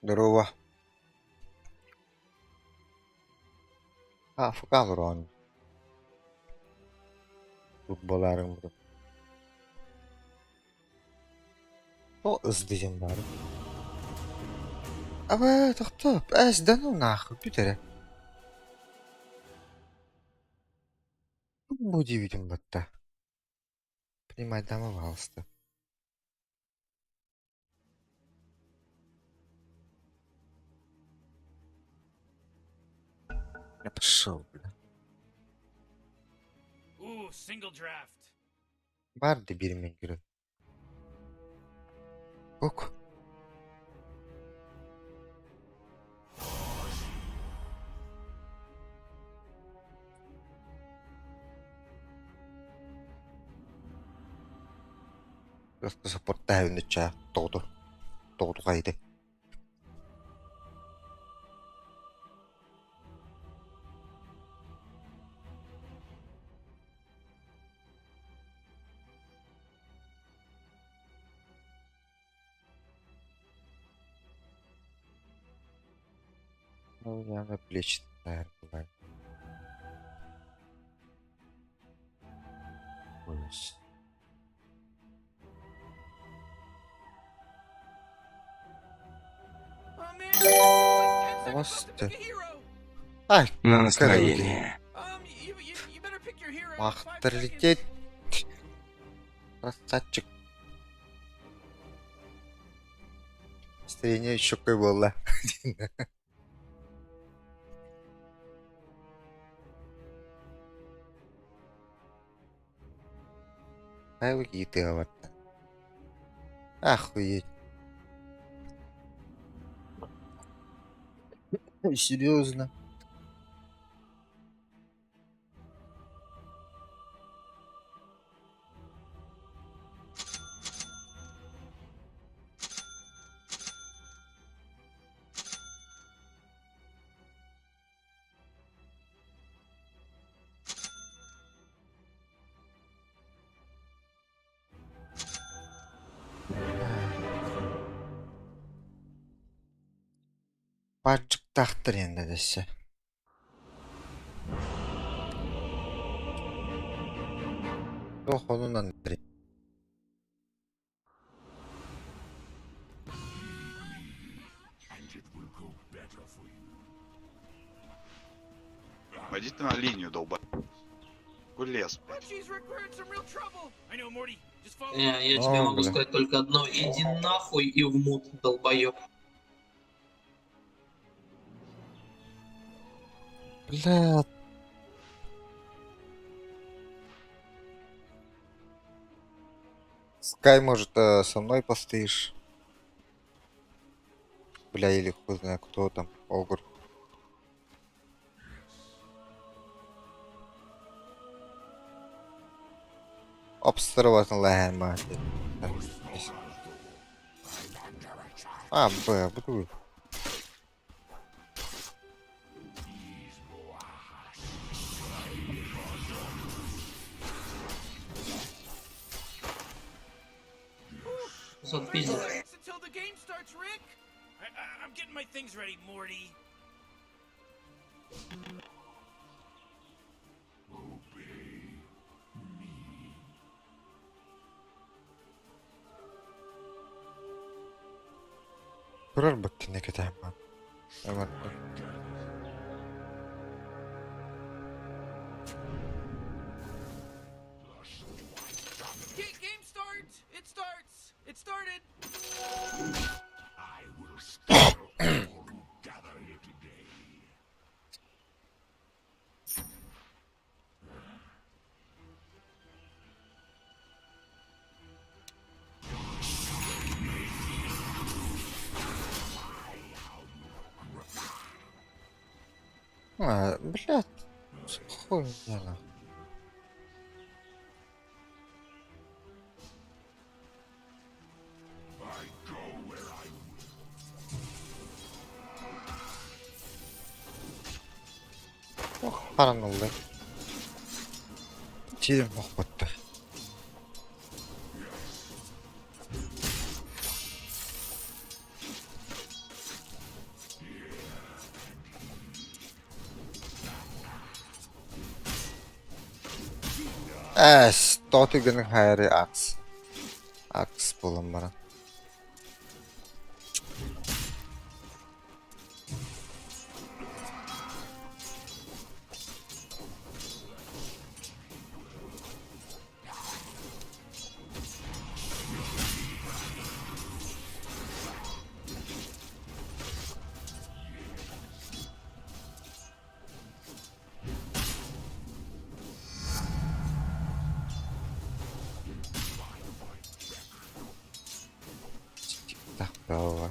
Здорово. АФК олороон футболаарыҥ О ыздыйан баары. Абы тохтоо, эс да ну нахуй бүт эрэ. Бу диэбитим батта. Принимай дама, пожалуйста. Я пошел, бля. Ooh, single draft. Бар да биир көрөн. Ок. Саппортааһын тоҕото тоҕото хайды. Ну, я на плечи наверное, Ужас. Oh man, like 10 seconds left to Просто. pick a hero. Ай, На настроение. You, you, you better pick your hero. in 5 Махтар seconds. лететь. Красавчик. Настроение еще какое было. Ай, ты говорит. Охуеть. Серьезно? Баджыктаахтар енді десе. Туох онунан Пойди ты на линию, долба. Какой лес, Oh блядь. jeez, Rick, we're in some real trouble. I know, Morty. Just follow. Не, я тебе О, могу бля. сказать только одно. Иди нахуй и в мут, долбоеб. Бля. Скай, может, со мной постоишь? Бля, или хуй знает кто там, Огр. Обстрывать лэма. А, Б, буду. Сот пиздец. Seconds until the game starts, Rick. I'm getting my things ready, Morty. Турар баттыны кэтээм. Эван. Game start. It starts. It started. А, блядь. Хуйня нахуй. Ох, харанулы. Тиrim охботта. Эс, тоҕо түргэнник хайарый акс. Акс буолан баран. Тахтаҕа.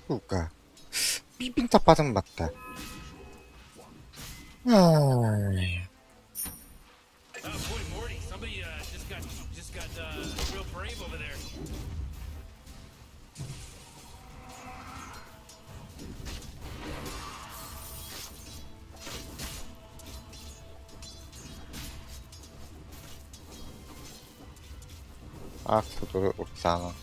Сука. Биирбин таппатым батта. Ай. Boy, Morty, somebody just got real brave over there. Ах, сотору Оксана.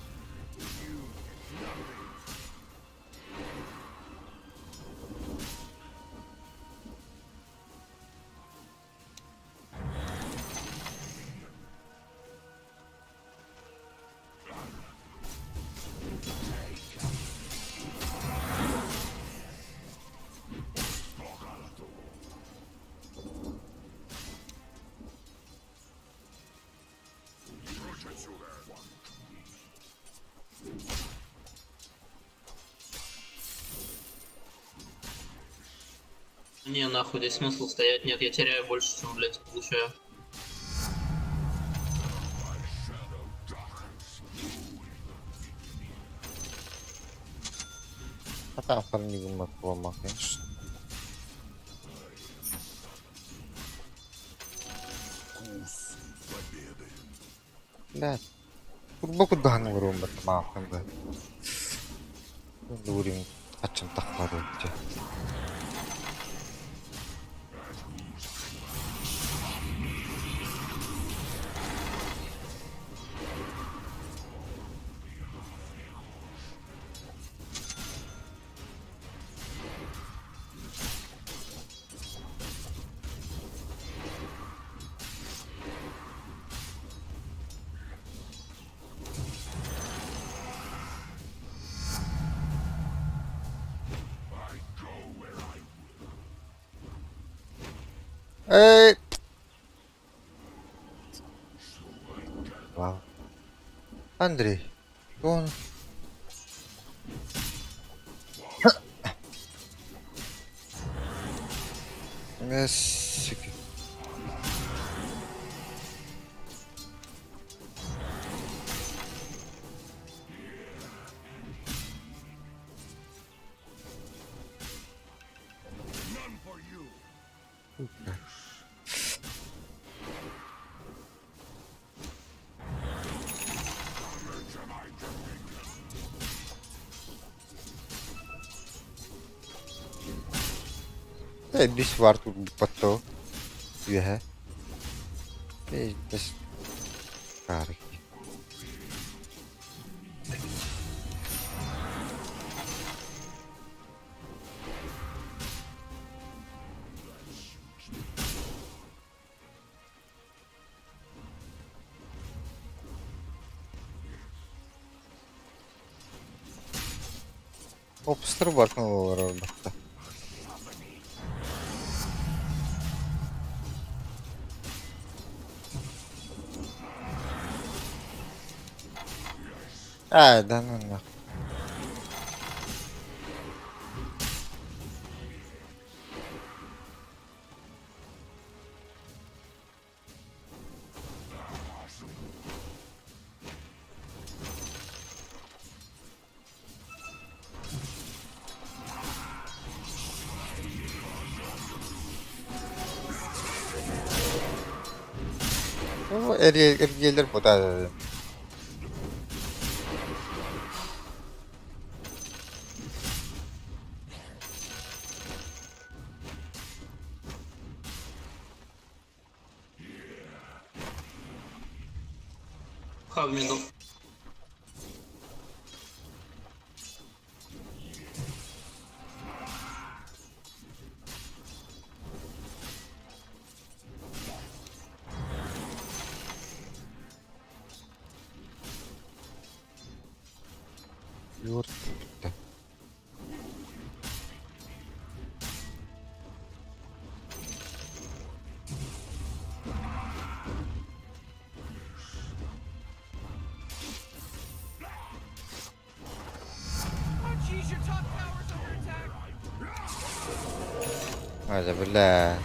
Не, нахуй, здесь смысл стоять нет, я теряю больше, чем, блядь, получаю. Хата фармигум буолма, конечно. Блядь. Курба курдаһан олоруом баттамаахпын да. Дуурин аччым тахпады дьэ. Эй! Вау. Андрей, он... Мессики. Бис вар патто. Үөһэ. Бес Карки. Опстыр баркын олар батта. Аа, да ну нах. Эргиэллэр бу да. Ха, в миду. Юр бүттэ. Oh jeez, your top tower's under attack. Hadi бля.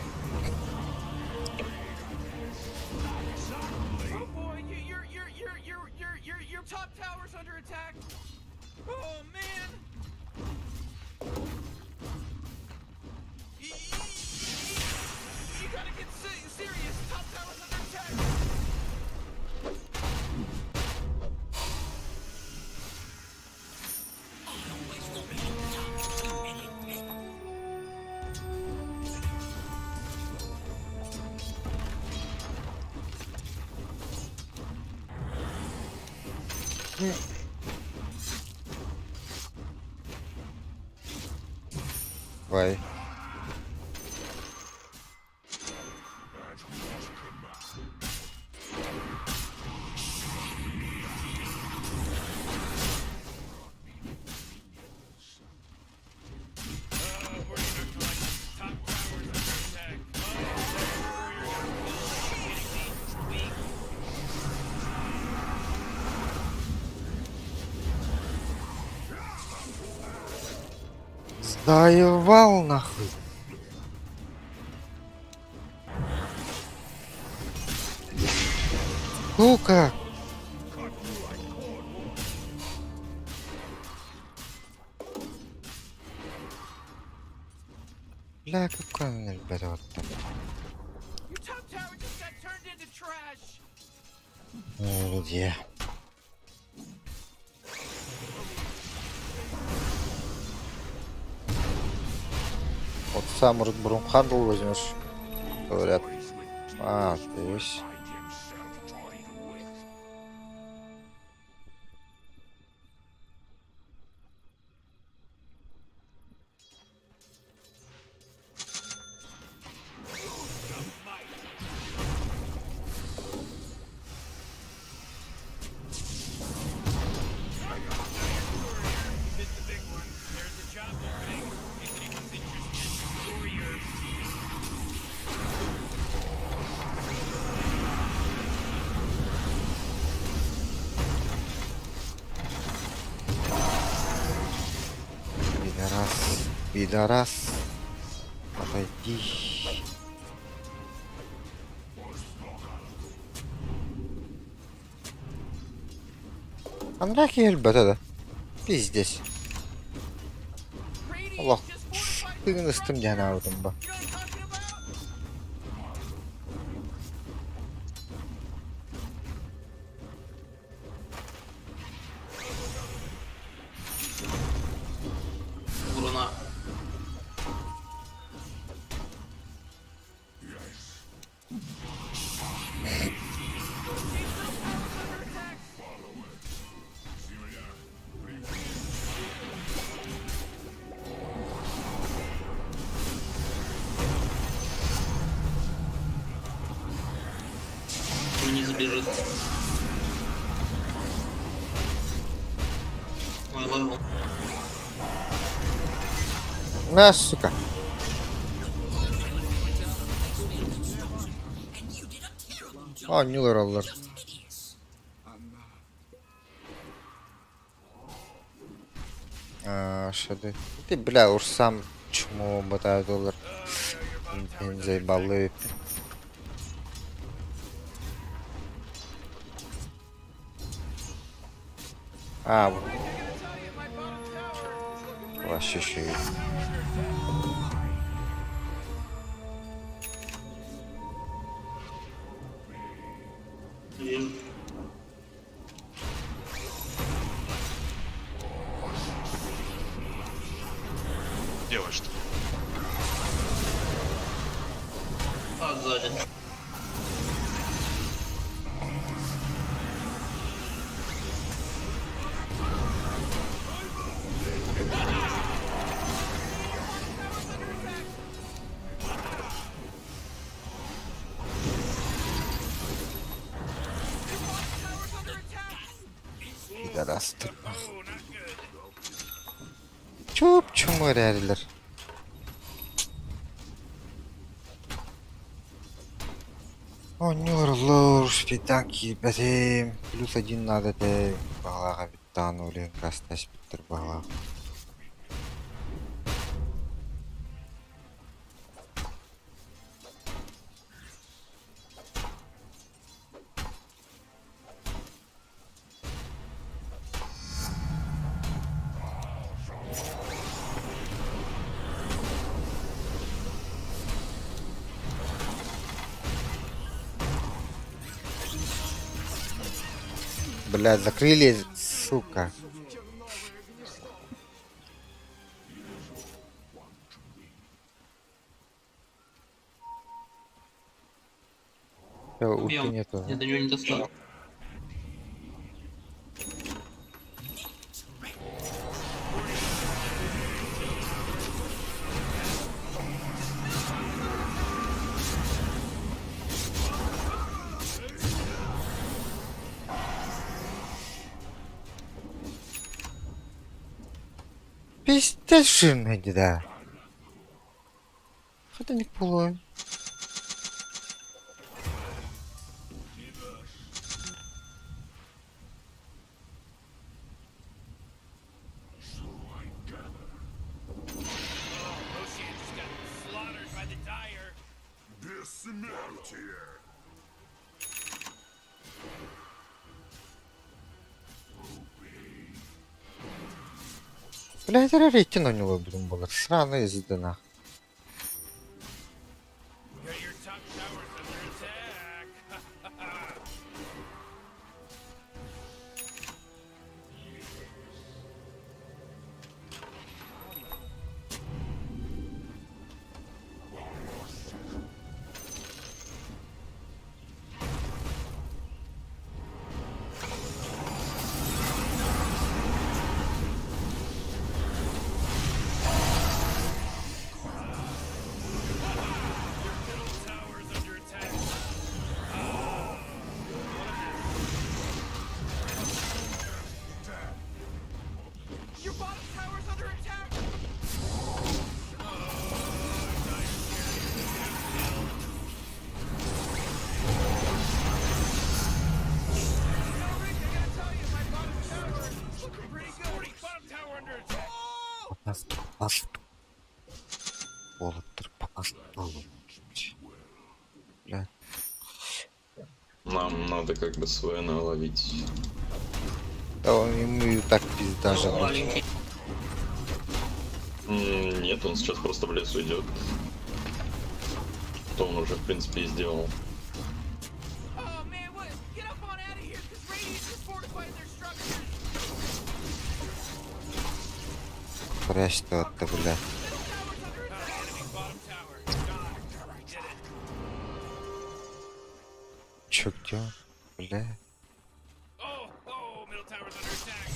Oh boy, you, your your your your your your your top tower's under attack. Oh man. You, you gotta get serious. Top tower's under attack. Vay. Top tower's under attack. Oh, warrior got weak. Заебал нахуй. Сука! Бля, какой он ребята. Your top tower just got turned into trash. Где? Вот сам, может, Брумхандл возьмешь? Говорят. А, ты есть. Missed the big one. There's a job opening. If anyone's interested, warrior. Пидорас. Пидорас. Отойди. Анраки ребята, да. Пиздец. Allah. Тыгын ыстым диэн аабытым ба. You know what I'm talking about? Руна. Вниз бежит. Ой, level. На, сука. Оонньуулар оллор. Аа, шады. Ты, бля, урсам чмо батадылар. Мин заебалы. А, вот. Вообще еще и. делаешь-то? А, сзади. Пидорасты. Чуп-чуму эрээрилэр. Оонньуулар шпитан киирбэтим. Плюс один надо этэ. Баҕалаах эбит даҕаны улиһын кастаспыттар баҕалаах. Бля, закрыли, сука. Всё, ульты Убьем. нету. Я до него не достану. Пиздец жирный да. Хата не пулой. Roshan just got slaughtered by the Dire. Бля, это рейтинг у него, блин, был. Сраный из дна. Yeah, your top tower's under attack. Middle tower's under attack. Your bottom tower's under attack! You know, Rick, I gotta tell you, my bottom tower is looking pretty good. Bottom tower under attack. Oh! Пас, пас. Уолаттар пас. Бля. Нам надо как бы Свена ловить. Да он ему и так пизда же. блядь. Маленький. Нет, он сейчас просто в лес уйдет. Что он уже, в принципе, и сделал. Oh man, what? Get up on out of here, cause Radiant just fortified their structures. Прячь ты от бля. Middle tower's under attack. Enemy bottom tower. Gone. Did it. Чё, где он? Бля. Oh, oh, middle tower's under attack.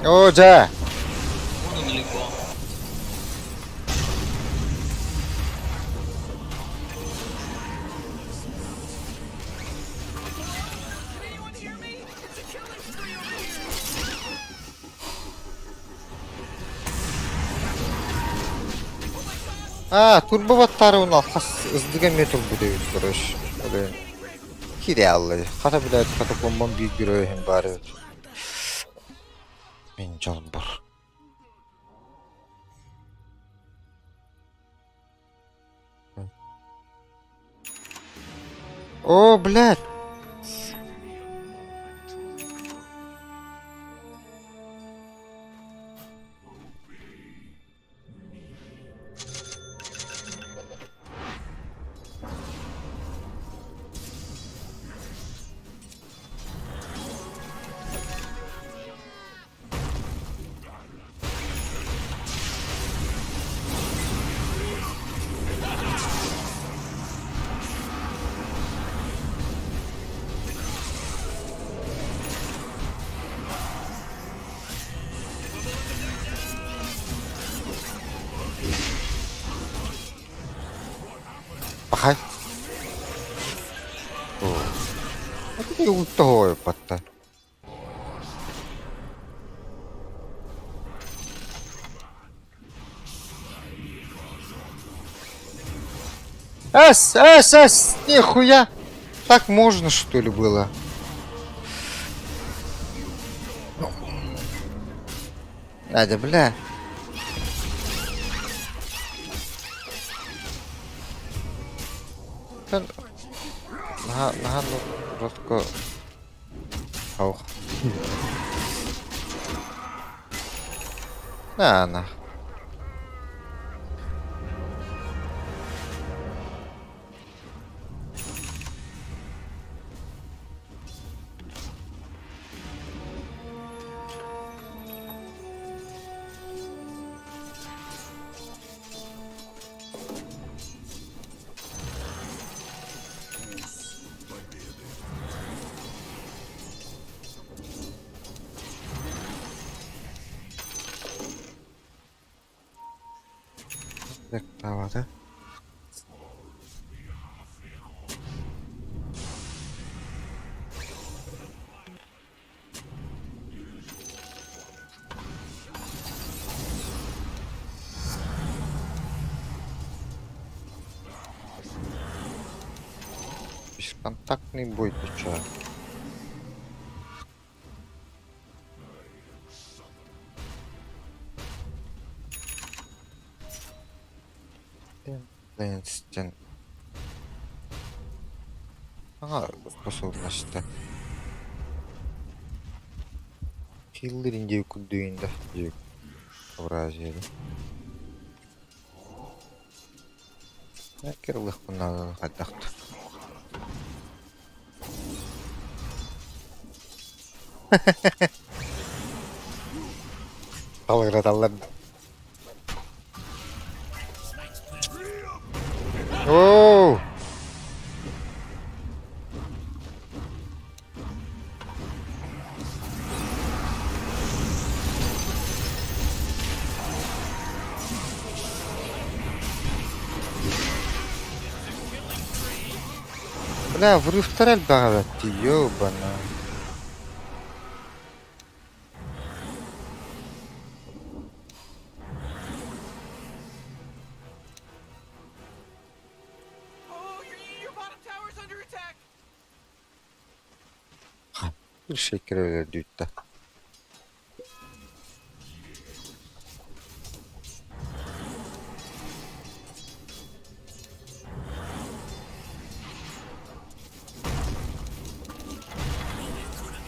О, да! Вон он далеко. Can anyone hear me? It's a killing spree over here. А, турбоваттары он хас ыздыга метр будет, короче. Блин. Киряллы. Хата, блядь, хата бомбам bir героем бары. Мен жалбыр. О, блядь. Тоһуойпатта. Эс, эс, эс, нихуя! Так можно, что ли, было? Надя, бля. Наһаа, наһаа жестко Ох. На, на. Тавата. Бесконтактный бой ты чё? Стен. Ага, способность. Хиллерин диэки диэки Евразия. Кирылыхпын хайдах. Талыгыраталлар. Оу! Бля, врыв элбэҕэ ёбана. Oh, your bottom tower's under attack. Bir şeker öyle dütte.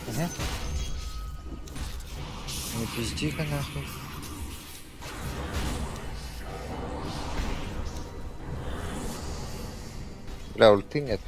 Угу. Не пизди-ка нахуй. Бля, ульты нет.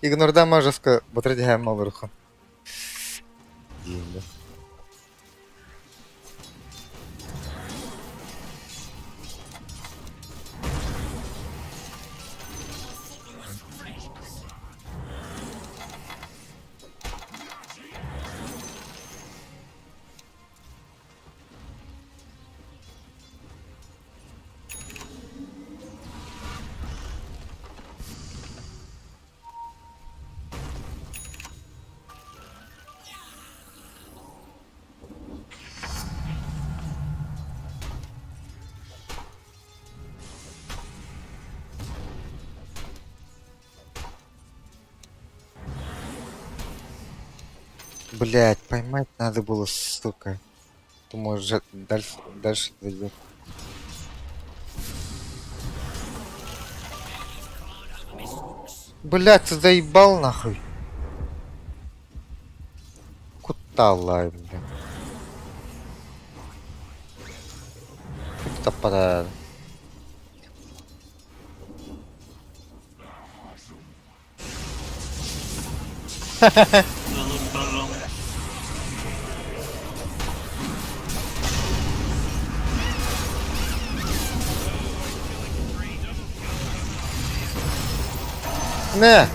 Игнорда жестко батырдыһаам олорухун. Диэн. Блять, поймать надо было, сука. Ты можешь дальше, дальше дойдет. Блять, ты заебал нахуй. Куда бля. Куда Да, ну прожал. Нэ!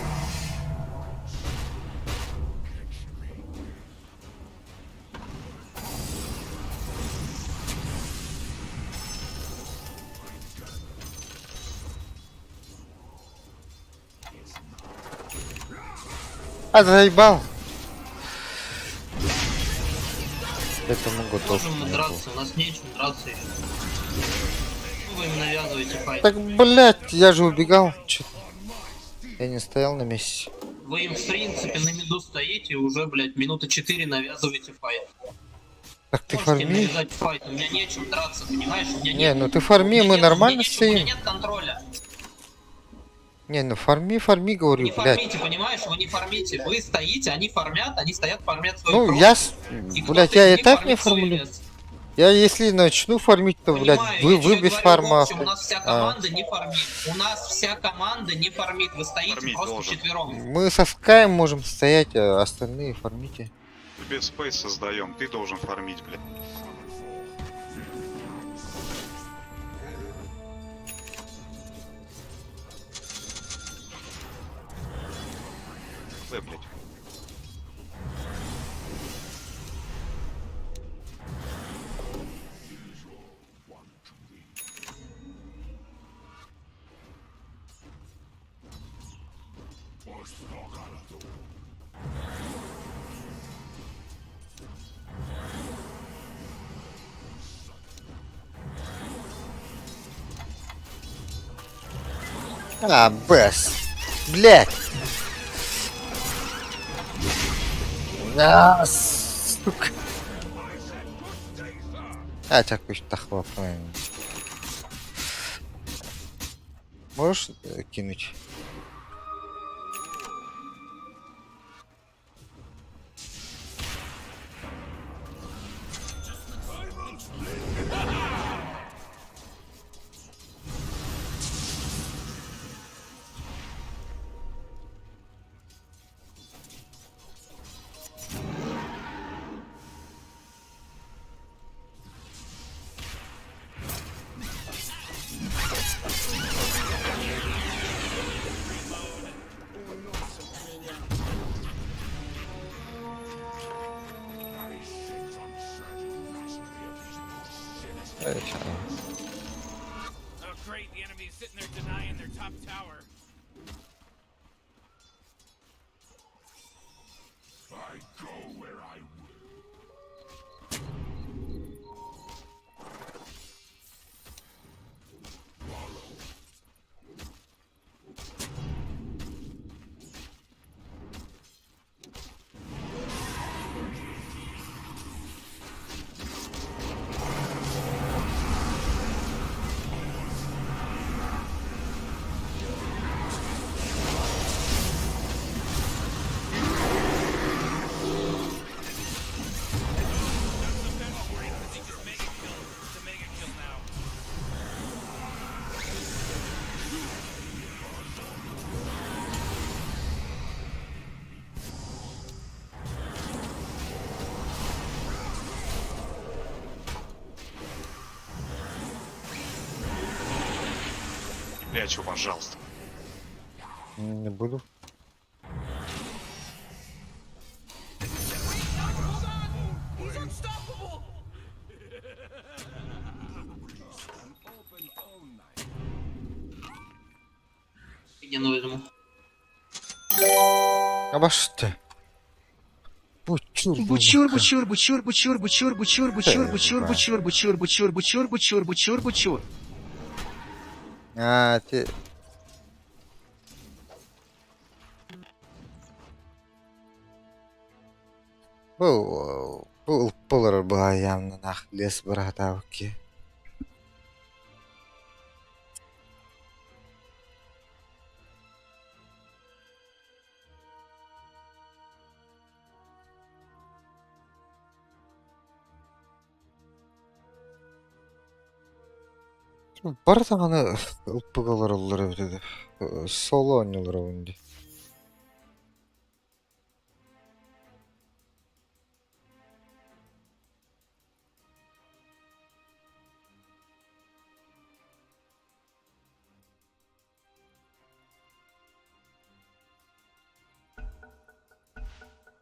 А заебал! Этому готов. Можем мы драться, у нас нечем драться еще. Ну, Вы им навязываете файт. Так, блядь, я же убегал. Чё? Я не стоял на месте. Вы им, в принципе, на миду стоите и уже, блядь, минуты 4 навязываете файт. Так ты Можете фарми. навязать файт, у меня нечем драться, понимаешь? У меня Не, нет... ну ты фарми, у меня мы нет- нормально у меня нет- У меня стоим. нет контроля. Не, ну фарми, фарми, говорю, Не блядь. фармите, понимаешь? Вы не фармите. Вы стоите, они фармят, они стоят, фармят свой Ну, круг, я, с- и кто-то блядь, я из и них так не фармит свой фармлю. лес. Я если начну фармить, то, блядь, Понимаю, вы, я вы тебе без говорю, фарма. В общем, у нас вся А. команда не фармит. У нас вся команда не фармит. Вы стоите Фармить просто должен. вчетвером. Мы со Скаем можем стоять, а остальные фармите. Тебе спейс создаем, ты должен фармить, блядь. Э, блядь. А, Бэс. Блядь. А, сука. А, тебя какой-то Можешь кинуть? Э, ща. Oh, great, the enemy's sitting there denying their top tower. He just mega killed. It's a mega kill now. Не прячь его, пожалуйста. Не буду. Hold on! He's unstoppable! Гену возьму. Обожди. Бучур, Бучур, бучур, бучур, бучур, бучур, бучур, бучур, бучур, бучур, бучур, бучур, бучур, бучур, бучур, бучур. А, ты... Был, был полар была явно нах лес братавки. Бар даҕаны ылпыгалар ыллар эбит этэ. Соло оонньуулар обун дии.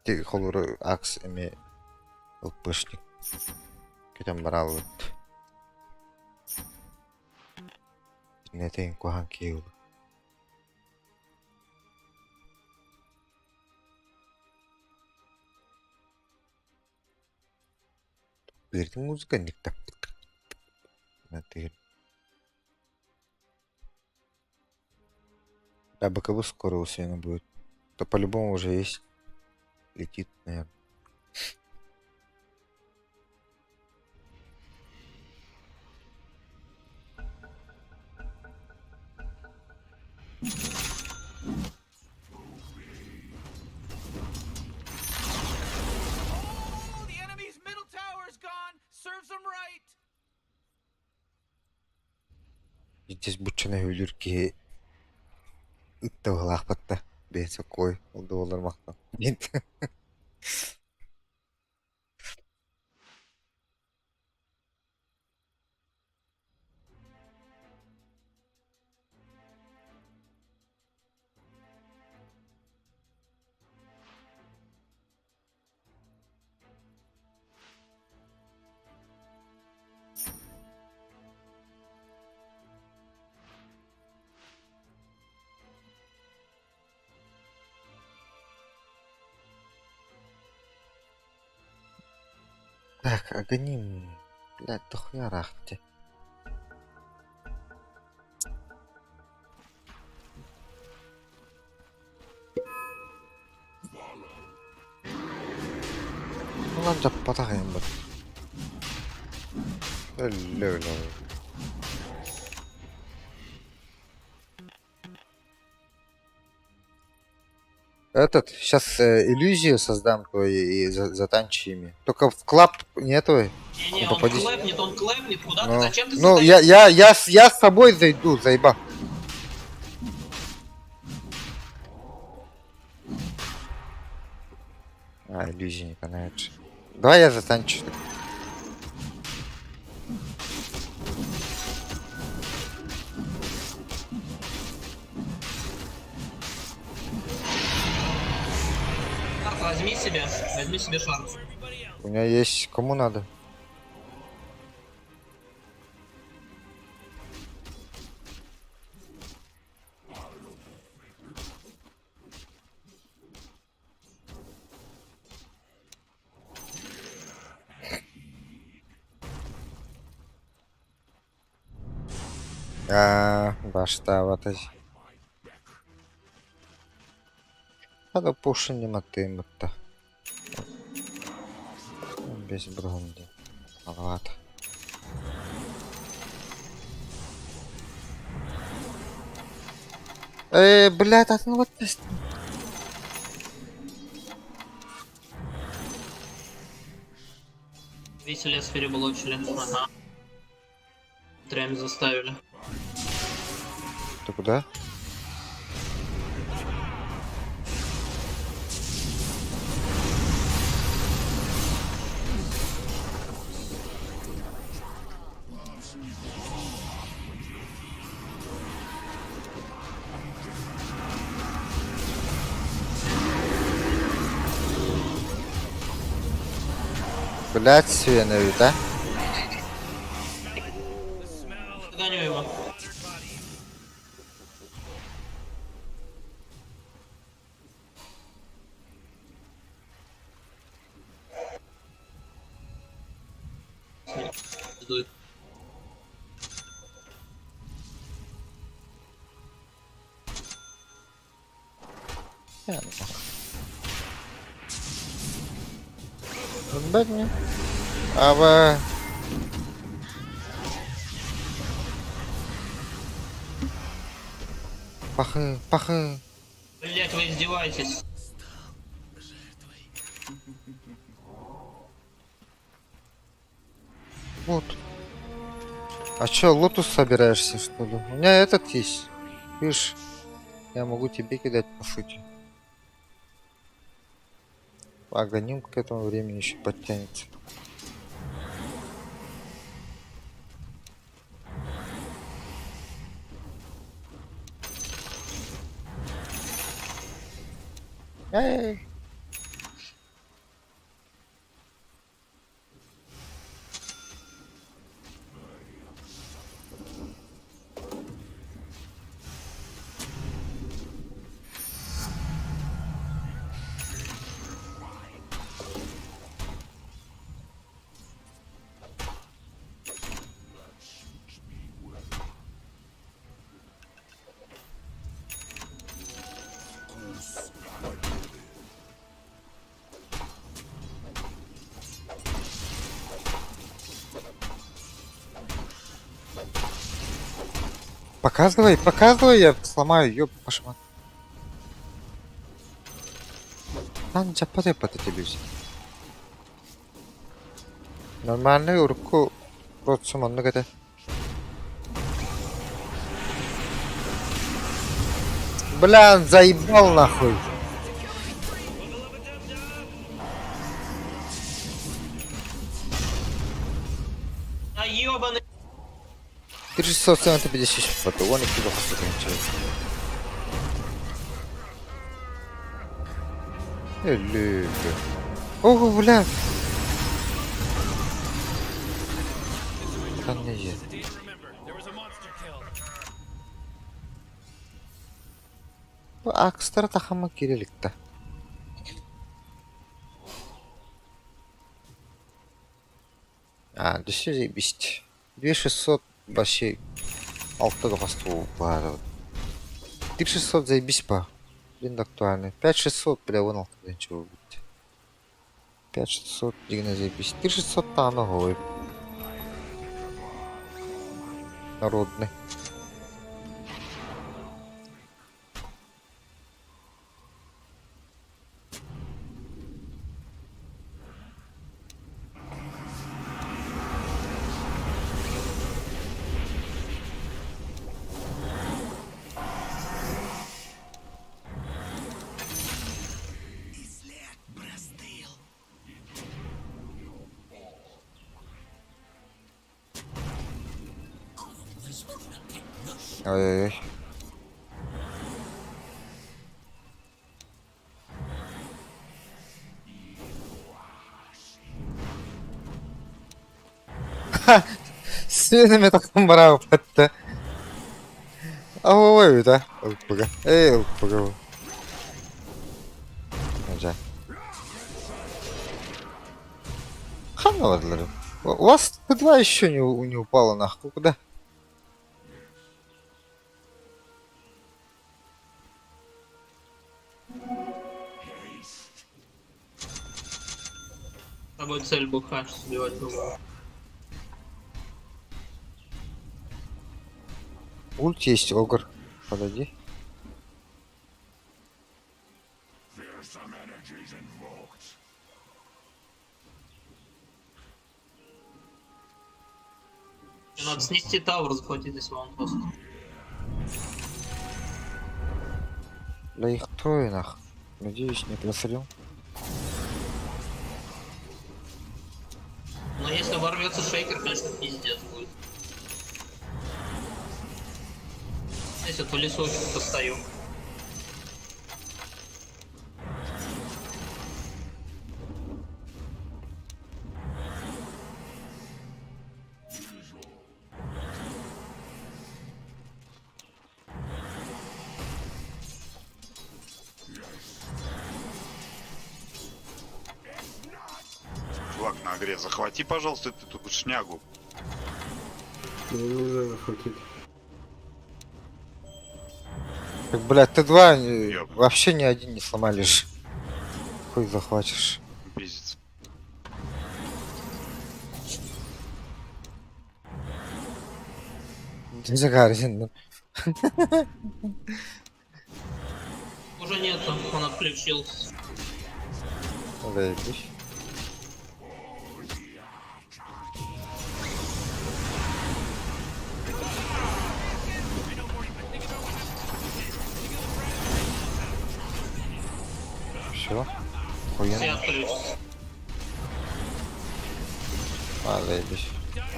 Ити холобура Акс эмиэ ЛПшник көтөн барааллыбыт. Итиннэ куһаҕан киһи буолуо. Биирдэ музыка никтаппыт. Да, БКБ скоро у Свена будет. То по-любому уже есть. Летит, наверное. Oh, the enemy's middle tower's gone. Serves them right. Здесь буччаны өлөр киһи ытта быһалаахпат да бэйэ сокуой ол да буоллар махтал Так, агоним. Блядь, дохуя рахте. Ulan дьаппатах бат. Өллө өлө. Этот, сейчас иллюзию создам твою и затанчи ими. Только в клаб не этого. Не-не, он Попадись. клэпнет, он клэпнет. Куда ты? Ну, Зачем ты ну создаешь? я с собой зайду, заеба. А, иллюзия не понравится. Давай я затанчу. Шарф возьми себе. Возьми себе шарф. У меня есть... Кому надо? А, баштаабатай. Хада пушин матты. Без бронди. Маловато. Блядь, а ну вот Весь лес переблочили. Ага. Трями заставили. Ты куда? Блять, Свена, да? Догоню его. Дует. Я не мне. Aber... Пахы, пахы. Блять, вы издеваетесь. Вот. А чё, лотус собираешься, что ли? У меня этот есть. Видишь, я могу тебе кидать, по сути. Агоним к этому времени еще подтянется. Эй! Показывай, показывай, я сломаю, ёб вашу мать. Там дьаппат эппат этилүүс. Нормальный урукку родсум оннук этэ. Бля, он заебал нахуй. А ебаный. 3656 бата, 12 хас Өлүү. Ого, бля. Ханна дьиэ. Бу акстара тахама киирэ иликтэ. А, дьэ заебись. 2600 вообще алта да хас баара. 3600 заебись па. Блин, актуальный. 5600, бля, вон алта ничего будет. 5600 дигнэ заебись. 3600 тааны оһуой. Народный. Ой-ой-ой. Сиэним тахсан бараабыт Ой, эбит ылпыга. Ээ, ылпыга бу. Дьэ. Ханна бардылар? У вас Т2 еще не, не упало нахуй. Куда? С тобой цель бухаешь, сбивать другого. Ульт есть, Огр. Подойди. Мне надо снести тавр, захватить здесь ванпост. Да их трое нах. Надеюсь, не просрем. Но если ворвется шейкер, конечно, пиздец будет. Здесь вот в лесочку постою. Чувак на игре, захвати, пожалуйста, эту тут шнягу. Ну, нельзя захватить. Так, блядь, Т2 Ёб. вообще ни один не сломали же. Хуй захватишь. Пиздец. Загарин. Уже нету, он отключился. Заебись. Все. Все Охуенно. отключился. А, заебись.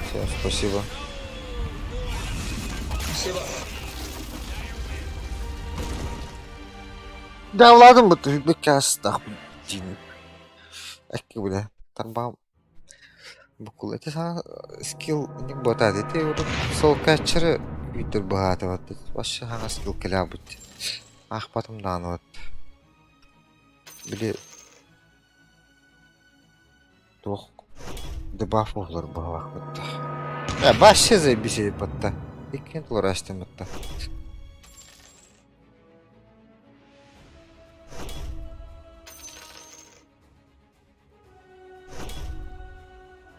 Всем спасибо. Спасибо. Да ладно, бы кастах дин. Әкки бля. Тарбам. Букул это сана скилл не бота дети вот сол качыры үйтер баата вот. Вообще хана скилл келя бут. Ах потом дан вот. Били туох дебаф оҕолор баҕалаахпыт. Э, вообще заебись батта. Иккиэн туораастыммытта.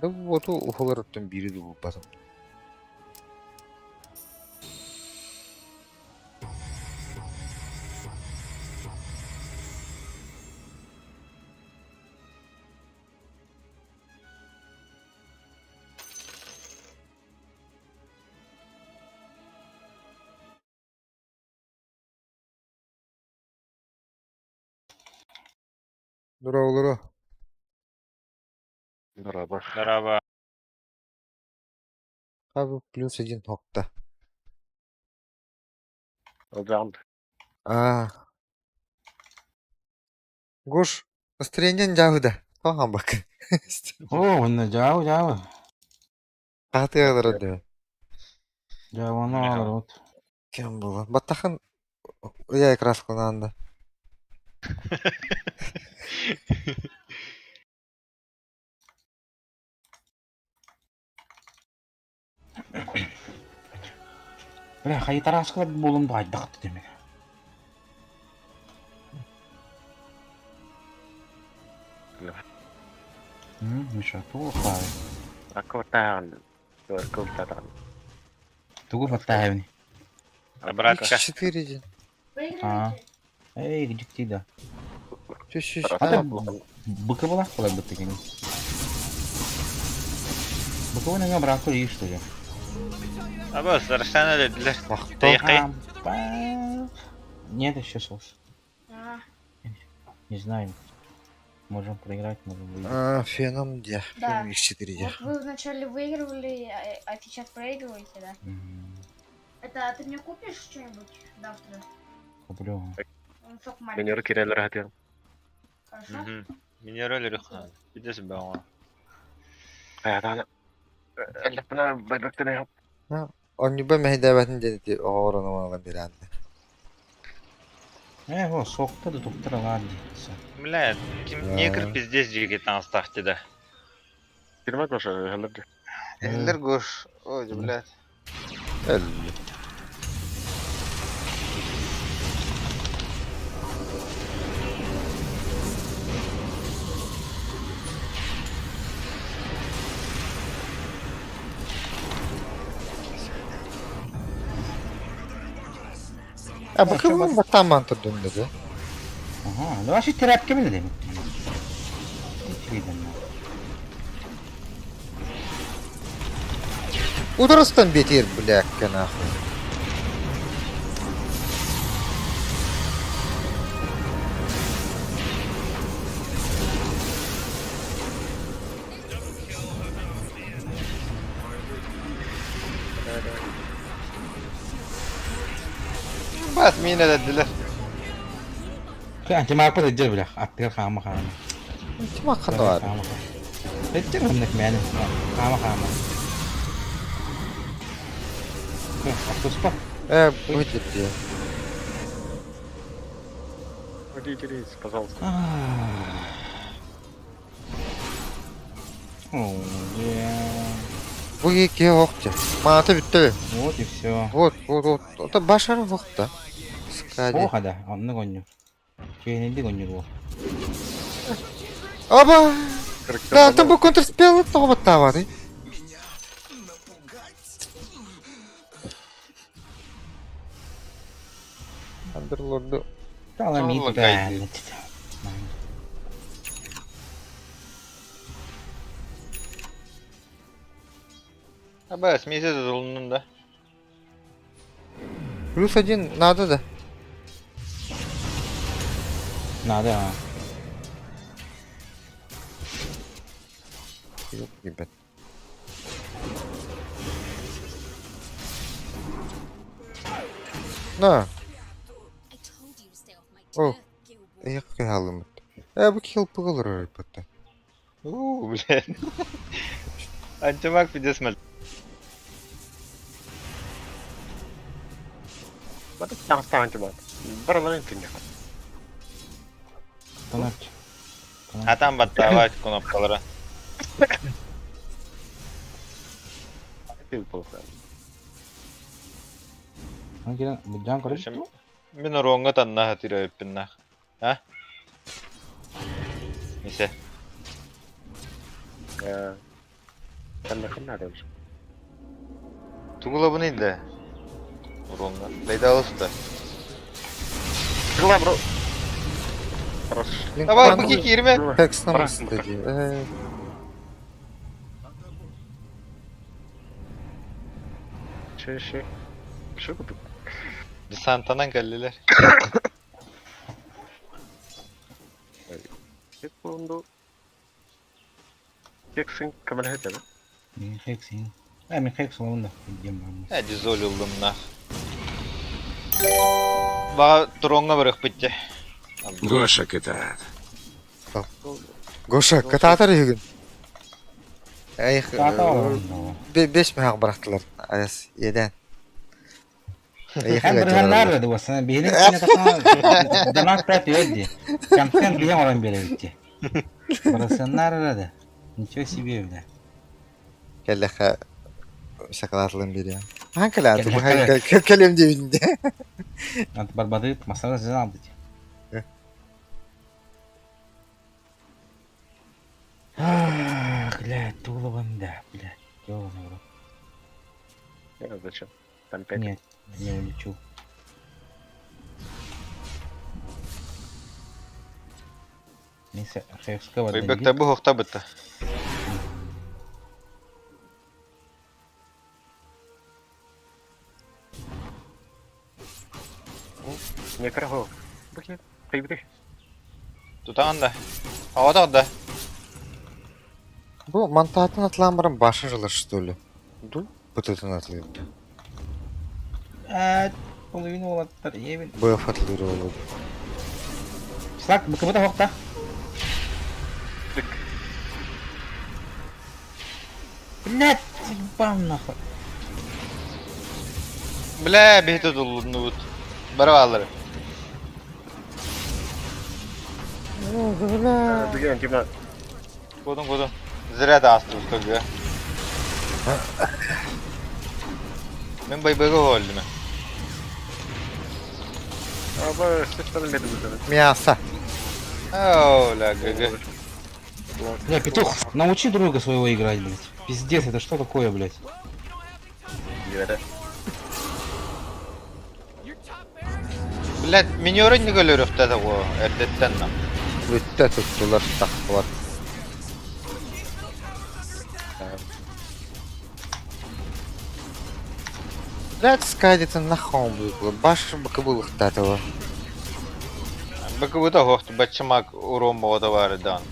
Да вот уһулар оттон биири да булбатым. Дорооболоро. Дорообо. Здорово. Хабы плюс один хокта. Алдан. А. Гош, настроение дьаһыда. Тоҕо бак. О, онно дьаабы, дьаабы. Хаатыалара да. Дьаабы, онно аалар вот. Кем было? Баттахын я как раз да. Бля, хайытараскалар буолун баайдах дэмин. Миша, тугу хаай? Аккортаан. Кылтатан. Тугу баттаайбын? Обратка. 4 день. А. Эй, дикти да. Чуть-чуть. А быка была была бы такими. Быка на обратно и что ли? Аба, совершенно dediler. Махтал. Дайкай. Нет, еще соус. Не знаем. Можем проиграть, можем выиграть. А, феном где? Да. Феном X4 где? Вот вы вначале выигрывали, а сейчас проигрываете, да? Это ты мне купишь что-нибудь завтра? Куплю. Он сок маленький. Менер кирелер хатыам. Хорошо? Минерал рухна. Пиздец баҕа. Хайатаана. Эллэппинэ байбактына. Онньуба мэһэйдээбэтин диэн ити оҕолор ону бирээннэ. Э, во, сокта да доктор алар дейdi. Бля, ким негр пиздец жиги таҥастаах да. Кирмек гоша хеллерди. Эллер гош. Ой, блядь. Элли. А бакы баттан турдун dedi. Ага, ну вообще терапия били дemi. Ударыстан бетер, блядь, нахуй. Бас миинэ dediler. Анти марпа дедер бля, аттыгар хаама хаама. Ким хакында бар? Дедер ханнык мәне. Хаама хаама. Автоспа. Э, будет где. Выделитесь, пожалуйста. О, Бу ки оқты. Маната бүтті. Вот и все. Вот, вот, вот. Это башары оқты. Скади. Оха да, онны гоню. Чейнеди гоню бу. Оба! Да, там был контрспел, того тавары. Андерлорду. Тала мид Лагай. Аба, смеси зулнун да. Плюс один надо, да? Надо. а. Ребят. На. О, я халым. Э, бу килл пыгылыр ребята. У, блядь. Антимаг пиздец мал. Бата таҥастаан тибат. Бараларын түннэ. Тонарч. Атан баттаабат кнопкалара. Тил болса. Буджан короче. Мин оруоҥҥа танна хатырыаппиннах. А? Мисе. Э. Танна ханна дальше. Тугулабын инде. Уруоҥҥа. Лайдаалыста. Тыла бро. Хорош. Давай, быки кирме. Текст нам стади. Э, Че, че. Что тут? Десантанан кэллилэр. Секунду. Тексын көмөлөһөт эбит. Мин хексин. А, мин хекс олон да. Диэн бараммын. Э, дизоль ыллым нах. Баҕа троҥҥа барыахпыт дьэ. Гоша кытаат. Гоша, кытаатар үһүгүн. Эх, Кытаата олорон. бес мөһөх бырахтылар. Айас, иэдээн. Эн бырыһаннаар да уосана биһини кине тахсан донат та түөр ди. Кэмтэн биһи оҥорон биэрэбит ди. Бырысыннаар да. Ничего себе бля. Кэллэххэ шоколадлын биэриэм. Хаһан кэлээтэ бу кэлиэм диэбитин дии. Ант барбадыт масала зынаалдыт. Ах, блядь, туловым да, блядь, ёбаный в рот. Зачем? Там пять. Нет, не улечу. Өйбөктөр бу хуохтабыта. Не крахо. Бухи, хайбри. Тутаҕын да? Оҕотох да? Бу мантаатын атлаан баран баша жылар что ли? Ду бытытын атлыыр. Половина уолаттар ийэбин. БФ атлыыр уолу. Слак, быкыбыта хохта. Блядь, заебал нахуй. Бля, биһи тутулуннубут. Бары бааллар. Бүгүн кимна? Кодун кодун. Зря да астыбыт көгүө. Мин байбыга хооллума. Аба, сестан меду. Мясо. О, ля, ГГ. Бля, петух, научи друга своего играть, блядь. Пиздец, это что такое, блядь? Блядь, минеры не өлөрөхтө да эрдеттен на. Бүттэ туттулар тахпалар. Блядь, скадится нахуй будет. Баш бакыбылыхтатова. Быкыбыта хохту бачымак урон боҕото баар даан.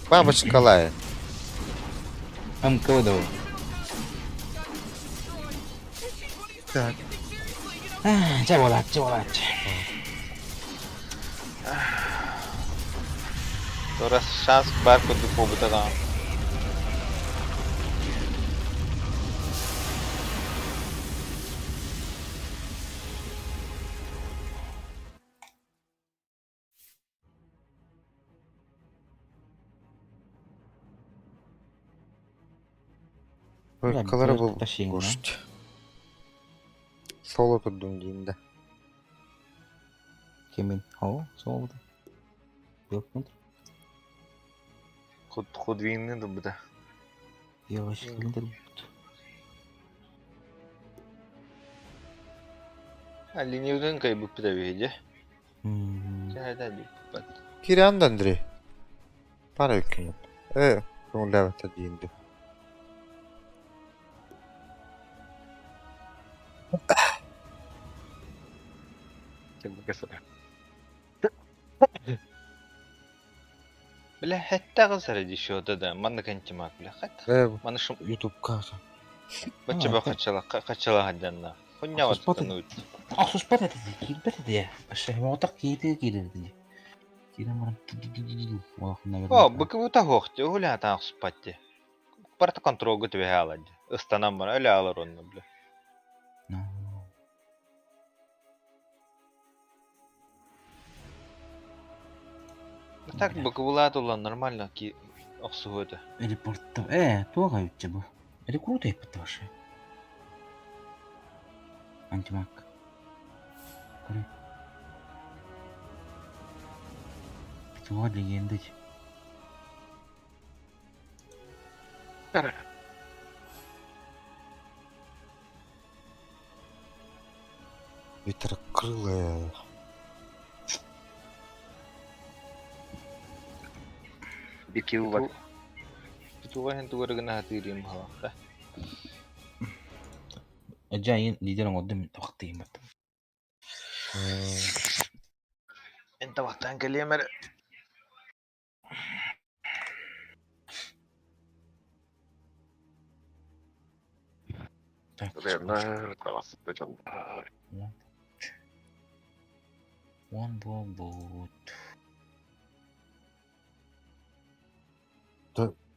Бабочка лает. МКВ давай. Так. Чэ буолааччы, буолааччы. Турас шанс баар курдук буолбута даҕаны. Кылары был гость. Соло турдум дейм да. Кимин? О, соло. Yok Худвинны дубда. Yavaş kaldır. Линивден кайбыппыта биһиги. Кириан да Андрей. Пара үккүн. Э, көҥүллээбэттэр диинди. Бля, хэттэҕи саради счета да, манна кантимак, бля, хат. Э, Маны шум ютубка. Бачча ба хачала, хачала хадданна. Хуння ваттанут. Охсуспат этэ киирбэт этэ. Шehмотах киити киирэр Киирэн баран О, быкыбыта хуохти, угуля таах спатти. Барта контролга түбэһэ алади. Ыстанан бара, өлө алар онно, бля. Так быкыбылаат улан нормально ки охсуһу этэ. Репорт. Э, туох эбитчэ бу. Рекрут эппит вообще. Антимаг. Көрө. Петуха легенда. Ветрокрылая. Бикил Петуха һин тугары гына хатыырым халахта. Жайын лидер оҥордум тохтыйым баттым. Эн табахтан кэлиэмэр. Так, он буолбут.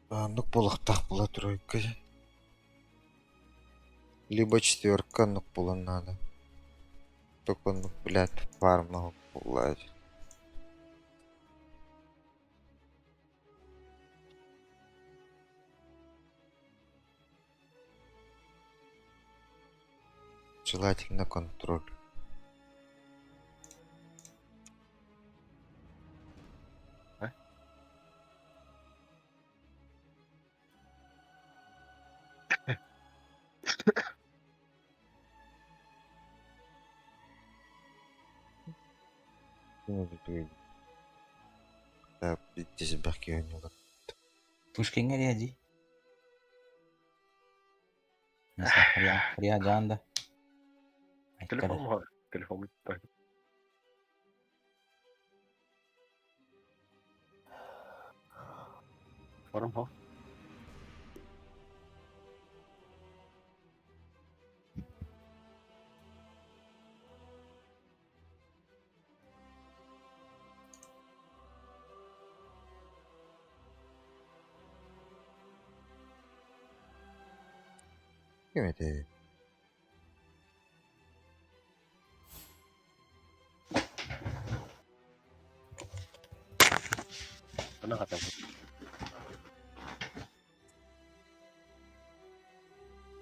Оннук буолуохтаах була тройка. Либо четверка оннук буолан наада. Только оннук, блядь, фарма буоллаачы. Желательно контроль. Пушкиҥҥа диэ дии. Риа да. Телефон телефон Форм ho. Ким этэй?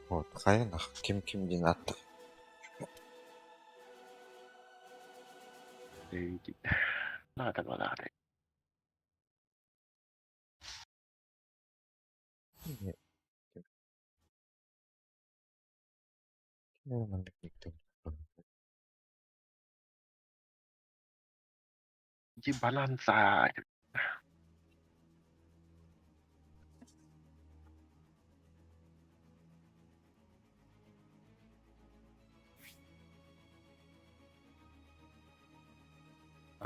Вот, хайа ким ким диэн ааттар. Di balanza.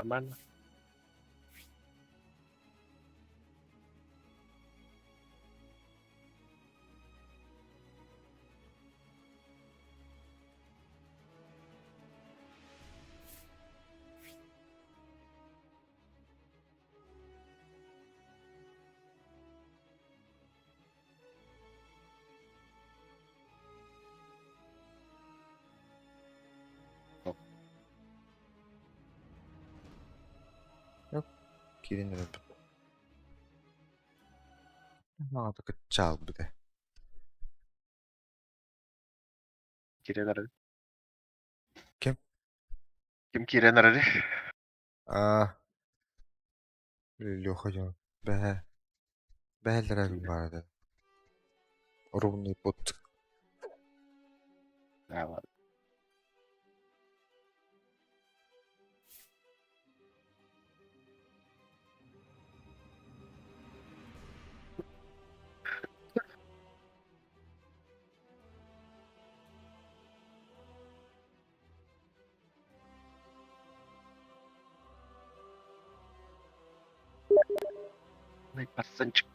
Aman. Киирэн эрэр. Аҕата кыччаалбыта. Киирэн эрэр. Ким? Ким киирэн эрэр? Аа. Леха дьон. Бэһэ. Бэһэллэрэ баар этэ. Ровный путь. Да, ладно. Ой, пацанчик.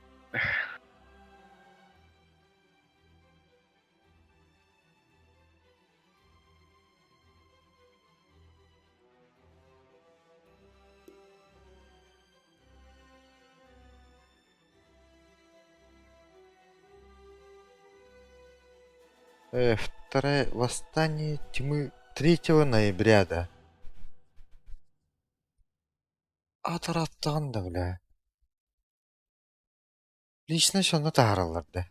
Второе восстание тьмы 3 ноября, да. Атараттаҕын да, бля. Лично сонно таһаараллар да.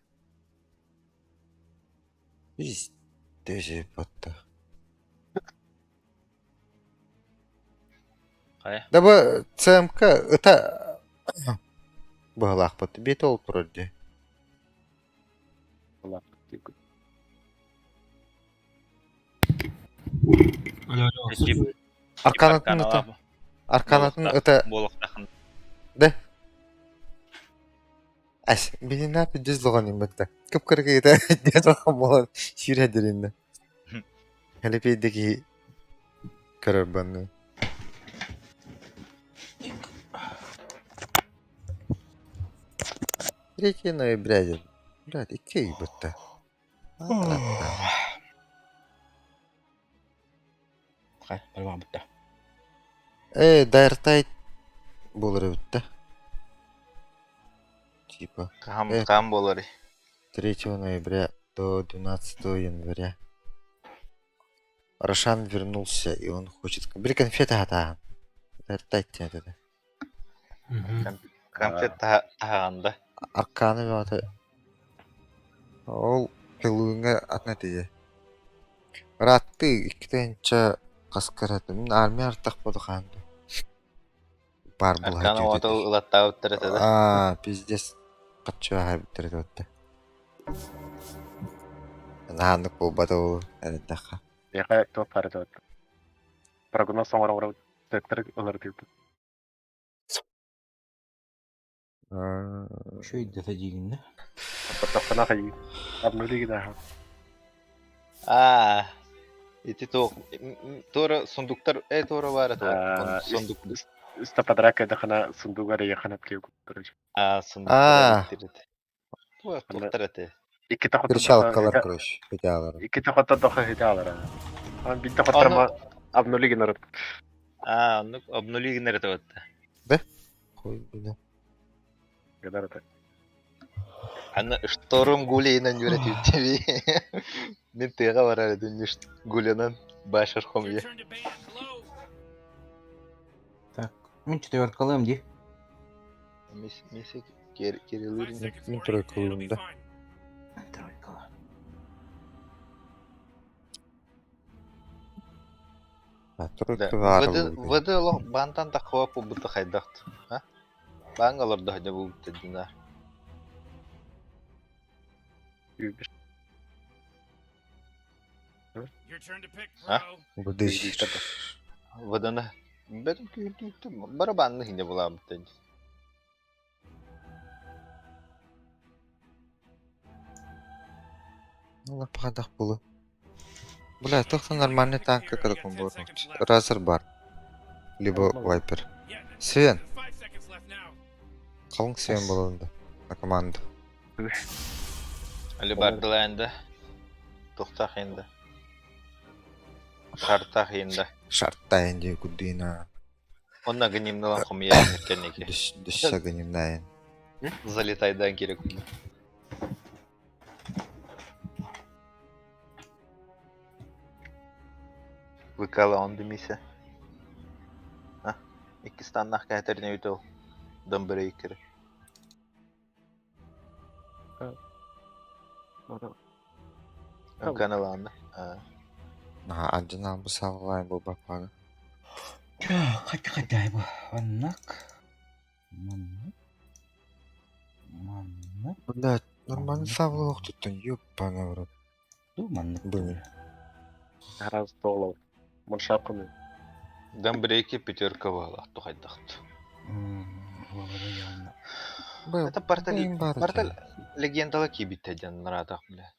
Пиздец батта. Хайа? Да бу ЦМК ыта быһалаахпыт. Биэт ол турар дии. Арканатын ыта. Арканатын ыта. Буолуохтаахын. Да. Ас, билинэ пиздец лоҕон иммэтта. Кып-кыргыйда диэн буолан сүүрэ дириннэ. Хэлипиэйдэ киһи көрөр банны. Третье ноября диэн. Блядь, икки ый бытта. Хай, барбаҕа бүтта. Э, Дайртайт буолар эбит да. Типа. Хаһан Э, хаһан буоларый? 3 ноября до 12 января. Рошан вернулся, и он хочет... Били конфеты хатааһын. Дайртайт диэн этэ. Конфет таһаҕанда. Арканы бөҕөтө. Ол Хэллоуиҥҥа атын этэ Ырааттыы 2 тыһыынча хаска ыраатта мин армия артах буолу хаан дуу баар Аркан буолаһы оҕото ылаттаабыттар этэ да. Аа пиздец хаччы аһаабыттар этэ батта. Наһааннык буолбата ол эрэйдэххэ. Миэхэ туох баар этэ Прогноз оҥоро төттөрү ылар диэбит. Үчүгэй да диигин да. Баттахтана хайыы. Обнули гинаха. Аа, ити туох туора сундуктар э туора баара туора сундук Үстэ подарок дахана сундугар яханап киэ короче. аа сундуктар эбиттэр этэ. Туох туохтар этэ. Иккитэ Перчаткалар короче, хотялар. Иккитэ хотто доха хиталара. Ан битте хотторма обнули гинар. Аа, оннук обнули гинар этэ батта. Да? Хуй бля. Гинар это. Аны шторм гулейнан үөрэтиттиби. Мин тыаҕа барар этим гуленан башар Your хомуйа. turn to ban. Hello. Так, мин четверкалыам дии. Мис миси Кириллыр Five seconds, Мин Morty, and it'll тройкалыым be да. fine. Тройкала. А Да. тройка баар ВД буолуо. ВД олох баантан таххыба буолбута хайдахт. А? Бааҥҥа олордо сылдьа буолбута динар. Your turn to pick, А? bro. Быдыш. ВДны бэрт күүрдүүттэн бары баанны хинде булаабыт. Ну, пахадах буолуо. Бля, тохто нормальный Pick танк a hero. как You got 10 был. seconds left. Разер бар. Либо Вайпер. Yeah, Свен. 5 seconds left now. Халыҥ Свен буолан да. На команду. Али бардылаанда. Тухтах инде. Шартах инде. Шартайын дии кудина. Онна гнимналан хомуйа кэнники. Дүссе гнимнайын. Залетайдан керек. Выкала он дымися. А? Икки станнах кәтерне үтел. Дамбрейкер. Каналанда. А. Наха ардьанаан бу саалалаан буолбаппааны. Хатта хаттай бу. Оннук. Маннык. Маннык. Блядь, нормальный саалалаах туттан ёбаный в рот. Ду маннык. Были. Раз доллар. Маншапканы. Дамбрейкер пятерка была. Тухайдахт. Был. Это портал Бэйм бар портал этэ. легендала кибитте ден наратах бля.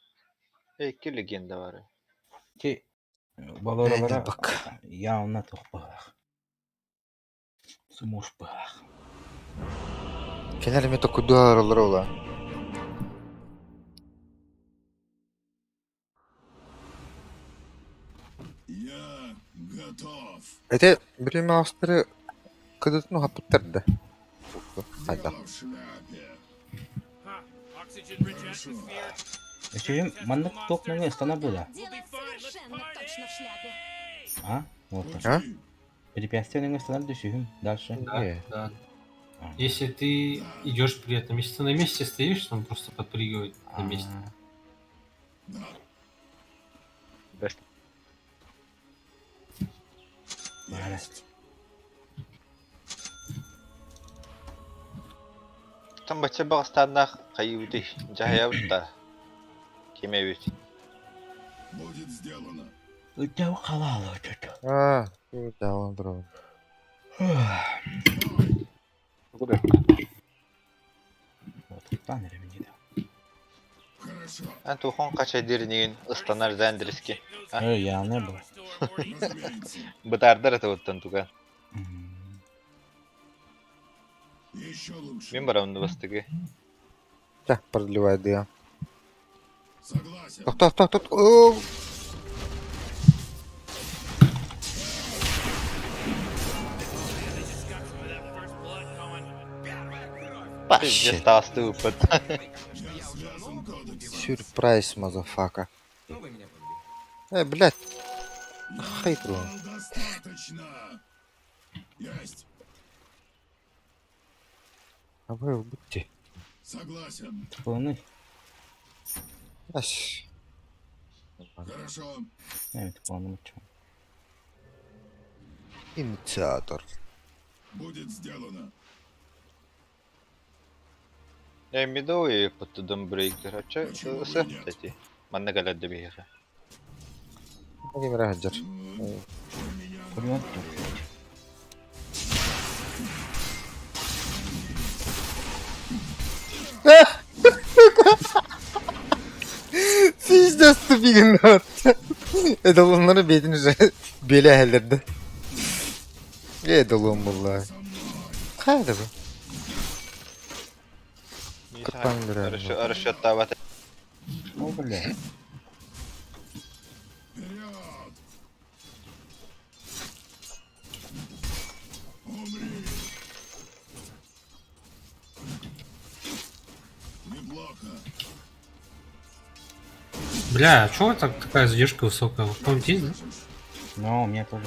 Эки легенда бар. Ти балоралара Бак. явно туох баҕалаах. Сумуш баҕалаах. Кинилэр эмиэ токуйдуу олороллор буолаа. Я готов. Ити бириэмэ астары кыдытын уһаппыттар да. Хайдах. Дело в шляпе. Huh. Oxygen-rich atmosphere. Үчүгэй маннык туох нөҥүө станар буолла? We'll be fine. Let's Совершенно точно в шляпе. А? Вот так. А? Препятствие нөҥүө станар түсүһүм. Дальше. Да, Не. да. А. Если ты идешь при этом, если ты на месте стоишь, он просто подпрыгивает на месте. А, Бест. Бары. Там бача багыстаннах кайыбыты жаһаябыт Кимебит. Будет сделано. Ыттау халаалы өтөтө. А, да, он бро. Куда? Вот, тан эрэ мине. Хорошо. Ан тухон кача дирнигин ыстанар зандриски. А? Э, явно был. Разумеется. Бытардар это оттан туган. Еще лучше. Мен барамын бастыгы. Ча, продлевай да. Тохтоо, тохтоо, тохтоо. Пиздец, таасты ыппыт. Сюрприз, мазафака. Э, блядь. Хай турун. Абы ылбыт Полный. Ас. Evet, puanım çok. Инициатор. Я мидовый под брейкер. А че кстати? Манна кэлэрдэ биһиэхэ. Владимир Аджер. Пулемет Пиздец тупигин Это onları бетин уже беле хәлләрдә. Э, долон булла. Кайда бу? Кырпаң бирә. Расчеттават. О, бля. Бля, а чё так такая задержка высокая? Вы помните, есть, да? Ну, у меня тоже.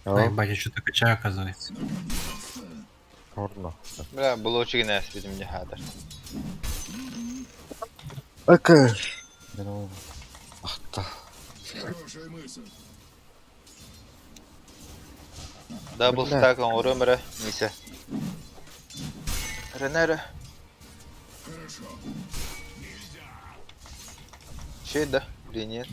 А, ебать, я что-то качаю, оказывается. Орно. Бля, было очень нес, видим, не хадar. Окей. Здорово. Ах та. Double Бля. stack оҥоруом эрэ, Миса. Ренера. Че да? Или нет?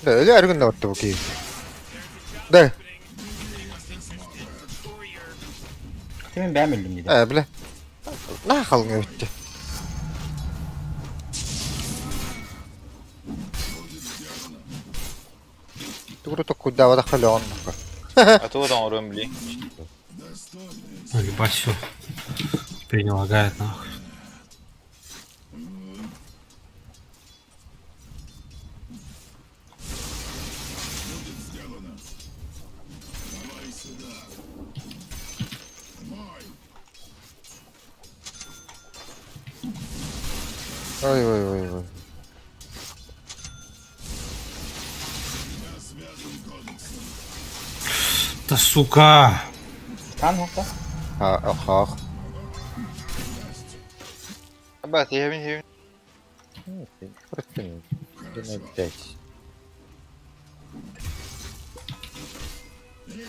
Да, өлө әргүн да бу кийин. Да. Kimin beğenmedim dedi. Э, бля. На халыңа өтті. Тугру токкуйдаабата халеон. А то оҥоруом били. Ой, ебать, все. Теперь не лагает, нахуй. Ой ой ой ой. Да сука! Стан хокта. А, ах, ах. Абат, я вин Просто опять.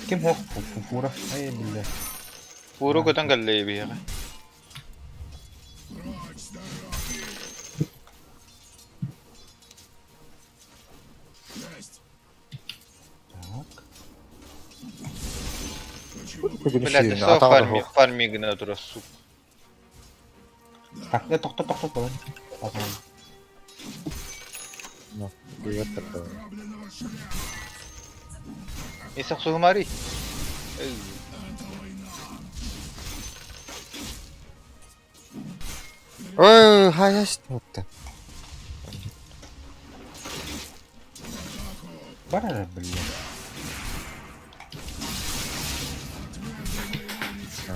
Ким хок фура. Ай, бля. Фуру көтөн кэллэ биһиэхэ. Так. Блядь, что фарми, фарми гына тура, сука. Так, э, тохто, тохто, тохто. Потом. Миса сухумари. Ой, хаяст вот. Пора, бля.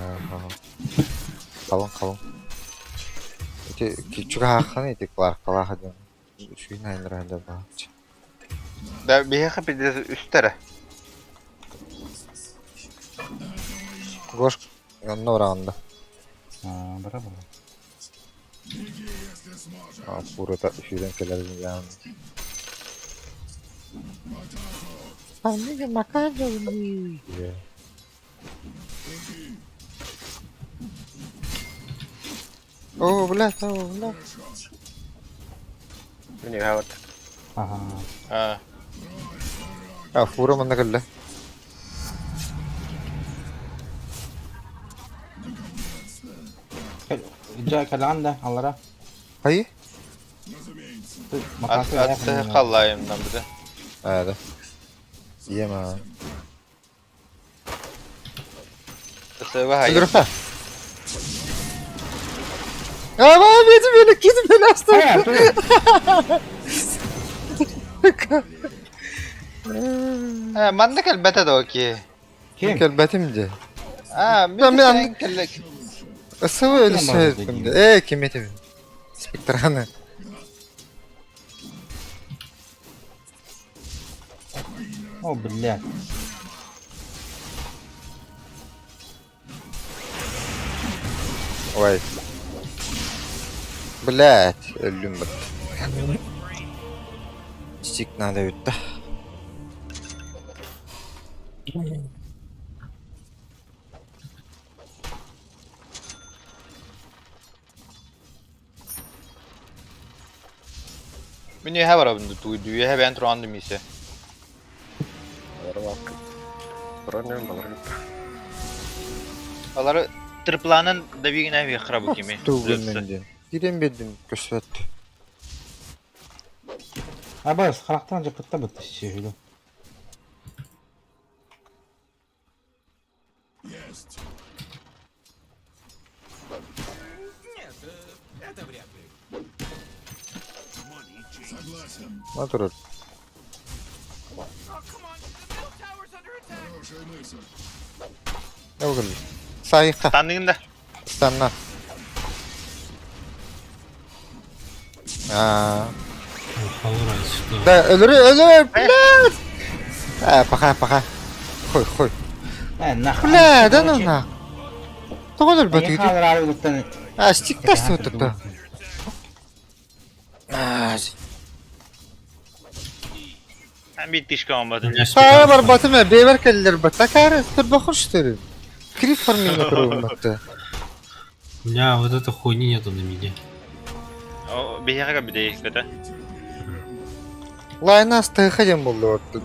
Ага. Қалың, қалың. Эти кичуга ханы эти клар калаха ден. Шуйна айнра да ба. Да, биһиэхэ пиздец үстэрэ. Гош, онно раанда. А, браво. А, пурата шүрен келер ян. А, неге макажа О, блядь, о, блядь. Мин үһэ Ага. А, А, фура манна кэллэ. Жа каланда, аллара. Хайы? ат ат халлайым нам бите. А, да. Ема. Өлөрөххө. Ама бетим мени кизим мени астыр. Манна кэлбэтэ да окей. Ким? Кэлбэтим дии. А, Мен мен кэллек. Ысыбы өлүсөйдүм да. Э, ким этим? Спектраны. О, блядь. Ой. Блять, өллүм бит. Стик надо бүттэ. Мин үөһэ барабын да тууйду, үөһэ бэйэн тураҕын да миисэ. Алары тырпланан давигина вехра бу кими. Тугун диэн. Кирен бердим көсөт. Абас, харахтан жапытта бытты сүйілі. Нет, это вряд ли. Матурur. Oh, come on. The middle tower's under attack. Ne olur? Sayıkta. Танныгын да. Станна. Аа. Что? Да, өлөрү, өлөр, блядь! А, пока, пока. Хуй, хуй. Э, нахуй. Бля, да ну на. Тоҕо өлбөт Хаалар арыгыттан. А, стиктас тут. А, Мен бит алмадым. Саа барбатым э, бэйбэр кэллэр батта каары турбахыр что ли? Крип фарминга турбун батта. У меня вот этой хуйни нету на миде. Биһиэхэ бидей көтө. Лайна астыха дем болду батты.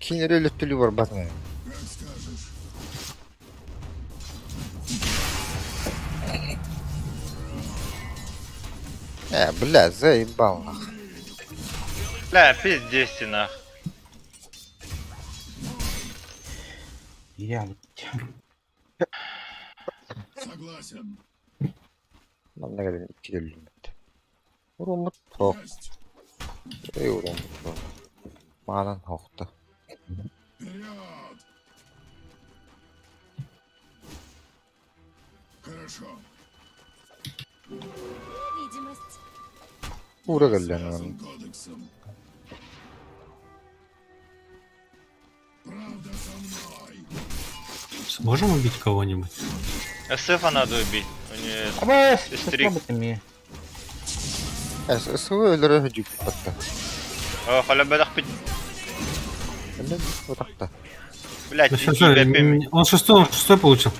Кинер өлөттүлү барбатым. Э, бля, заебал нах. Бля, пиздец нах. Я Манна кэлэн икки өллүммүт. Уруммут тоқ. Эй, уруммут тоқ. Маанан хоқта. Видимость. Ура кэллэн он. Сможем убить кого-нибудь? СФ надо убить. У нее Абас, Стрик. ми. Эс, суу өлөрө жүк батта. О, халя бедах пит. Өлө батта. Блять, Да всё, всё, он шестой получил.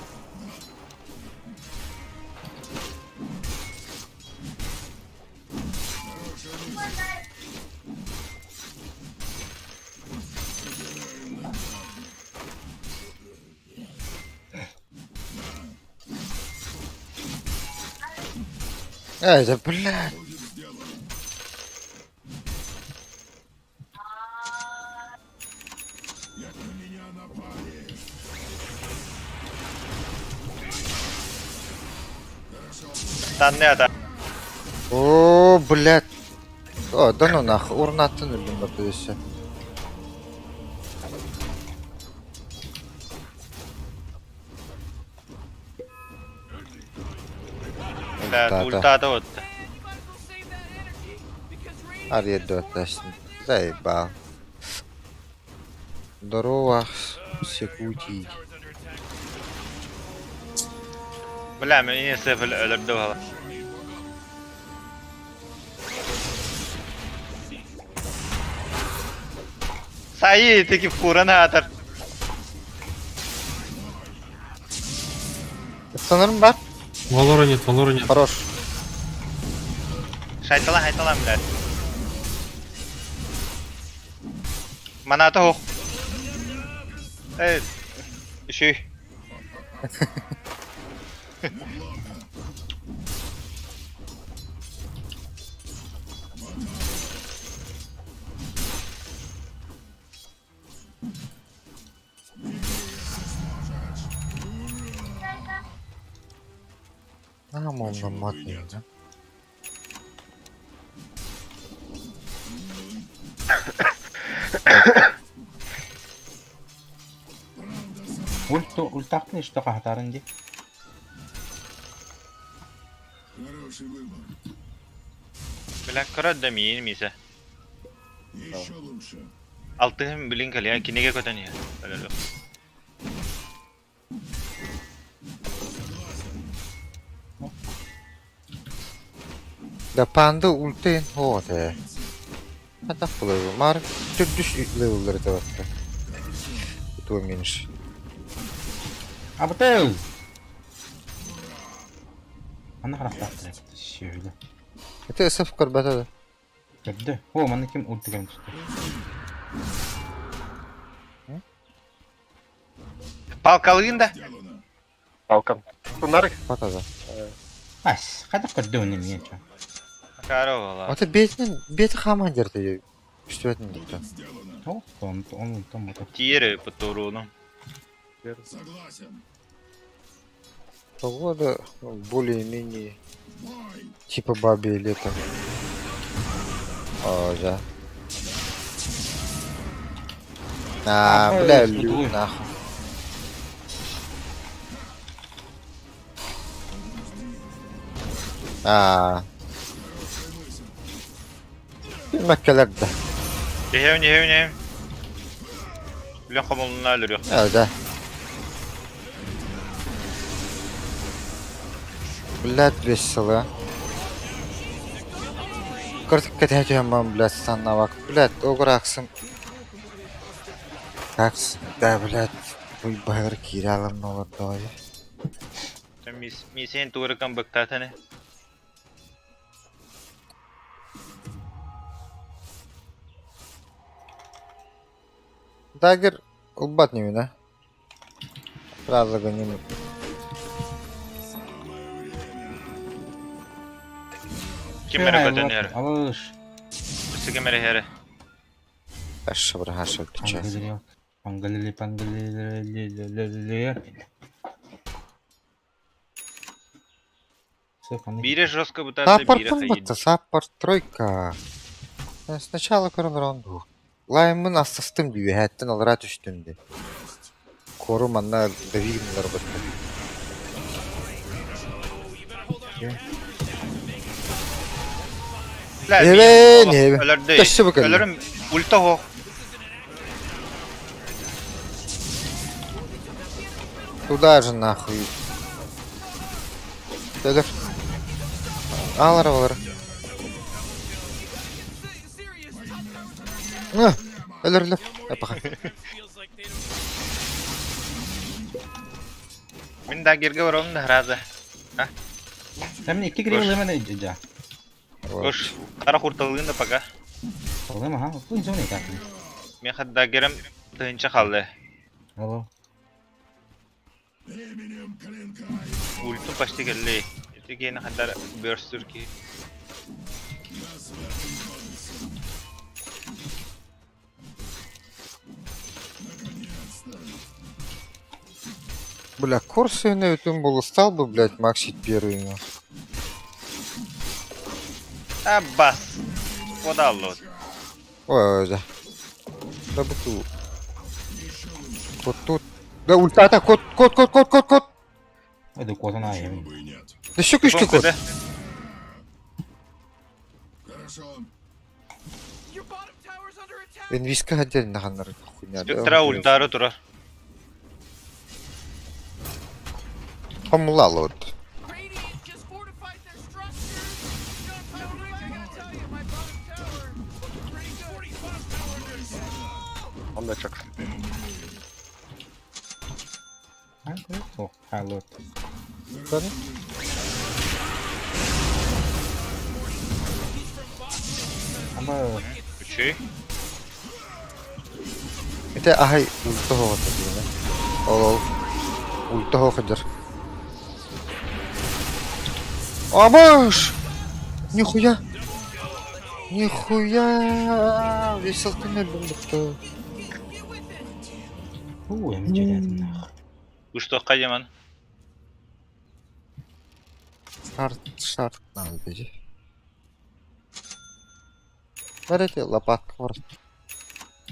Эй, да блядь. Танны ата. О, блядь. О, да ну нах, урнаттын өлдүм батта өссө. Бля, ультата вот. Арьедді отташын. Заебал. Здорово, Секутий. Бля, мен СФ өлөрдү бала. Сайы, теки фуран атар. Sanırım бар. Валора нет, Валора нет. Хорош. Шайталан, шайталан, блядь. Маната хох. Эй, үшүй. Наһаа муомнаммат да. Ульт ультахтын что хаһатарын дии. Бля, көрөр да миин миисэ. Алтыһым билин кэлиэ, кинигэ көтөн иһэр. Өлөрүөх. Да панда ультейн хоот ээ. Хатах булабы. Маар төрдүс левеллары табатта. Этого меньше. Абытыл! Аны харахтаахтар сүөһүлэ. Это СФ көрбөтө да. Көрдө. О, манна ким ультыган түстэ. Палкалыын да? Палкам. Туннары. Батада. Ас, хайдах көрдө оны миэн чо. Акара буола. Ата бетинен бети хааман дерте. Үстүбэтин дикта. О, он он там вот. Тиери потуруну. Погода более-менее типа бабье лето. О, да. А, бля, лю, нахуй. А. Билмэккэлэр да. Иһэбин, иһэбин, иһэбин. Билэн хомулунна өлөрүөх. Э, да. Блядь, весело. Кыртык кэтэһэ түһэн баран, блядь, саннабак. Блядь, огураксым. Как всегда, блядь, баһыгар киирэ аларна олордоҕой. Миисэйин тугурыкан быктаатаны. Дагер ылбат ньиминэ. Сразу гоним. Ким эрэ көтөн иһэр. Алыш. Өссө ким эрэ иһэрэ. Аша браша отвечай. Пангалили, пангалили, Биирэ жестко бытаарда, биирэ Саппортун хайын. батта, саппорт тройка. Сначала көрөн раунду. Лаймын астастым дии, үөһээттэн аллараа түстүм дии. Кору манна давигнылар батта. Эбэн, эбэн. Өлөрдө. Өссө бу кэллэ. Өлөрүм ульта оһох. Туда же нахуй. Өлөр. Алар алар. Өлөр өлөр. Пока. Мин да герге барабын да раза. Там икки кирилл лемene жа. Ош, кара курталыын да пока. Олем аха, бу зона так. Мен хатта герем тыһынча халды. Алло. Ульту почти келли. Ити кейini хатта бөрстүр ки. Бля, Корсу на этом был стал бы, блядь, максить первый. ну. А бас. Кодаллы. Ой, ой, да. Да буту. Вот тут. Да ульта, так, кот, кот, кот, кот, кот, кот. Это кот она эми. Да еще күшкө кот. Инвиска отдельно ханнар хуйня. Спектра ультары турар. Хомлал вот. Он да чак. О, алло. Аба. Үчүй. Это ахай ульта хоҕо диэнэ. Ол ол ульта хоҕо Абаш! Нихуя! Нихуя! Весел туннель бunduktu. Уу, эми жа нахуй. Уштуаққа деман. Шарт, шарт надо дии. Бар эти лопатка бар.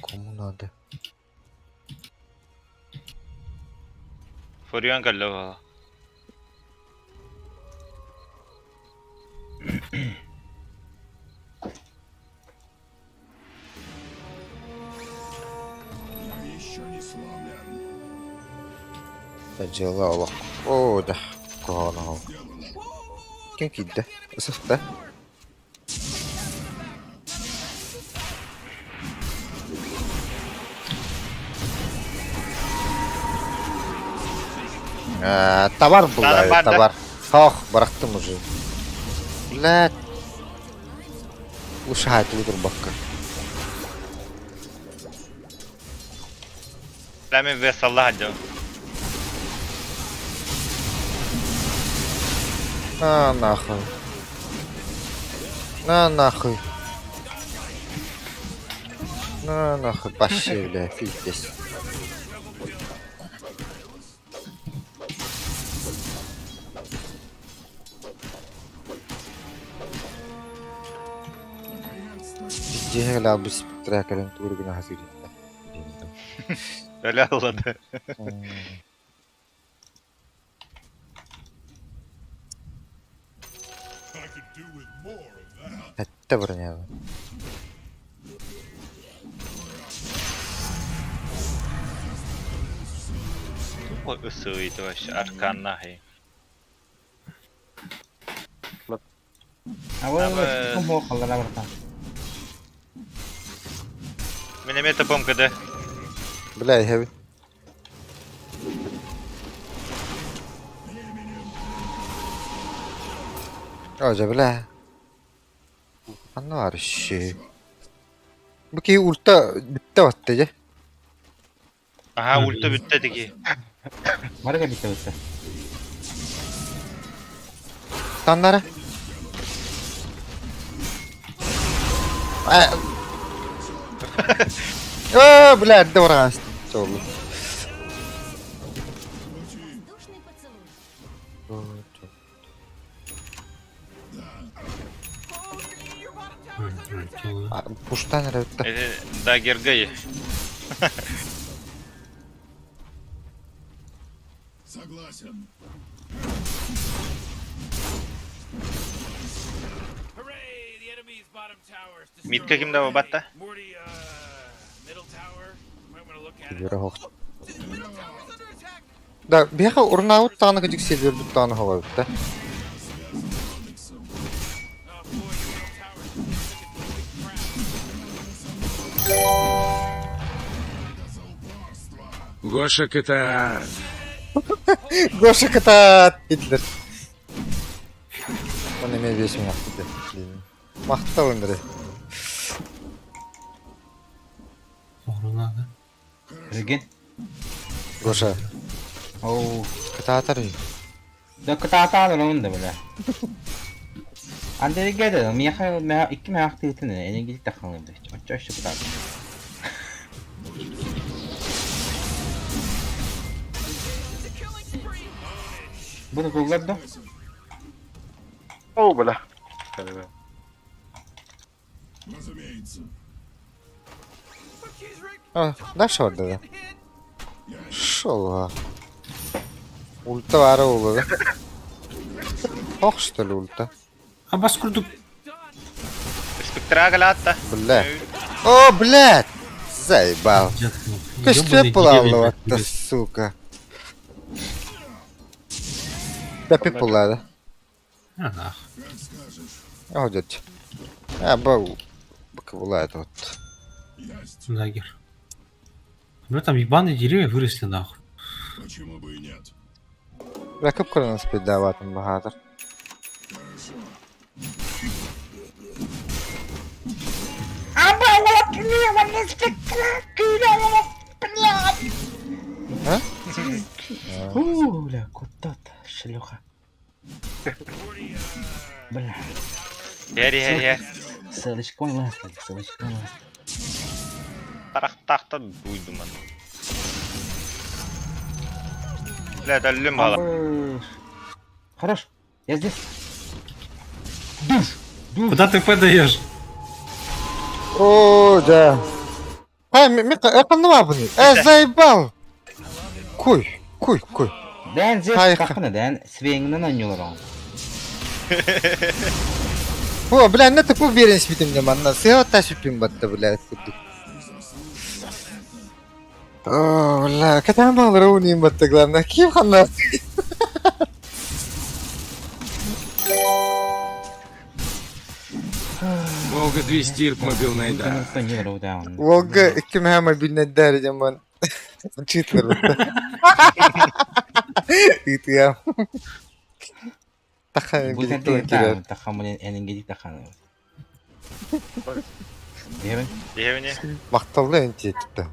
Кому надо? Фурион кэллэ буолла. Дьыала олох. Оо да, куһаҕан оһол. Ким киирдэ? Ысыхта. Э, товар Тара булла, бар да. товар. Ох, бырахтым уже. Блядь. Ушаһаатыбыт турбакка. Ләмин весалла хаддым. На нахуй. На нахуй. На нахуй, вообще, бля, пиздец. Пиздец, бля, бис трекерин туругuna хасыритта. Öyle аллады. Хэтте броня. Ой, ысыйды вообще, аркан нахи. А вот бу халлара братан. Мин эмиэ топом кыды. Бля, heavy. Ожа, бля. Анна бар иши. Бу киһи ульта бүттэ батта дьэ. Аха, ульта бүттэ тики. Барыга битте битте. Таннара. Э, бля, эрдэ бараҕан Чолу. Пуштан эрэ бүтэ. Да, Гергай. Hooray! The enemy's bottom tower is destroyed. Митка кимде батта? Morty, middle tower. Might want to look at it. Күлүрэ хоқ. Да, биһиэхэ урнаабыт даҕаны кыдьык сиэллэрбит даҕаны хоҕойбут да. Гоша кытаат! Гоша кытаат диэтилэр. Оны эмиэ биэс миҥ диэн. Махтал Андрей. Оҕуруна да. Билигин. Гоша. Оу. Кытаатар үһү. Да кытаатаан олорун да бля. Андрейге да миэхэ икки мээх тыытын энергетик тахалыйда. Оччо өссө кытаат. Буну куллар да? О, бля. А, дальше барда да. Шел. Ульта баара буолла да. Ох, что ли ульта. А бас курдук Спектра галатта. Бля. О, блядь! Заебал. Көстүө пулааллыбатта, сука. Пепи пулаада. А нах. О, дядь. А, бау. Бакабулает вот. Дагер. Бля, там ебаные деревья выросли нахуй. Бля, кып көрөн спидаватын баһаатар. А? Фу, бля, куда-то, шлюха. Бля. Хери хери. Ссылочка ласта, ссылочка ласта. Тарах-тахта дуйдуман. Бля, дәллим бала. Хорош, я здесь. Душ! Душ! Куда ты даешь? О, да. А, ми Э, заебал! Куй, куй, куй. Дэн здесь Хай, таххына, дэн свеңнен анньылар О, бля, на такую уверенность битим мне манна. Сыа ташипим батта, бля, курдук. О, бля, катан баллары уним батта, главное. Ким ханна? Волга 200 мобильный да. Волга икки мобильный дар жаман. Читлер батта. Ития. Таха Бу билик кирер. тахамын энингеди таханы. Дебен? Деревне. Макталды энти типа.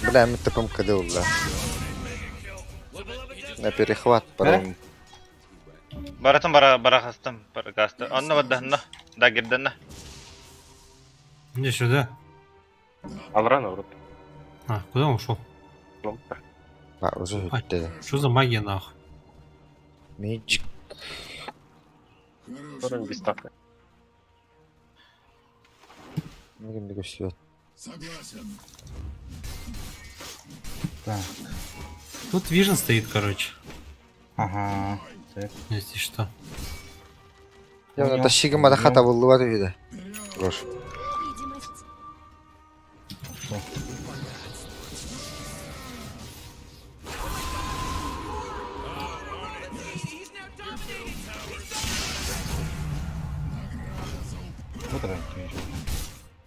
Бля, мы топом КД бля. На перехват паром. Баратын бара барахастым, баракасты. Онно баддаһынна, да гирдэнна. Иди сюда. Алран урут. А, куда он ушел? А, уже бүттү. Что за магия нахуй? Magic. Орон биставка. Мигин көстүбөт. Так. Тут Вижн стоит, короче. Ага. Если что. Я на тащигым ада хата булду бар иде. Рош.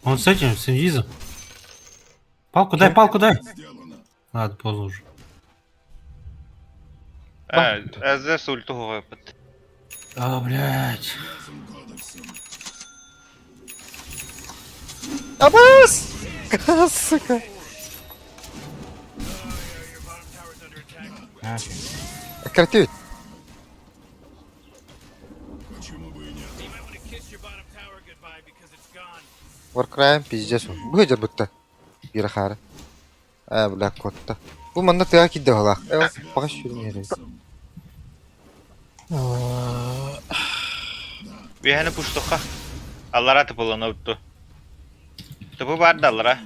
Он с этим, с инвизом. Палку дай, палку дай. Ладно, поздно уже. Э, Эзес ульту выпад. А, блядь. Абас! Сука. Кративит. Warcry пиздец. Бу будто. Бирахара. А, бля, котта. Бу манна тыга кидде халах. Э, пока шүрін ерес. Биһэни пуштуха. Аллара тыпылын утту. Тыпы бар да аллара.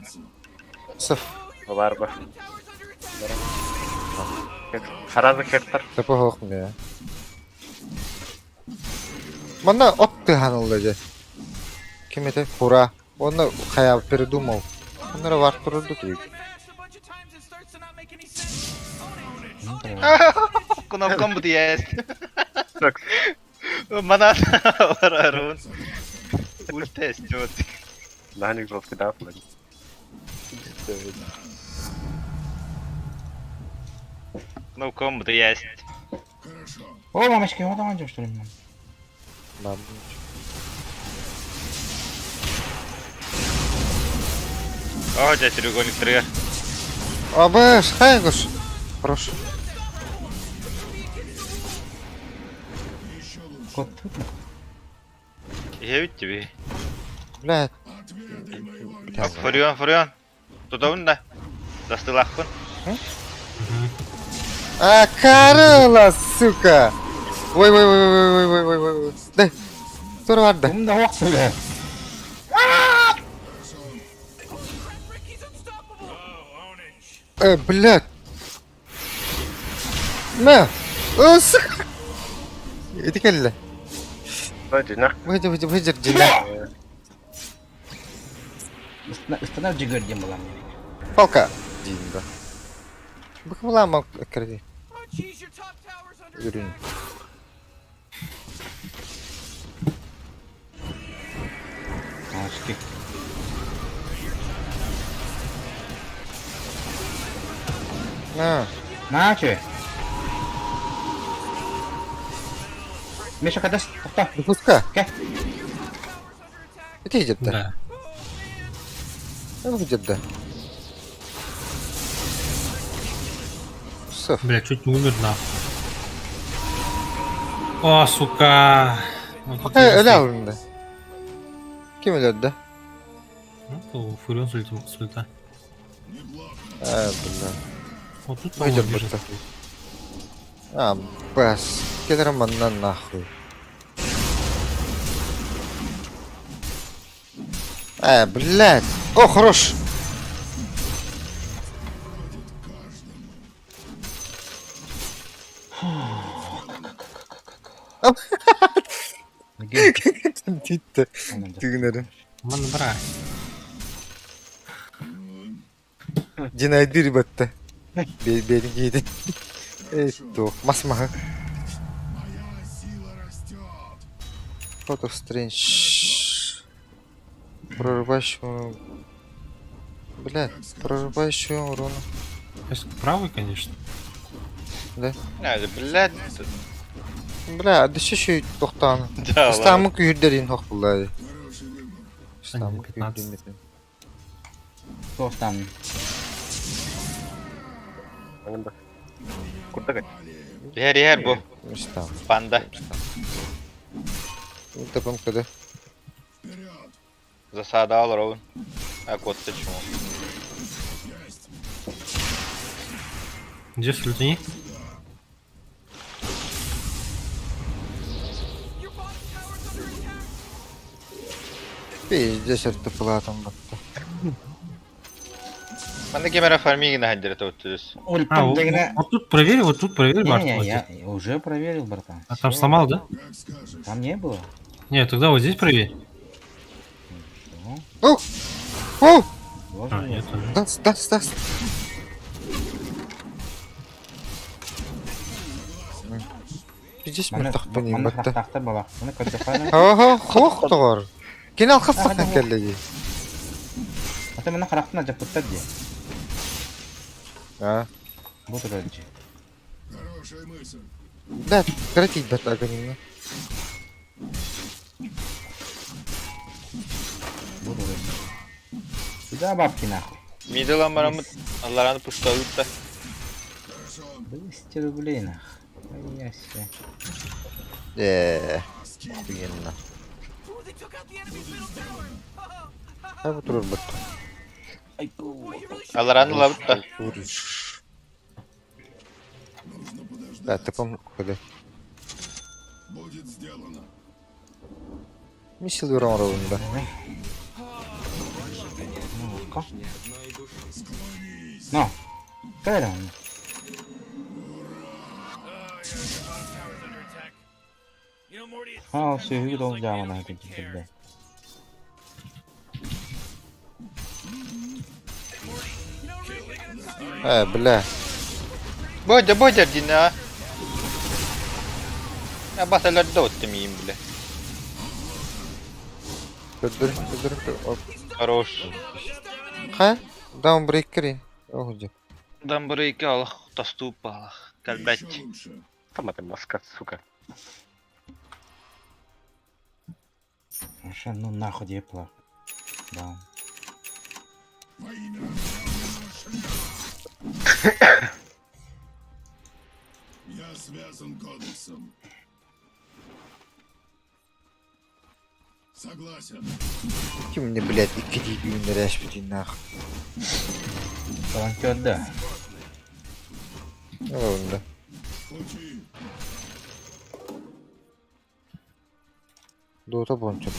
Сыф. Бар бар. Харазы хектар. Тыпы хоқ ме. Манна от тыханылды же. Ким это? Хура. Он хая передумал. Он вар турду түйік. Кнопкам бут есть. Мана аллара Ультест вот. Наник жесткий да, Кнопкам бут есть. О, мамочки, вот там что ли? Мам. О, дядя треугольник триггер. Абаш, хайгуш. Хорош. Кот тут. Я ведь тебе. Бля. Фурион, Фурион. Туда да. Застылахпын. А, Карла, сука! Ой, ой, ой, ой, ой, ой, ой, ой, ой. Дай. Тур бар да. Кум да хоқ Э, блядь. На. О, сука. Иди келле. Выйди, выйди, выйди, Дина. Ыстанар жигер дем була мне. Палка. Динда. Быквалама кірді. Үрін. Мамочки. На. На, че? Миша, когда тоқта. Допуска. Ке? Это идет, да? Да. Ну, где да. Сов. Бля, чуть не умер нахуй. О, сука. Он тут Пока вижу öyle стоит. alındı. Kim öldü? да? Ну, то Фурион с ульти- с ульта. А, бля. Вот тут, Выйдет по-моему, вижу будто. стоит. А, бас, кэлэр манна нахуй. Э, блядь. О, хорош. Тиитте. Тыгынары. Маны бра. Динайдыр батта. Бэйбэйин киитин. Эй, туох, мас маһы. Pot of Strange. Прорубающего... Бля, прорубающего урона. Правый, конечно. Да? Блядь. Бля, да еще тохтааны. Да, Стамы күйірдерин хоқ бұлай. Стамы 15. күйірдерин. Туохтан. Курдук. Иһэр иһэр бу. Стам. Панда. Тапым кыды. Засада олоробун. А кот чему? Где слютни? Пиздец, это платом батта. Манна кемера фармигина хаддер тоттүс. А, вот, вот тут проверь, вот тут проверь, Не, Барт. не, вот я здесь. уже проверил, братан. А там Всё. сломал, да? Там не было. Нет, тогда вот здесь проверь. О! О! А, нет, уже. Дас, дас, дас. Пиздец, Маны- мен тахпын маны батта. хахтахта бала. Маны көрдөххө. Ага, хох тоғар. Кенал хастахан келлеги. Ата маны харахтан жаппыттар дии. А. Бу турар дии. Да, кратить бат агонина. Бу турар дии. Куда бабки нахуй? Мидела марамыт аллараны пушталытта. 200 рублей нахуй. Ай, я себе. Охуенно. А вот турар батта. Аллараны лабытта. Да, ты помню, куда. Ми силвером ровно, да. Но. Кайра он. А, все, видел, да, она опять, блядь. Бля. Бодя, бодя, дина. Я баталар доттым им, бля. Көддөр, көддөр, оп. Хорош. Ха? Даунбрейкер. Ох, где. Дамбрейки алах, таступ алах. Кальбет. Сама ты маска, сука. Хорошо, ну нахуй депла. Да. Я связан кодексом. Согласен. Ким мне, блядь, и киди ныряешь, нахуй. Волонтер, да. Ну ладно, да. Дота бончор.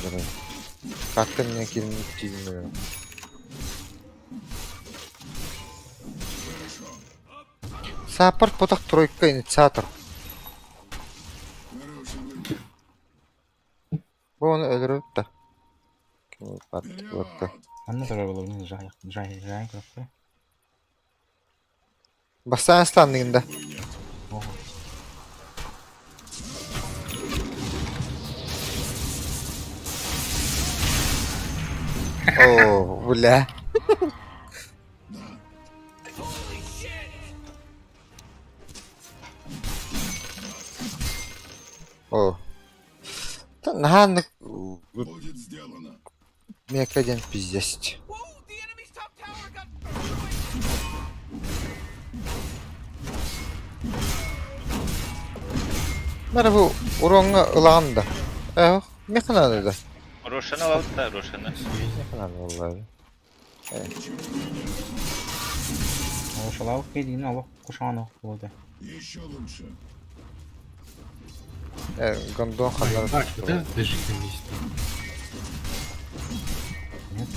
Как ты мне кинуть тигнул? Саппорт потах тройка инициатор. Бу оны өлөрөт да. Анна тоже было не жай, жай, жай, как Бастан станныгында. О, бля. О. Та нахан Мека один пиздец. Мара бу уронга ылаан да. Эх, механаны да. Рошана лабытта, Рошана. Механаны валлаhi. Ошалау кедин алып кушаны болды. Еще лучше. Гондон ханнар. Ебать, вот это даже комиссия. Нет,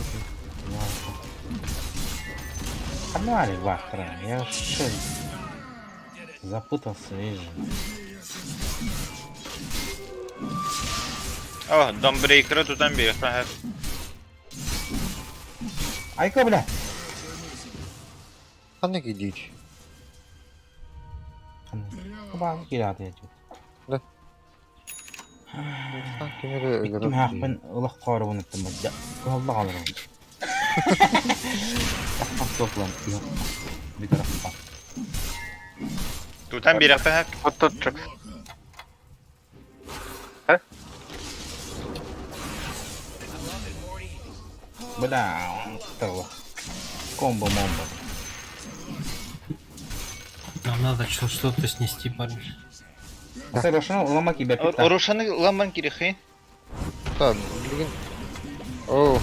Канале вахтера, я что запутался, видишь. О, Домбрейкера тутан биэххэ. Айка, бля! Ханна киирдиир? Кабан киираты Да. Ким эрэ Икки өлөрөр мээхпин ылах хоорубун ыттым да кыһалла хааларым. Таххан суохлан бүтэр Тутан биэрэххэ. Вот тут чё. Бля, того. Комбо-момбо. Нам надо что-то снести, парень. Хорошо, лома тебя пита. Орушаны ламан кирихи. Да, блин. Оу.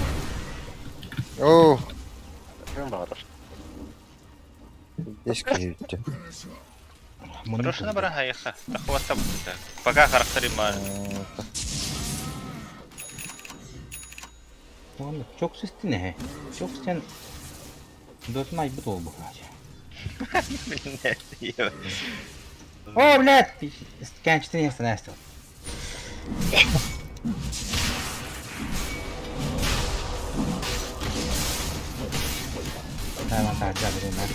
Оу. Здесь киирдэ. Орушаны баран хайыха. Тахватта бутта. Пока характери маар. Çok систин э. Çok sen Дотун айбыт ол бу. О, блядь! Кэнчтин ястан әстел. Tamam tamam ben.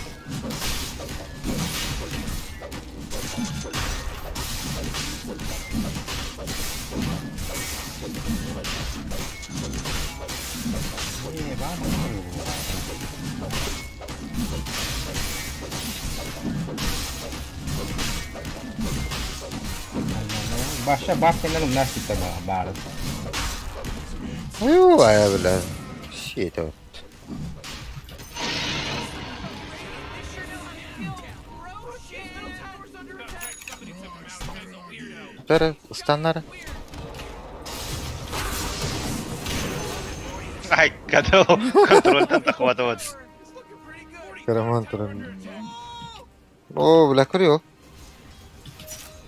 Ee, var mı? Başa bak kenarım nasıl bari. Ой, бля. Щит вот. Тара, станнара. Ай, кадыл контрольтан тахватыват. Караман туран. О, бля, курил.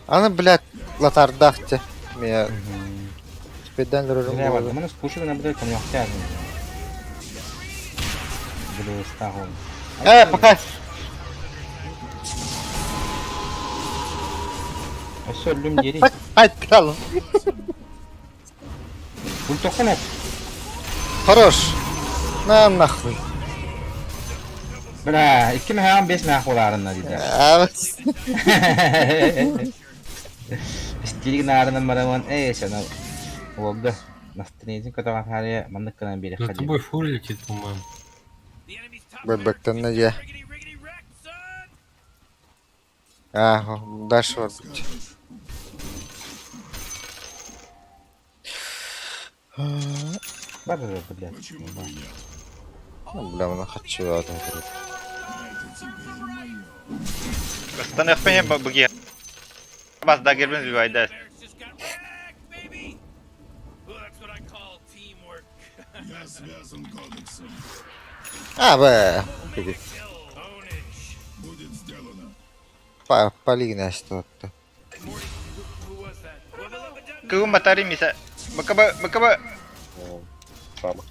Аны, блядь, латардахте. Меня спедан рурум. Бля, вот, мы спушили на блядь, там не Бля, стагон. Пока. А все, люм дери. Ай, крал. Ультоханет. Хорош. На нахуй. Бля, икки мехам бес мехуларына диде. Стилиг нарынан мараман, эй, сана. Олга. Настроение которого харе маннык кынан бере За тобой фур летит, по-моему. Бэбэктен я. А, дальше вот. Бар блядь. Ну, бля, она хочу это. Станах буги. Бас дагербин вивайда. А, б. Па, полигна что-то. Кыгым батари миса. БКБ, БКБ. Сама.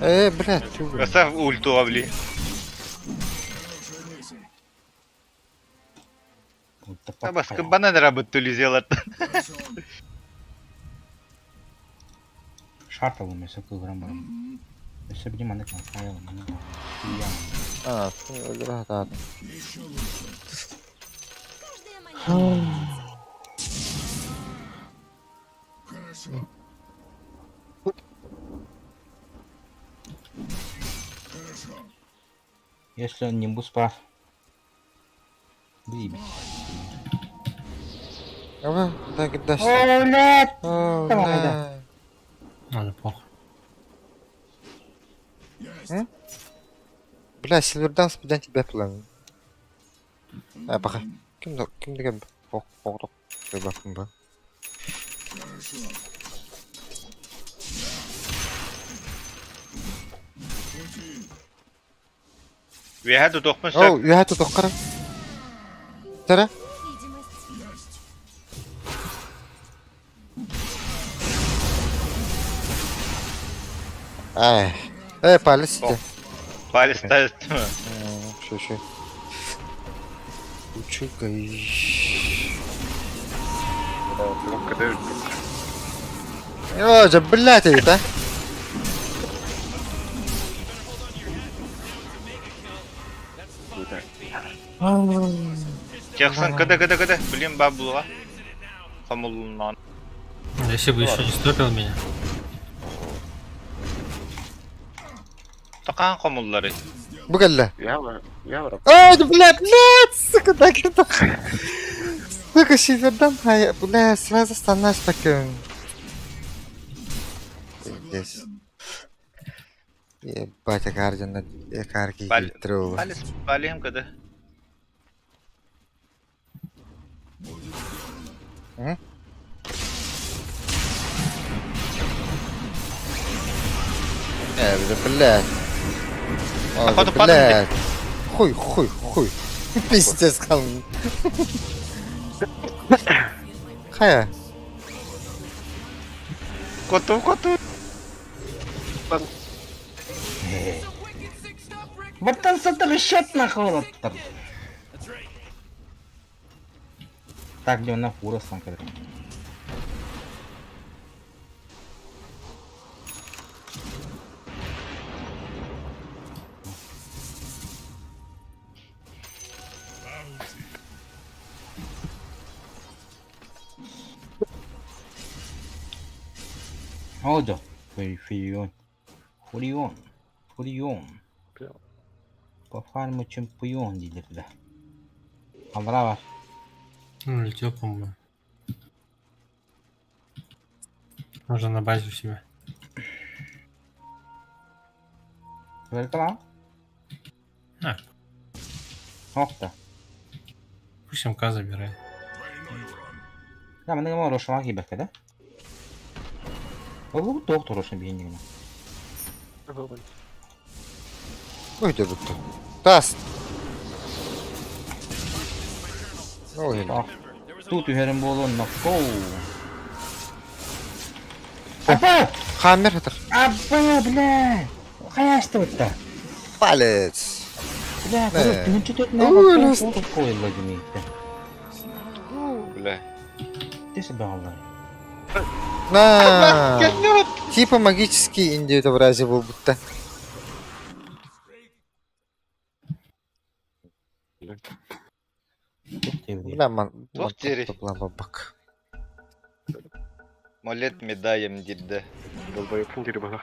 Блядь, ты Красав ульту авли. Бас кыбана работу сделать. Шарт алым, если килограмм барам. Если бы маннык файл, маннык. А, да, да. Если он не будет прав. Выебись. Ага, да, да. О, блядь! О, Давай, бля. Ладно, плохо. Бля, Сильверданс біден тебя план. А, пока. Ким ким деген ок ок бакын ба. Үөһэ тутуохпун Ол сөп. үөһэ тутуоххара. Тара. Ай. Э, палец О, Палец ставит. Все, все. Учугай. О, же, блядь, это. Джексон, кыда, кыда, кыда. Блин, бабулга. Хомулунан. Если бы еще не стопил меня. Такаан хомуллары. Бу кэллэ. Я бы, я бы. Ай, да, блядь, блядь, сука, так это. Сука, сивердан, ай, бля, сразу станешь таким. Здесь. Ебать, Гардина, Экарки Пал- Палец, палем кыда. Э, бля, блядь. О, Походу, блядь. Хуй, хуй, хуй. Пиздец, хам. Хая. Коту, коту. Баттан сатыр счет нахуй Так, где он на фура сам когда. Oldu. Фион. Фурион. Фурион. По фарму чемпион диdirdi. Алра var. Он улетел, по-моему. Уже на базе у себя. Verdi lan. На, Nokta. пусть МК забирает. Ya ben de ama Roşan gibi bekle. Oğlum doktor Roşan bir yengine. Ой, да будто. Таст. Ой, Bak. Tut üherim bolun nokta. Апа! Хаммер это. Апа, бля! Каяшты бутта. Палец. Бля, Не. короче, ну что тут Ой, на ласт. koyuldu demekti. Бля. Dese bağlı. На. Типа магический Индию это вразе был будто. Бля, ман. Тух тери. Бабак. Молет медаем дидде. Долбоеб дерьмо.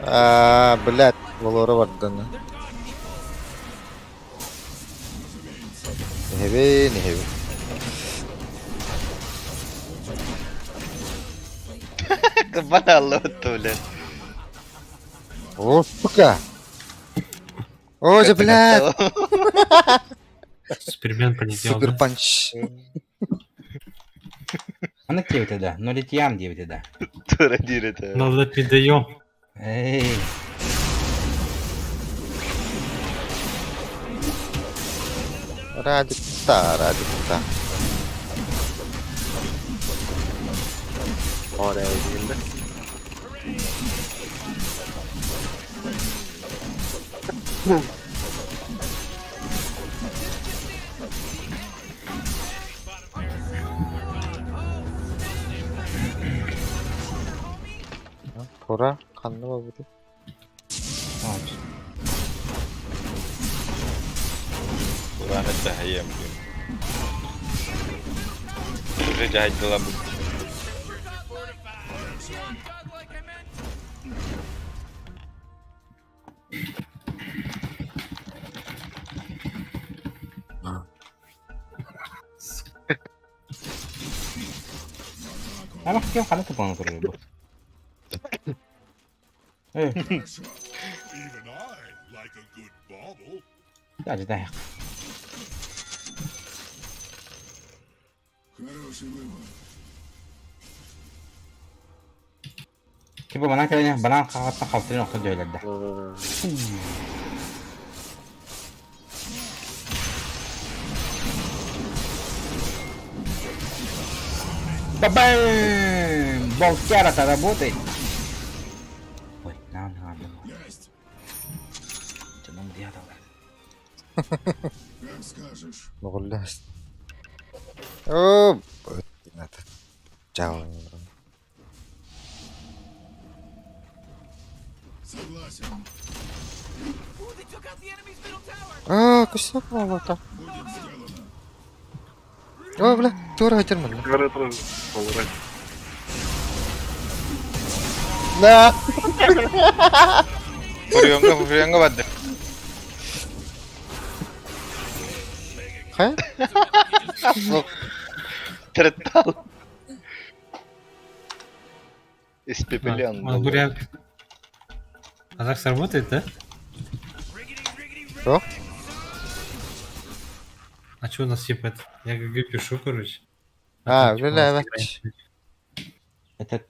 А, блядь, Валора Вардана. Не хэви, не хэви. Кабана лоту, бля. О, сука! О, да, блядь! Супермен полетел, Супер да? панч. Аны кевте да, но летям девте да. Тура дирете. Надо передаем. Эй. Радик, та, радик, та. Oraya girdi. Пора, ханна буду. Кураны тахаем, блин. Уже жахать была бы. Ama kim kanı tıpanı duruyor bu. Эй. Я ждаю. Типа банан кэлэн банан хаҕаттан халтырын охто дөөлөрдө. Бабам! Болтяра-то работает. Ой, на, на, на. Дьонум диадалар. Моҕуллаас. Оо, Чао. Ooh, they took out the enemy's middle tower. Аа, көстө буолбата. Оо, бля, туора хатыр манна. Да. Фурионга, Фурионга барды. Хайа? Третал. Испепелен. Он буряк. А так сработает, да? Что? А что у нас типа это? Я ГГ пишу, короче. А, там, типа, бля, у нас бля. играем. Этот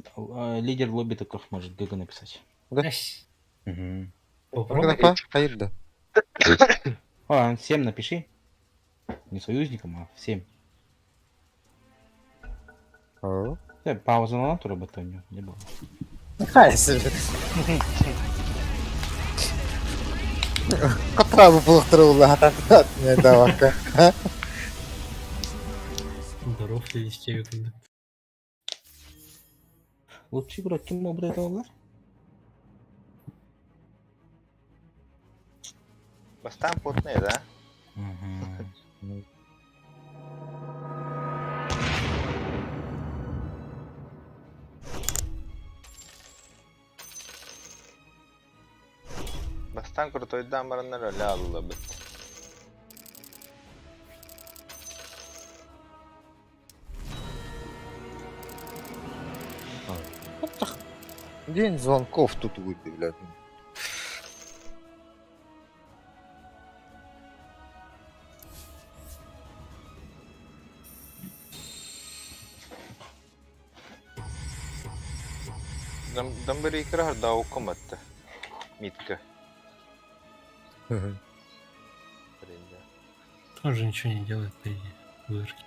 лидер лобби такой может ГГ написать. Да. Эсь, Угу. Попробуй. Па, хайда. А, всем напиши. Не союзникам, а всем. Оо. Пауза на натуру бы не, не было. Хайсы. Котра булуктурула хатат не давака. Здоров ли истею тогда. Лучший игрок ким был это Бастан потный, да? Угу. Бастан крутой дамараннар өлө алылабыт. День звонков тут выйди, блядь. Дамбрейкер хардау коматты. Митка. Тоже ничего не делает, по идее. Вырки.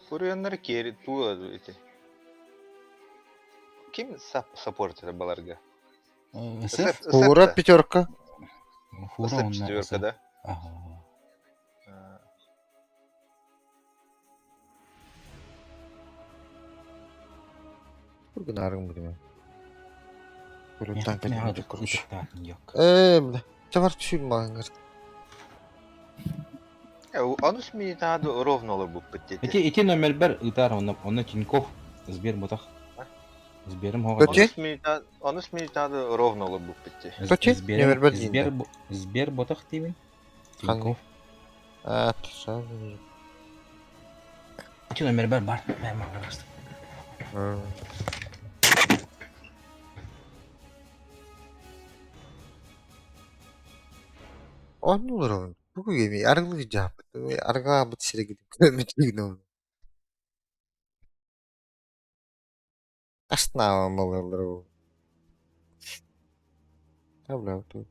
Фурионнар кери туа эти. Ким саппорт это баларга? СФ? Фура пятерка. Фура он на четверка, SF. да? Ага. Бургунарым будем. Мен Танк мен короче. Э, бля. Товар түсүн маңыр. Аны сменить надо ровно лобу подтеть. Эти эти номер бер ытар он он Тинькофф Сбер ботах. Сбером хога. Тоти? Аны сменить надо ровно лобу подтеть. Тоти? Номер бер Сбер Сбер ботах тибин. Тинькофф. А, тша. Эти номер бер бар. Мен маңыр. Оннулар Бу эми аргылы жаапыт. Арга бут сире көрмөтүгүн. Астна малалар. Табла тут.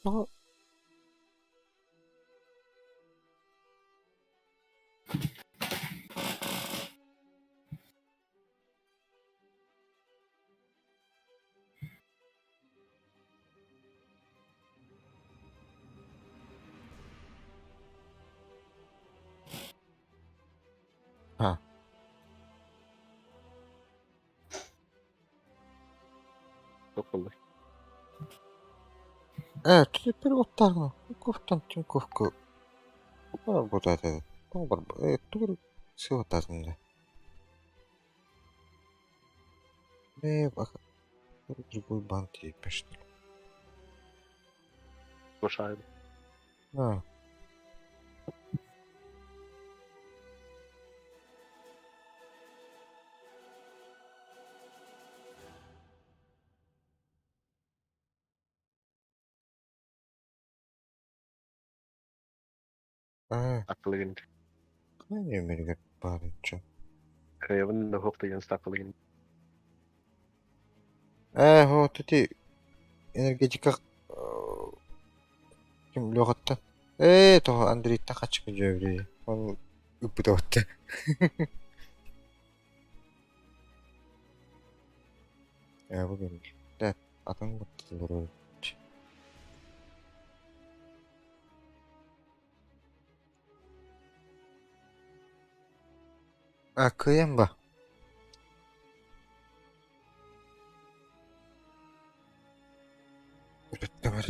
Ну, Тохтоллор. Теперь вот так, ну, кофтан Тиньковка работает этот. Сила тазында. Другой банк епешт. Кошайм. А. А, Акылыгын. не мергер барынча. Кыйабын да хоқ деген стақылыгын. Вот эти энергетика ким лёгатта. То Андрей тахачка жөбри. Он ыпытотты. Бүгін. Да, атын вот А, кыям ба. Бар.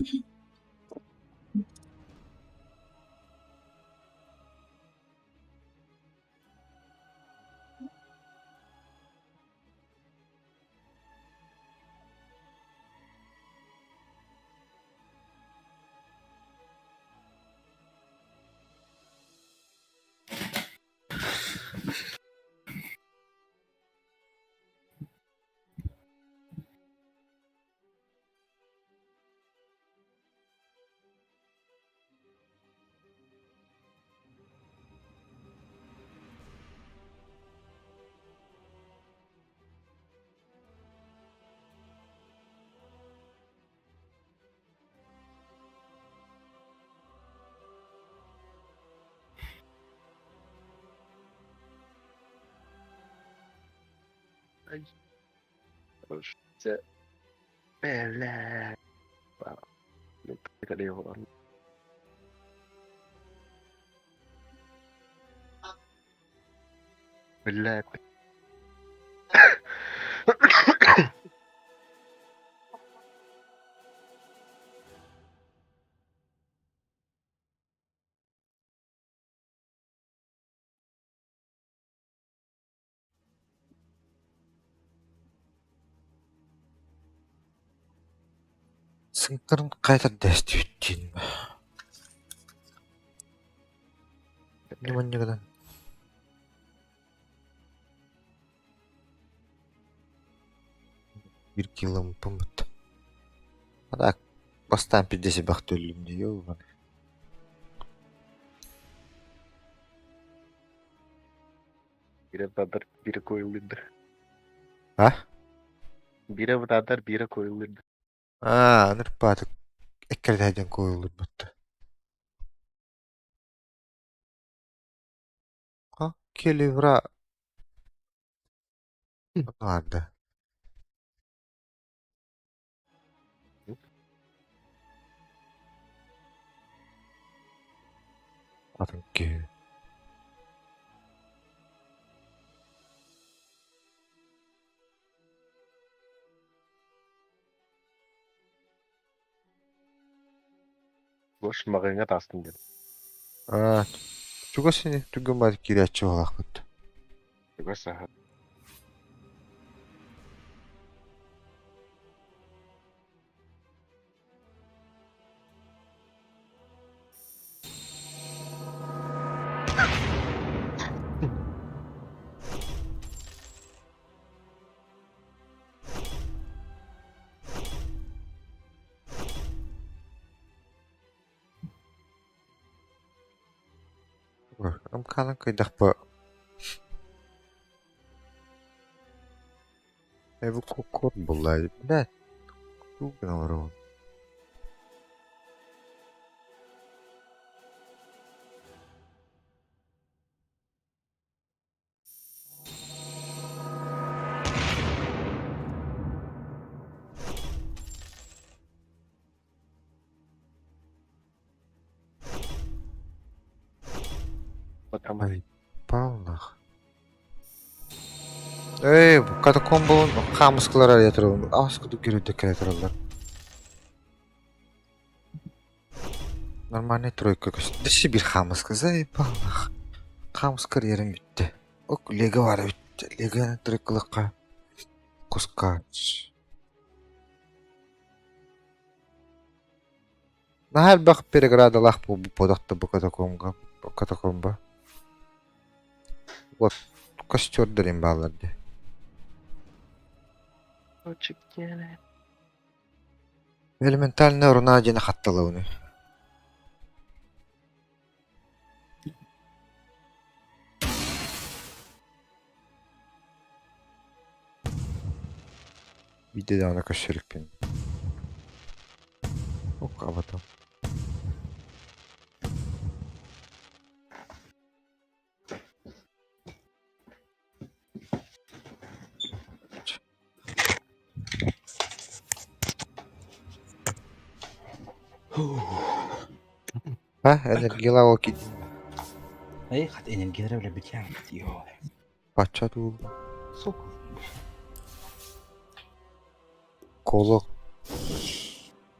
Бля. Бля. Сыҥтарын қайтар дәстүттин. Ниманньыгынан. Бир килом пымыт. А так, бастан пиддесе бахтөллүм дии, Бире бадар бире koyulurdu. А? Бире бадар бире koyulurdu. А, нырпаатык эккердээден коюлур бутта. А, келивра. Ладно. Атын ки. Бош мағыңа тастын деді. А, чугасыны түгөн бар кирячы болакпыт. Чугас аха. Амканан кыйдахпа. Эбу кокор буллай. Бля. Туган олорон. Потом Ай, палнах. Эй, катакомбалын хаамыскалар арыйа турабын. Аас кудук геройдар кэлэ тураллар. Нормальный тройка көстө. Дэши бир хаамыска заебалах. Хаамыска арыйарым бүттэ. Ок, лего баара бүттэ. Лего тройкалыкка кускач. Наһаа элбэх переградалаах буолбут буолуохта бу катакомга катакомба. Вот костердарын бааллар дии. Элементальная руна диэни хатталабыный. Биирдэ даҕаны көрсө иликпин. Ок, абата. А, энергияла ол киирдин. Эй, хат энергиялара бля битян. Йоо. Бачча дуу. Сука. Колок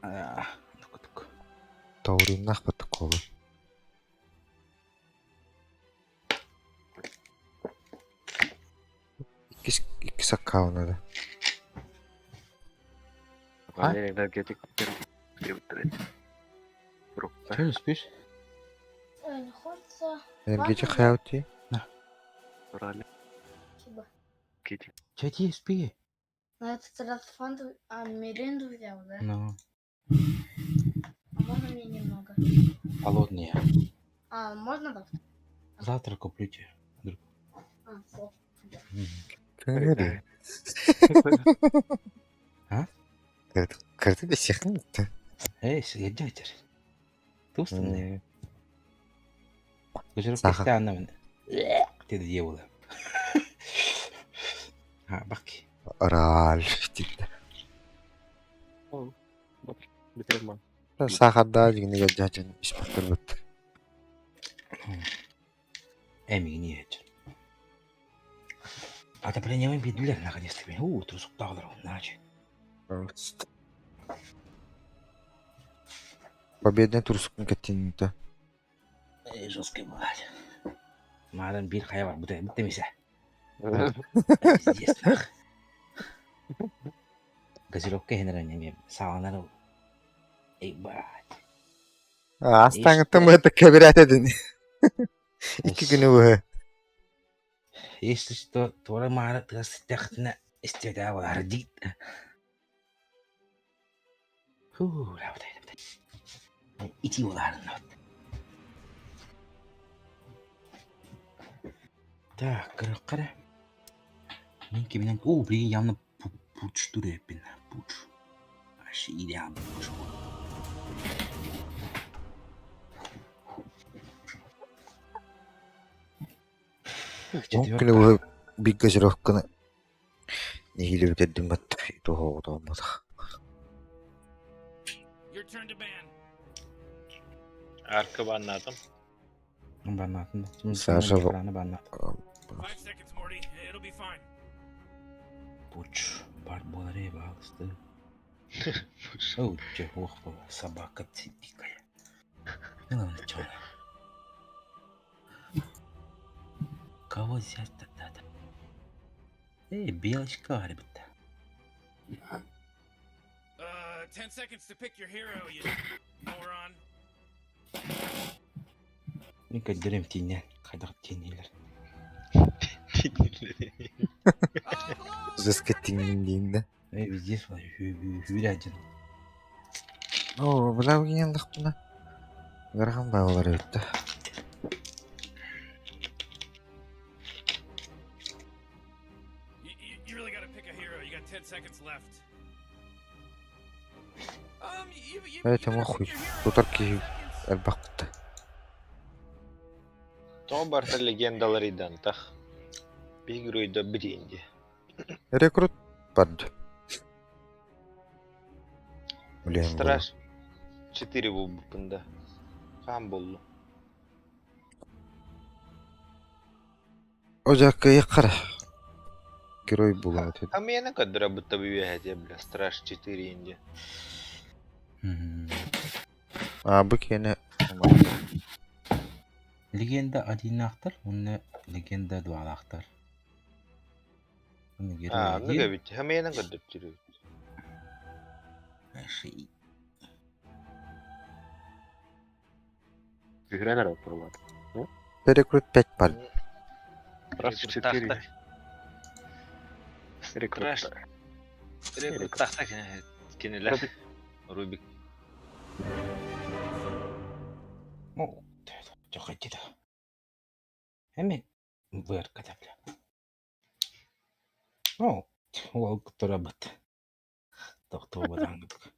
Аа, тук-тук. тауриннаах бата колу. Иккис иккис аккаунна да. А? Энергетик. Че не спишь? Не хочется. Энергетик хаути. Спасибо. Че ти спи? На этот раз фанту, а миринду взял, да? Ну, А можно мне немного? холодные. А, можно завтра? Завтра куплю тебе. Друг. А, вот. Кыры. А? Кырты да сехнет. Эй, съедете. Тустанные. Саха. Ты дьявола. А, баки. Ральф диде. Сахарда дигини дьаһан испэктэр бут. Эми не это. Отопление мы бедли, наконец-то. У, трусок тағылар, иначе. Победный турсукун кеттинта. Эй, жесткий блядь. Мадан бир хайвар, бут бут эмесе. Пиздец, нах. Газировка хенер сааланар. Эй, блядь. Астаңыттан это кэбирät эдин. Икки күнү быһы. Если что, туора маара тыас тэхтина истедә болар дит. Фу, работай, работай. Ити болар, Так, кара. Мен киминен, о, блин, явно пуч турепин, пуч. Аж идеально пуч. Он күнү быһы бир газировканы нэһиилэ бүтэрдим бат туһоҕутооммотах. Your turn to ban. Арка баннатым. Баннатын. Саша, баннат. 5 seconds, Morty. It'll be fine. Пуч, бар боларе балысты. Оу, че, ох, собака дикая. Ну ладно, чё. Кого взять тогда-то? Эй, белочка, ребята. 10 seconds to pick your hero, you moron. Мен көддөрөм тиинен, хайдах тиинелер. Жеска тиңдин да. Эй, везде хүрэ один. О, бля, гениалдах буна. Ыарахан баалар эбит да. You really gotta pick a hero. You got 10 seconds left. You Эй, you тема better хуй. pick your hero. Тутар киһи элбэх бутта. То барта легендалар идантах. Бигруйда бринди. Рекрут барды. Блин, Страж. 4 булбупында. Хам болду. Ожакка яккара. герой булан этэ. А меня көрдөрө будто бы үөһэтиэ бля Страж 4 инди. А бу киэнэ Легенда одиннаахтар уонна легенда двалаахтар. А, оннук эбит. Хамыйанан көрдөптүр эбит. Үһүрэн эрэ турулар. Перекрут 5 пар. Раз 4. Рекрут. Рекрут кинилэр. Рубик. Ну, хотите. Эми быарката бля. Ну, уол турабыт. Тохтуубатаангытык.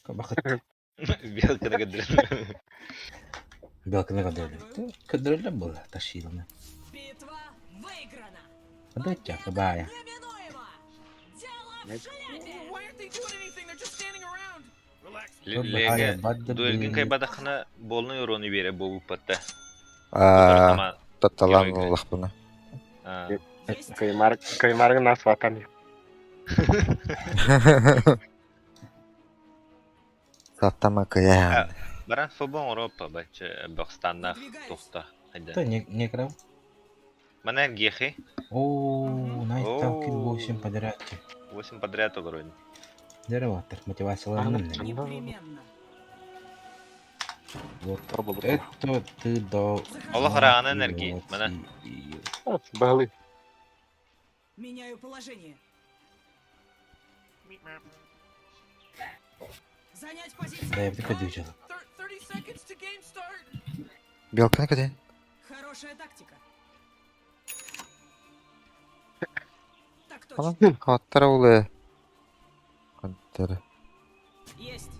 Бакыт. Белканы көрдөрөр. Белканы көрдөрөллөр. Көрдөрөллөр буолла, тащиланы. Битва выиграна! Кадача, кабая. Неминуемо! Дело в шляпе! Why aren't they doing anything? They're just standing around! Леге дуэлгин кайбатахына болну урону бере болуппатта. Аа, татталан улахпына. Каймар каймарга нас ватан. Саттама кыян. Баран фобон Европа бачы Бакстанна тухта. То не не крав. Мана гехи. О, найс там кил 8 подряд. 8 подряд огород. Дерево, мотивацияланным. Непременно. Вот это ты дал. Аллах рана энергии. Мана. Балы. Меняю положение. Занять позицию. Да, я приходил сейчас. 30 seconds to game start. Белканы көтен. Хорошая тактика. Так точно. Анан хаттара улы. Хаттара. Есть.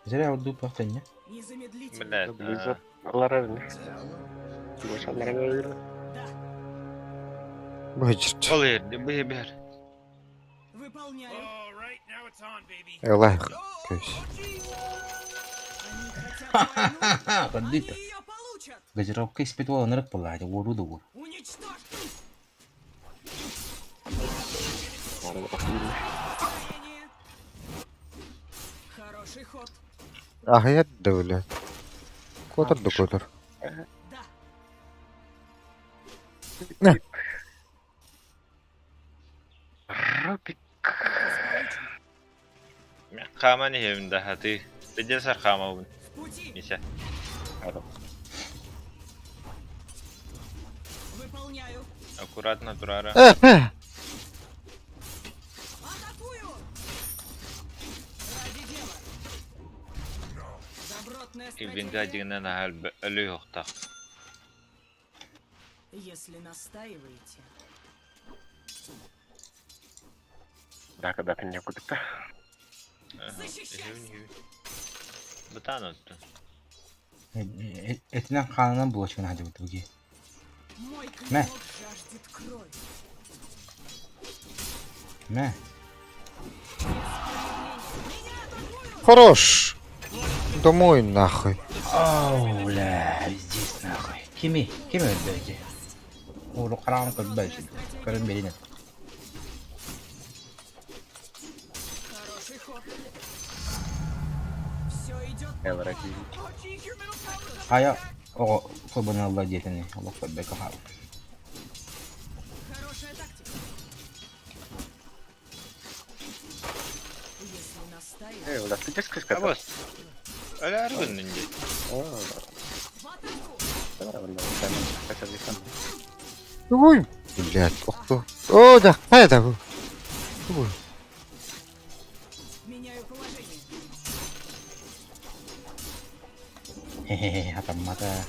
Зря вот дупа не? Незамедлительно. Блядь. Blizzard алар не. Быжырт. Ол ерде бе бер. Выполняю. All right, now it's on, baby. Элай. Көс. Они хотят войну. Бандита. Они ее получат. Газировка испытывала на рык уору да уор. Уничтожь. Настроение. Хороший ход. Ахаят да блядь. Котор да котор. Да. На. Рубик. Приказ получен. Хаман хевинде хаты. Беде сар хамабын. В пути. Мисе. Выполняю. Аккуратно турара. Атакую! Ради дела. Добротная Ивинга стратегия. дигенен ахал өлü yokta. Если настаиваете. Да, когда ты не куда-то. Защищайся! Бытан өттü. Этинен хаанан булачын хадыбыт буги. Мой Мэ. клинок жаждет крови. Мэ. Без промедления. Меня атакуют! Хорош. Домой нахуй. Оу, бля, здесь нахуй. Кими, кими өтбөйти. Уру караан көрбөйсүн. Көрөн беринет. Хороший ход. Все идет по Элра плану. Oh, jeez, your middle tower's under Хая, attack. ого, футбольный алла диэтини. Олох көрбөккө хаал. Хорошая тактика. Если настаиваете. Э, у нас ты сказал? Абас. Öyle argın indi. В атаку! Ой, блядь, охто. О, да, это. Ой. Меняю положение. Хе-хе-хе, атаммата.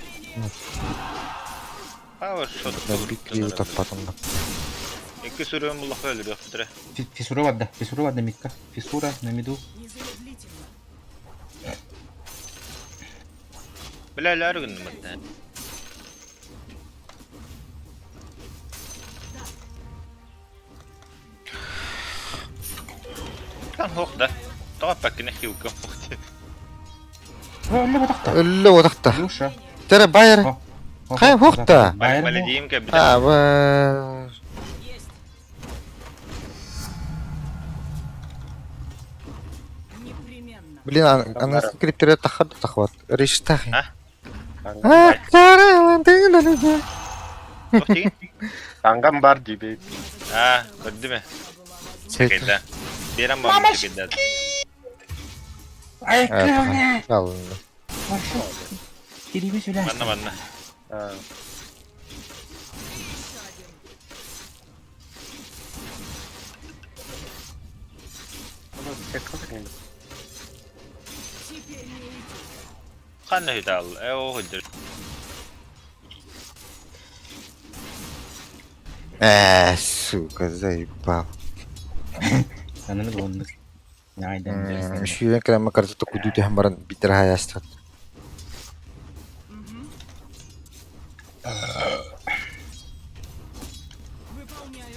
Power shot. Да, бикли таппатым. Екі сүрөм буллах өлүрүөх бүтүрэ. Фиссура барда, фиссура барда микка. Фиссура на миду. Незамедлительно. Бля, өлө аргын мытта. Кан хох да. Тоға пәккіне хилкам хохти. Өллө батакта. Өллө отақта. Люша. Тәрі байыр. О. Хайа хуохта? Маледиим кэлбитэ. А, Есть. Непременно. Блин, ана скриптере тахат тахват. Риштах. А? А, Туох диигин? Тангам бар дии Аа, көрдүм ээ. Кэйдэ. Биэрэн баҕам кэйдэ. Ай, кровня! Алынды. Тириби сүлэ. Манна манна. Теперь не уйти. Ханна үтаал. Ээ оо хыдыр. Сука, заебал. Сананы буоннук. Найдан. Сүүрэн кэлэн карта куду түһэн баран биитэр хаайаастат. Выполняю.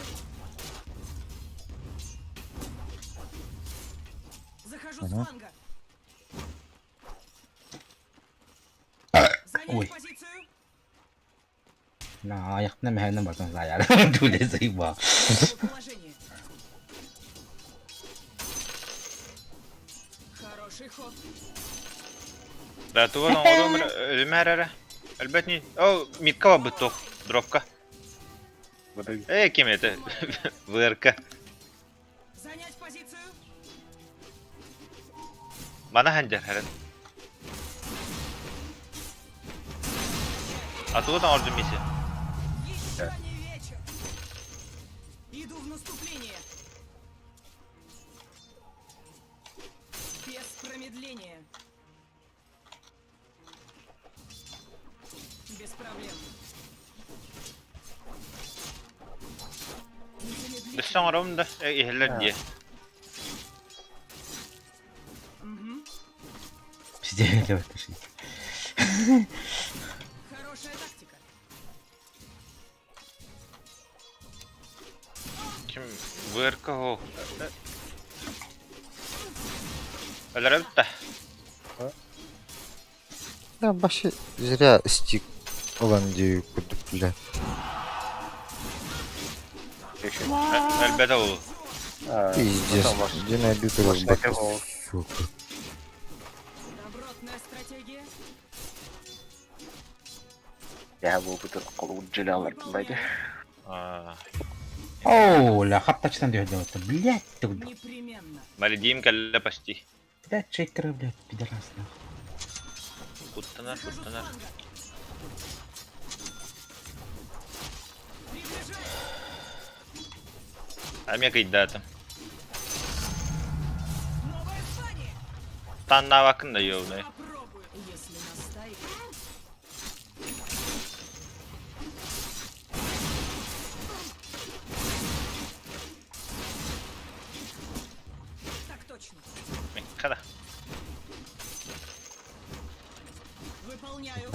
Захожу с фланга. Занять Ой. позицию. На, аяқтына мәһәннән бартан заяр. Түле заеба. Положение. Хороший ход. Да, тугун оҥорум өлүмэ эрэ. Өлбөт ни. О, митка бабыт туох. Дропка. Э, ким это? ВРК. Занять позицию. Мана ханжар хэрэн. А тугун оҥордум миссия. Еще не вечер. Иду в наступление. Без промедления. Без проблем. Өссө оҥоробун да, э, иһэллэр дии. Пиздец, левый Хорошая тактика. Ким ВРК хо. Өлөрөбүт да. Да, вообще зря стик ылан дии курдук, бля. Өлбөтө ол. Пиздец, где найду этого бота, сука. Добротная стратегия. Я был бы қолу байды. О, ля, хаптачтан дүйөрдө отто. Блять, ты Непременно. Маледиим кэллэ почти. Блять, чекеры, блять, пидорас, нахуй. Куттанар, куттанар. Эмиэ кыйдаатым. Таннаабаккын да ёбаный. Если настаивать. Так точно. Хада. Выполняю.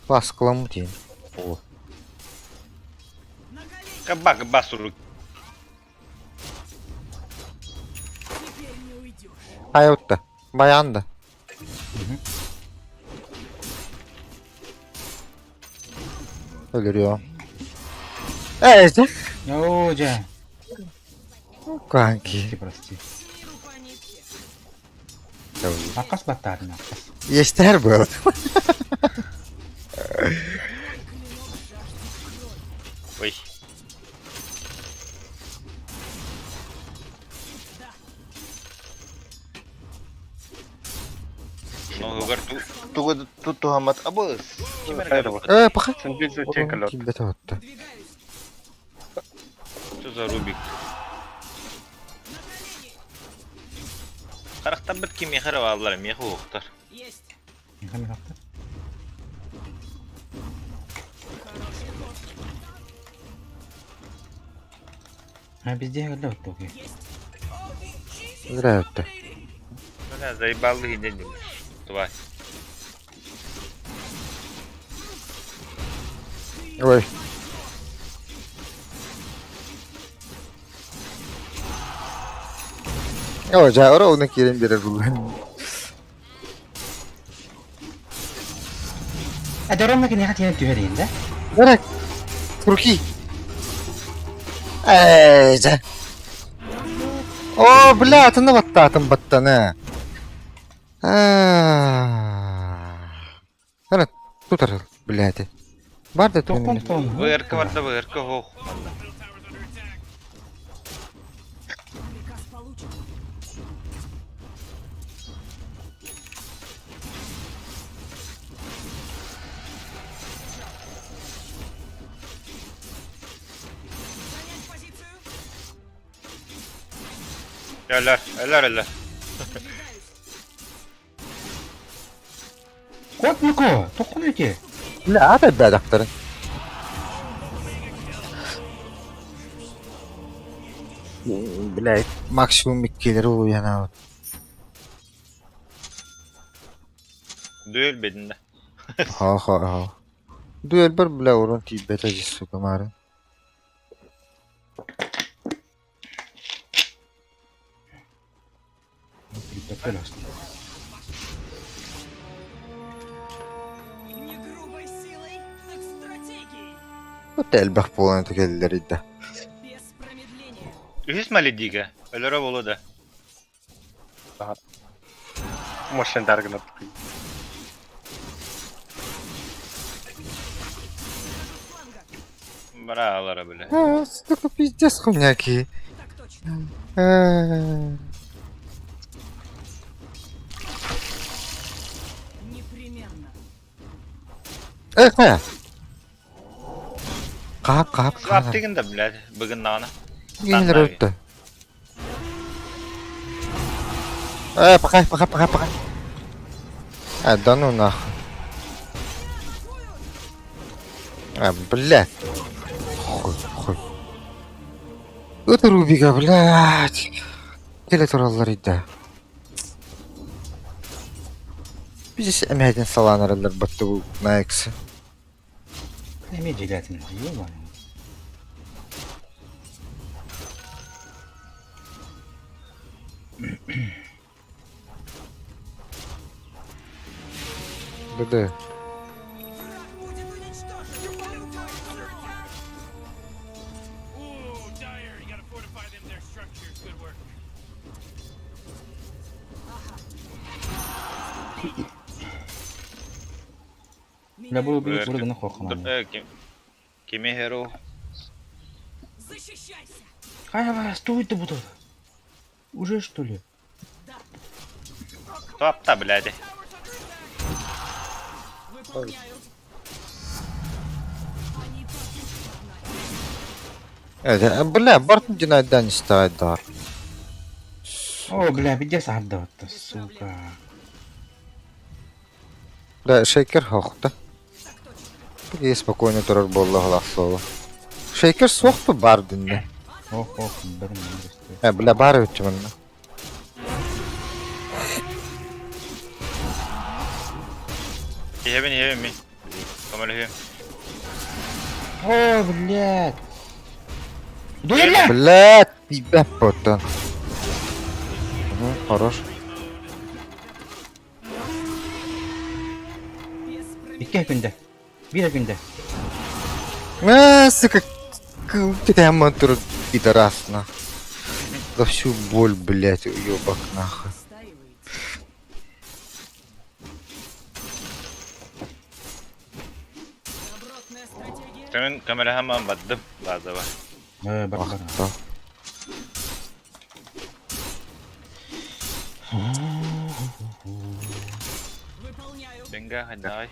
Класс каламутин. О, Каба, каба сурук. Теперь не уйдешь. Айотта. Баянда. Өлөрүө. Э, это? О, жа. Канки. Прости, прости. Акас баттарын, акас. Естер был. Ой. Ну, угар Тугу туһаммат абыс. Э, пока. Ким Что за Рубик? Харахтарбыт ким мехер аллар, меху уохтар. Есть. А везде өлө отто. Зря это. Бля, заебал и день. Тварь. Ой. О, дьэ, ора киирэн биэрэр буллан. А дорога киниэхэ тиийэн түһэриин да? Бэрэ, Турки. Ээ, дьэ. О, бля, атыны баттаатым баттаны. Ана, тутар, блядь. Бар да Тохтон түнүн. ВРК барда ВРК хоох. Приказ получен. Занять позицию. Өлөр, өлөр, өлөр. Кот Нико, тохтон эти. Бля, ата бля дактарын. Бля, максимум иккилери улуяна. Дуэль бединде. Ха ха ха. Дуэль бар бля урон тиийбэтэ дии сука маары. Не грубой силой, так стратегией. Вот элбэх буолан кэллэр да. Без промедления. Үһүс малидига. Өлөрө болу да. Мощен даргын Бара алара бile. А, сука, пиздец хуйняки. Так точно. Э, Непременно. Эх, э. Кап, кап, Слап кап. деген да блядь. Бүгін нағана. Генер өтті. Э, пока, пока, пока, пока. А, да ну нахуй. А, блядь. Хуй, хуй. Это Рубика, блядь. Келе тураллар иді. Біз эмэдин саланаралар батты бу наексы. Эме джилятин, ёбаный. Да-да. Враг будет уничтожен. Ooh, Dire, you gotta fortify them their structures. Good work. Бля, бу бу бурганы хохман. Кеме херо. Защищайся. Хай, стой ты буду. Уже что ли? Тапта, блядь. Выполняю. Они падут под нами. Э, бля, Бартон динайдан ставит дар. О, бля, пиздец отдал сука. Да, шейкер хохта. Так точно. И спокойно турар болла слово. Шейкер сохту бар динне. Ох, ох, блин, Э, бля, бар өтчүмүн. Ебен, ебен ми. Көмөлү. О, блядь. Дуэль! Блядь, тебя потом. Угу, хорош. Без Икки күндә. Бир күндә. А, сука, ты тур пидорас, на. За всю боль, блядь, уёбок, нахуй. Настаиваете. Добротная стратегия. Темен камера хаман баддым. Базова. Э, бар, бар. Да. Выполняю. Бенга, давай.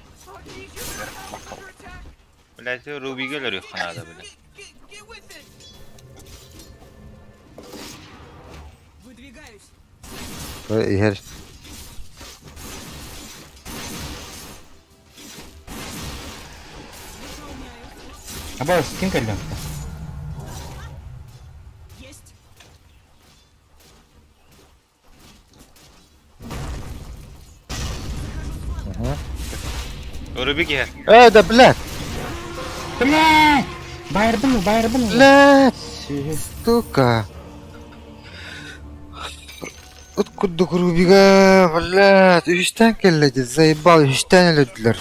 Блядь, Рубиге өлөрү ханада, блядь. Get, get with it. Выдвигаюсь. Э, Ихер. Выполняю. Аба, ким кэллэн? Есть. Рубиге. Э, да, блядь, Блядь! Байырбын, байырбын. блядь, сука. Курдук Рубига, блядь, үһүстээн кэллэ дии, заебал, үһүстээн өлөрдүлэр.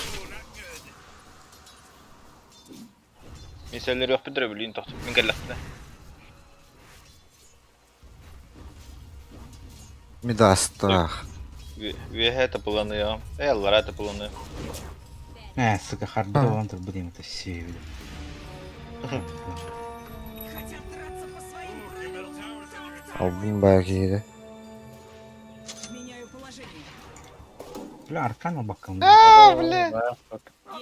Мин сэллэриэхпин да билиин тохту. Мин кэллэхпинэ. Мидастаах. Үөһээ тапыланыам. Э, аллараа тапыланыам. Э, сука, харбыта болан турбут им это все. Албын баа киһиде. Меняю положение. Бля, аркан албаккам. Аа, бля.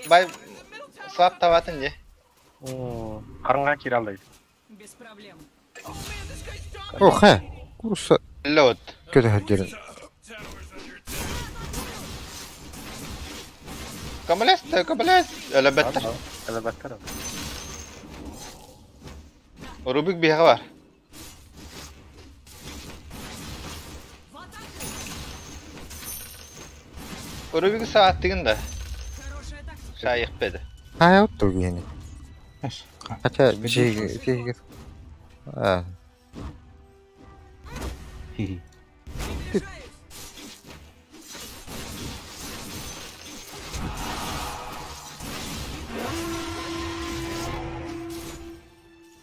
Бай, слап табатын де. Қарынға кире алды. Без проблем. Ох, э, курса Лед. көтөһөрдөрүн. Көмөлөс, көмөлөс. Өлөбөттөр. Әлбәттә. Рубик биһиэхэ бар. Рубик сааттыгын да. Шайық беді. Хайа отту киһини. Хотя биһиги биһиги а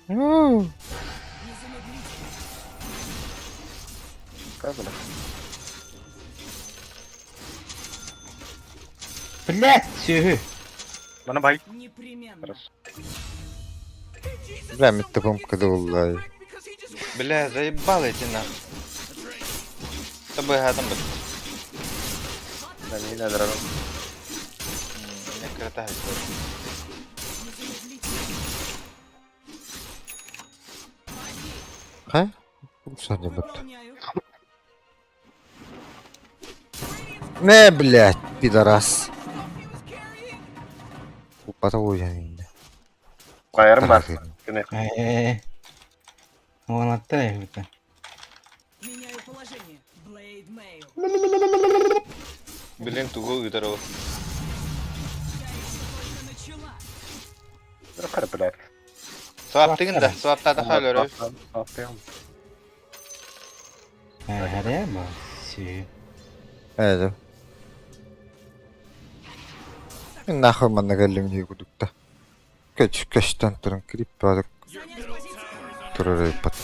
Ну, Блять, сүһү. Мана бай. Непременно. бля, митте помка да Бля, заебал эти нахуй. С тобой гадом бы. Да не надо. Не крота. Хайа? Курса не бит. Не, блядь, пидорас. Упата уйан инде. Байырым бар. Э, он оттай это. Меняю положение. Блейд Мейл. Блин, тугу гитару. Начала. Қара блядь. Сваптыгын да, сваптады халөрү. Э, харе ба. Сүһү. Evet. Нахуй манна кэллим дии кудукта. Көч көстөн туран кирип баадык турар ыппат.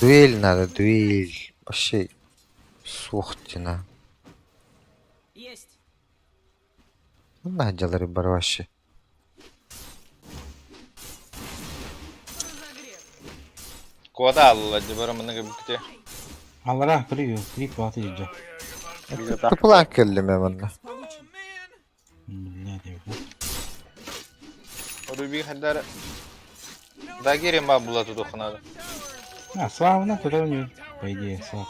Дуэль надо, дуэль. Вообще суохтина. Есть. На дялары бар вообще. Куда алла, дебара мыныгы бүкте. Аллара, привет, привет, баты жа. Тыпылан кэллим я манна. Блять, Рубик хаддар. Дагири ма була тут ухнада. А, славно, туда у него, по идее, слав.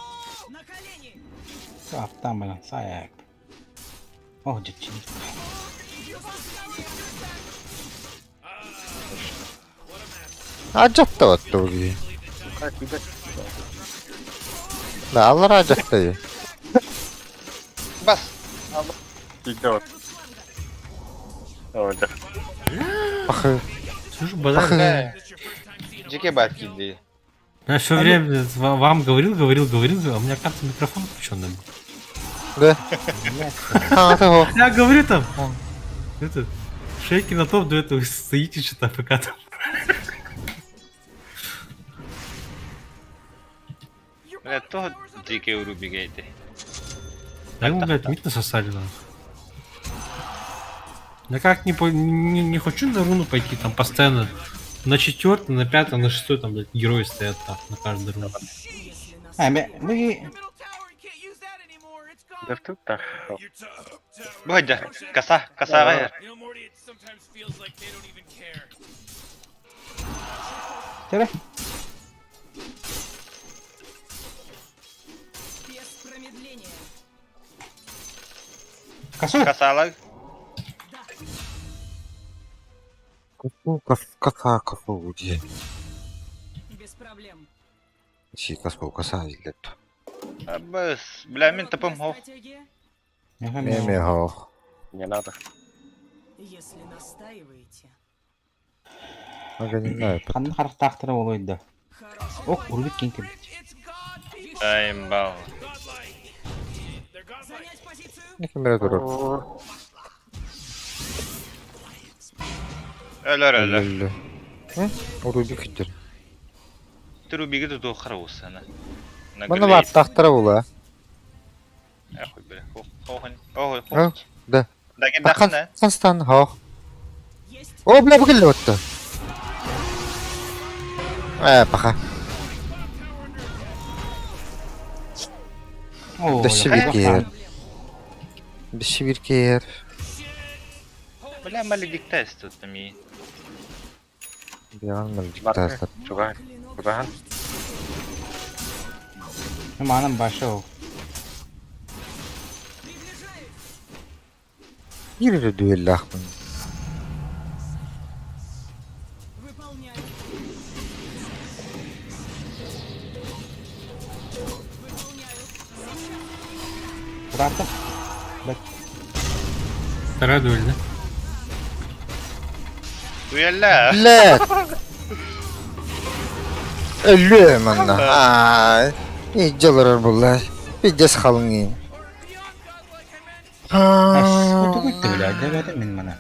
Слав, там, блин, саяк. Ох, дичь. Ажатта батты Да, аллар ажатта. Бас. Идет. Ой, да. Пахы. Слушай, базар. Жеке бар киди. Я все время вам говорил, говорил, говорил, а у меня, кажется, микрофон включенный был. Да. А, того. Я говорю там, этот, шейки на топ, до этого стоите что-то АФК там. Бля, то жеке Рубик эти. Да ему, блядь, мид насосали нам. Я как не, не, не хочу на руну пойти, там постоянно на четвертый, на пятый, на шестой там, блядь, герои стоят там на каждой руне. А, мы... Да тут так. Бля, коса, коса. Тебе? Без промедления. Косу? Косалар. Косу, коса, косу, где? Без проблем. Си, косу, коса, илет. Абыс, бля, мин тапым хох. Неме хох. Не надо. Если настаиваете. Ханна харахтаахтара буолуой да? Ох, Рубик киин кэлбит. Аймбал. Кимдэрэ турар. Өлөр өлөр. Өллө. Рубик үтэр. Рубиги тутуоххара уусана. Манна бааттаахтара була. Эх, бля. Ох, ох, Да. Да, Хастан хох. О, бля, бу отто. Э, пока. Дощевикер. Дощевикер. Бля, маледиктайс тут ми. Бля, маледиктайс. Чугай. Куда? Манам баша ол. Биир дуэллаахпын. Куда-то? Вторая дуэль, да? Дуэлля! Блядь! Өлүө манна. Аа, Иджалар булла. Пиздец халыңын. Тугуйтта бля, дәбәдә мин мана.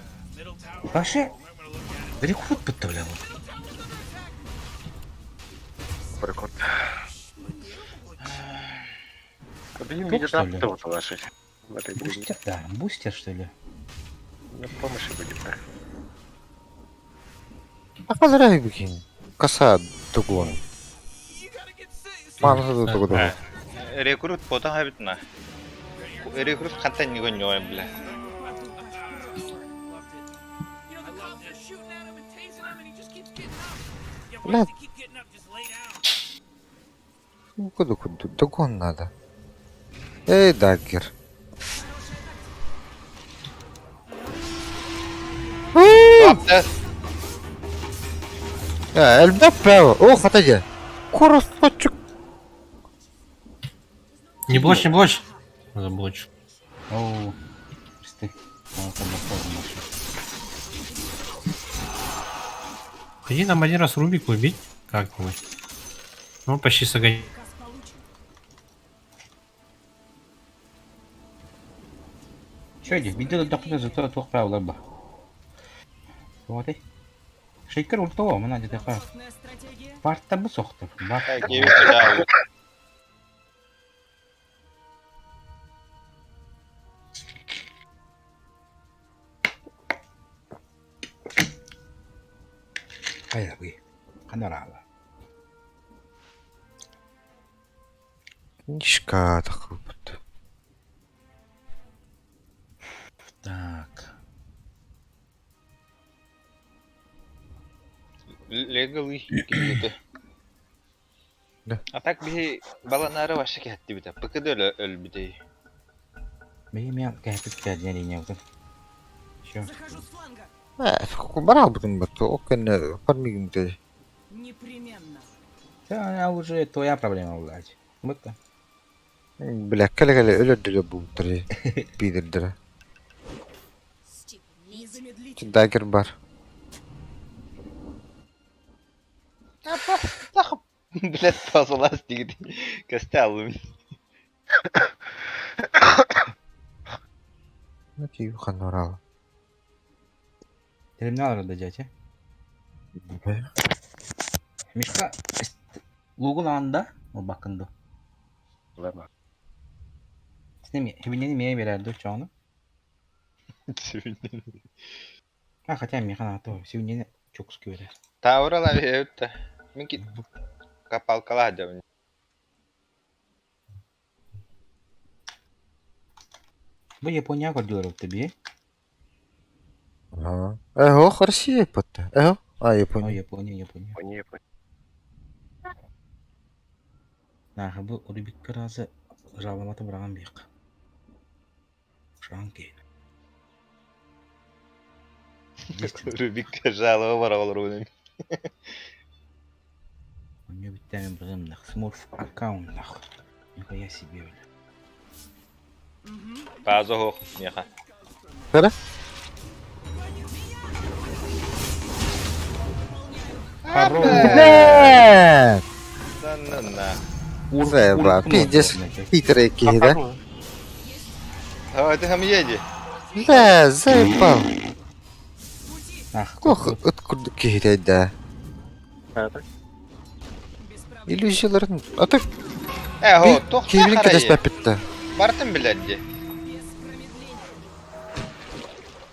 Вообще, рекрут бітті бля бұл. Рекорд. Блин, Тук, меня что ли? там вот положить. В этой игре. Бустер, да, бустер что ли? На помощи будет, да. Акалара бикин. Каса тугун. Манса тугун. Рекрут потом хабитна. Рекрут хантан не гонёй, бля. Бля. Куду куду догон надо. Эй, даггер. Элбэк право. О, хатадя. Коросточек. Не блочь, не блочь. Заблочь. Оу, ты. Ходи нам один раз Рубик убить как-нибудь. Ну, почти согонь. Че иди, видел документ зато тух правила ба. Вот и. Шейкер ультова, мына где такая. Барта бу сохтор. Барта. Хайа бы. Ханарала. Книжка такой вот. Так. Легалый килгете. А так би баланары вообще кетти бит. ПКД өл бит. Бей мен кәпіп кәден линия вот. Чё? Барал бутын бат. Окен фармигин те. Непременно. Да, уже твоя проблема, блядь. Вот-то. Бля, кэлэ-кэлэ өлөрдүлэ буутары. Бидердere. Дагер бар. Блядь, пазалас дигит. Костялым. Ну ти ханорал. Терминал рада дядя. Мишка, лугул анда, ол бакынды. Ладно. Сен хибинени мeye берерди чону. А, хотя механ ато, сивнени çok sıkıyor. Таврала бит. Минки капалкала дем. Бу Япония көрдүлөр тебе. Ага. Эхо, Россия потта. Эхо. А, Япония. Япония, Япония. Япония, Япония. Наха бу Рубик разы жаламаты быраган бик. Шанки. Рубик жалоба бар олар уның. У нее битәмен бырым Смурф аккаунт нах. Нихуя себе, бля. Паза хох, меха. Кара? Здорово. Блядь! Да на на. Заеба, пиздец, хитрый киһи, да? Давай ты там едь. Бля, заебал. Кох ыт курдук киһитэй да. Иллюзияларын... А так... Э, хо, туох Киһибин харайы. кэтэспэппит да. Бартын билэр дии.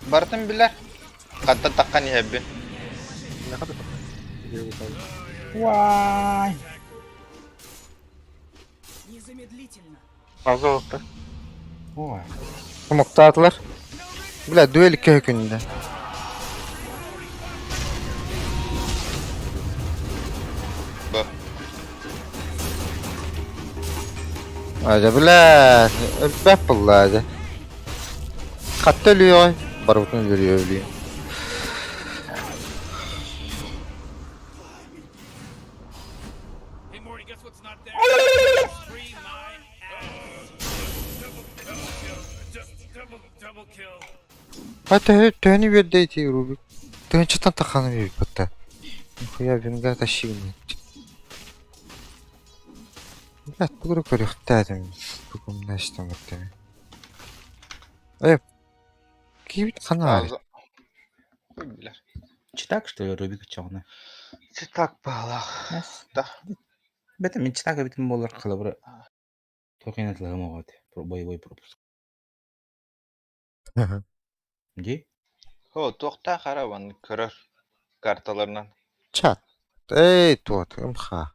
Бартын билэр. Хантан таххан иһэбин. Вай. Незамедлительно. Ой. Хомуктаатылар. Бля, дуэль көһүкүндэ. Бу. Ажа, бля, өлбөт булла, ажа. Хатта өлүөҕүй, барыбытын өлөрүө өлүө. Hey Morty, guess what's not there? Free my ass. Double, double kill. Double, double kill. Ha төһө төһөнү биэрдэ ити Рубик? Тыһыынчаттан тахханы биэрбэттэ. Нихуя винга тащи Бля, тугу көрүөхтээтим. Тугумнаштым баттами. Э, киибит ханаа. Хуй билэр. Читак, что ли, Рубик чоҕуна? Читак баалаах. Да. Бэтэ мин читак эбитим буоллар халабыра туох иһин атылаһым оҕо этэ. Боевой пропуск. Дии? Хо, туохтаах арабан көрөр карталарынан. Чат. Эй, туот, ымха.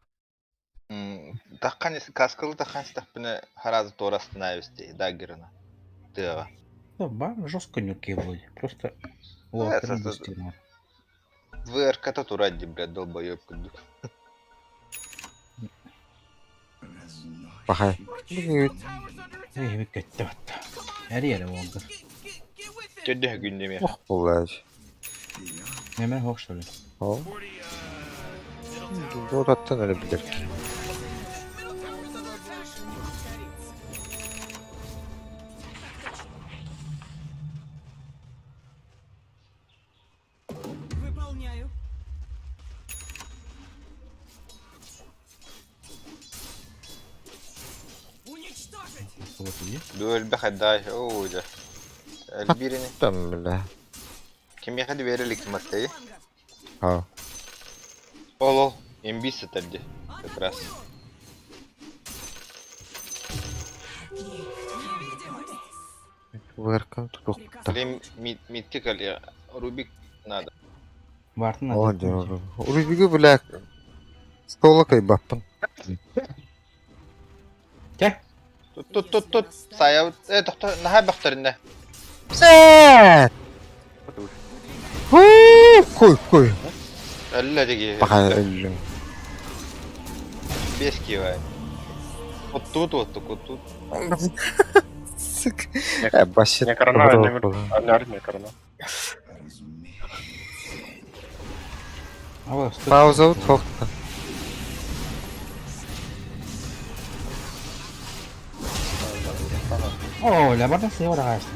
Таххан каскалы таххан истэхпинэ харазы туора остановись даггерына. Тыаҕа. Да, ба, жестко нюки вроде. Просто Э, локтарын бустилар. ВРК-та турар дии, блядь, долбоеб курдук. Пахай. Эй, көттө батта. Әри әрі болду. Төрдө күннеме. Ох, буллаж. Неме хок что ли? О. Дораттан өлө билер. Выполняю. Уничтожить! Дуэль хайдай, оо, дьэ. Элбирини. Там, бля. Кимиэхэ да биэрэ илик Матей. А. Ол ол, имби сытар дии, как раз. ВРК тутуохта. Или митти кэлиэ, Рубик надо. Бартын О, дьэ, Рубигы, бля, стола кайбаппын. Чэ? Тут тут тут тут сайа э тохто наһаа бөхтөрүнэ. Сэ! Хуу, кой, кой. Өллө диги. Пахай өллүм. Бес кивай. Вот тут вот только тут. Сука. Э, башит. Не корона, не корона. Пауза тохта. О, ля барда сева рагашты.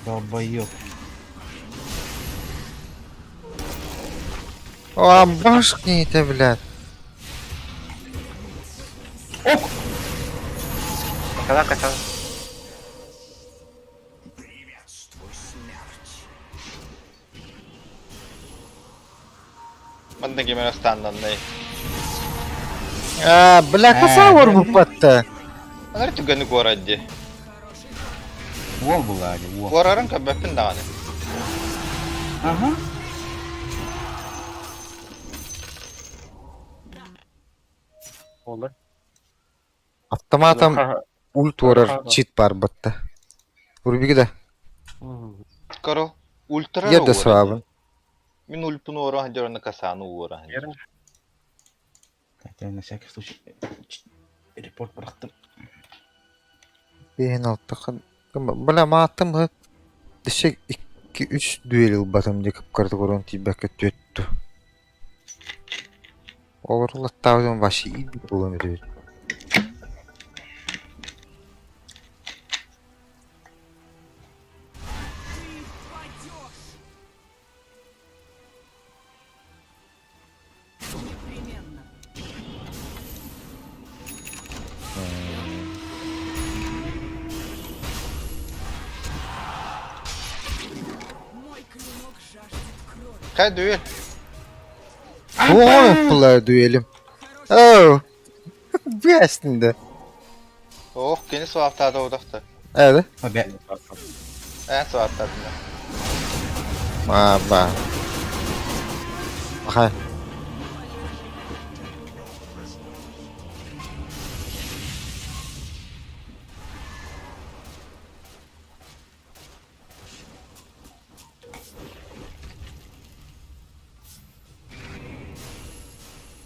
Долбоёб. О, башни ты, блядь. Ок! Когда качал? Манна кемер станданнай. А, бля, каса бупатта. Анар түгәне куарадди. Уол була ди, уол. Куарарын кабәппин даҕаны. Ага. Oldu. Автоматом ульт уорар чит бар батта. Рубиги да. Каро, ультра Ерде сабын. Мин ульпун уоран дьорна касаны уоран. Так, я на всякий случай репорт бырахтым. Бейін алтықын. Бля, мааттым хы. Дешек 2-3 дуэл ылбатым деп карды корон тибәкке төттү. Олар латтаудың башы иби болан өтөбүт. Хай дуэль. Ой, была дуэлим. Оу. Бяснда. Ох, кини суаптаата утахта. Эдэ. Эн суаптаатына. Ма ба. Хай.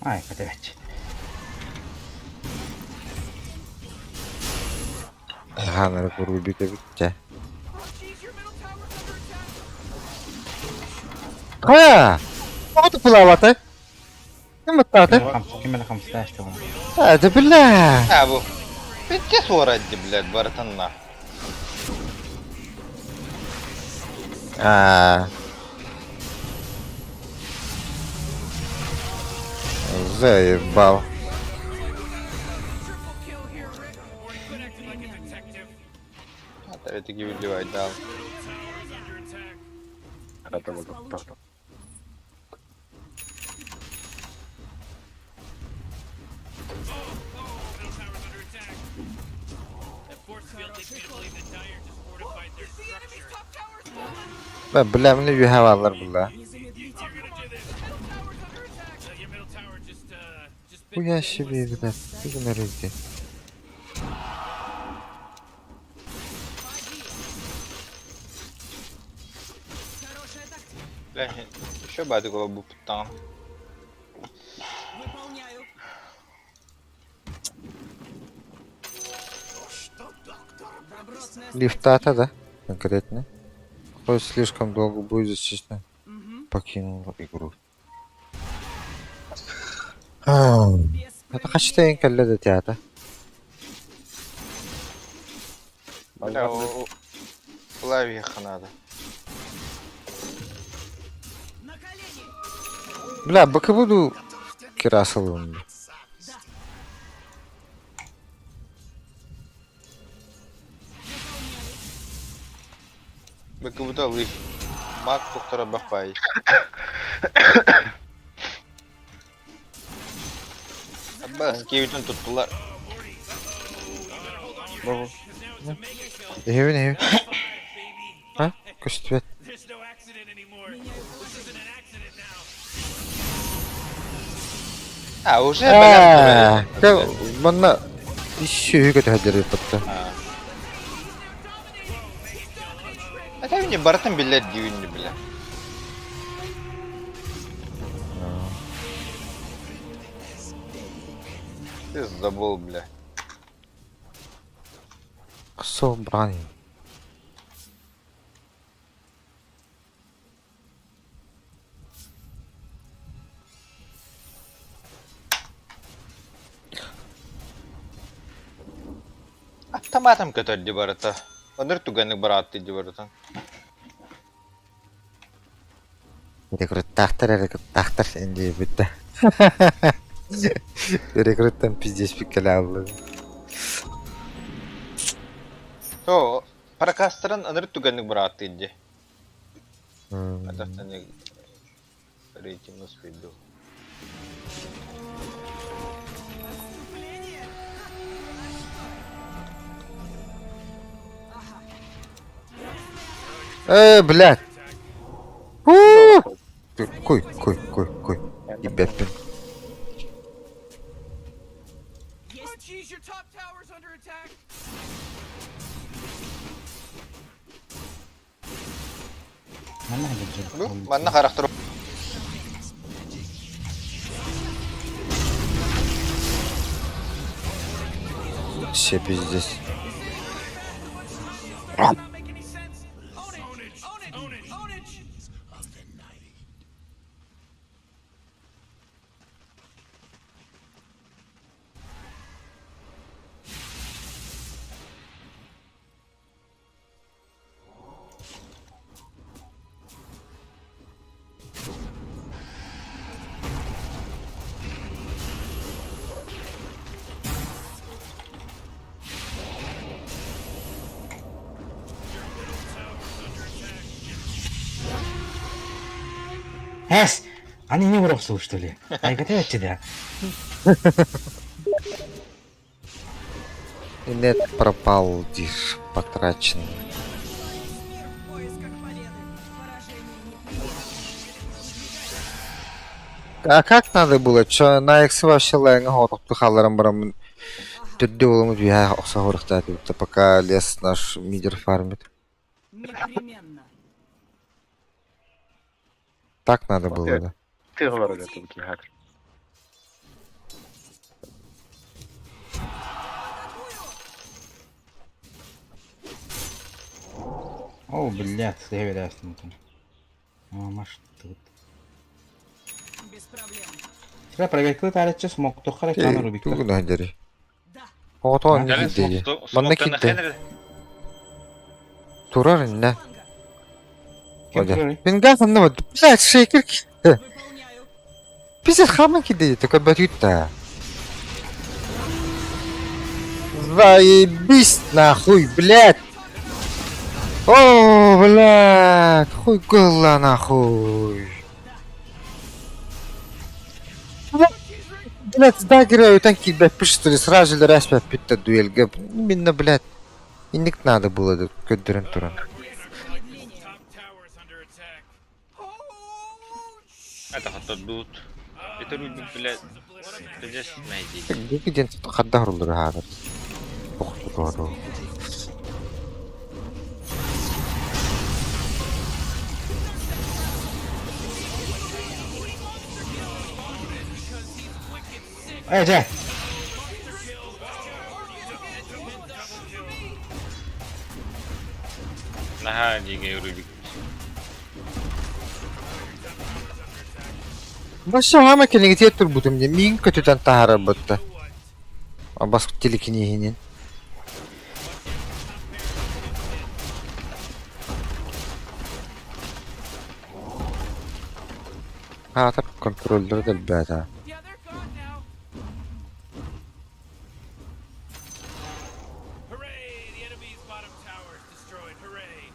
Ай, опять. Ханары курубика битте. Ха! Оҕото пулаабата. Ким ыттаата? Ким эле хамсытааш тугун. Это бля. А бу. Битте суорайды, блядь, барытынна. А. Заебал. Это гибель да. Бля, мне юхавалар була. Хуя себе, ребят, ты на рынке. Бля, еще бы такого буптан. Лифтата, да? Конкретно. Хоть слишком долго будет, честно. Покинул игру. Это хачтейн калледа театр. Бля, лавиха надо. Бля, бака буду Кирасовым. Бака буду лых. Мак доктора бахпай. Аббас, кевитин тут тула. Эһэбин эһэбин. А? Көстүбэт. А, уже, Аа, манна үс көтө хадыр патта. А там не бартын билет дивинди, бля. Ты забыл, бля. Собрание. Автоматом көтөрдү барыта. Оныр туганнык бараатты ди барыта. Рекруттахтар, рекруттахтар, инди битте. Рекруттан пиздец пиккеле То, паракастыран оныр туганнык бараатты ди. Атахтан рейтинг успейду. Блядь. Кой, кой, кой, кой. Ебеппин. Манна характер. Все пиздец. Эс! Они не уроксу, что ли? Айгата да. Нет пропал, диш, потрачен. А как надо было? Чё, на X вообще лайнга хотокту халларам барам Төрдө буолумут үһэ охсо хоруктаатыбыт пока лес наш мидер фармит. Непременно. Так надо было, да. Ты говорил, это кихак. О, блядь, я верясно. А, маш тут. Без проблем. Тебя проверка тарачы смог то харак ана рубикта. Тугу дери. Оҕотоон Кэлин киддии. Манна смоктан кидде. хенер. Турар инне. Кем турар? Мингаз онно вот. Блядь, шейкер кидде. Пиздец, хаман кидде, такой батюта. Заебись нахуй, блядь. О, блядь, хуй голла нахуй. Блядь, даггера өтөн киирбэппит что ли, сразу же рэспэппит да дуэльгэ. Именно, блядь, инник надо было да көрдөрөн туран. Это хотодут. Это Рубик, блядь. Пиздец, найди. Гики диэн хадда хоруллар хаатар. Охтутуору. Эй, дьэ! Наһаа дигэй Рубик. Баша хама кэлиҥитиэр турбутум дии, миигин көтүтэн таһаарарбытта. Бас телекинеһинин. Аатар контроллер дэлбээтэ. Hooray! The enemy's bottom tower is destroyed. Hooray!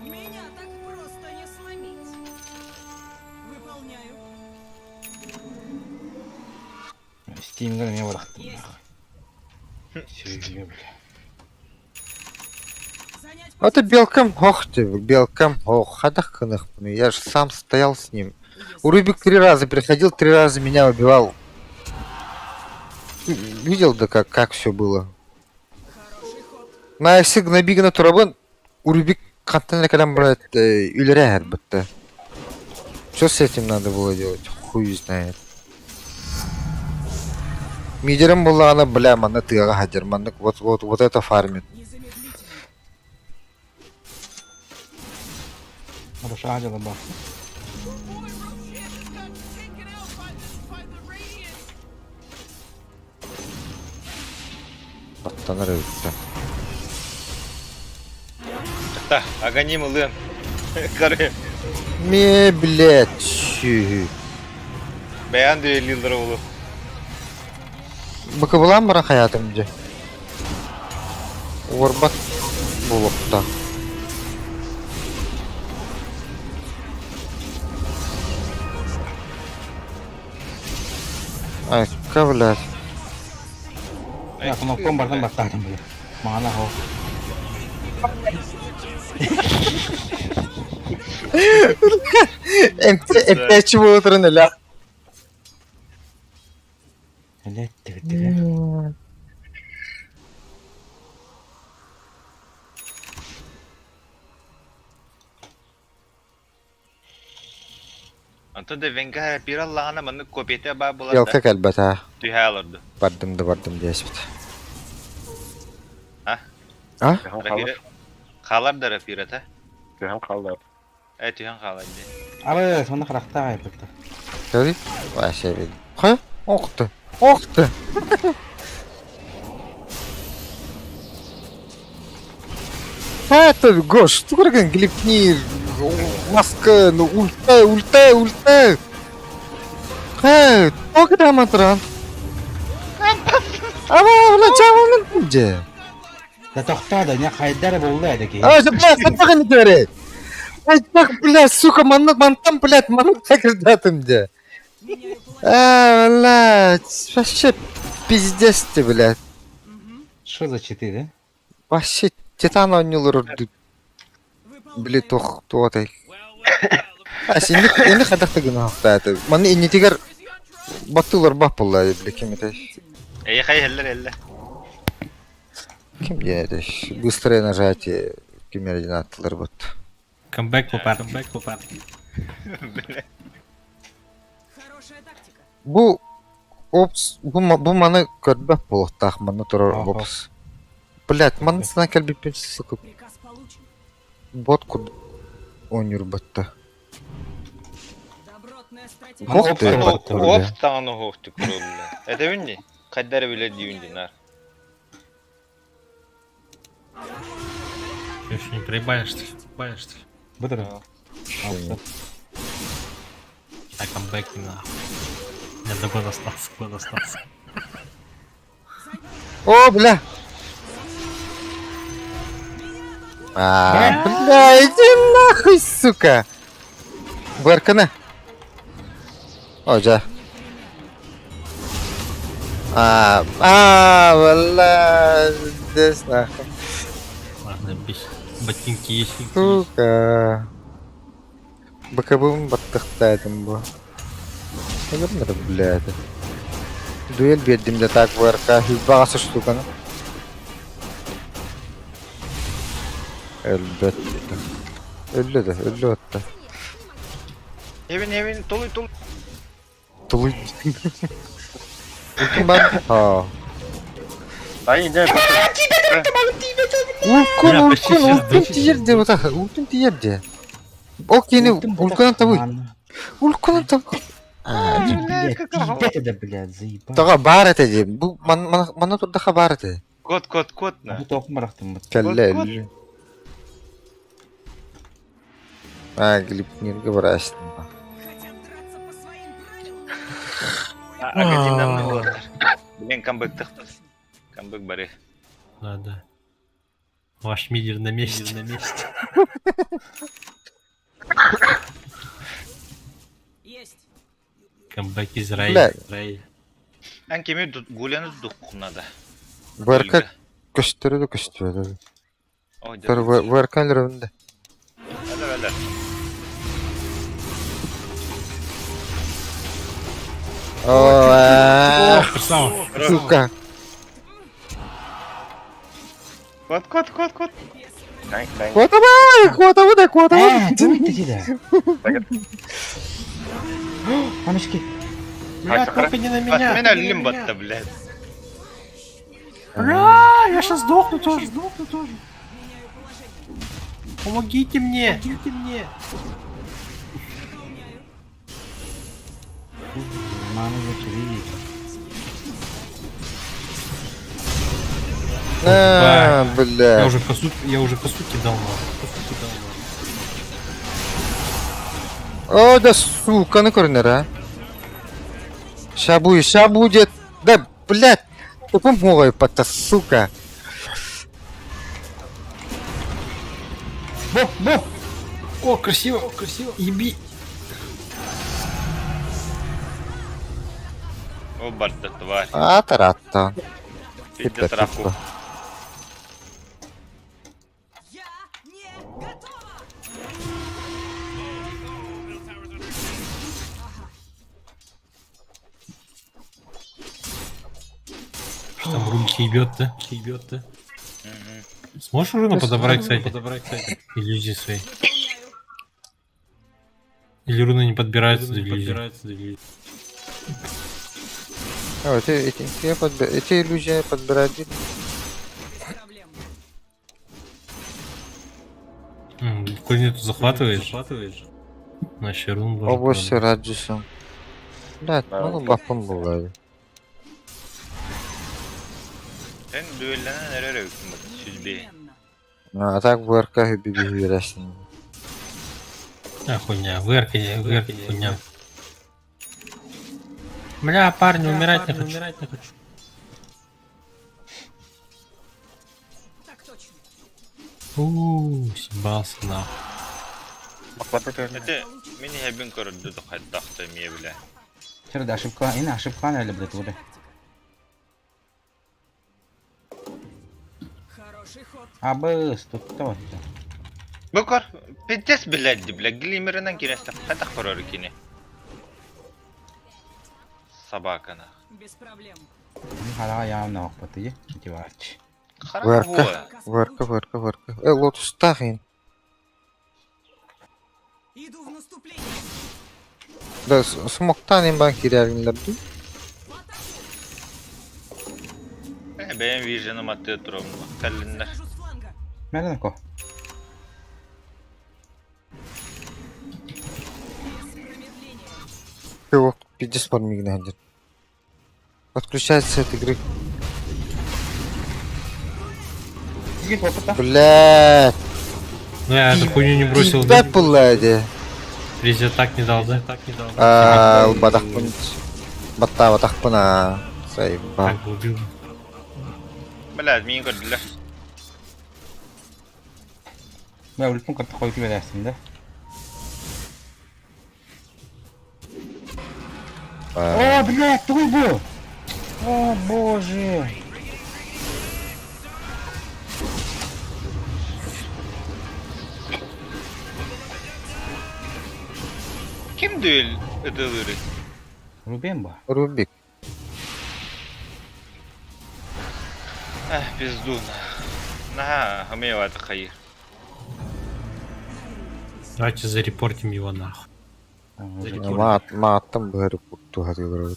Меня так просто не сломить. Выполняю. Стимгер эмиэ барахтым. Сүрү, бля. А ты белкам, ох ты, белкам, ох, хадах кынах, я же сам стоял с ним. У Рубик три раза приходил, три раза меня убивал. Видел, да как, как все было. На если гнобигна турабын, у Рубик хантан калям брать үлерәһэр бытта. Что с этим надо было делать? Хуй знает. Мидером была она, бля, манна тыаға хадер, манна вот, вот, вот это фармит. Хорошо, дела бах. Баттанар өттө. Та, аганим ылыам. Коры. Ме, блядь, сүһү. Бэйэн дуэлилер олу. Быкыбылаан баран хайаатым дьэ. Уорбат буолуохтаах. Айка, блядь. Я кнопком бартан баттаатым, бля. Маана хо. Эмтээчи буола туран өлө. Блядь, ты ты. Антон да Венгара бир Аллаҕына маннык копията баар буолар Елка да кэлбэтэ. түһэ олорду. Бардым да бардым диэсипит. А? А? Рапира... Хаалар да рапирата. Түһэн хаалар. Э түһэн хаалар дии. Ары, сонно харахтаах айбытта. Көрүй? Вообще бил. Хайа? Ох ты! Ох ты! Это, Гош, что такое глипнир? Маска, ну ульта, ульта, ульта! Хэ, тока матран. Ама, бля, чаванын же. Да тохтоо да, не хайдар буолла это киһи. А, бля, хантан не говори. Ай, бля, сука, манна, мантан, блядь, манна кырдатым де. А, блядь, вообще пиздец ты, блядь. Что за читы, да? Вообще титан оонньуулар ордук. Били туох туотай. А синник инник хайдах да гыныахтааты. Манна иннитигэр баттыылар бап буолла били ким этэй. Эй, хай, эллер, элле. Ким диэн этэй. Быстрое нажатие ким эрэ аттылар бут. Камбэк по Камбэк по Бля. Хорошая тактика. Бу опс бу, бу маны көрбөх буолуохтаах манна турар Ага. опс. Блять, манна сана кэлбиппин сука Приказ получен. бот курдук оонньуурбатта. Добротная стратегия. Бог ты, Оп, бля. оп, таҥаны оһуохтук курулла. Этэбин дии. Хайдары билэр диибин дии, нар. Еще не проебали, что ли? Проебали, что ли? Быдыр. А камбэк не нахуй. У меня догон остался, гон остался. О, бля! А, бля, иди нахуй, сука! Баркана. О, да. А, а, бля, здесь нахуй. Ладно, бись. Ботинки есть. Сука. БКБ баттахтаатым бу. Өлөрмөр, блядь. Дуэль биэрдим да так ВРК хүлбаҕаса штуканы. Өлбөт. Өллө да, өллө отта. Эбин, эбин, толуй, толуй. Тулуй. Ультум бар. А. Дай, иди, Улкун, Бля, почти улкун, сейчас улкун дочь тиерде вот так, улкун тиерде. Окей, улкун табы. Улкун табы. Блядь, пиздец это, блядь, заебал. Тоҕо баар этэ дии. Бу манна турдаха баар этэ. Кот, кот, кот, на. Бу тоқым барахтым. Кэллэ Кот, кот. өллү. А, глипнирге барастым. Хотят драться по своим правилам. Агатиннан булар. Блин, камбэк тахтар. Камбэк бары. Да, да. Ваш мидер на месте. На месте. Есть. Камбэк Израиль. Бля. Израиль. Ан кеми гуляны духкунада. ВРК көстөрө да көстүбөт. Ой, да. Тор ВРК өлөрөндө. Әле, әле. О, О, красава. сука. Кот, кот, кот, кот. Дай, дай. Куотабай, куотабы да, куотабы. Э, ты да. Мамочки. Бля, только не на меня. Мен әлім батты, блядь. Бля, я сейчас сдохну тоже. Сдохну тоже. Помогите мне. Помогите мне. Мама зачери. А, Я бля. уже косу, я уже косу кидал, нахуй. Косу кидал, нахуй. О, да сука, ну корнер, а. Ща будет, ща будет. Да, блядь. Тупым мой, пота, сука. Бо, бо. О, красиво, красиво. Еби. О, барда, тварь. А, таратта. Пизда травку. Я не готова. Что там рунки ебет-то? Ебет-то. Сможешь руну подобрать, кстати? Подобрать, кстати. Иллюзии свои. Или руны не подбираются до иллюзий. О, эти, я эти иллюзии подбирать. Без проблем. Кузнецу захватываешь? Захватываешь. Значит, рун должен Области подобрать. Раджисом. Блядь, ну бапым была. Сен дуэллэнэн эрэр эбиккин бат, сүзбе. А так ВРК биби бересин. А, хуйня, ВРК, ВРК, хуйня. Бля, парни, умирать не хочу. Умирать не хочу. Ууу, съебался нахуй. Это мин иһэбин көрөрдө да хайдах да эмиэ билэ. Чер да ошибка, ина ошибка или блядь, уже. Хороший ход. Абыс, тут то. Бу көр, пиздец билэрди бля, глимеринэн кирэстэ хайдах көрөр кини. Собака нах. Без проблем. Хараҕа явно охпатыйы, мотивач. Харах Варка, варка, варка, варка. Э, лотустаах ин. Иду в наступление. Да, смоктаан ин бан киирэриннэр дуу? Э, бэйэм виженым аттыы тураммын. Кэллиннэр. Захожу с фланга. Мэрэнко. Без промедления. Чувак, пиздец подмигнул один. Отключается от игры. Блядь. Ну я эту хуйню не бросил, Да, да? блядь. Резет так не дал, да? Так не дал. Аа, бадахпын. Батта батахпын аа. Сайба. Так бы убил. Блядь, миин көрдүлэр. Бля, ульпун кытта хойку берерсин да. О, блядь, трубу! О, боже! Ким дуэль ытылыры? Рубемба. Рубик. Эх, пизду. На, хамева это хайыр. Давайте зарепортим его нахуй. Маат, мааттан быһары кутту хатылар.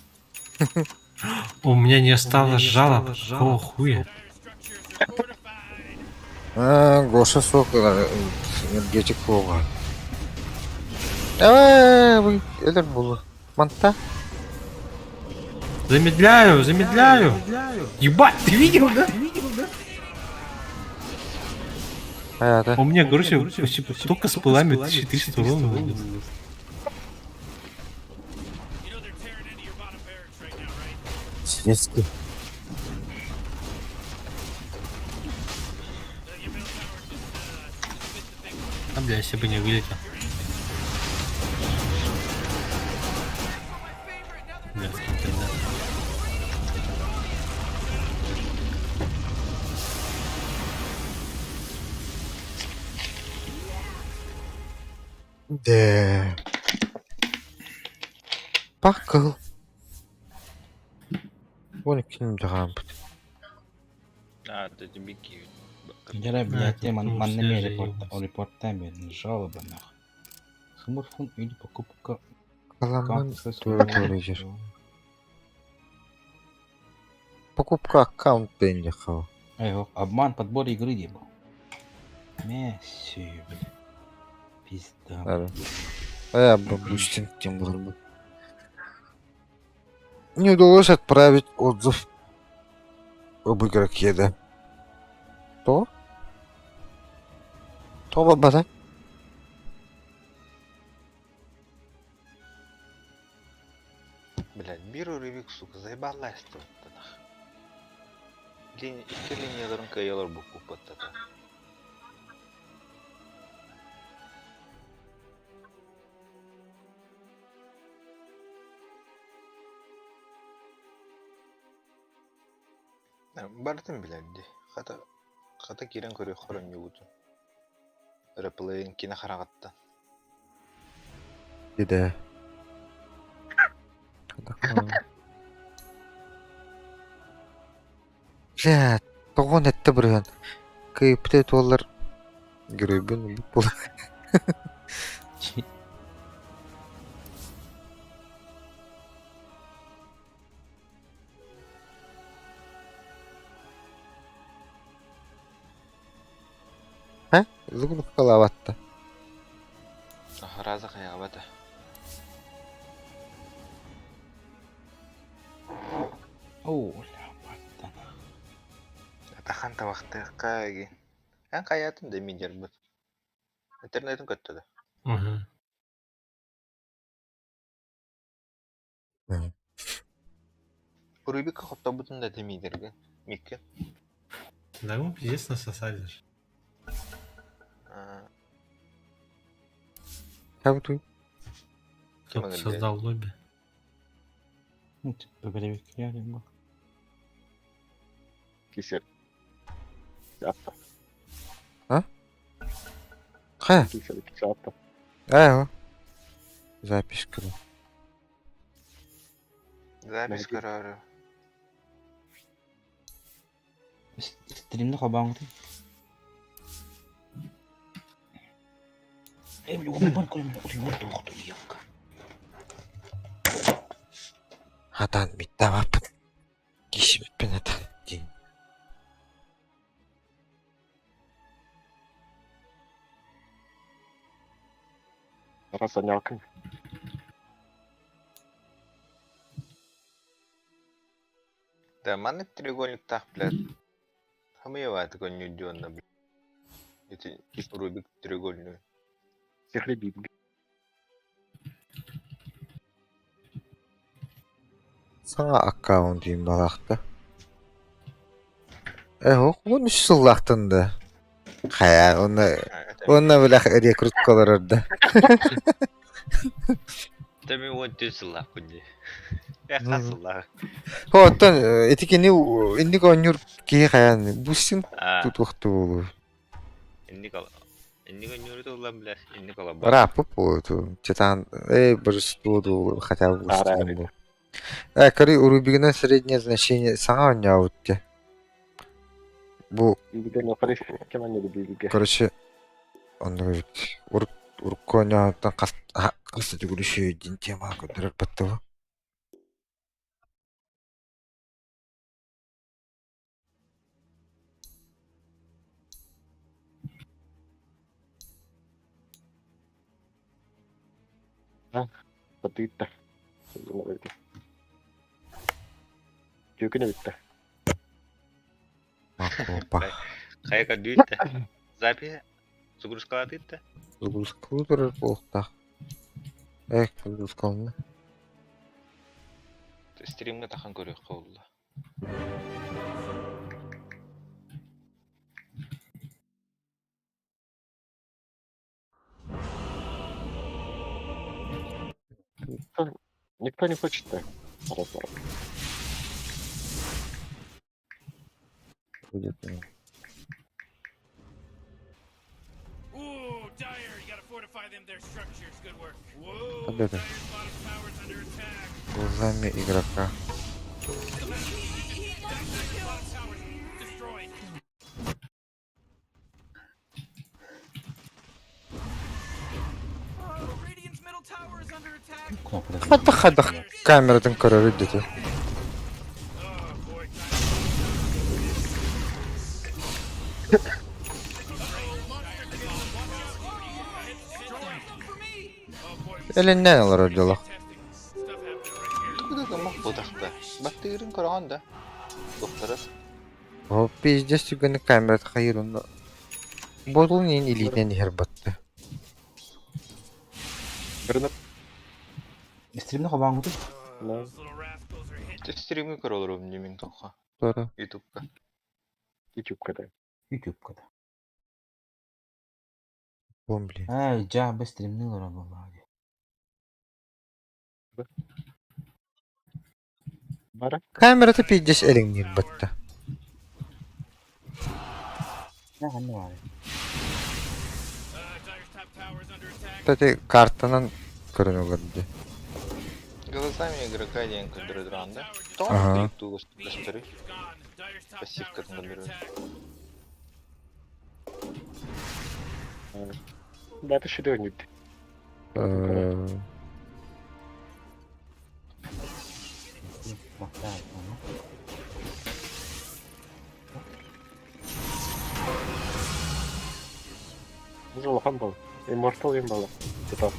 У меня не осталось жалоб. Какого хуя? Аа, Гоша суох энергетик буолга. Э, вы элер булу. Манта. Замедляю, замедляю. Ебать, ты видел, да? Аята. У меня, короче, типа, только с пылами 1300 урона вынес. Светский. А, бля, если бы не вылетел. Бля, интернет. Да. Пакыл. Вон ким дагампыт. А, это беги. Дьэ, блядь, это ман ну, манна все эмиэ же репорт, ебался. репорттаан биэрдин, жалоба нахуй. Смартфон или покупка Каламан аккаунта тура жер. Покупка аккаунт деньги хава. Эй, обман, подбор игры дии бу. Месси, блядь. Пизда. Ара. Э, бустинг тем был. Не удалось отправить отзыв об игроке, да? То? То баба, Блядь, биру ревик, сука, заебалась тут. Линия, икки линияларын кыйалар бу купаттата. Бартын билэрди. Хата хата киирэн көрүөххэ оонньуубутун. Реплейин кини хараҕыттан. Да. Бля, тоҕон этте бырыһан. Кыйыпты туоллар геройбун ылбыт буола. Ха? Лугулуккалаабатта. Раза хайаабата. Оо, бля, баттан. Атахан табахтыахха эгин. Эн хайаатын да мидербит. Интернетин көттө да. Ага. Рубика хоттобутун да демидерген. Микке. Да, ему пиздец насосали же. Как ты? Кто создал лобби. Кисер. Атта. А? Хайа? Кисер, кисер атта. Ээ, запись көрө. Запись көрөөрү. Стримді хабаңды. Эй, бля, ёлка. Хатан миттаваппын. Кишибиппин атан диин. Раз анялкын. Да, маннык треугольниктаах, блядь. Хамыйабааты көнньүдүөнна, блядь. Ити Рубик треугольную. Сихлебит. Саҥа аккаунт диин балаахта. Э, уон үс сыллаахтын да. Хайа, уонна уонна бэлэх рекрутка олорор да. Тэми уон түс сыллаахпын дии. Э, хас сыллаах. Оттон ити кини инник оонньуур киһи хайаан бусин тутуохту буолуо. Инник инник оонньууру туллан билэр, инник олорбот. Рапы буолуо. Читан, э, божество буолуо, хотя бы бустин бу. Э, көрүй, Рубигынан среднее значение саҥа оонньообут дии. Бу, короче, оннук эбит. Урут урукку оонньооһунтан хас хас да төгүл үчүгэй диэн темаҕа көрдөрөр баттыбы. Батыытта. Түөкүн эбиттэ. Макопа. Хайа көрдүүттэ. Запись загрузкалаатыытта. Загрузкалыы турар буолуохтаах. Э, загрузкаланна. Стримҥэ тахан көрүөххэ буолла. Никто не хочет-то. Разбор. Будет. Ooh, Dire, you gotta fortify them their structures. Good work. Whoa, Победа. Dire's bottom tower's under attack. Глазами игрока. Dire's bottom tower's destroyed. Oh, Radiant's middle tower is under attack. Кнопка. Хайдах хайдах камератын көрөр дете. Oh boy, Элиннэн олорор дьоло. Тугу да гыммах буотахта. Баттыырын көрөҕүн да. Туохтара. О, пиздец түгэни камерата хайыр онно. Ботулун иин илиитинэн иһэр батты. Стримді хабаңды. Стримҥэ көрө олоробун дии мин тоқха. Туора. Ютубка. Ютубка да. Ютубка да. Бом, блин. Ай, жа, бе стримни олорор буоллаҕа дии. Бара. Камерата пиздец элиҥниир батта. Да, ханна баар. Dire's top tower's under attack. Кстати, картанан көрөн олор дии. Глазами игрока диэн көрдөрө да. Тоҕо Ага. клип көстөрүй? Gone. Dire's top Пассивка tower's under көрдөрөр. attack. Да, это шедевр. Э, Уже лохан был. Immortal им было. Это.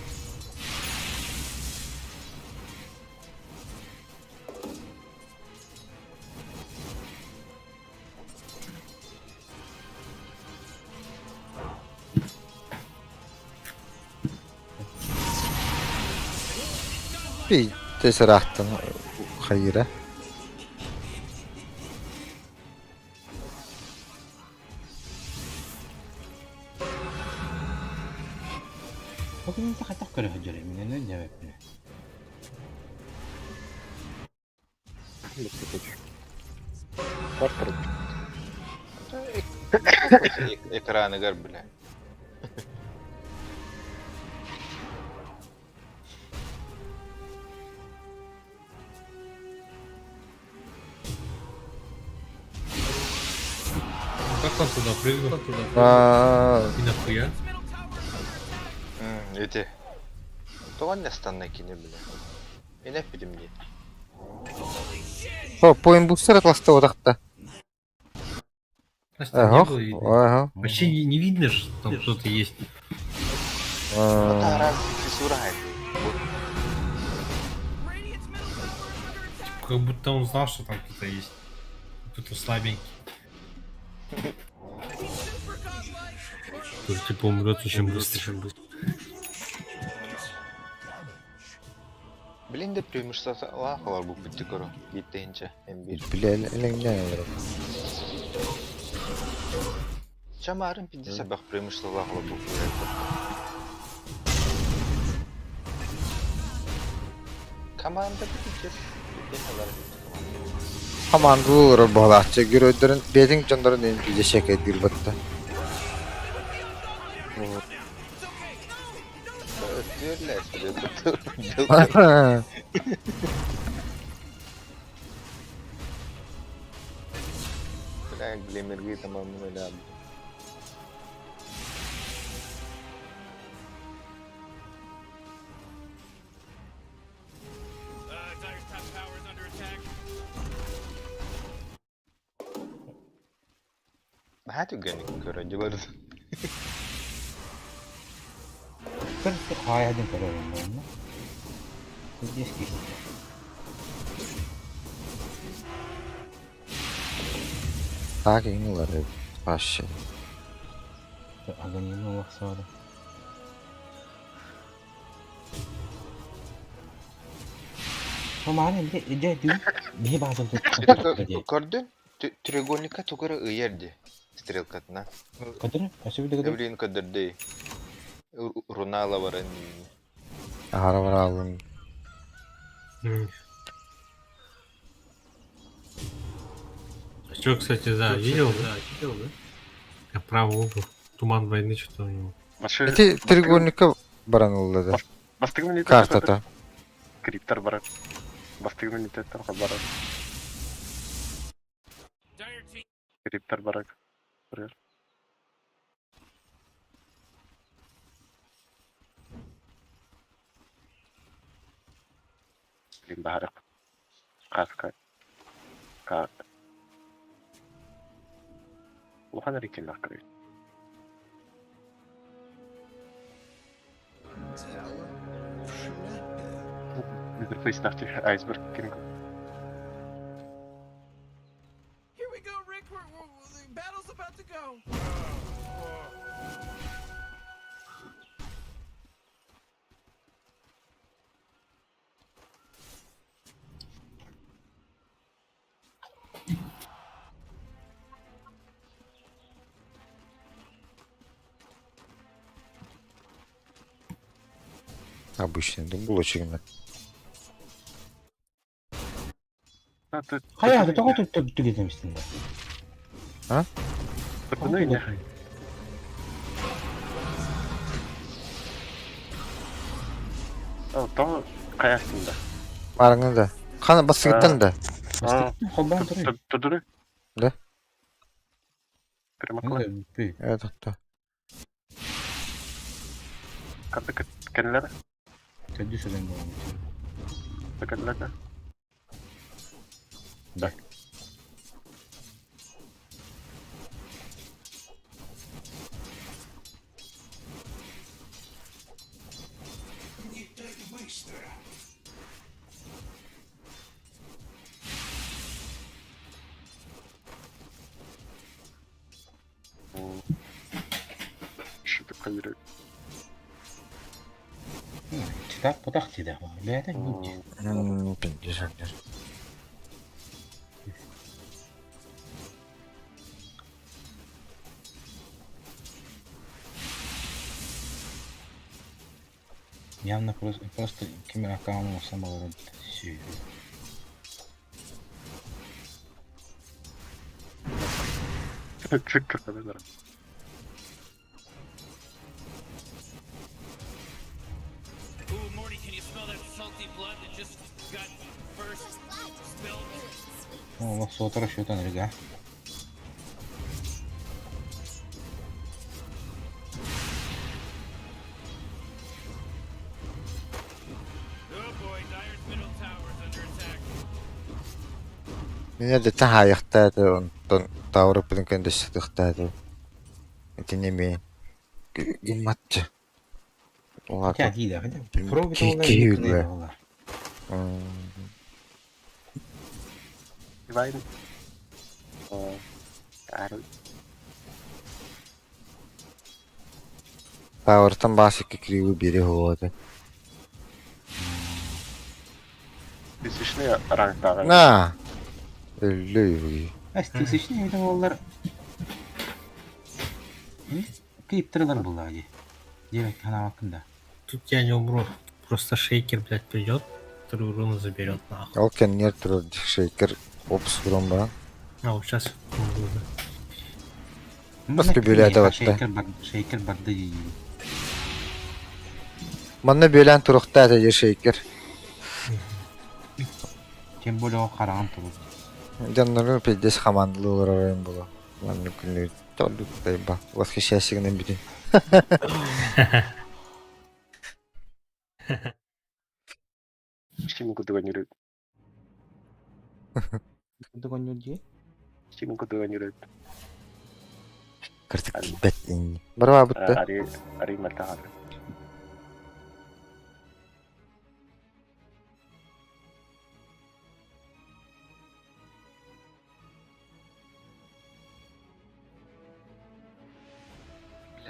Пиздец ыраахтан хайыра. Бу күнү хайдах көрө сылдьар мин аны өйдөөбөппүн. Экраныгар, бля. Как он туда прыгнул? А, И нахуя? Эти. Тоҕо нестанна кини, бля. Мен эппитим дии. О, поин бустер атласта отақта. Значит, там не Ага, было видно. ага. Вообще не видно, что там кто-то есть. Ата А, раз фиссура Типа, как будто он знал, что там кто-то есть. Кто-то слабенький. Который типа умрет очень быстро. Очень быстро. Блин, да преимущество лахалар бу битти көрө. Биттейинче М1. Бля, элеңнен олар. Чамарын пидде сабах преимущество лахалар бу. Команда битти. Битти Командалар бағалақчы геройдарын бетин жондорун эми пиже шекет батта. Өттүрлер. Бля, глимерги там амнуля. Dire's top tower is under attack. Наһаа түргэнник көрө дьылар. Көр хаайадын көрөр онно. Здесь кисть. Так иңлар вообще. Аганины олохсоору. Мааны дэ дүү биһи баазал Көрдүн? Треугольника тугара ыйар ди. Стрелкатына. Көтөр, өсө биле Эвлин көдөрдүй. Рунала баран. Ахара бар алым. Че, кстати, да, видел, да? Видел, да? Я правый угол. Туман войны что-то у него. Эти треугольника баран да. Картата. Криптор барар. Бастыгы иммунитеттен барар. Dire team Криптор барар. Блин, баһарык. Каска. Ка. Улахан рейтинг көрөй. Интерфейс айсберг кинг. Here we go, Rick. The battle's about to go. Обычный дом булочек. Хайа, тоҕо түгэтэмистин да. А? То каястында. Барыңы да. Қаны басыгыттан да. Холбан туру. Тудуру? Да. Примакла. Evet, hatta. Карта кенлер. Көдү сөдөн болон. Кенлер. Да. Что такое? Читап потах тиде. Бәдә ничә. Пиндишер. Явно просто, просто ким аккаунт оҥостон олорор сүөһү. Ooh, Morty, can you smell that salty blood that just got first spilled? Олох суотара счетан эргэ. Oh boy, Dire's middle tower's under attack. Мин эрдэттэн хаайыахтаа этэ, онтон таураппытын көндөссүтүөхтээ этэ. Итини эмиэ гымматчы. Хотя Улаата дии да, хотя пробит киһи оҕолор киһи инник үлэ. гына оҕолор. Divine. Арый. Тауртан баас икки кривы биэри уһуо этэ. Тысячный рангтааҕы. На! Өллөй үһү. Эс тысячный это оҕолор Кииптырылар буллаҕа дии. Диэбэккэ санаабаккын да. Тут я не умру. Просто шейкер, блядь, придет, вторую руну заберет нахуй. Ол кэннигэр турар шейкер опус туран баран. А вот сейчас умру, да. Бас бүлээтэ батта. Шейкер бар, шейкер барды дии. Манна бүөлээн туруохтаа этэ дии шейкер. Тем более ол хараҕын турur. Дьоннору пиздец хамаандалыы олорор буолуо. Маннык күннүү толлук тайба. Восхищайся гынан бүтүн. Чим курдук өнүрүт. Курдук онньур дии. Чим курдук өнүрүт. Кырдык тиийбэт инни. Барыбаабыт да. Ари ари мэлтэхар.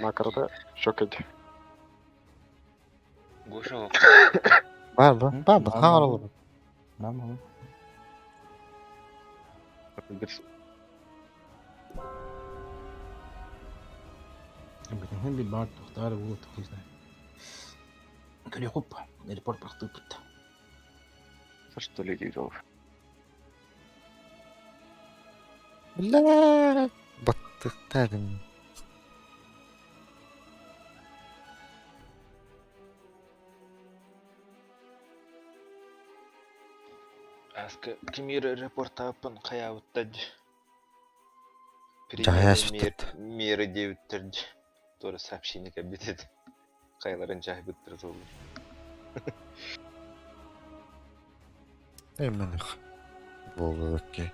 Макрота шокет. Гоша Бар ба? Бар ба? Хаҥар олорор. Нормально. Бүтүн bir бар тохтар буолуо не знаю. Көрүөхүп, репорт бахтыыппыт. За что люди идет? Бля, баттыктаатым. Аска кимир репортааппын хайаабыттар Дьаһайаспыттар. Меры диэбиттэр туора сообщение кэлбит этэ. Хайаларын дьаһайбыттар туоллар. Эммэнэх. Буолуокки.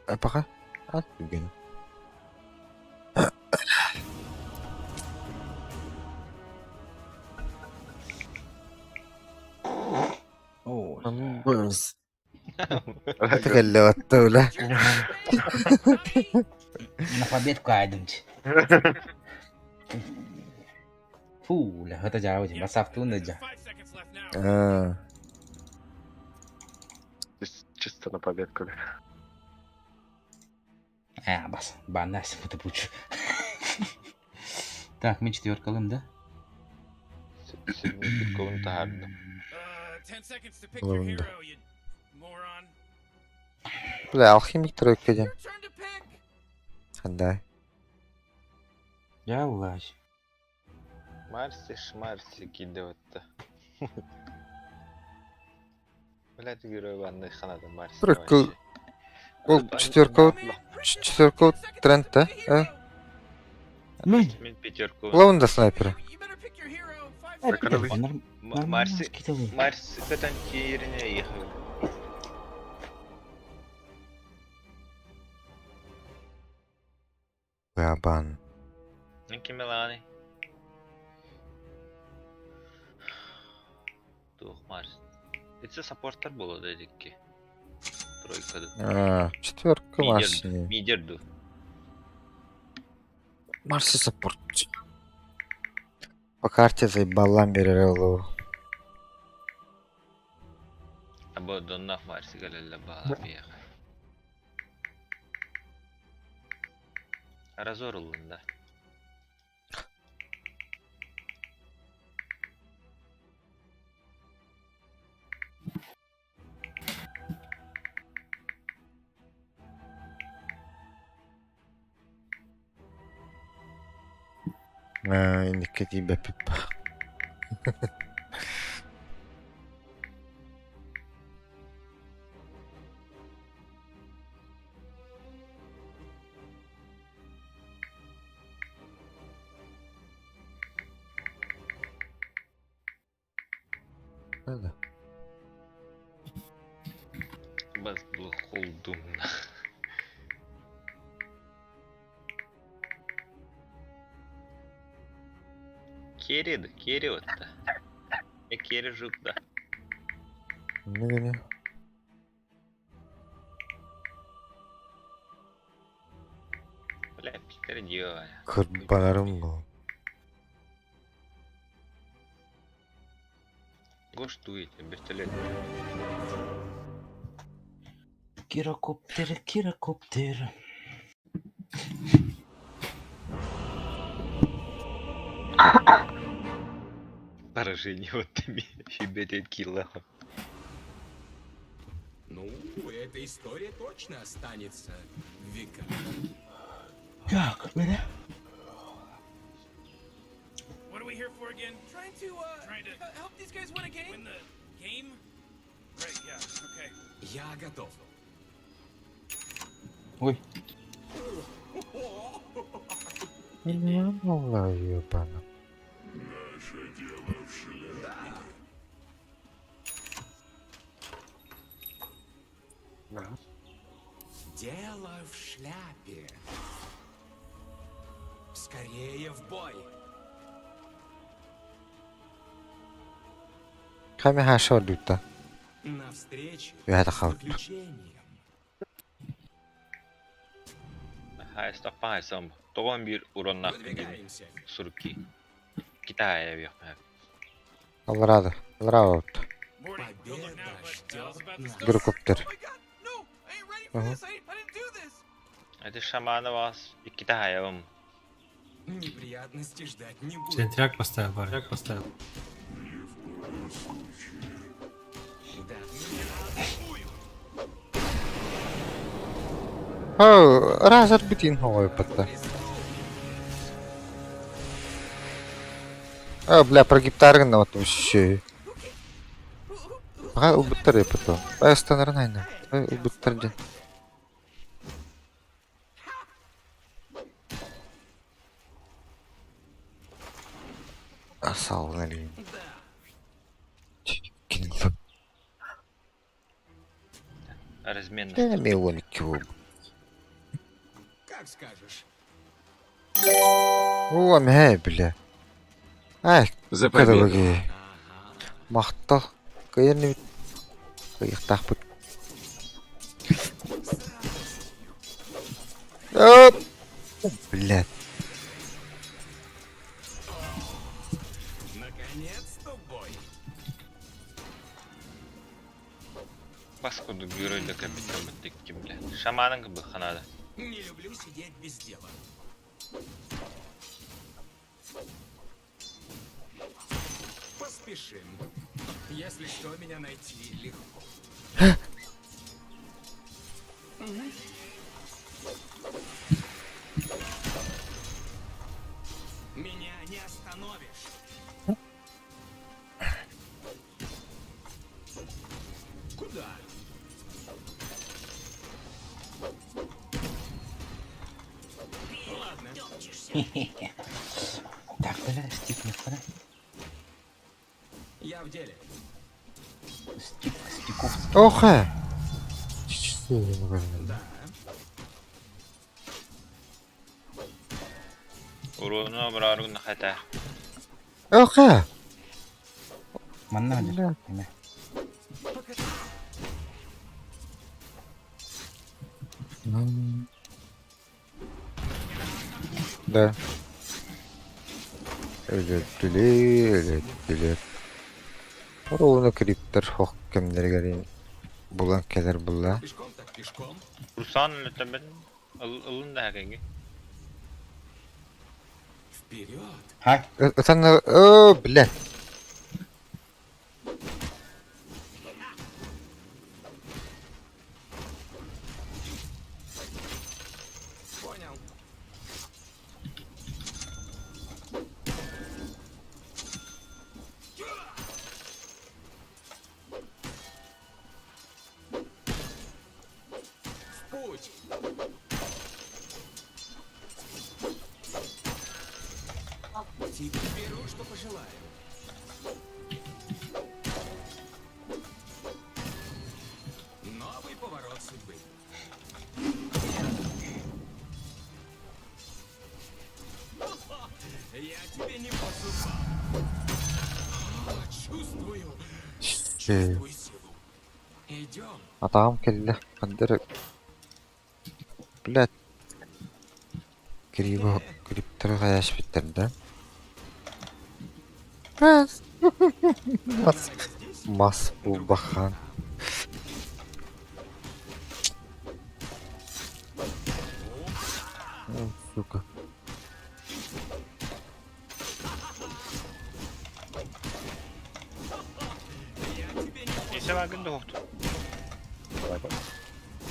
А пока. А түгэн. Оо. Быз. Текелле бля. На победку айдымч. Фу, ля, это жаабы, басафтуун да жа. Аа. Чисто на победку. А, бас, баннас, это пуч. Так, мен четверка алым, да? Седмой кон таһаардым. 10 seconds to pick your Лавында. hero, you moron. Бля, алхимик тройка диэн. Хандай. Я улаж. Марси шмарси кидэвэтта. Блядь, герой ванны ханада Марси. Тройка. Ол четверка четверка тренд да? А? Мен. Мен пятерку. Лавында снайпера. Марси Марси катан тирине ехал. Бабан. Ники Милани. Тух Марс. Это саппортер было, да, дикки. Тройка. А, четверка Марс. Мидерду. Марси саппорт. По карте заебалам берер Або доннах Марси галелла бала бияха. Разор да. Инникке тиийбэппит ба. Бас блохолдум. Керри да, Керри вот да. Я Керри жук да. Не Бля, Питер делай. Кырбанарым бу. Гош тует, вертолет. Кирокоптер, кирокоптер. Поражение вот тебе, ебать, килла. Ну, эта история точно останется в веках. Так, бля. What are we here for again? Trying to, Trying to help these guys win a game? win the game? Right, yeah, okay. Я готов. Ой. Не ебана. Дело в шляпе. Скорее в бой. Ками хаша дутта. Навстречу Үһәтэ хаалбыт. приключениям. Хайстаппай сам. Тоҕон биир уроннаах Выдвигаемся. сурки. Китая бих. Алларада. Аллараа вот. Morty, don't look now, Победа but ждет Al's about to нас. start. Гирокоптер. Oh my god, no! I ain't ready for Ага. this! I didn't do this! Это шамана вас и Китаевым. Неприятности ждать не буду. Центряк поставил, парень. поставил. Да. О, разар битин хоой патта. А, бля, прогиптаргын вот вообще. Ага, убыттар потом. А, станарнайна. Убыттар ден. Асал налин. Кинул. Размен. Да, милон кюб. Как скажешь. О, мэ, бля. Ай, За кадаваги. Махтал. Кыйын Кыйыктаахпыт. Оп! Блядь. Наконец-то бой. Баскоду герой для капитана бытыки, бля. Шаманын бы ханада. Не люблю сидеть без дела. Поспешим. Если что, меня найти легко. Меня не остановишь. Куда? Ладно. Так, бля, стик не хватает. Я в деле. Стик, стиков. Ох, Да. Урону брарун хата. Ох, Манна Бля. бля. Да. Өлөттүлэр, өлөттүлэр. Оруну криптер хох кемнергерин булан келер була. Пешком так пешком. Русан лөтөбен. Ылын да хакенги. Вперед. Хай. Ытан, о, бля. Понял. Тебе беру, что пожелаю. Новый поворот судьбы. Я тебе не по зубам. Чувствую, чувствую силу. Идем. Атаҕым кэллэ, ханна эрэ Блядь, криво криптары хайаспыттар да? Мас, мас булбахан. Сука. Несе багын да хоқту.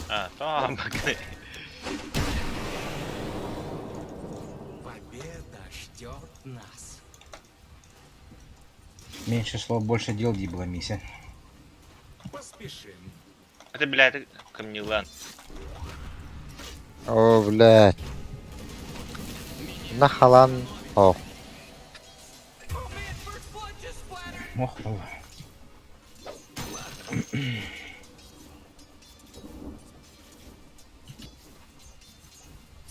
А, tamam bakın. Победа ждет нас. Меньше слов, больше дел, дии была миссия. Поспешим. А ты, блядь, камнилан. О, блядь. Нахалан. О, Ох, бала.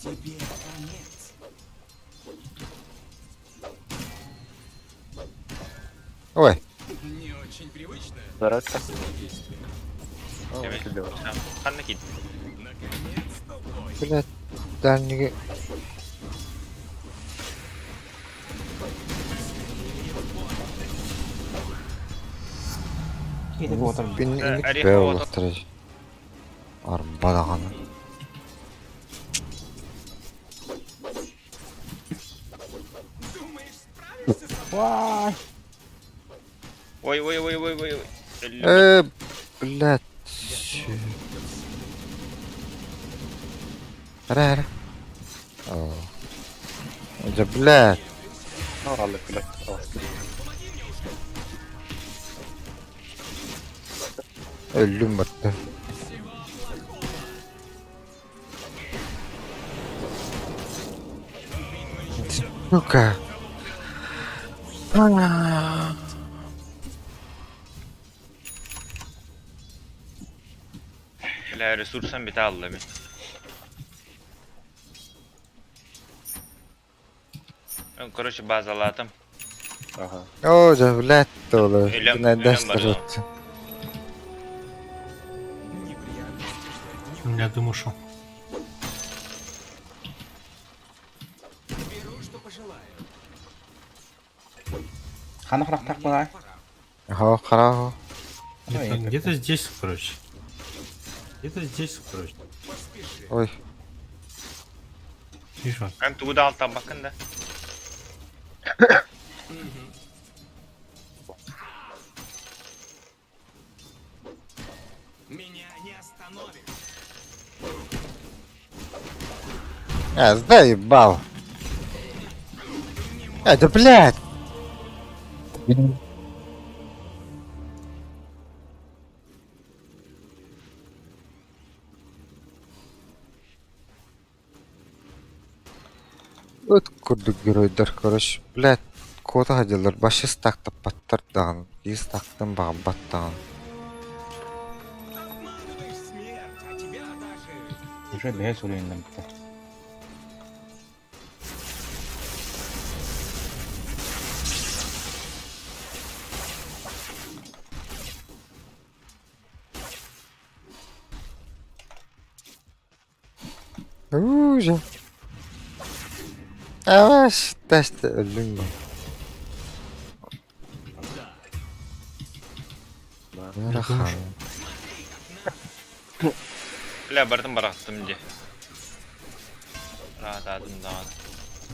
Тебе конец. Ой, Не очень привычно. Здорово. Ханна кит. Наконец-то бой. блядь, дальний. Киһи буотар. Инник бэу Арба даҕаны. Думаешь, справишься со Вай! Ой, ой, ой, ой, ой, ой. Э, блядь. Ара, ара. О. Да, блядь. Ну, ралли, блядь. Өллүм батта. Сука. Бля, ресурсам бите алла ми. Короче, базалатым. Ага. О, да, блядь, толы. Өлөм- Геннадий өлөм бар, Старотин. Неприятности ждать не Я думаю, что. Беру, что пожелаю. Хана храхтах была. Ага, хорошо. Где-то, где-то здесь, короче. Где-то здесь, короче. Поспешим. Ой, Видишь, вот. Эн тугуда алтан бакын да. Меня не остановишь. А, заебал. А, да, блядь. Вот курдук геройдар, короче, блядь, кота ходилар, башы стакта паттар даҕаны, киһи стактан баҕарбат даҕаны. Обманываешь смерть, а тебя даже... Уже бэһэ суруйуннан битэ. Ужас. Аваш, тәсті өлің бу. Рахан. Бля, бардым бараттым де. Раатадым даҕаны.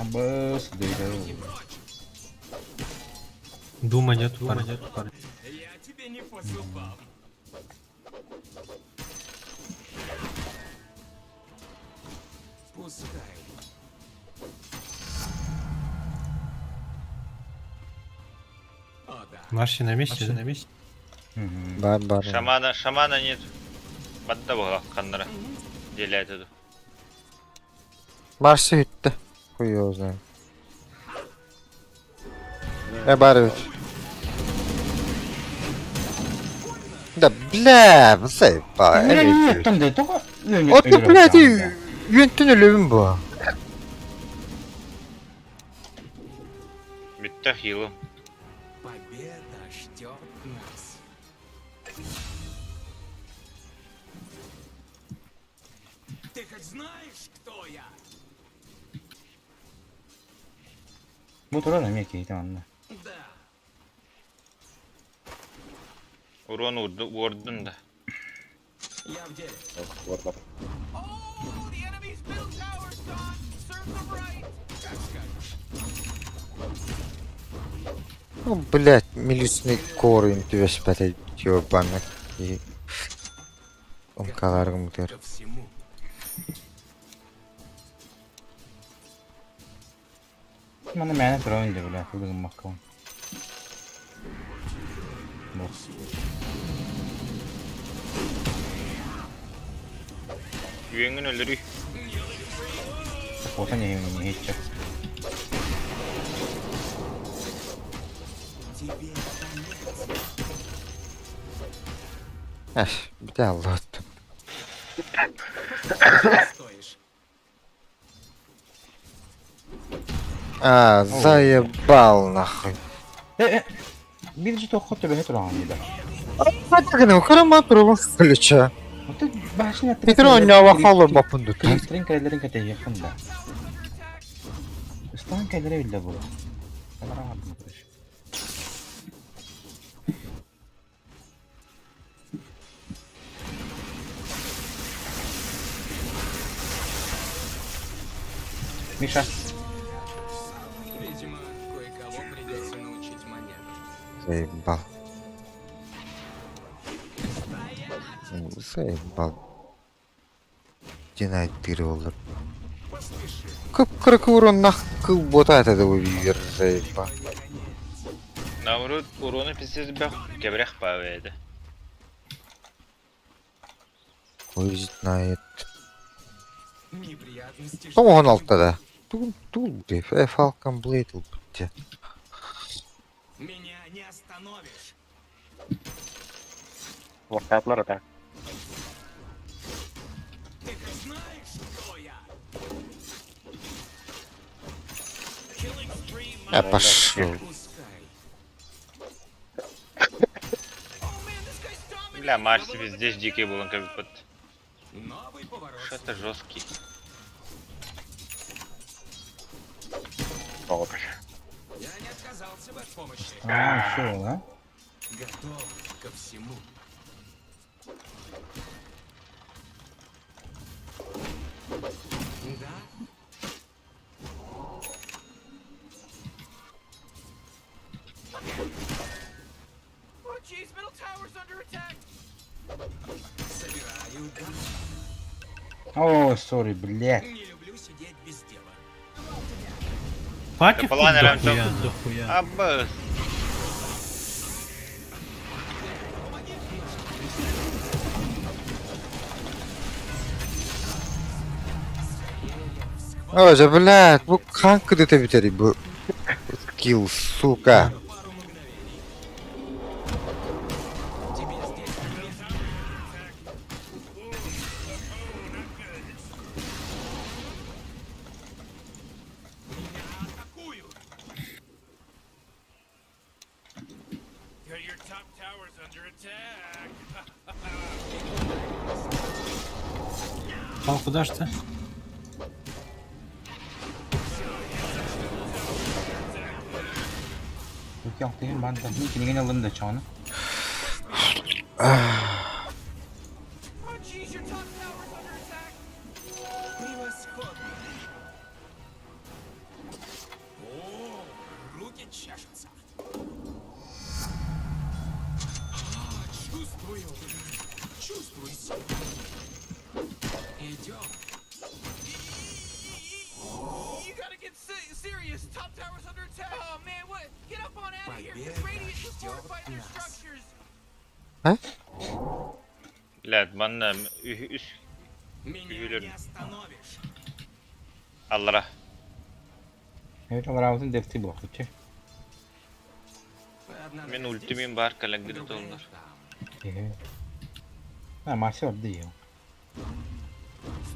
Абыс, дөйдө. Дума нет, дума нет, парень. Я тебе не по зубам. Пускай. О, да. Марси на месте, да? На месте. Бар бар. Шамана, шамана нет. Бадда була каннара. Деляет эту. Марси үтті. Хуй его знает. Э баар эбит. Да бля, заебал. Ото, блядь, үөнтэн өлөбүн бу. Бүттэ хилым. Победа ждет нас. Ты хоть знаешь, кто я? Бу турар эмиэ киһитэ манна. Да. Урон уордун да. Я в деле. Oh, the enemy's middle tower's gone. Serve them right. Как скажешь. Ну, блядь, миличный корень түбэспэтэ ёбаный киһи. Омкаларгым төр. Ко всему. Манна мээнэ турабын дии бля, тугу гыммаккабын. Бу. Үөҥҥүн өлөрүй. Куотан иһиҥ иһиччэ. Тебе конец. Эх, бүтэ аллаат. Стоишь. А, заебал нахуй. Э, э, биир же туохха түбэһэ тураҕын да. Хатыгын карама турбун ключа. Оттон башня Петр онньообо холлор боппун дутан. Кристрин кэллэрин кэтэһиэххин да. Ыстаан кэллэрэ биллэ буолуо. Алараа короче. Миша. Видимо, кое-кого придется научить манерам. Заебал. Заебал. Динайт олар. Поспеши. Кып-кырык урон нах кыл бота это вивер заебал. Наоборот, урону пиздец бэх, кэбирэх баабэйдэ. Хуй знает. Неприятности Тоҕон алта да. Тул тул э Falcon Blade ылбыт Меня не остановишь. Вахтатлар это. Ты хоть знаешь, кто я? Killing spree Я пошел. Пускай. Oh man, this guy's dominating. Бля, Марси везде дикий был, он как бы под... Новый поворот. Что-то жесткий. Я не отказался бы от помощи. А, все, да? Готов ко всему. Да? Oh jeez, middle tower's under attack. Собираю да. О, сори, блядь. Не люблю сидеть без дела. Пати Планером дохуя, там- дохуя. Аббас. Ой, же, блядь, бу ханкы дэте бүтери бу. Скилл, сука. Пару мгновений. Тебе здесь не место. Меня атакуют. Your top tower's under attack. Пал, куда ж ты? Тут банда. Мин кинигин алым да чону. Oh jeez, your top tower's under attack. Превосходно. О, руки чешутся. А, чувствую. Чувствую силу. Идем. You gotta get serious. Top tower's under attack. Oh man, what? Get up on out of here. Победа Cause Radiant just ждет fortified their нас. structures. Блядь, манна үс Меня Юлер. не остановишь. аллара. Evet, алараабытын дефти буолуохпут. Мин ультимин баар кэлэн толлар. Киһи. А, Марси орды ел. В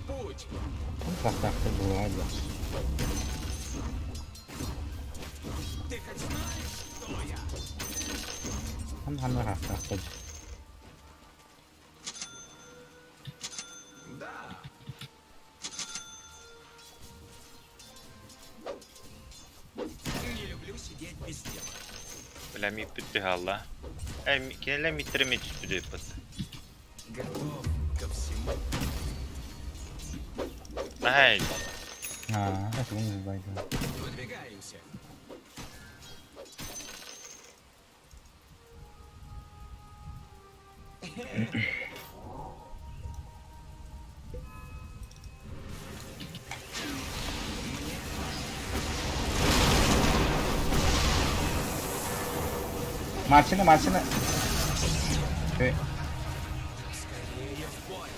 путь! Тахтахты була да. Ты хоть знаешь, кто я? Хан ханна хахтахты. Да. Не люблю сидеть без дела. Бля, ми питтихалла. Э, кинилер миттере ми түспүдү пат. Готов ко всему. Ай, А, это не забайда. Выдвигаемся. Марсина, Марсина. Э, Скорее в бой.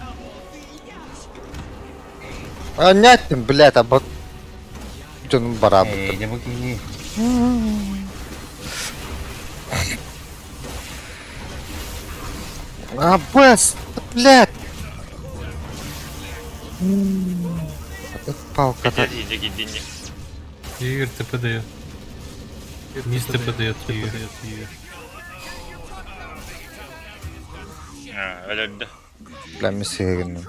А вот и я. А нет, блядь, а бот... Дьонум бараабыт. э, дьэ бу киһи. А, бас, блядь! Это палка-то. иди, иди, иди. Игорь ТП дает. Низ ТП дает. Игорь. А, өлөрдө. Бля, мен сыгынным.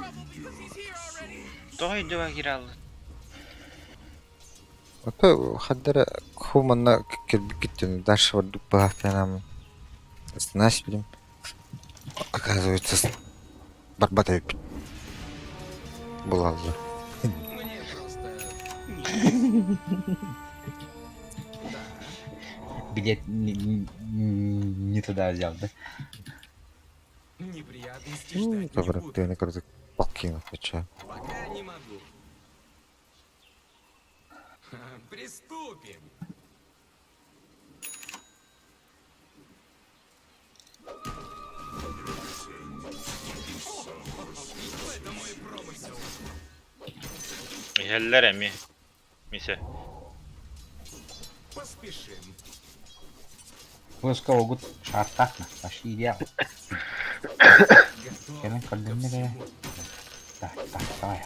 Тоҕо идева кираллы. Ото хаддара хуманна кирбикиттен дальше вардук баахтанам. Знаешь, блин. Оказывается, барбата булаллы. Мне просто... Билет не туда взял, да? Неприятности ждать не Добре, буду. ты не круто покинул, хоча. Пока не могу. Приступим. Это мой промысел. Иһэллэр эми. Мисе. Поспешим. Пуска огут шартахна. Пошли идеал. Готов Кэлэн ко көрдүннэ всему. Так, так, давай.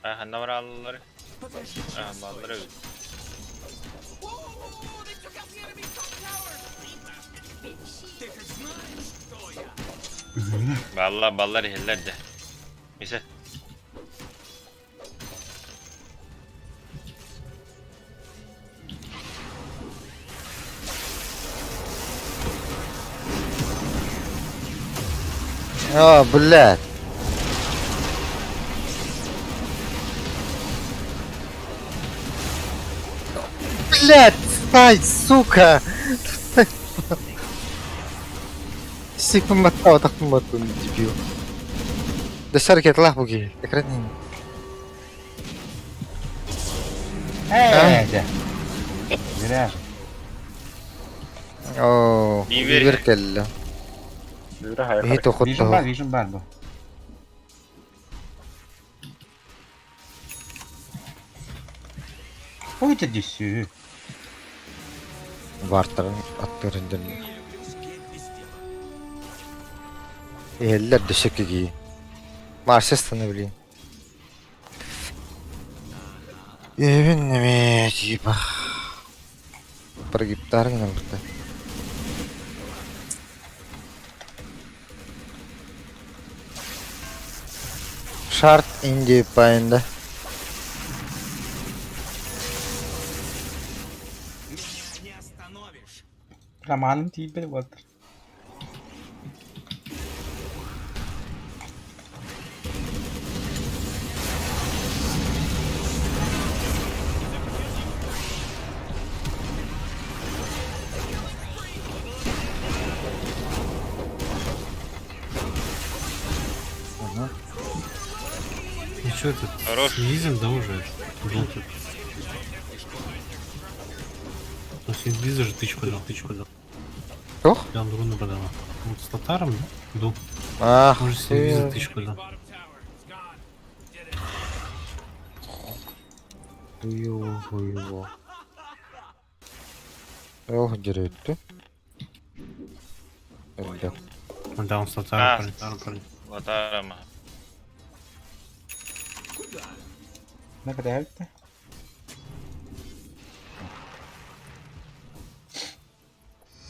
А, ханна бараллар. Покажи, А, чего баллар стоишь. Whoa, they took out the enemy's top tower! Ты хоть знаешь, кто я? Балла, баллар иһэллэр дэ. Мисе. А, блядь. Блядь, стай, сука! Сик помотал, так помотал, дебил. Да шарики от лапуги, экран. Э, дьэ. Зря же. О, Ивер. Ивер кэллэ. Иһит Вижу бар, охоттоһо. вижу бар бу. Ой, это десю. Вартарын аттырын Не люблю сидеть без дела. Иһэллэр дөссө киги. Марсестаны блин. Эбин неме типа. Прогиптар гына бутта. Шарт инди пайында. Меня не остановишь. Романым тииппэр вот. Ну что это? Хорош. Снизим, да, уже? Дул. Ну, с инвиза же тычку дал, тычку дал. Ох. Я он руну подал. Вот с татаром, да? Дул. Ах, Может, с инвиза ты. тычку дал. Bottom tower is gone. Did it. Хуево, Ох, деревья. Да, он с Лотаром, парень. Лотаром. На кадавит.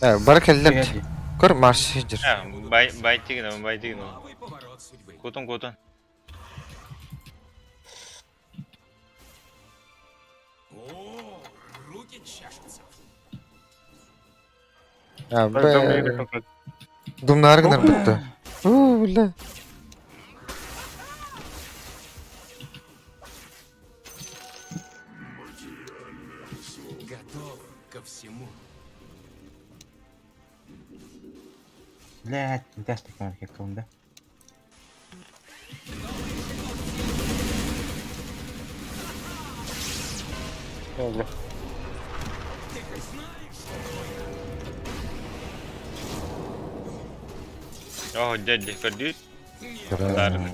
Бар кэллэм. Көр марш дир. Бай байтигин, байтигин. Кутун кутун. О, руки чешутся. Б. Думнары гынар бутта. Уу, бля. Готов ко всему. Блядь, не такая да? О, дядя, көрдүүт. Лотаром.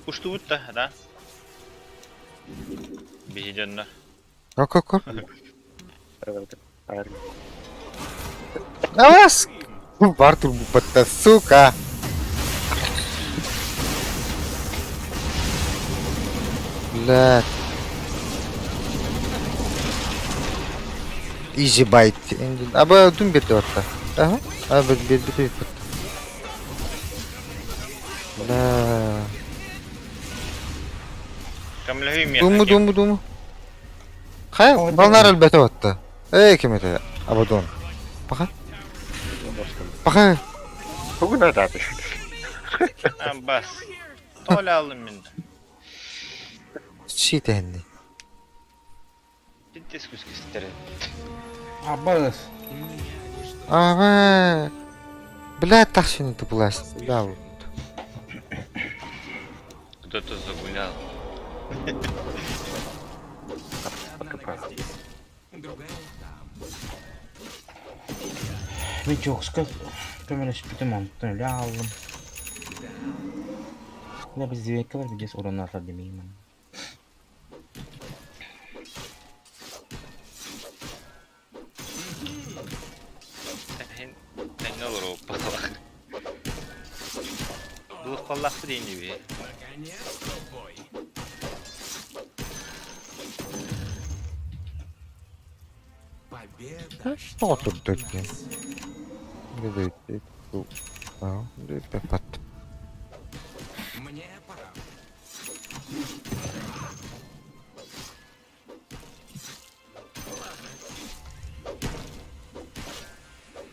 Уштубут да, да? Биһи дьонно. Ок, ок, ок. Ас! Бартур бутта, сука! Бля. Easy bite. Аба дум бирде батта. Ага. Аба бир бир бир. Бля. Думу думу думу. Хай, балнар элбете батта. Эй, ким это? Абадон. Пока. Пока. Тугу даты. Бас. Толя алым мен. Шитенни. Титтес күскестер. Абас. Ага. Бля, тахшин ты была. Да. Кто-то загулял. Мен чоқска көмөлөспүтүм онтон өлө аллым. Бля, біз двойка бар, здесь урон атар демеймін. Тәңгә олор оппалах. Бұл қаллақ дейін бе. Наконец-то бой. Победа. Что тут такие? Мне пора.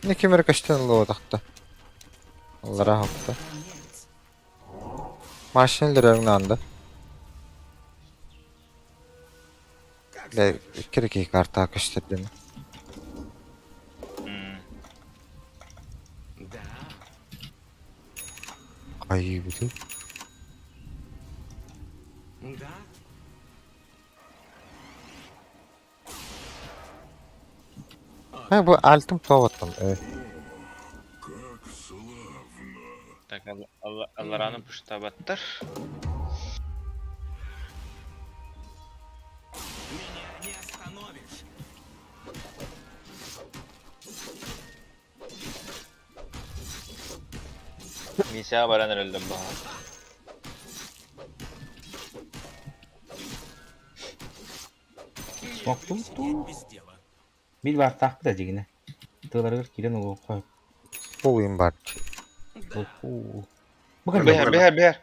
Не кемер каштан лоодахта. Аллара хопта. Машиналар анда. Бля, кирки карта каштырдым. Да. Ай, бля. Да. Ha bu altın тоғыттым. Так, Аллараны пуштабаттар. Меня не остановишь. Мисә баран өлдüm баха. Смок ту. Бил бар тақпы да дегені. Тыларыгыр кирен ол қой. Полуым бар. Бэхэр, бэхэр, бэхэр.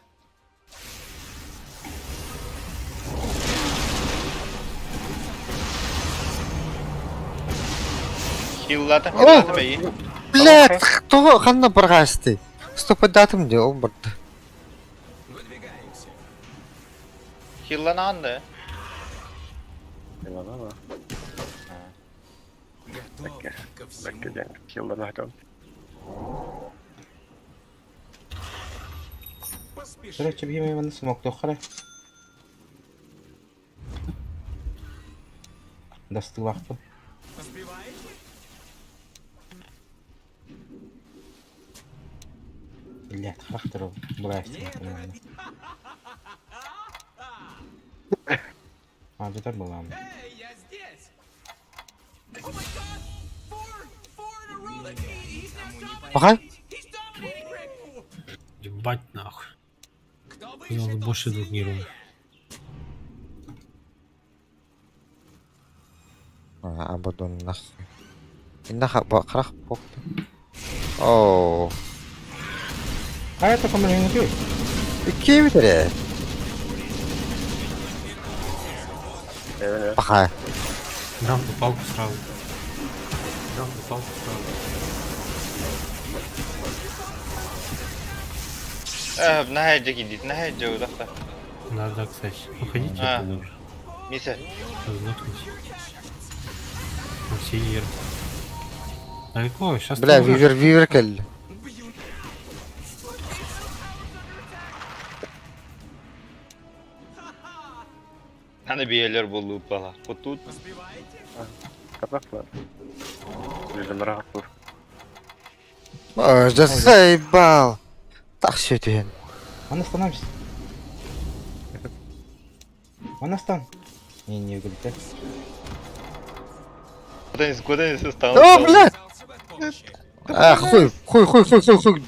Хиллата, хиллата бәйи. Бля, кто ханна баргасты? Стопадатым де, ол барды. Выдвигаемся. Хиллананды. Хилланана. Готов ко всему. Хилланаган. Поспеши. Короче, беймеймін смок тоққара. Дастылақты. Сбиваете? Блядь, характер Не брать. торопись. Алдьатар буолаам. Пахай. Ебать нахуй. Надо больше двух героев. Абадон нахуй. Инна харах бокта. Оо. Хайа таком Икки битере. Пахай. Дам ту палку сразу. Дам ту палку сразу. Э, наһаа дьэ наһаа дьэ удахта. Да, да, кстати. Уходите А. оттуда уже. Миса. Раздохнись. Сиер. Далеко, сейчас Бля, вивер, вивер кэллэ. Аны биэлэр буоллуппала. Кутут. Казахстан. Лежим рахур. Ой, да заебал. Так все это. Он остановится. Он остан. Не, не выглядит. Куда не куда не стал. О, бля! А, хуй, хуй, хуй, хуй, хуй, хуй.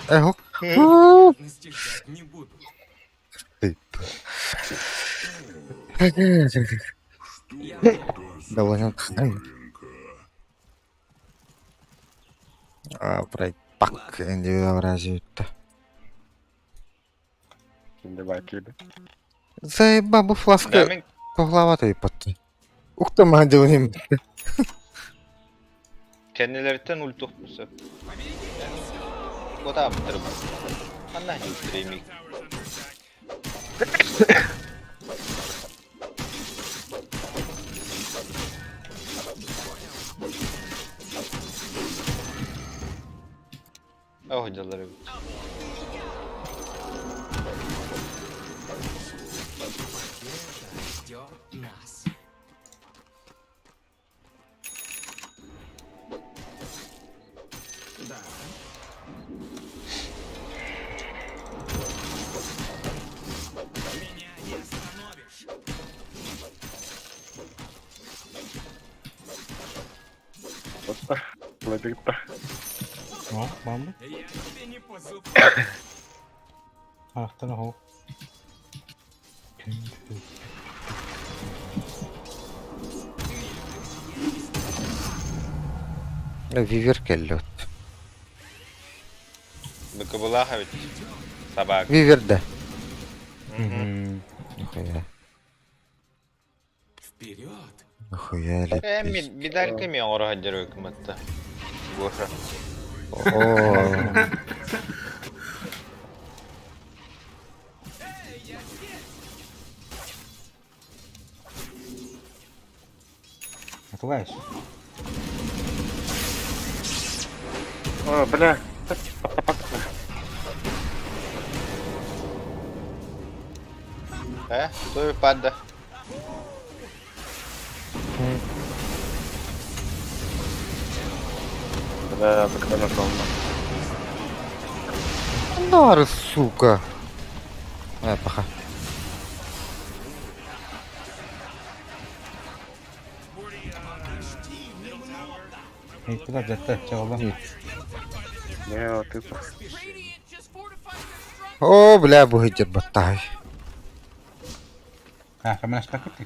Э, ху. Не буду. Довольно. А, пак, не Давай, киды. Заеба, бу фласка Мен туһлаабат ыйппат. Уктама делаем. кеннелерден ультух бүсөп. Куда аптырып. Анда юктремик. Ох, дялары. Ждет нас. Да. Меня не остановишь. Лабиринт. О, бамбы. Я тебе не по зубам. Ахтан хо. Вивер кэллэ. Быкыбылаха ведь. Собак. Вивер да. Мгм. Нихуя. Вперед! Нихуя ли. Э, медалька ми орга дерек мытта. Гоша. О, Открываешь? О, бля. Э, той падда. Бля, когда нашел. Нары, сука. Э, паха. Эй, куда взять-то? Чего Не, ты О, бля, бугитер баттай. А, камера шпакет ты,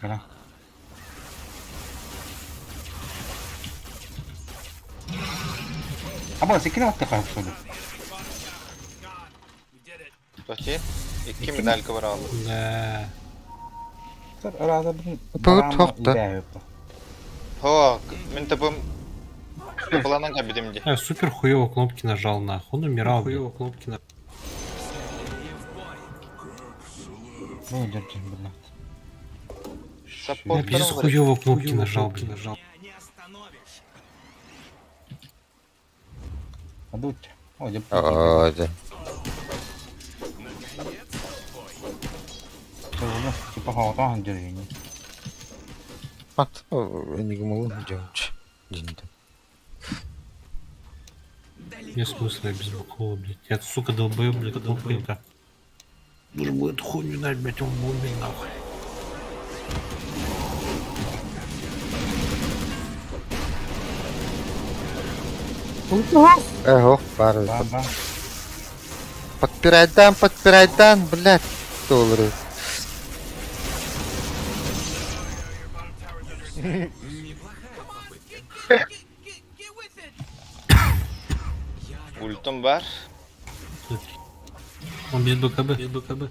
А вот, закинул ты что ли? Тоти. Икки медалька баралы. Да. Раза, блин. Тут тоқта. Хо, мен тапым. Тапыланан кабидимди. Я супер хуево кнопки нажал нахуй. Он умирал. Хуево кнопки нажал. Ну, держи, блин. Я пиздец хуево кнопки нажал, блин. Нажал. Адуть. О, где О, да. Типа хаотан держи. Мат, энигмалы делать. Динда. Нет смысла, я без буквы, блядь. Я, сука, долбоеб, блядь, долбоеб. Нужно будет хуйню дать, блядь, он умер нахуй. Эх, баар. Бам бам. Подпирайдан, подпирайдан, блядь, доллары. Ультом бар. Он без БКБ. Без БКБ.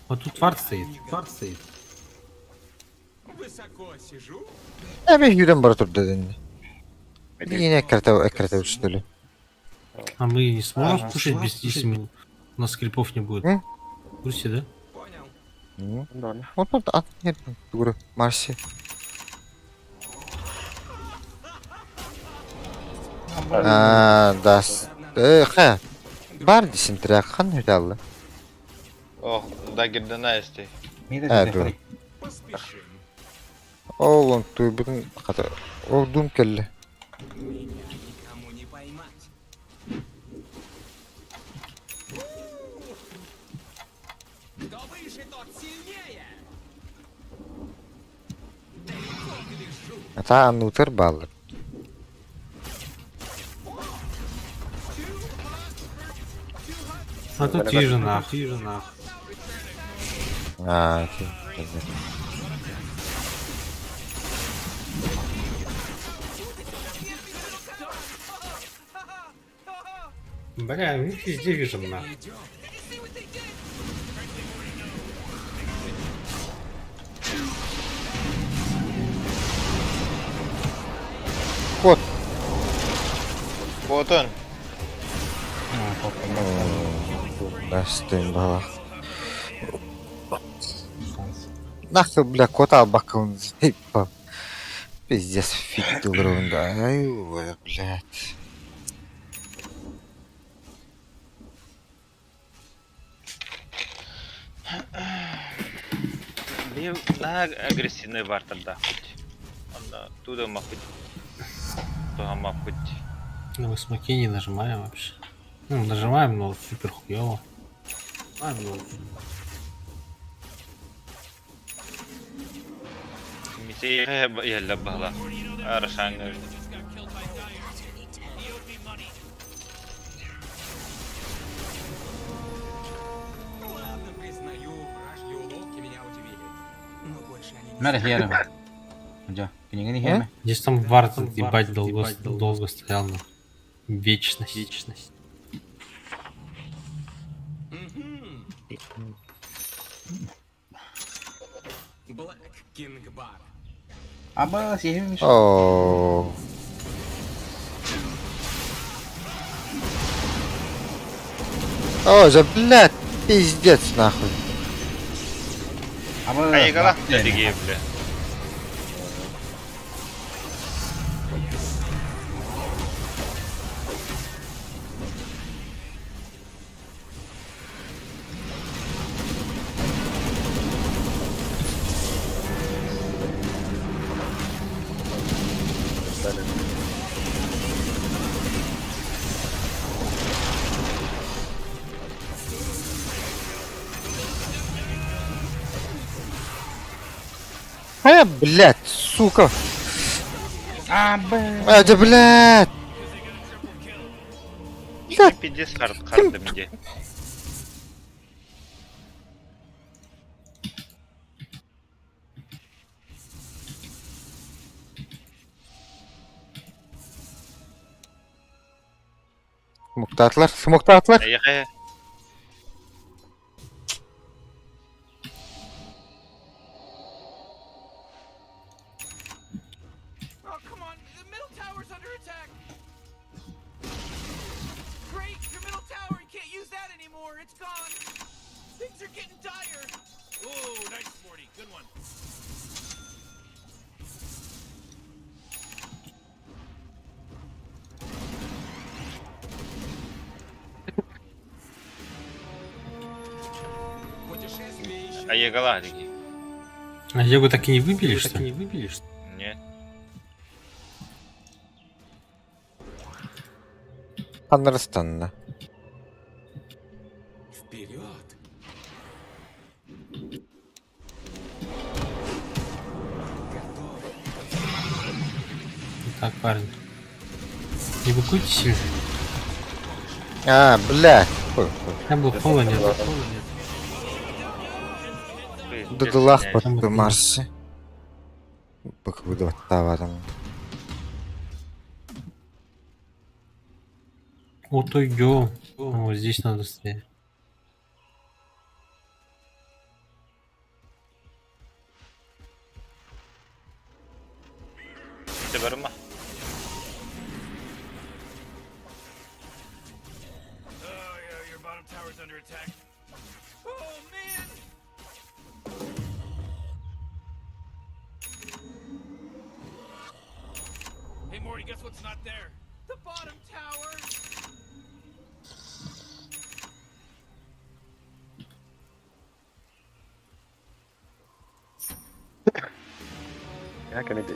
Вот тут вард стоит. Вард стоит. Высоко сижу. Эми юрен бар турда дедин. Yine эккирете что ли? А мы не сможем слушать без 10 минут. У нас крипов не будет. М? В курсе, да? Вот тут от нет, дура, Марси. А, да. Ха. Бар десин трак хан хүдалла. Ох, дагердана эсти. Э, дура. Ол он туйбутун хата. Ол дум келли. Никому не поймать. Кто выше, тот сильнее. Ата анутер баллы. А тут вижу нах. Вижу нах. А, окей. Бля, у них везде вижу нах. Кот. Вот он. Настын бала. Нахуй, бля, кота бакын заебал. Пиздец, фиг да. Ай, ой, блядь. Бил на агрессивный вартер да хоть. Онда туда махуть. Туда махуть. Ну, мы смоки не нажимаем вообще. Ну, нажимаем, но супер хуёво. А, ну, Мисей я бахла. Арашан. Ладно, признаю, вражьи уловки меня удивили. Но больше они не Мэр херем. Жа, кинигини хеме. Здесь там вард, ебать, долго, долго стоял. На. Вечность. Вечность. Блэк Кинг Бар. Аба сихим. О. О, за блядь, пиздец нахуй. Аба. Айгала. Дигей, бля. А, блядь, сука. Аба. А, да, блядь. Блядь. Пиздец хард хардым где. Смоктатлар, смоктатлар. Айга. Oh, come on. The middle tower's under attack. Great, your middle tower. You can't use that anymore. It's gone. Things are getting dire. Ooh, nice, Morty. Good one. Путешествие еще Айгала дигей. А Егу так и не выбили, что ли? не выбили, что Нет. Ханнарстанна. вперед. Так, парень. Не быкуйте сильно. А, блядь. Хуй, хуй. Там был хола нет. Дыдылах баттı Марсы. Бык быдываттаабатым. Вот уйдем. Вот здесь надо стоять. Ты барма. Oh yeah, your bottom tower's under attack. Oh man! Hey Morty, guess what's not there? The bottom tower. Я кенеди.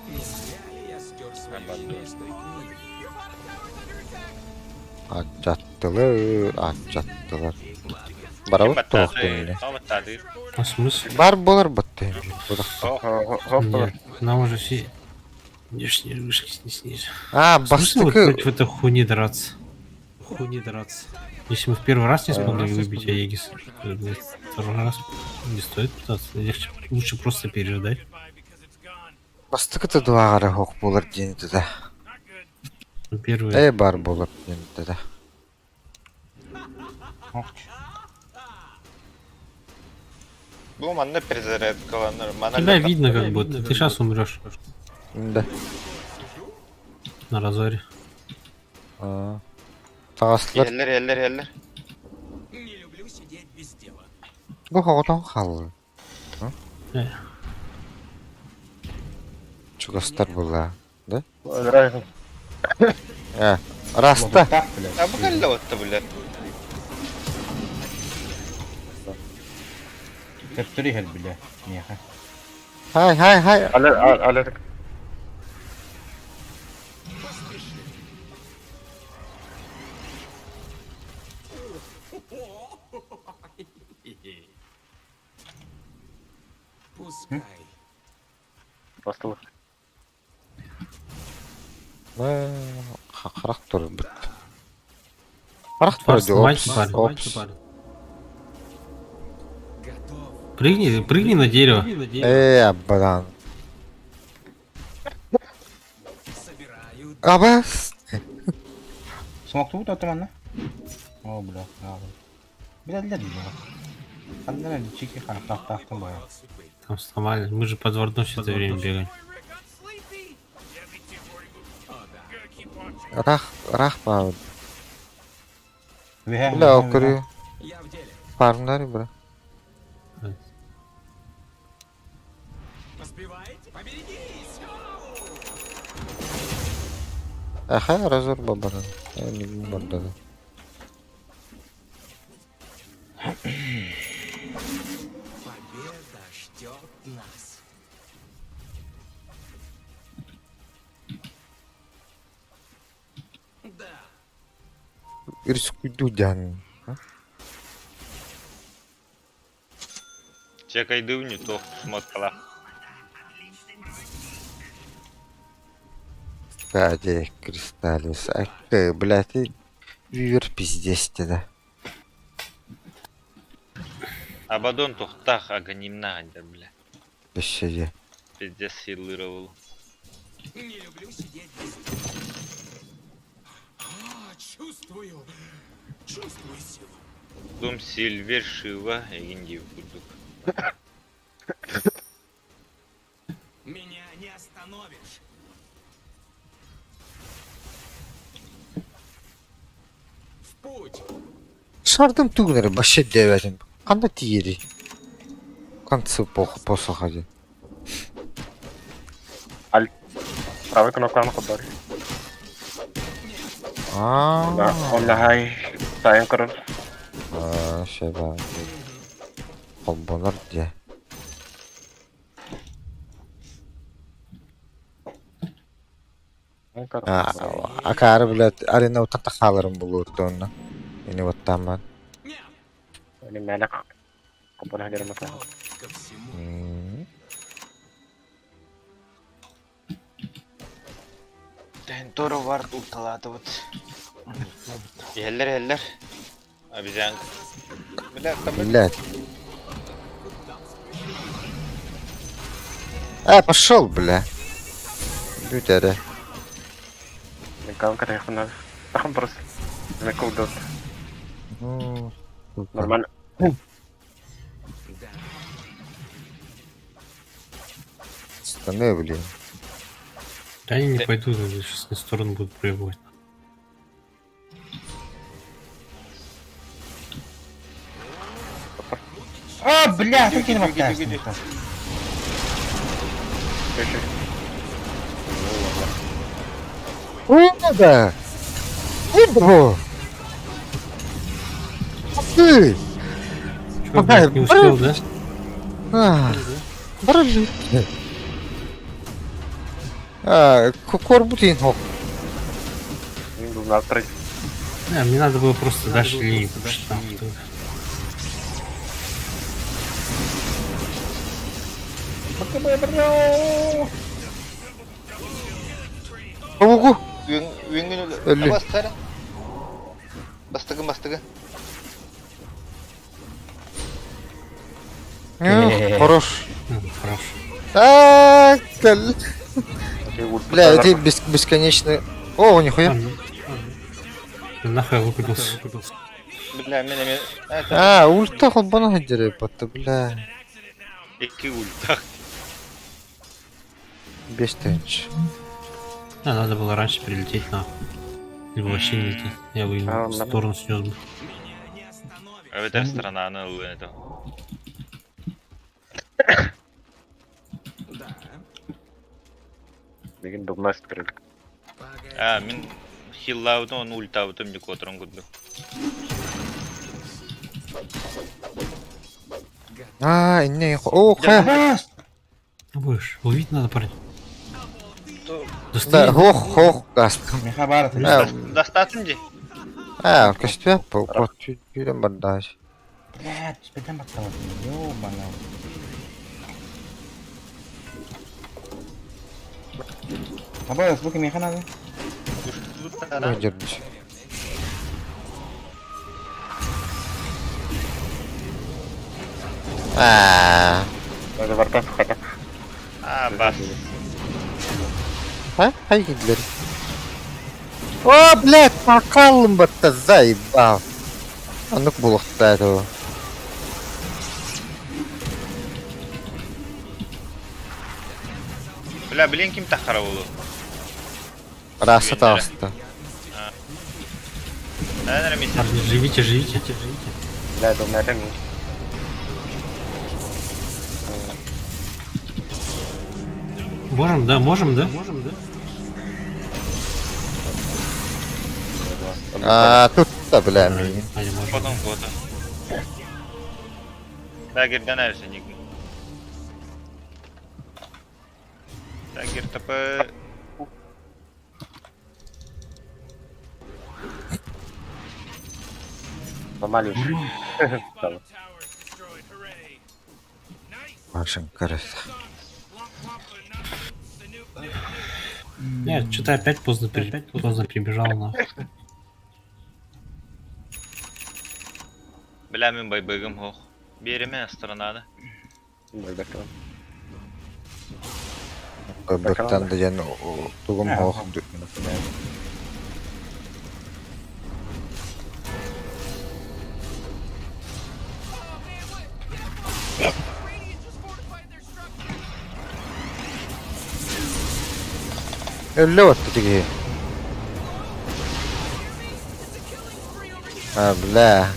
Не зря ли я стер свое имя из той книги? Your bottom tower's under attack. Ачаттылар, ачаттылар. Барабыт тоохтун Баттады. А смысл? Бар болар батты. Нет, нам уже все внешние вышки снесли. А, Смысл вот бастыкы против этой хуйни драться? Хуйни драться. Если мы в первый раз не смогли выбить Аегис, то, блядь, второй раз не стоит пытаться. Легче, лучше просто переждать. бастыкы тыдуагара хок болар диэн да. Ну, Первый. Э бар болар диэн да. Бу манна перезарядкаланыр. Мана Тебя видно как будто. Ты сейчас умрешь Да. на разоре. Тағаслар Еллер, еллер, еллер. Не люблю сидеть без дела. бу хоҕотон хаалла. Э. Чугастар була, да? Драйв. Э, раста. Так, блядь. А бу кэллэ отта блядь. Төптөрү иһэр, бля. Миэхэ. Хай, хай, хай. Але але Пускай. бастылы. Харах тур бит. Харах тур Тварь, опс, сломайте, парень. опс. Готов. Прыгни, прыгни на дерево. Э, абадан. Собираю Абас. Смоктубут отоманна? О, бля, аҕа. Билэллэр дии. Ханна эрэ чики хаахтаахтаахтан баҕа. судьбы. Там сломали. Мы же под вардом все это время бегали. Boy, Rick, I'm sleepy. Yeah, me too, Morty. О, да. Gotta keep watching. Рах, рах ба. Үһэ, Бля, үһэ, үһэ. окурю. Я в деле. Фармнары бра. Поспеваете? Поберегись! Аха, разор бабаран. Э, не бардада. Победа ждет нас. Да. Ирскуйду дян. Чекай дывни, то смоткала. Кстати, кристаллис. Ак, блядь, и вивер пиздец да. Абадон тухтах аганимна, бля. Вообще. Пиздец силировал. Не люблю сидеть без дела. А, чувствую. Чувствую силу. Дом Сильвер Шива Эгинди курдук. Меня не остановишь. В путь. Шардым түгнер башы девәтин. Канда тиери? Канцы пох посохади. Правый кнопканы кодор. А. Да, он хай. Сайын кырыр. А, шеба. Холбонор де. А, акары блядь, арена утан тахаларым булур тонна. Ini ваттаман. Они мелек. Кобона хагермата. Ко всему. Тен Тура вард ульталаатыбыт. Иһэллэр иһэллэр. Обезьянка. Бля, там Блядь. А, пошел, бля. Бүт эрэ. Мен катайхын надо. Тахым просто. Мен колдот. Ну, сука. Нормально. Станы, блин. Да они не пойдут, они сейчас на сторону будут проебывать. А, бля, ты кинул Иди, иди, иди. О, да! О, Ты! Чё, блядь, не успел, да? А, Брали. А, корбутин хок. Мен был на трек. Не, мне надо было просто дальше линию пушить там. что- Угу. Үҥҥүн Өллү. бастара. Бастыгын бастыгын. Хорош. Хорош. А, кол- Бля, это бесконечный. О, нихуя. Да нахуй я выкупился. Бля, мен мен. А, ульта холбана хаддере батта, бля. Икки ультах. Без тенч. Да, надо было раньше прилететь нахуй. Либо вообще не лететь. Я бы им А, в да. сторону снес бы. Эбэтэр странаны ыллыан это. Деген дубнас трек. А, мин хиллаабытым, оны ультаабытым дик отырон курдук. А, не, о, ха. Будешь, ловить надо, парень. Да, хох, хох, гаст. Меха бар А, Достатым ди. А, көстүө, по түйден бардаш. Блядь, спитен баттабат. Ёбана. Абай, звуки меха надо. Өдөрбүш. А, Даже вартас хата. А, бас. ха, хай кидлер. О, блядь, покалым батта заебал. Аннык булыкта этого. Бля, блин, ким тахара болу. Раса таста. Наверное, миссия. Парни, живите, живите. Бля, дубна мен. Можем, да, можем, да? Можем, да? А, тут да, бля, мин. А, не можем. Потом года. Да, гирден әрсен ник. Да, гир ТП. Нормально. Машин караса. Нет, что-то опять поздно, при... поздно прибежал нахуй. Бля, мин байбыгым хох. Береме странаны. Бөктан деген тугум хох. Өллө батты тиги. А, бля.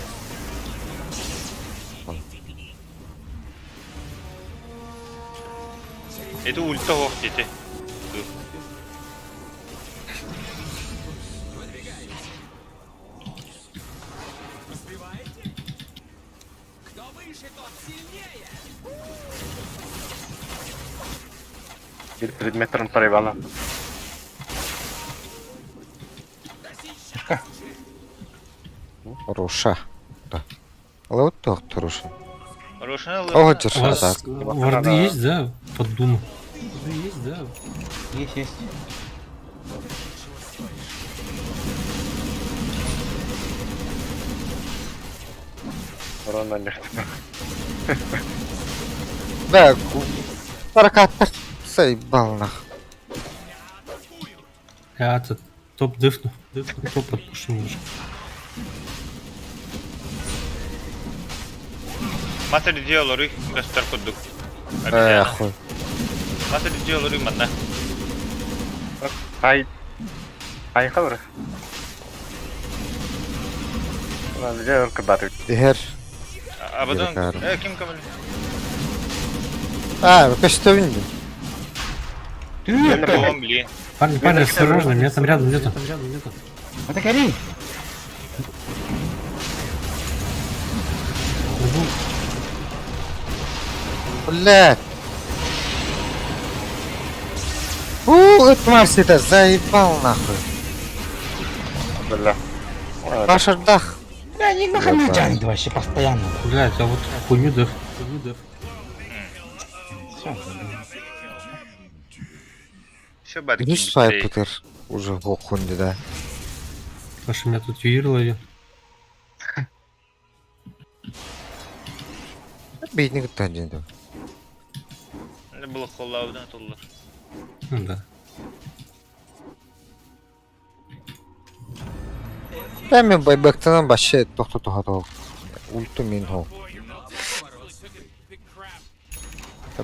Это ульта хох дети. Bir предметтерин проебала. Руша. Да. Лаут тох туруша. Рушана О, У держа, вас так. варды есть, да? Под Думу. Варды есть, да? Есть, есть. Урон анньах. Да, таракаттар заебал нах. Я этот топ дыфну. Дыфну, топ подпушу немножко. Мастер делал ры, гастар кудук. Э, хуй. Мастер делал ры, манна. Ай. Ай хабыр. Lan дьэ өр кырбааты. Иһэр. Абадон, Биркарым. э, ким камыл? А, көстөбүн дии. О, блин. Парни, парни, осторожно, меня там рядом нету. Это кори! Блядь. У, это Марси-то заебал нахуй. Бля. Пашардах. Бля, не нахуй тянет вообще постоянно. Блядь, а вот хуйню деф. Хуйню деф. Все. Все, бат, Не свайпытыр. Уже хохунди, да. Паша, меня тут юир ловил. Бейник тандин да. Это было холодно, тулла. Ну да. Да мен байбектан башы тохто тохто. Ульту мин хо.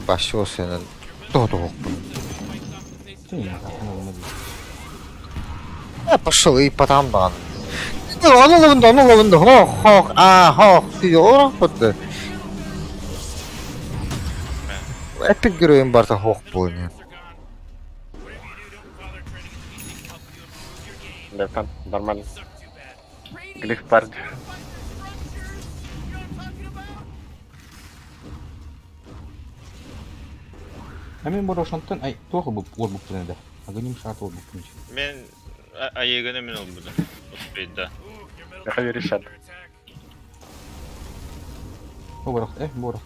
Башы осенен тохто хохпун. Я пошел и потом дан. Ону ловынды, ону ловынды. Хох, хох, а, хох. Ти ора хотты. Эпик героем барта хох болны. Да, там нормально. Глиф пард. А мен борошонтон ай туох бу уорбук да. Агоним шат уорбук пунч. Мен айыганы мен ол буду. Успеть, да. Я хочу решать. Борох, э, борох.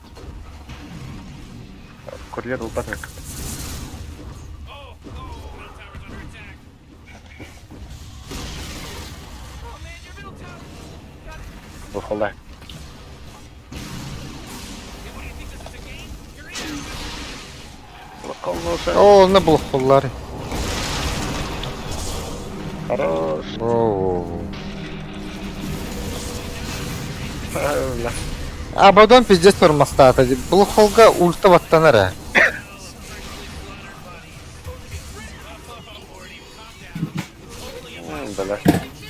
Курьер упадок. Бухала. О, не был холлар. Хорош. О. Бля. Абадон пиздец тормастаата. Бұл холга ульта ваттанара. Бля.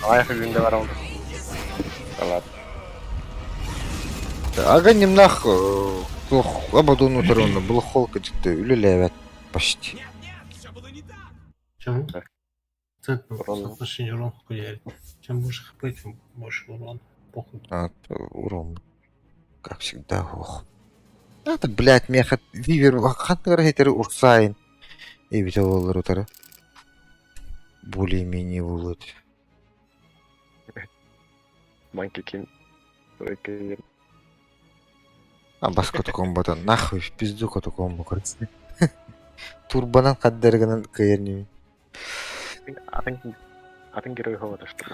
Аяқ үйінде бар oldu. Ладно. Ага немнах Абадон утырыны бұл холка дикті үлеләбәт почти. Чем? Соотношение урон хуярит. Чем больше хп, тем больше урон. Похуй. А, урон. Как всегда, ох. Это, блядь, меха вивер хантыгар хетери урсайн. И ведь олар утары. Более-менее болот. Манки Кинг. А бас коту комботан нахуй в пизду коту комбо короче. Турбанан каддергенен кыйерними. Атын атын герой хода что.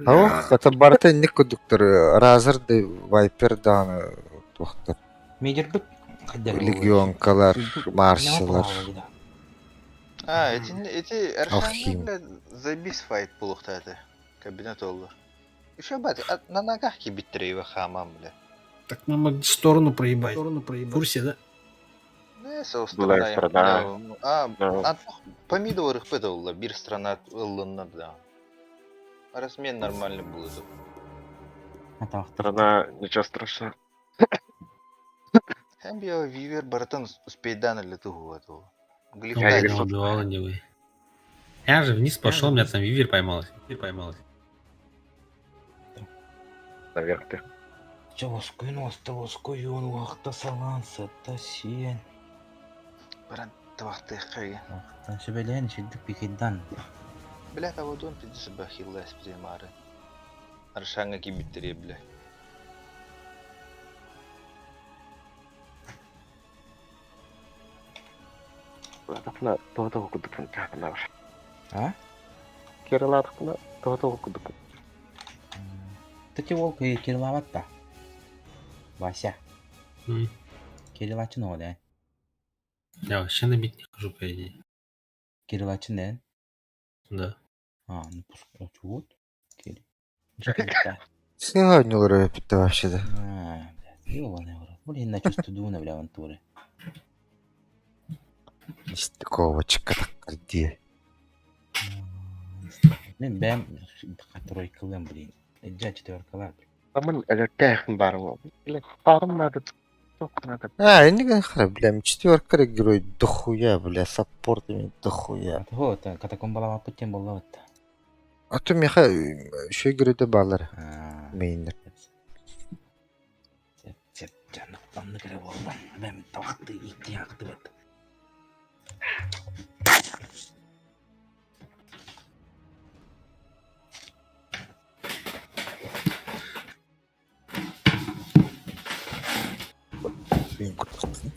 Ох, это барта не кондуктор, Разер да Вайпер да тухтар. Медер бит. Легионкалар, Марсилар. А, эти, эти Алхим. Аршаны, блядь, забись файт булухтады. Кабинет oldu. Еще бат, а на ногах кибиттери хамам, бля. Так мы могли сторону проебать. Сторону проебать. В курсе, да? Не, со Была страна. А, Да. а помидоры хпытывала, бир страна ыллынна, да. Размен нормальный был. Страна, ничего страшного. Хэм я вивер братан успейдан или тугу этого. Я Глифтать. меня убивал, anyway. Я же вниз пошел, меня там вивер поймал. Вивер поймал. Наверх ты. Чолоскуйун остолоскуйун уақта салан сатта сиен. Баран твахты хай. Уақта шебелен шиддик пикиддан. Бля, того дом пиздец бахилла спремары. Аршанга кибиттери, бля. Латахна, тоото кудукун чахна. А? Кира латахна, тоото кудукун. Тати волк и кирилаватта. Вася. Кириллачин оҕо да? Я вообще на бит не хожу, по идее. Кириллачин да? Да. А, ну пускай вот. Кирилл. Сегодня эпитте вообще да. А, блядь, ёбаный в рот. Блин, на чувство дуна, бля, авантуры. Нестыковочка так где. Блин, бэм, тройкалым, блин. Дьэ, четверкалар. Амын өлөртөөхүн баар буол. Фарм надо, туох надо. А, не хара, бля, четверка герой дохуя, бля, саппорт имеет дохуя. Вот, катакомбалаабаппыт диэн буолла бытта. А то меха еще геройда баалар. Мейнер. Сөп, дьэ, оннук эрэ буолла. Бэм табахтыы икки ахтыбыт.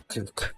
Крюк.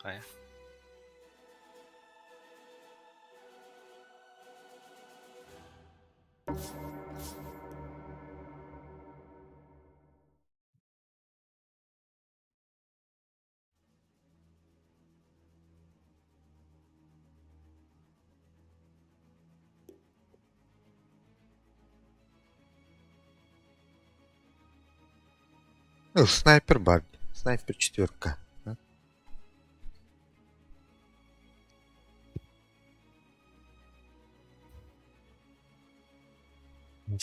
Хайа. Ну, снайпер бар. Снайпер четверка. Да?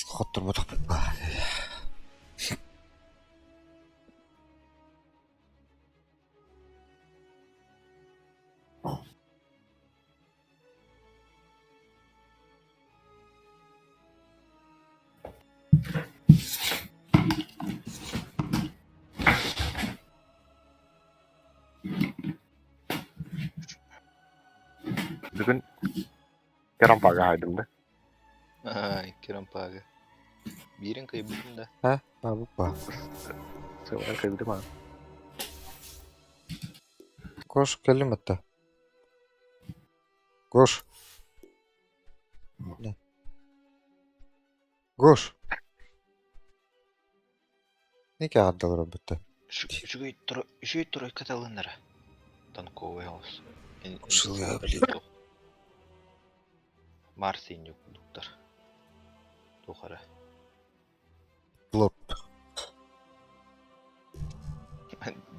Хотторботох бар. Бүгүн Керампага хаайдым да. Ай, Керампага. Биирин кыайбытым да. А, бабы Сылан кыайбытым аа. Кош кэлим это. Гош. Да. Гош. Неге ардылар бітті? Үчүгэй үчүгэй тройка талыннара. Танковый хаус. Кушылы, блин. Марс инню кудуктар. Тухара. Лоп.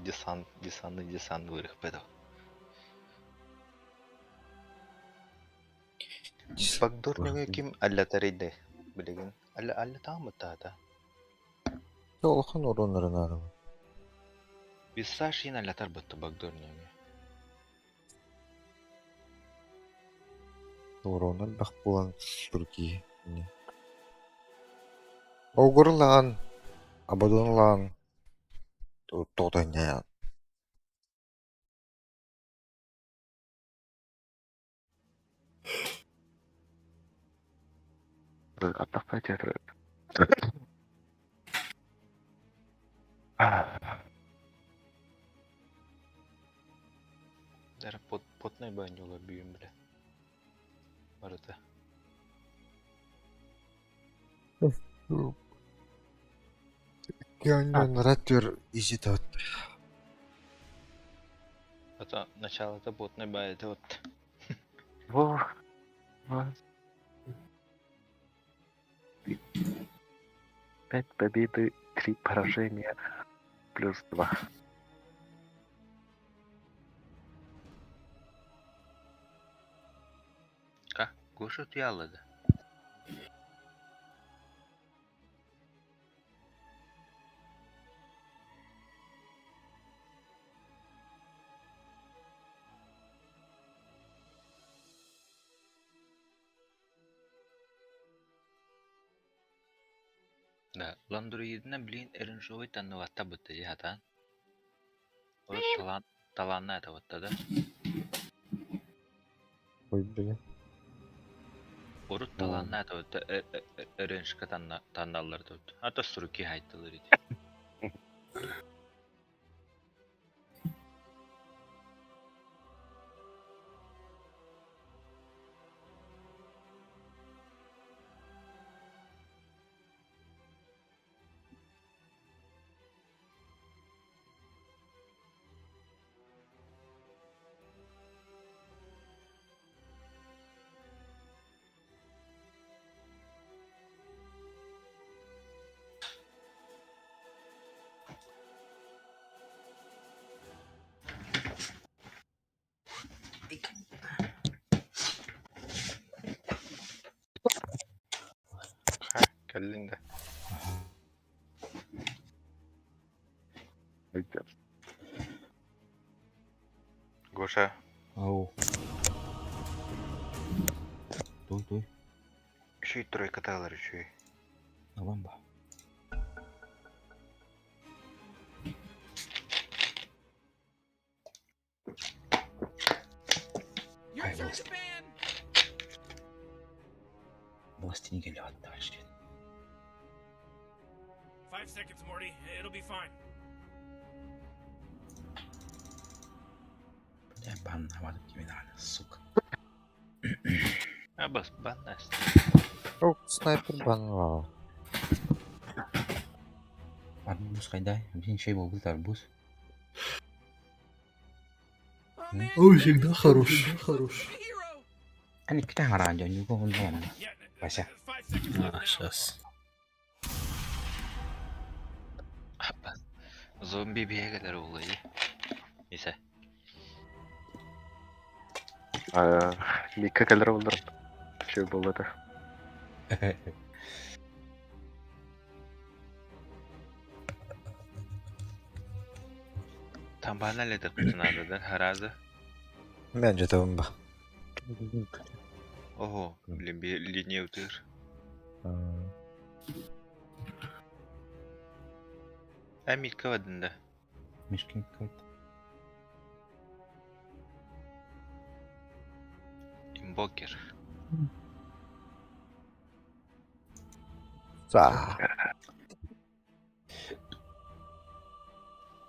Десант, десантный десант вырых пэдо. Багдор нөҥө ким аллатарыйды билигин алла алла таамыттаата. Улахан уруннарын арабы. Виссаш ин аллатар бытты Багдор нөҥө. Уронар бах булан Турки. Огурлаан, абадунлаан, тоотойняян. Аттахпай театр. Дара пот потной банюлар бүйүн биле. Барыта. Көннөн ратер изитат. Это начало это потной бай это вот. Во. Во. Пять победы, три поражения, плюс два. Ка, Гоша туялады. Да, Ландруидна, блин, эринжовый танныватта бытты дьаһатаан. Урут талаан талаанна этабатта да. Ой, блин. Урут талаанна этабатта эриншка танна танналлар тут. А то суруки хайттылар ити. Ха, кэллин да. Гоша, Ау. Туй, туй. үчүгэй тройка таалар үчүгэй. Алан ба. Your Ай, turn власть. to ban. Власти не келет дальше. 5 seconds, Morty. It'll be fine. Бля, бан навадып кимин сука. А бас баннаст. О, снайпер банлау. Арбуз кайда? Бин чей болбут арбуз. Oh man, Ой, всегда хорош, хорош. the hero. Ани кита харан жон юго он Yeah. Вася. 5 seconds left А, now. сейчас. Бас. Зомби биэгелер улайы. Исе. Мика кэлэр олар. Şey болду. Тамбана леде кутунады да, харазы. Мен жетебim ба. Ого, блин, би линия утыр. А митка вадында. Мишкин какой-то. Инвокер. Са.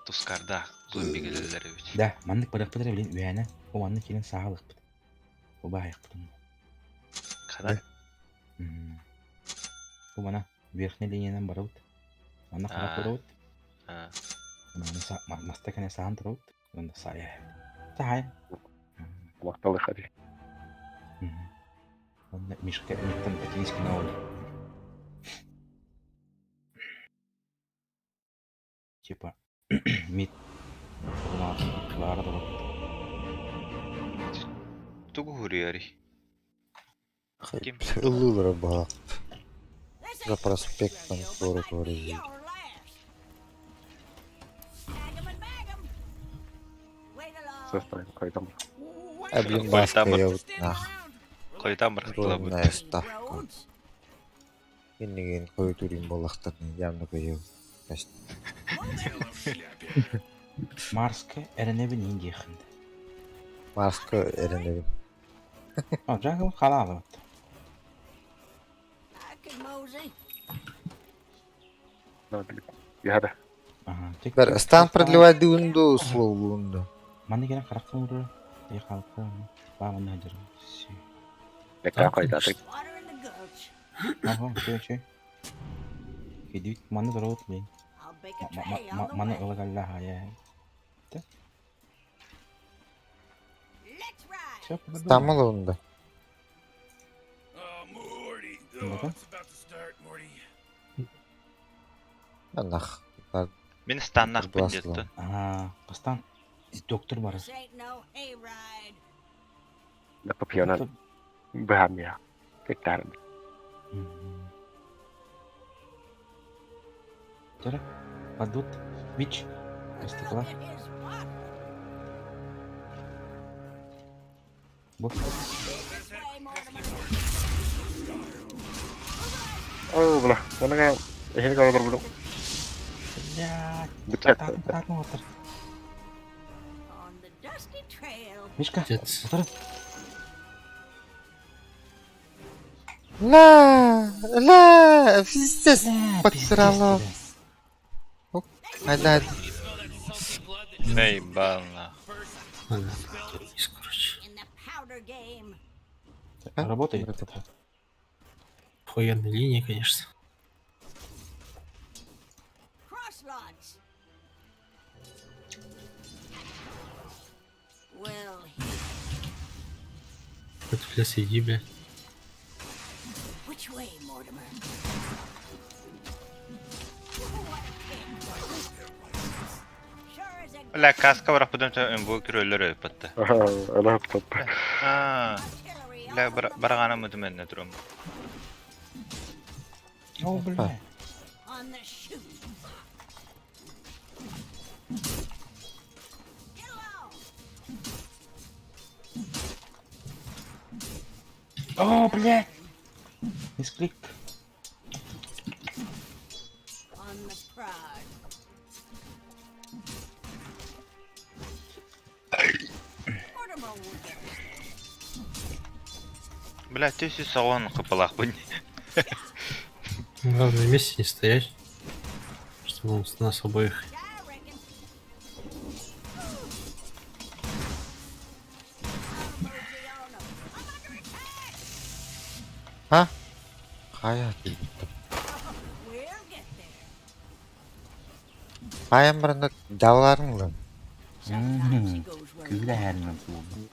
Тускардаах зомби кэлэллэр эбит. Да, маннык барыахпыт эрэ билин үһээнэ. Бу маннык киирэн саалыахпыт. Бу баайахпыт онно. Ханан? Бу мана верхняя линиянан барабыт. Манна харах барабыт. Манна маста кэнэ саан турабыт. Онно саайа. Саай. Махталы хади. Онно Мишка эмиттэн патинскина ол. Типа мид Клара да Тугу хуруйарый? Ким? Ыллыылара баҕа. За проспектом туора-туора иһиир. Эблин бааскайабытнаах. Хойутаан бырахтылабыт. Главная ставка. Иннигин хойутуурун буоллахтарына явно кыайыам. Марска эрэнэбин иин диэххин. Марска эрэнэбин. О, Джангл халаалабыт. Бэр, стан продлевать дыунду, условлуунду. Манна кэлэн хараххын уурар, я халка, бааманна сылдьарым. Ага, үчүгэй, үчүгэй. Кидибит манна туругут блин. Маны ыла кэллэ аһаайа. Стаммал уунда. Анах. Мин станнахпын диэттэн. Аа, бастаан доктор барар. Папионан быһааммыйа. Кыттаарым. Чара, падут, бич, ыстыкла. Бу. Оо, бля, манага эһини калар буду. Блядь, татын отыр. Мишка, отыр. Ла, ла, пиздец, подсрала. Айда. Эй, бална. Короче. Работает. Охуенная линия, конечно. Это, бля, сиди, бля. Бля, каска барахпытын инвокер өлөр өлбөттө. Өлөр өппөттө. Аа. Бля, бараҕана мытым энне турум. О, бля. О, блядь! Мисклик. Бля, ты салон хапалахпын. Главное вместе не стоять, чтобы он с нас обоих. А? Хайа Хайам баранда далларың лын. Күлә һәрнен клубы.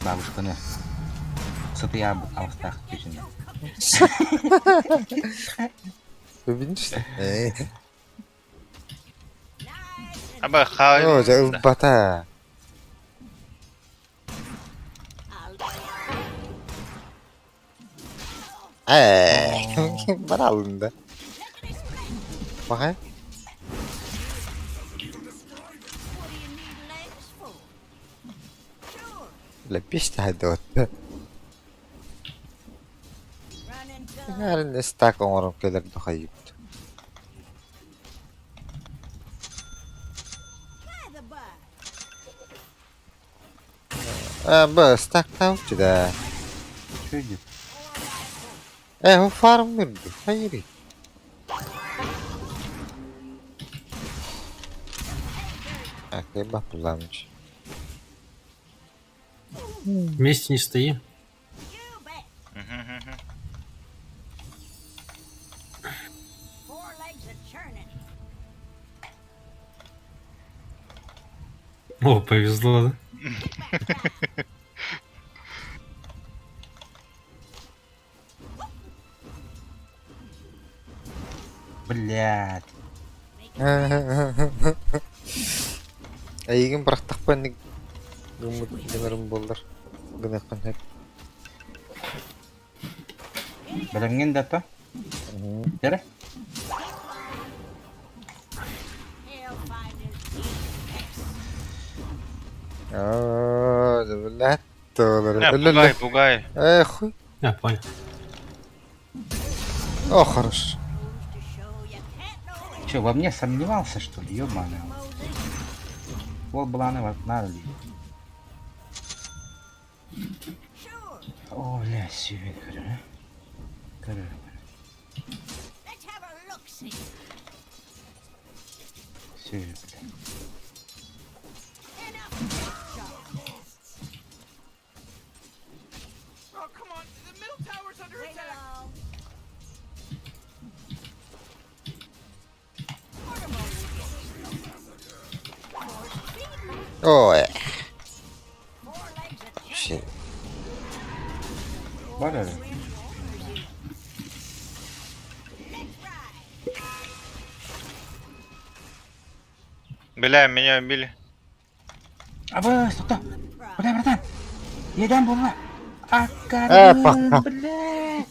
Бабушканы сытыя алыстаах түшүнэ. Видишь? Аба хай. О, бата. Ээ, баралында. Бахай. Бля, пиште хайдот. Ярын стак оңором келер дохайыпт. Б, стактауччы да. Чуйдет. Э, фарм үрдү. Хайыри. Акы бапуламыч. Вместе не стоим. О, повезло, да? Блядь. Эйигин бырахтахпын гыммыт гынарым буоллар гыныахпын сөп. Бэлэмҥин да то? Дэрэ? Аа, блядь, Не, пугай, пугай. Эх, хуй. Я понял. О, хорош. Че, во мне сомневался, что ли, ёбаный? Вот была она, вот надо ли. О, бля, сүйбет көрөр, а? Көрөр. Сүйбет, бля. Oh, come on. The middle tower's under attack. Ой. Вообще. Бар эрэ. Бля, меня убили. Абы, стоп, Бля, братан! Едем була! Э, Аккарын, пока. блядь!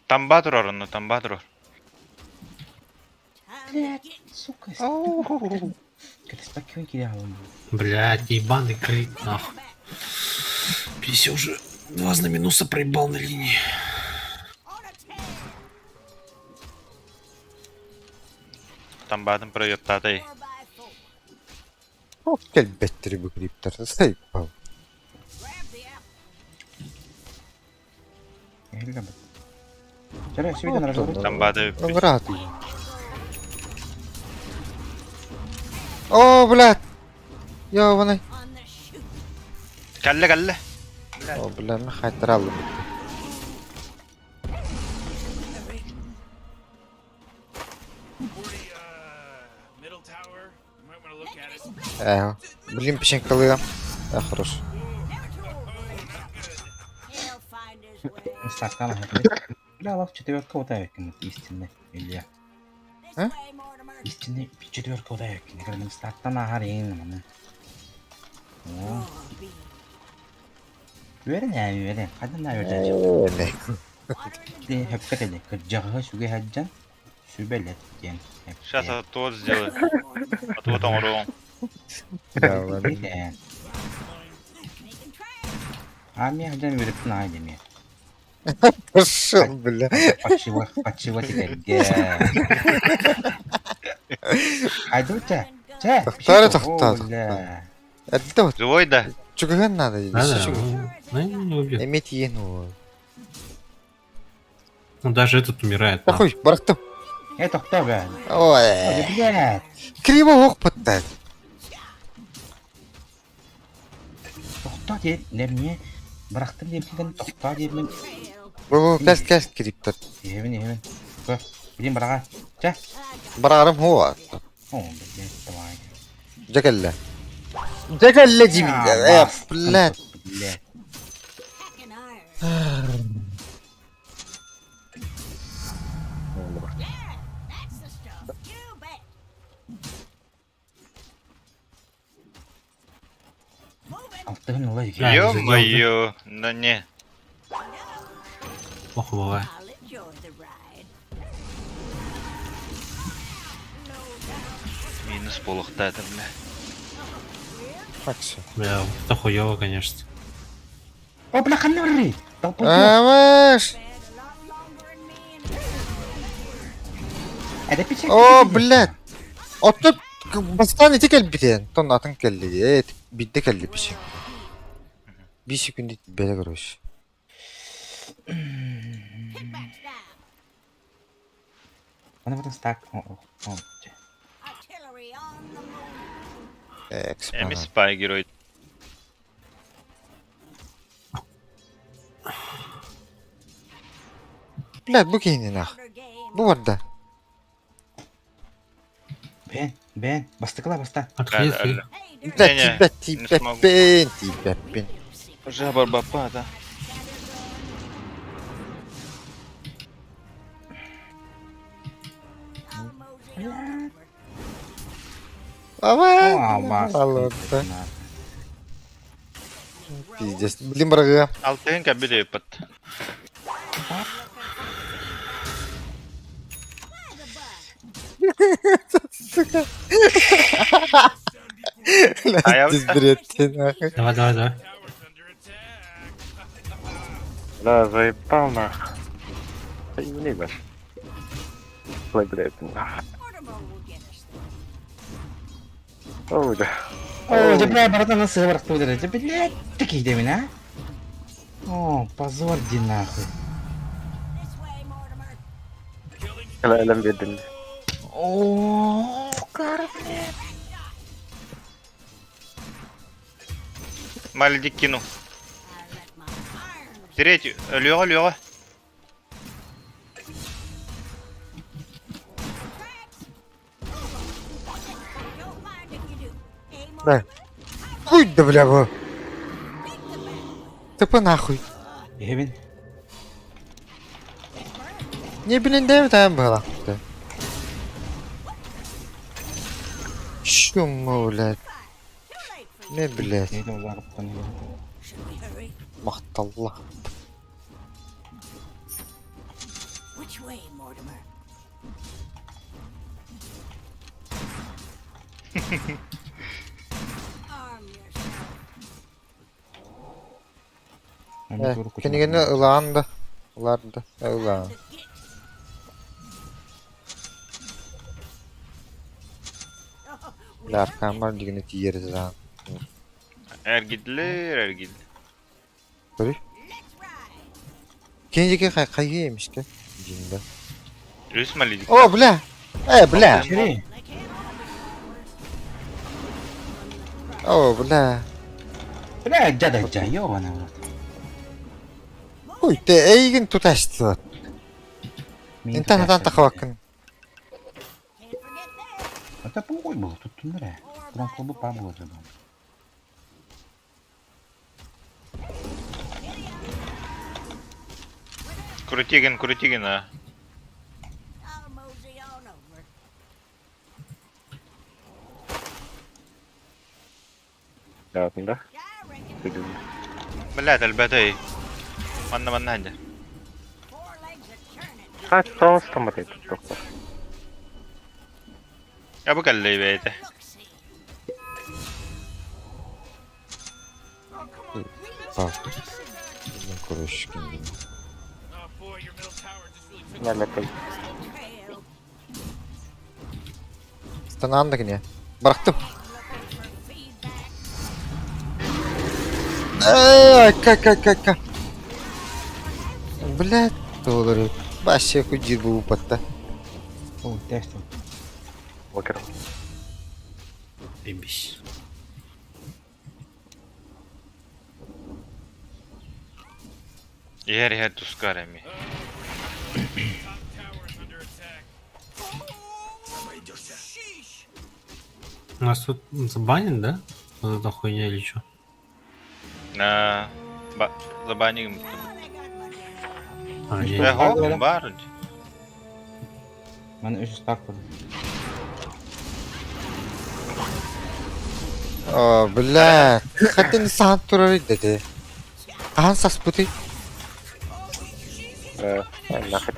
Тамба турар, ну тамба турар. Блядь, сука. Это спокойно кидал. Блять, ебаный крик, нахуй. Пися уже два знаменуса проебал на линии. Тамбатын проептатай. Ох, кэлбэттери бу криптер. Сайпал. Вчера сегодня на разговоре. Тамбаты. Брат. О, блядь. Ёбаный. Калле, калле. О, бля, мы хайтралым. Middle tower. You might want to look at it. Э, блин, печенькалыга. А, хорош. Стакан. Бля, лав четверка вот так, истинный, Илья. А? Истинный четверка вот так, не стактан ахар ең маны. О. Үөрэн ээ, үөрэн. Хайдан да үөрэн. Де хөпкө кырдьаҕаһы сүгэ хаджан сүбэлэт диэн. Сейчас отвод сделаю. Отвод оҥоруом. Да, ладно. А мен хаджан үөрэптин аай деме. Пошел, бля. Подшива, подшива теперь. Айдуча. Че? Тохтар, тохтар, тохтар. Это вот. Живой, да? Чуган надо. Да, да, ну, ну, не убьет. Иметь ену. Ну даже этот умирает. Да хуй, барахтым. Это кто, бля? Ой. Блядь. Криво ох подтать. Тохта деп, не Бырахтым деп тохта деп мен. Бу кәс кәс криптер. Ебин, ебин. Кө, билин быраға. Чэ. Барарым хуа. О, блядь, давай. Жакалла. Жакалла дим. Э, блядь. Блядь. Алтыгын олай. Да, не задел, да? Ё-моё. Да не. Плохо бывает. Минус полухта это, бля. Так все. Бля, это хуёво, конечно. О, бля, ханнары! Амаш. Это печать. О, блядь. Оттуп. Бастаан ити кэлбитин, тон атын кэлли э биирдэ кэлли биши. Биир секунда бэлэ короче. Аны потом стак. Эми спай герой. Блядь, бу киһини нах. Бу барда. Бен, Бен, бастыкыла баста. Отходи, отходи. Блядь, тиийбэт, тиийбэппин, тиийбэппин. Уже барбаппа, да. Давай. Алло, Пиздец. Блин, барыга. Алтыгын кэбил ыппыт. Сука. Пиздец, нахуй. Давай, давай, давай. Да, заебал нах. Да не баш. Блядь, нах. Ой, да. О, бля, братан, на север оттуда, блядь, такие где меня? О, позор, ди нахуй. Элем беден. О, кар, блядь. Мальдик кину. Третий. Лега, Лега. Да. Хуй да бля бу. Тыпы нахуй. Эбин. Не билин дэми таан быһалаах. Чума, блядь. Не, блядь. Махталла. Кинигини ылаан да, ылаар да, ылаан. Бля, аркаамар дигини тиийэр ылаан. Эргидлер, эргид. Көрүй. Киндики хайы эмишке. Динда. Үс малидик. О, бля! Э, бля! О, бля. Бля, дяда, дя, ёбаный в рот. Ой, те эйигин туташтылар. Интан хатан тахабаккын. Это похуй было, тут туннеля. Прям клубы пабла же был. Крутигин, Крутигин, а. Да, да. Блядь, альбатай. Манна манна ханжа. А, тоос тамат это Я бы каллей бейте. Так. Короче, кинигини. Станан да кине. Барахтым. Эй, ка ка ка ка. Блядь, доллары. Вообще хуй был упадта. О, тест. Окер. Ебись. Иһэр иһэр тускар эми. У нас тут забанен, да? Вот эта хуйня или что? На ба забаним. А, не. Эго, бар. Мана үс стак был. О, бля. Хотя саан турар деди. Хаан саспыты.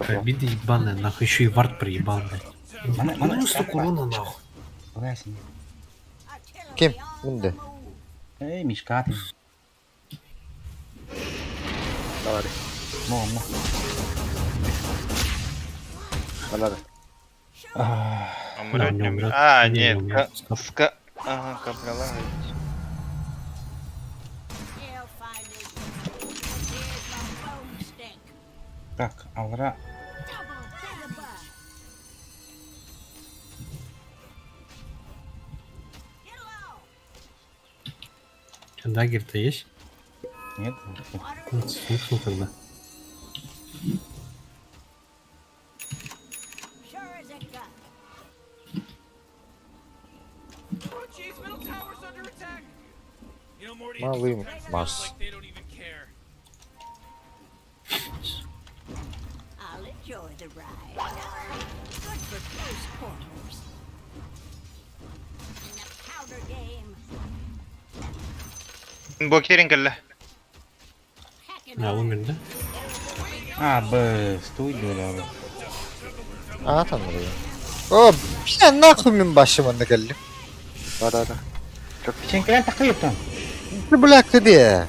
Обида ебаная, нахуй, еще и вард проебал, блядь. Мана, мана, Ну, столько урона, нахуй. Блядь. Ким? Мынды. Эй, мишка ты. Давай. Ну, ну. Давай. Ах. Да, Умрет, он не не умрет. умрет. А, Не, не нет, умрет. Стоп. ска... Ага, капляла. Так, Алра. Дагер-то есть? Нет? Ну, смысл тогда? Oh, jeez, middle tower's under attack. You know, Morty, Малый sometimes it feels мас. like they don't even care. I'll enjoy the ride. Good for close quarters. In the powder game, Бокерин кэллэ. А, умер, да? А, б, стой, бля. А, там вроде. О, бля, нахуй мин башым онно кэллим. Да, да, да. Печенькелен такыйыптан. Бля, где?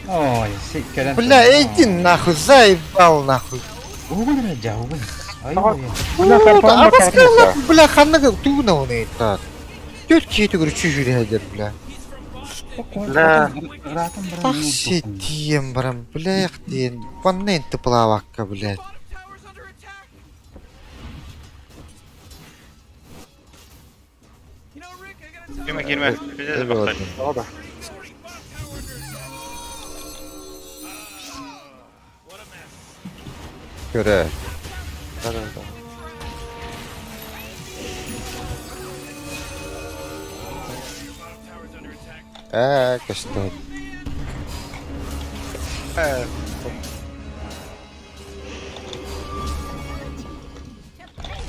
Ой, кэлэн. Бля, иди нахуй, заебал нахуй. Угун эрэ, угун. Ай, ой. Бля, А баскалла, бля, ханнык тугуна оны это. Төрт киһи төгүр чүжүрэ хәдер, бля. Бля. Ратым баран. Тахси тием барам, бля, диэн. Ванна инты плавакка, блядь. Bottom tower's under attack. You know, Rick, I gotta tell Кирмэ, you. кирмэ. Пиздец бахтай. Да, да. Morty, bottom tower under attack. What a mess. Көрө. Да, да, да. Bottom tower's under attack. Ээ, көстөн.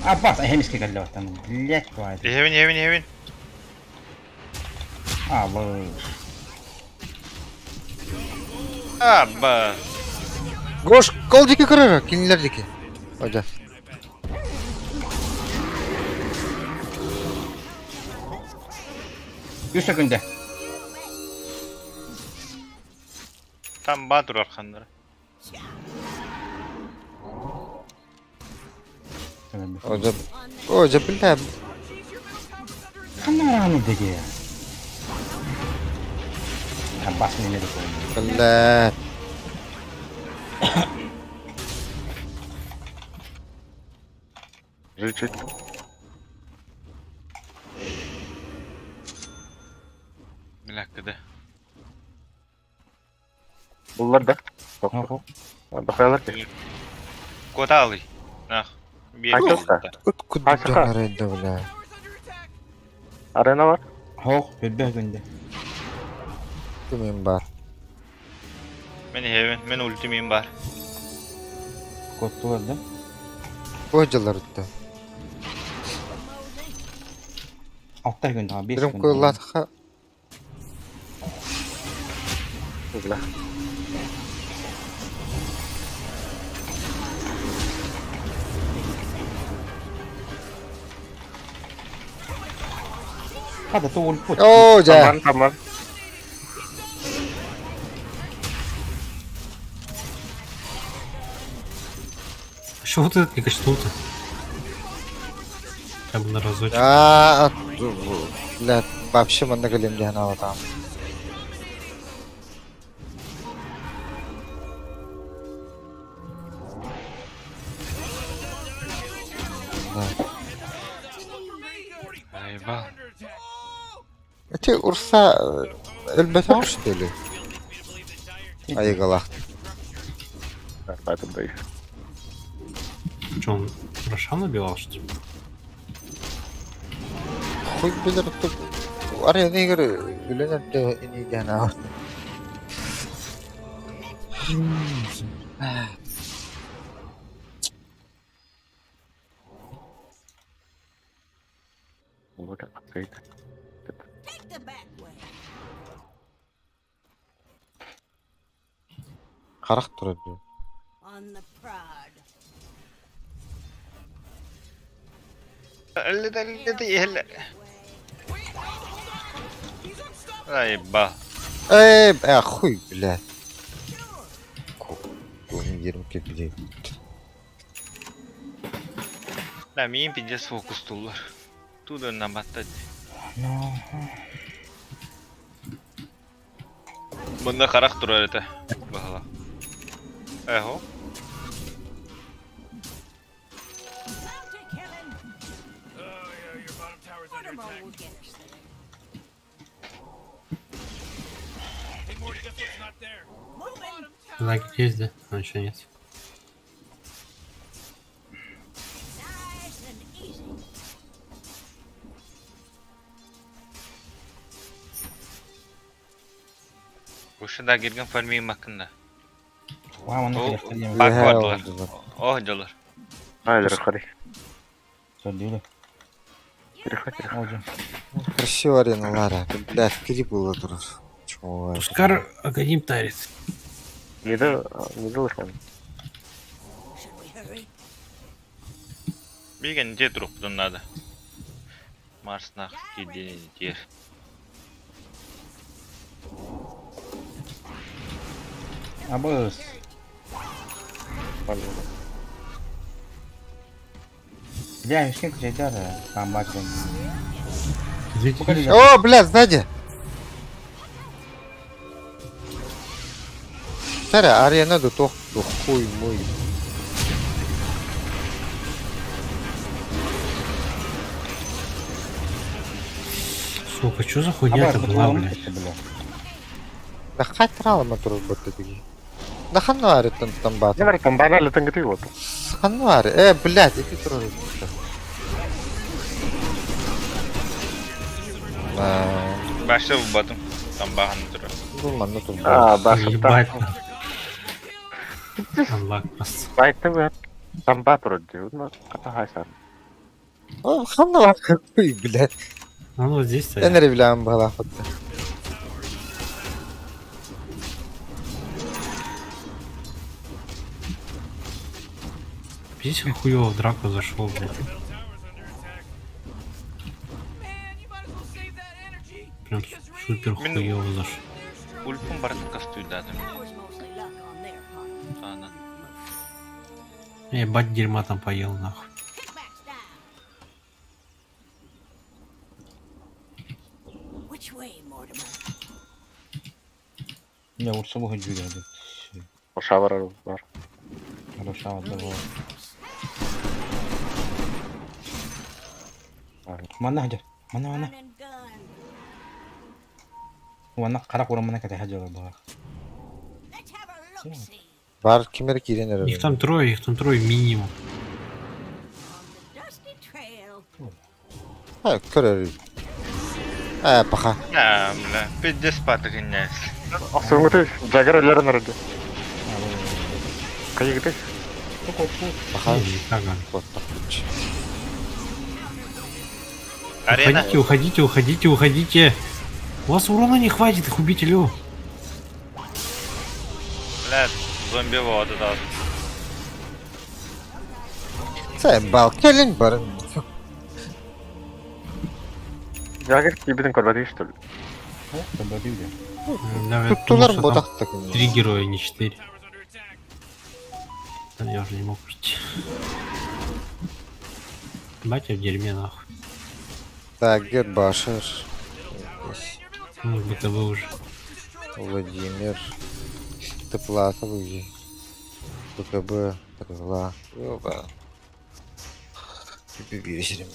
А, бас, хемиске кэллэ там. Блять, твою. Хевин, хевин, хевин. А, б. А, ба. Гош, кол дике көрөр, кинилер дике. Ожа. Үс секунда. Там ба турар ханнара. Ожа. Ожа, бля. Ханна деге. А, бас не мере. Бля. Чуть-чуть. Бля, кыды. Буллар да. Хо-хо. Бахаялар ки. Кота алый. Нах. Бир. Айтылса. Откуда Асыка. аренда, бля. Tower's under attack. Арена бар. Хох, бебе күндө. Кимин бар. Мен хевин, мен ультимим бар. Коттулар да. Ожалар үттэ. Алта күндө, бес Бирим күндө. куйлатха. Бля. Хада то ульпут. О, жа. Таман, таман. А чего вот этот не качнул-то? Хотя бы на разочек. А, бля, вообще манна кэлем диэн алатам. Да. Айбал. Эти урса өлбөтөң что ли? Айгалах. Поэтому да их. Че, он Рошана набивал, что ли? Хуй билер тут арена игры үлен өттө ини диэн алат. Вот как стоит. take the back way. Харах турар. On the prod. Элли, элли, элли. Айба. Эй, а хуй, бля. 20 кепилей. Да, миин пиздец фокус туллар. Оттуда намотать. Ну, Мында харах турар это. Баһала. Эхо. Oh, yeah, your bottom tower's under attack. Hey, Morty, guess what's not there? Лаги есть, да? А, еще нет. Выше да кирген фарми макында. Вау, оны О, кирехтер Бак Лэ, бардылар. олдулар. Ох, дьолор. Айлер хори. Сөдүлө. Переходи. Олжу. Красивая арена, Лара. Блядь, кири было турар. Чмо. Тускар Академ тарит. Миду, миду лыхан. Биген де труптун надо. Марс нах киди дер. Абыс. Бля, мешкен күчәйтәр, там бачкан. Видите? О, блядь, сзади! Таря, арена да тох, да хуй мой. Сука, что за хуйня это была, блядь? Да хай трала мотор вот такие. Да хануари там там бат. Не бар тамбана летен гри вот. Хануари, блядь, иди тролль. Башы в батым. Там бахан турар. Думаю, ну тут. А, башы. Ебать. Анлак просто. Байтты бер. Тамба турды. Ну, ката хайсан. О, хануари какой, блядь. Он вот здесь стоит. Я не была фото. Здесь он хуёво в драку зашел, блядь. Прям супер хуёво зашел. Ульпун бартын кастуй да там. Ана. Ебать дерьма там поел, нахуй. Я урса бу жүгә. Шавар бар. Хорошо, давай. Манна хаҗа. Манна манна. Уанна кара курамына кәтә хаҗа бар. Бар кимер кирен Их там трое минимум. А, көрөр. А, паха. А, бля, пиздец патыгын Асыңгыты жагар элер нарды. Кайгыты. Паха. Как он? Вот так. Арена. Уходите, уходите, уходите, уходите. У вас урона не хватит, их убить, алло. Бля, зомби воду дал. Сен бал келин барын. Жагар кибидин көрбөдү что ли? Да, Тут я тулар думал, что там бодактык. Три героя, не четыре. Там я уже не мог пройти. Батя в дерьме, нахуй. Так, Гербашер. Ну, БКБ уже. Владимир. Теплата выги. БКБ. Трла. Ёба. Бибирисерим.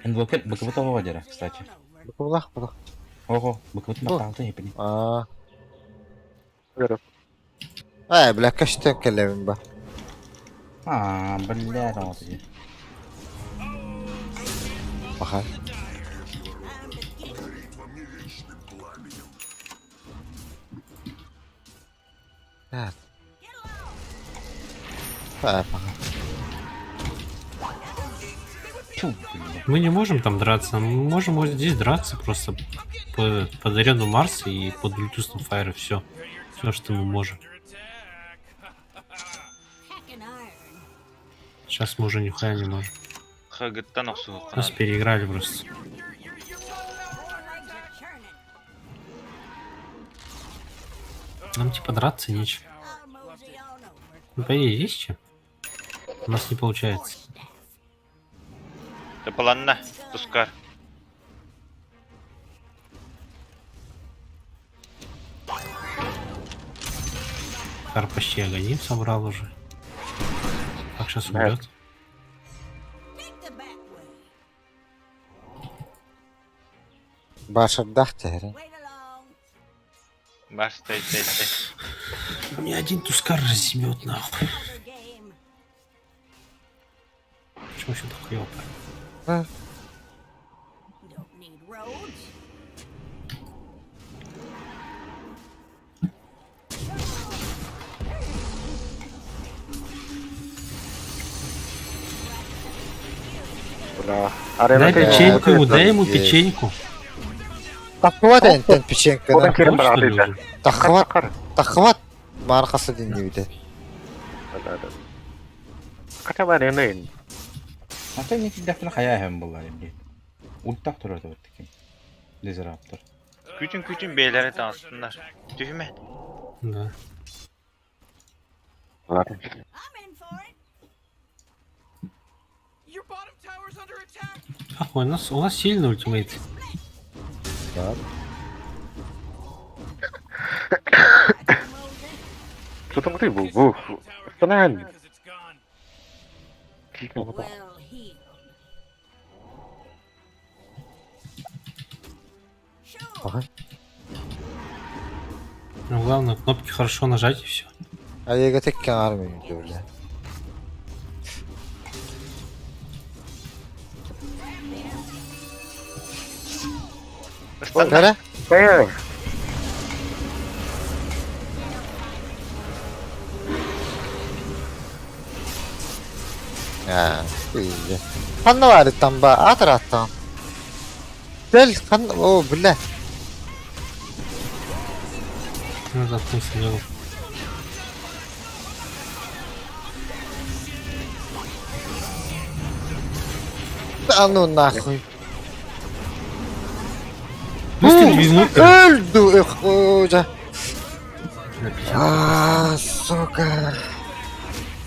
Инвокер БКБ того дера, кстати. Булах, булах. Ого, БКБ макталты епини. А. Ай, бля, каштен келебин ба. А, бля, там вот эти. Паха. А. А, паха. Мы не можем там драться, мы можем вот здесь драться просто под арену Марса и под ульту Файра, все. Все, что мы можем. Сейчас мы уже нихуя не можем. Хагыттан Нас переиграли просто. Нам типа драться нечем. Ну, по идее, есть чем. У нас не получается. Тыпыланна, Тускар. Кар почти агоним собрал уже. Так сейчас умрет. Башырдах тәһәрен. Бар, стой, стой, стой. Меня один Тускар разъебет нахуй. Почему еще так хуёво? А? Бля. Дай Арена печеньку ему, дай ему Есть. печеньку. Тахват энтен печеньканы. Одан керім Вот что бар ли аты. уже? Тахват, тахват маркасы дин диде. Хотя бы арена ин. Ата не киддәхтен хая һәм булар инде. Ульттах турар да бит Лизераптор. Күтін күтін бейлері таныссындар. Түхіме. Да. Your bottom tower's under attack. Ах, у нас сильный ультимейт. Да. Что ты был? Бух. Станан. Ага. Ну, главное, кнопки хорошо нажать и все. Айга теккен армия бля. Кара? Э, А, пизде. Ханна бар там ба, атыр аттан. Дел хан, о, бля. Ну, заткнулся, не был. Да ну нахуй. Быстро двизнул. Öldü, эх, hoca. На 50. А, сука.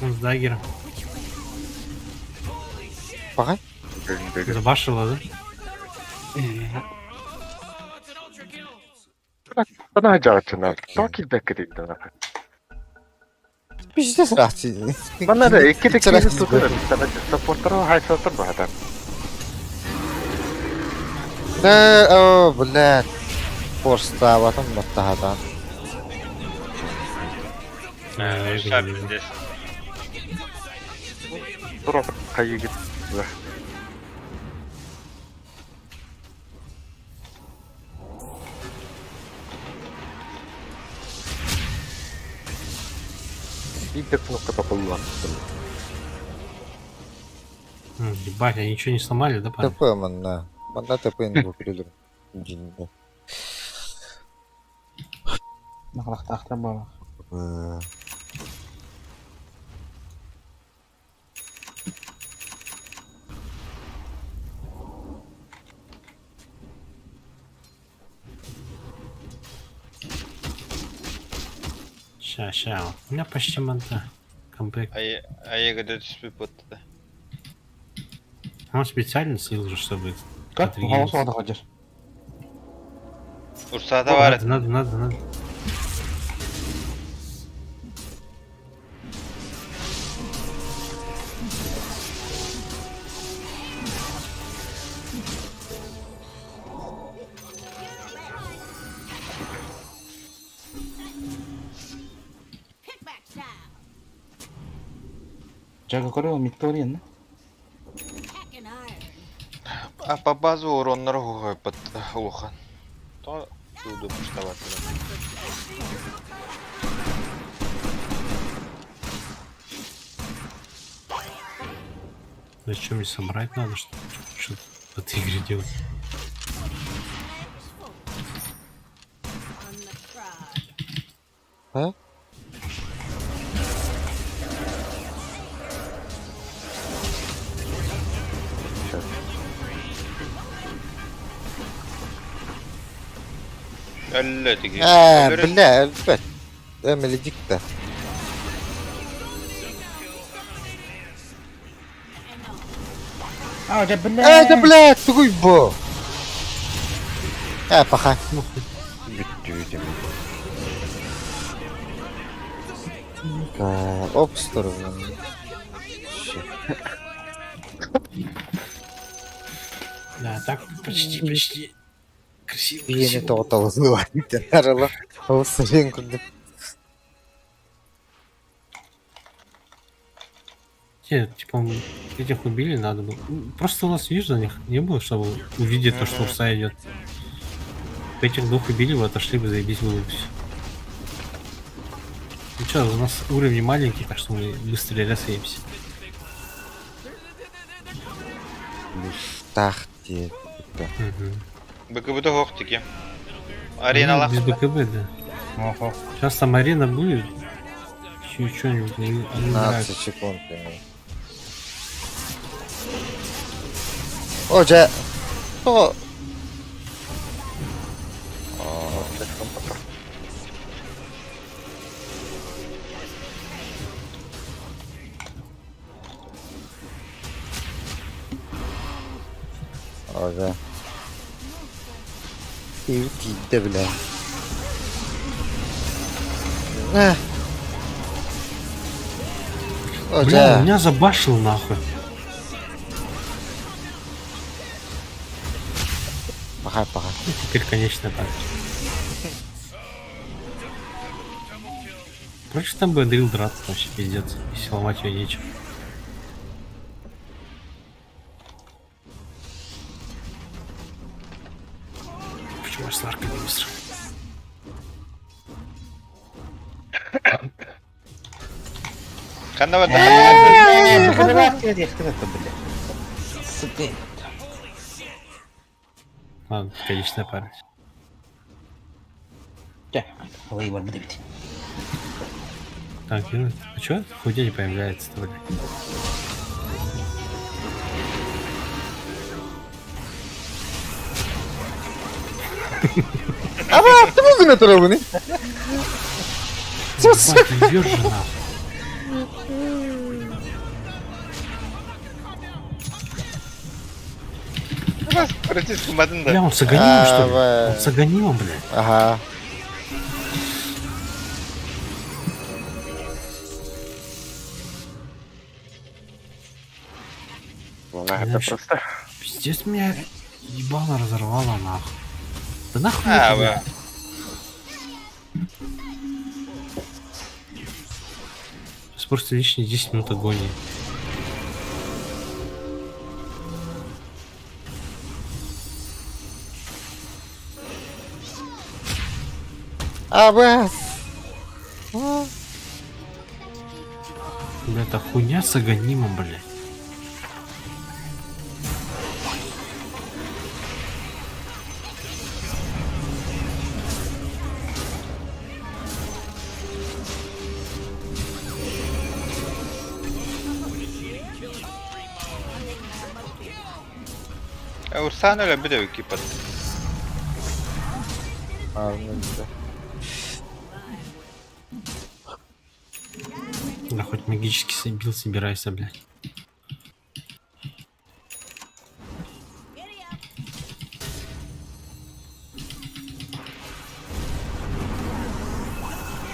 Он с даггером. Пока. Забашила, да? Станан жагачына. Токи бекет инде. Пиздец рахти. Манна да икки текки сутур. Саппорттар хай сатыр бахата. Да, о, блядь. Форста, потом баттаhadan. А, я Ша, не пиздец. Тура хайы гит. Биде кнопка тапылла. Ебать, они ничего не сломали, да, парни? ТП манна. Манна ТП не букрилер. Динде. Нахлахтахта бала. Ща, ща. У меня почти манта. Комплект. Айга да түспей потты. Он специально слил же, чтобы... Как? отрегениться. Голосу ходишь. Урсада бар. Надо, надо, надо, надо. Жага көрө миктория, А по базу уроннар хугай под улухан. То туду пуштават. Зачем мне собрать надо, что что в этой игре делать? А? Әллә теге. Э, бля, бля. Э, меледик да. А, да бля. Э, да блядь, тугуй бу? Э, паха. Бүттү дем. Оп, сторону. Да, так почти, почти. Красиво, Биэни красиво. тоҕотолугуа арала ол сырыын курдук. Те, типа, этих убили, надо было. Просто у нас, видишь, на них не было, чтобы увидеть то, что Урса идет. Этих двух убили бы, отошли бы, заебись было бы всё. Ну чё, у нас уровни маленькие, так что мы быстрее ресаемся. Таах диэ. БКБ хоқ тики. Арена Ну, без БКБ, да. Охо. Сейчас там арена будет. Еще что-нибудь не, не 15 нравится. секунд. О, дьэ. О. Ага. Тиийдэ бля. Э. О, Бля, дьэ. меня забашил нахуй. Паха, паха. Ну, теперь конечная партия. Против там бы дрил драться вообще пиздец, если ломать ее нечем. Почему я с Ларкой не быстро? Ханна барда. Сука. Ладно, конечная партия. Чэ, ой, бар бит. Так, делает. А чё? Хуйня не появляется-то, блядь. Ама, тугу гына турабыный? Ебать, ты ебёшь же нахуй. Практически мадын Бля, да. он с агонимом, что ли? А, Он с агонимом, блядь. Ага. Луна Меня это вообще просто. Пиздец меня ебало разорвало нахуй. Да нахуй А, это, бля. блядь? Сейчас просто лишние 10 минут агонии. Абас. Бля, это хуйня с агонимом, блядь. Урсан öyle bir de кипат. Да хоть магический бил собирайся, блядь.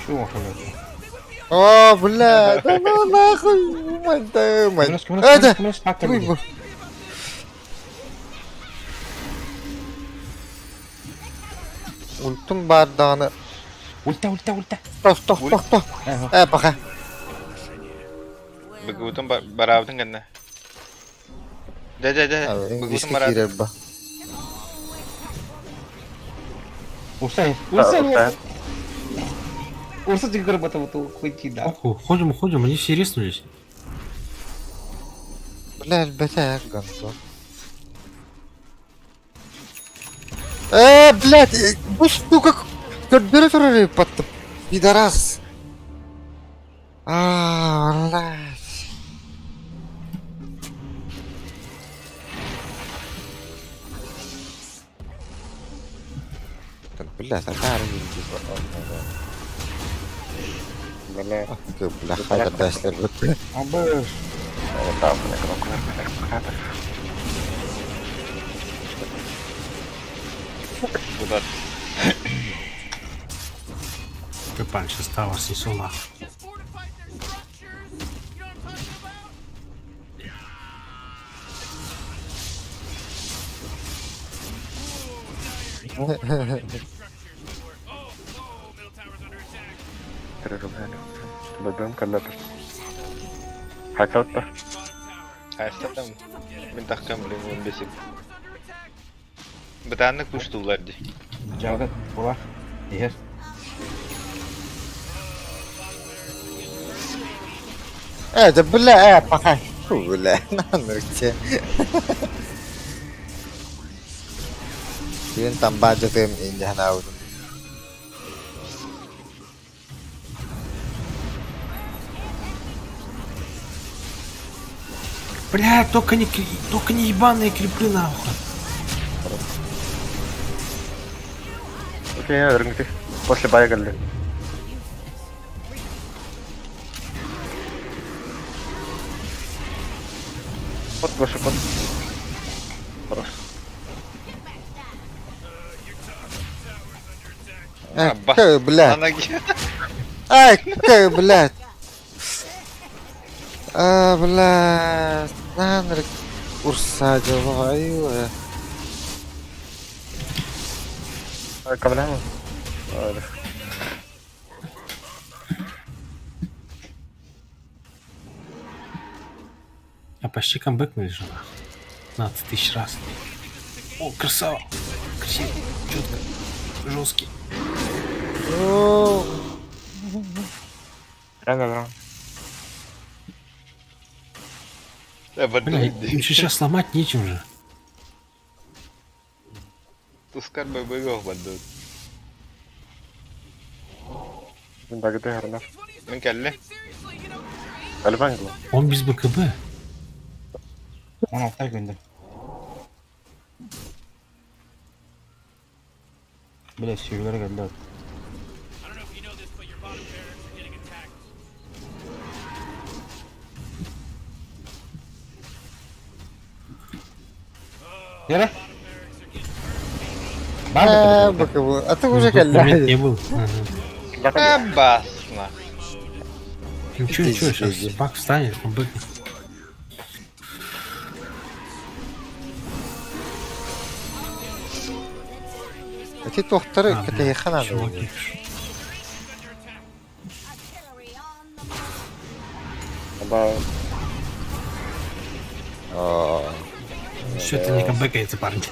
Чего, блядь? О, бля, да ну нахуй, мать твою мать. Это, Туй, Ультум барданы. Ульта, ульта, ульта. Стоп, стоп, стоп, стоп. Пока. Быгытын барабытын гэннэ. Да, да, да. Быгытын барабытын. Урса, урса, урса. Урса ты хуйти, да. Уходим, уходим, они все реснулись. Бля, бля, гонцо. Блядь, бу штука көрдөрө турар патты. Пидорас. А, блядь. Блядь, а. Бля. Бля, хайда бут. Абы. Там, бля, кнопку нажми. Куда? Капан, сейчас тавер снесу нахуй. Just fortified their structures. You know what I'm talking about? Бэбэм каллатыр. Хасатта. Хайста там. Мин тахкам, блин, он бесик. Бытааннык пуштулар ди. Жалгат була. Иһэр. Да бля, пока. Фу, бля, на ногте. Yun tambadyo to yung Indian out. Бля, только не ебаные крипы нахуй. Окей, рынки. После бая галли. Вот, Гоша, вот. Хорош. Э, бля. На ноге. Ай, как, блядь. А, блядь. На, Урса, дела, аю. Кавляма. А почти камбэкнули же нахуй. 15 тысяч раз. О, красава. Красиво, четко, жесткий. Рано, Бля, им сейчас сломать нечем же. Тускар бэгов бадут. Мин кэллэ. Он без БКБ. 16 күндüm. Бля, сүйгілер келді. Yere. Э, БКБ. А ты уже Момент не был. Басна. Ничего, ничего, сейчас Пак встанет, он бэкнет. А ты тохтары, это я хана. Все это не камбэкается, парни.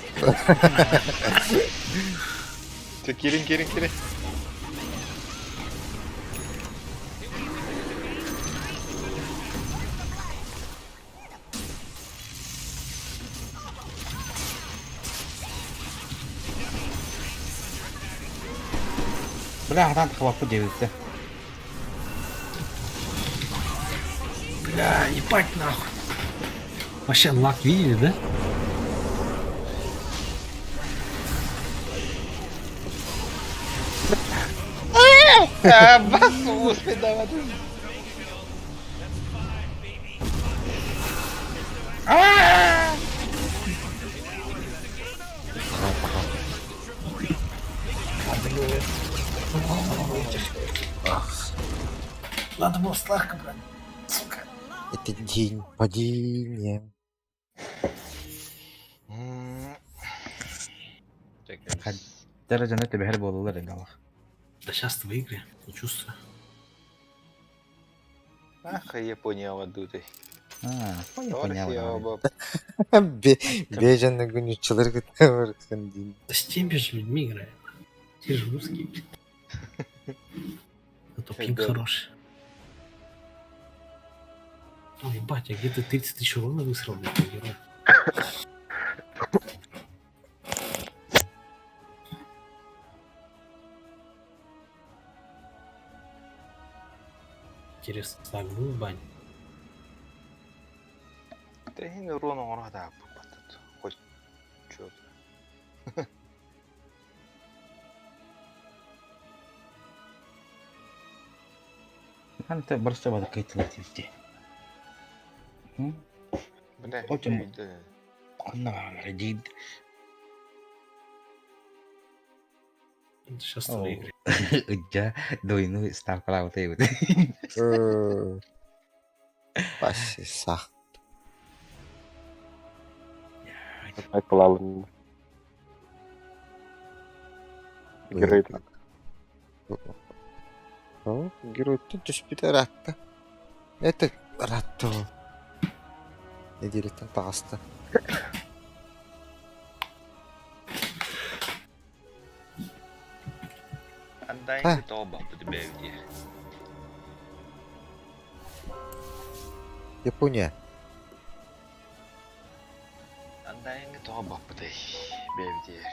Ты кирин, кирин, кирин. Бля, хатан хвапы девятте. Бля, ебать нахуй. Вообще лак видели, да? А, бас, успей давать. Надо было сладко брать. Сука. Это день падения. Дәрәҗәне төбәһәр булалар инде Аллах. Да сейчас выиграем, не чувствую. Ах, Япония вадуты. А, понял, Бежен күнүчүлөр күтө Да с теми же людьми играем. Те же русские. А то пинг хороший. Ой, ебать, я где-то 30 тысяч урона высрал, блядь, герой. Интересно, так был в бане? Трехин урон оҥоро да хоть чё-то. Ханта барса бада кайтылар тиити. Бля, Очень өйдө. Онно баалара диид. Сейчас выиграет. Ыдьа двойную ставкалаабыта эбит. Паси сах. Айпылалын. Герой. Герой түспүтэ ыраатта. Это ыраатта ол. Нэдиэлэттэн таҕыста. Андайын тоҕо баппыт бэйэбит Япония. Андайыҥҥа тоҕо баппытай бэйэбитигэр.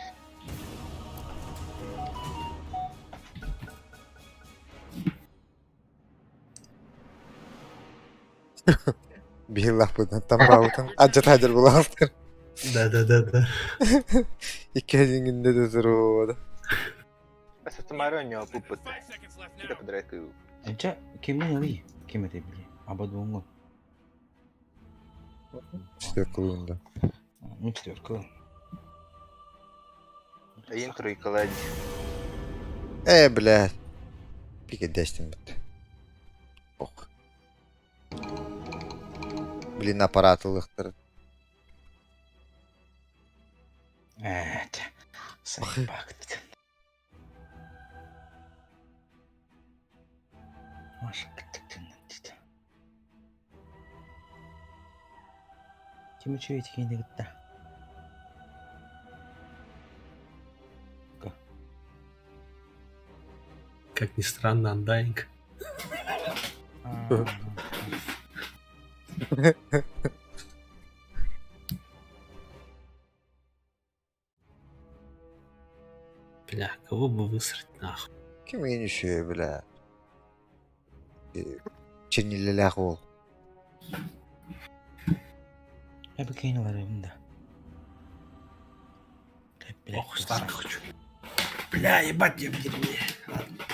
Биһилаахпытынан тамаабытын адьатаадьар булаахтар. Да-да-да-да. Икки да туруода. Сатымары оонньооппуппут. Кита подряд Дьэ, кимин ылый? Ким этэй били? Абадуҥҥу. Четверка ылында. Мин четверка ылын. Ыйын тройкалаа Э, блядь. Пикет бит. Ох. Блин, аппарат ылыхтар. Ээ, сайбакт. Маша кыттыктыннан Ким үчүгэй киһини кытта? Как ни странно, Undying. Бля, кого бы высрать нахуй? Ким еще, бля? Чернилелях ол. Я бы кинул да. Ох, Старка хочу. Бля, ебать, я в дерьме. Ладно.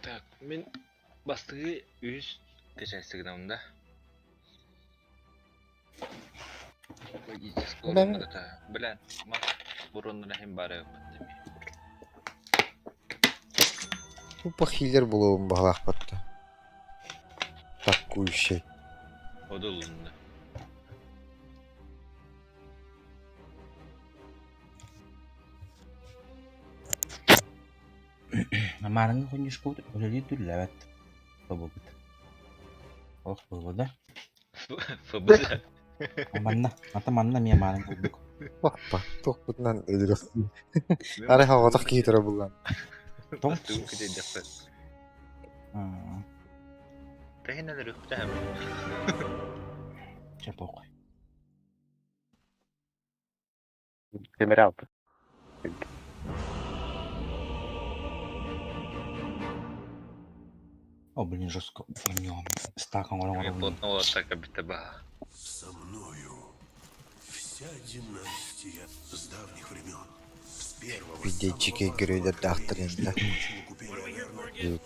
Так, мин бастыгы үс кэчэстигинамда. да. Бля, мас бурунна хим бары Тупо хиллер булуым бағлақ батта. Такующий. Одулунда. Амарыңы хоньюшкут өлөли дүлләбәт. Бабыбыт. Ох, было да? ФБ. Манна, ата манна мия марын курдук. Опа, тохпутунан өлөрө. Ары хаватах киитера булган. Бастыгы кэчэйдэхпет. Тэхинэн рүхтэм. Чапок. Темир алты. О, блин, жестко. У него стакан Плотно атака битэ ба. Со мною вся династия с давних времен. С первого Видетчики геройдер дахтарында.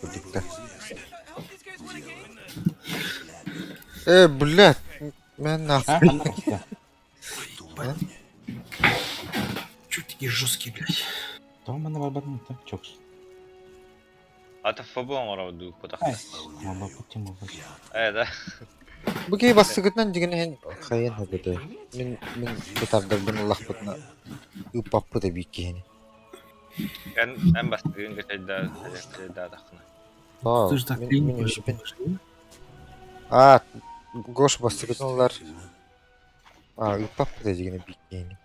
Курдукта. Э, блядь, мен нахуй. Чё такие жесткие, блядь? Тоҕо манна барбатын та чокс. Ата ФБ оҥоро потах. Мабаппыт тем Э, да. Бу кей бастыгытынан дигэн хайын хабыты. Мин мин бытардарбын улахпытна ыппаппыта биккиһини. Эн эн бастыгын кэчэйдэ кэчэйдэ тахна. Аа, Ты же так мин линию мин үспин. пошли. Аа, Гош бастыгытын улар. Аа, ыппаппыта дигэн биккиһини.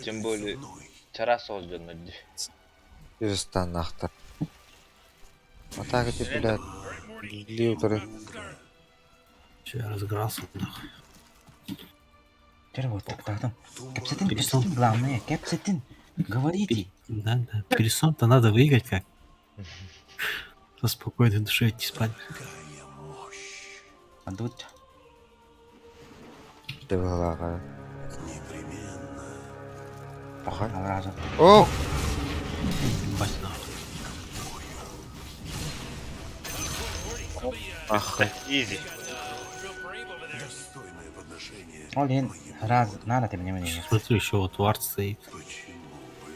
Тем более чара создано. Юзстан нахтар. Атака ты, блядь, лиутеры. Че, я разыгрался, нахуй. Теперь вот так, так, там. Кэпсэтин, кэпсэтин, главное, кэпсэтин. Говорите. Да, да. Пересон-то надо выиграть как. Со спокойной душой идти спать. А тут... Бүттэ быһыылааҕа. Пахан алраза. О! Ебать нахуй. Ах. Изи. Ол иһин раз надо ты мне мне. Смотрю, еще вот вард стоит.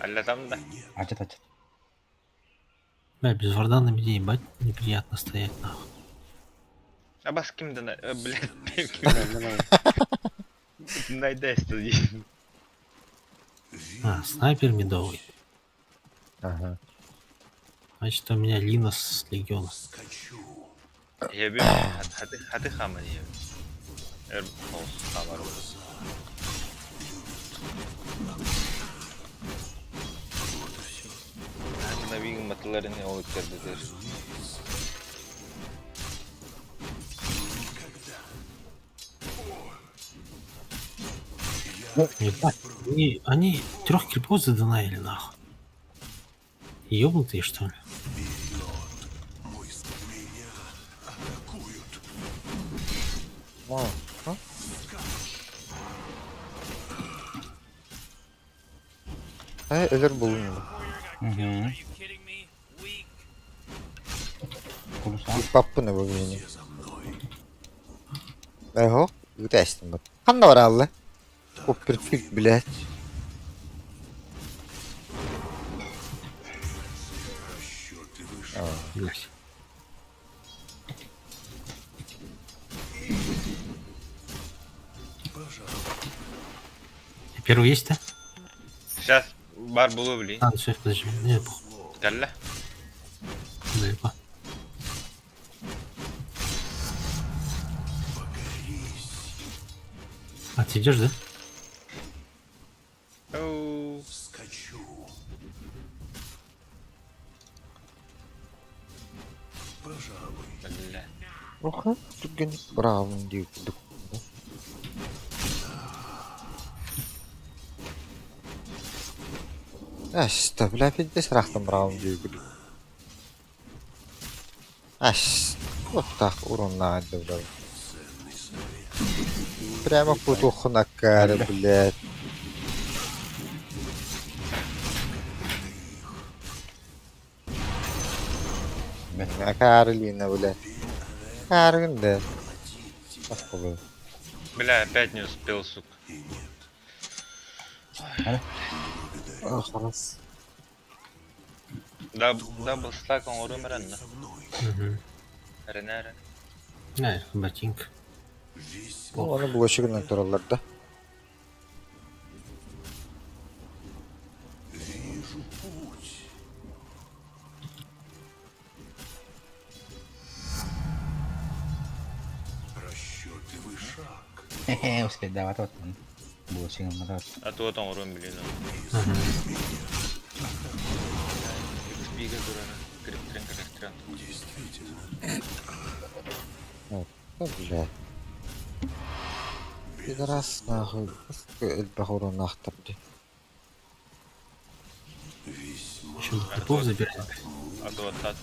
Алла там да. Ачат ачат. Бля, без варда на меня ебать неприятно стоять нахуй. А бас ким да, блядь, найдес тоді. А, снайпер медовый. Ага. Значит, у меня Лина с Легиона. Я би хаты хаты хаман я. Эр хаус хамар. Навигин матыларын ол кердетер. Ебать, они трех крипов задонаили нахуй. Ёбнутые что ли? О, а? Э, өлөр булуҥ. Угу. Паппын бу мени. Эһо, үтэстим бат. Ханна баралла? Копперфилд, блядь. Блядь. Первый есть-то? Сейчас бар булу блин. А, все, подожди. Не, похуй. Калла. Далеко. А ты идешь, да? Оу. Бля. Оха, түргэн браво дии курдук. Эс, бля, пиздец рахтан браво дии курдук. Эс, вот так урон надо, бля. Прямо кутуху на каре, блядь. Каролина, блядь. Каролин, да. Охуй. Бля, опять не успел, сука. Ох, раз. Даб, дабл стак он урумерен, да? Угу. Ренерен. Не, ботинка. Ну, оны блочигынан тураллар да. Хе-хе, успеть давать вот. Булочигын матат. А то там урум, блин. XP-га дурара. Криптрен, криптрен. Да, блядь. Пидорас нахуй. Элбэх урон ахтар ди. Еще крипов забирать. А то вот так.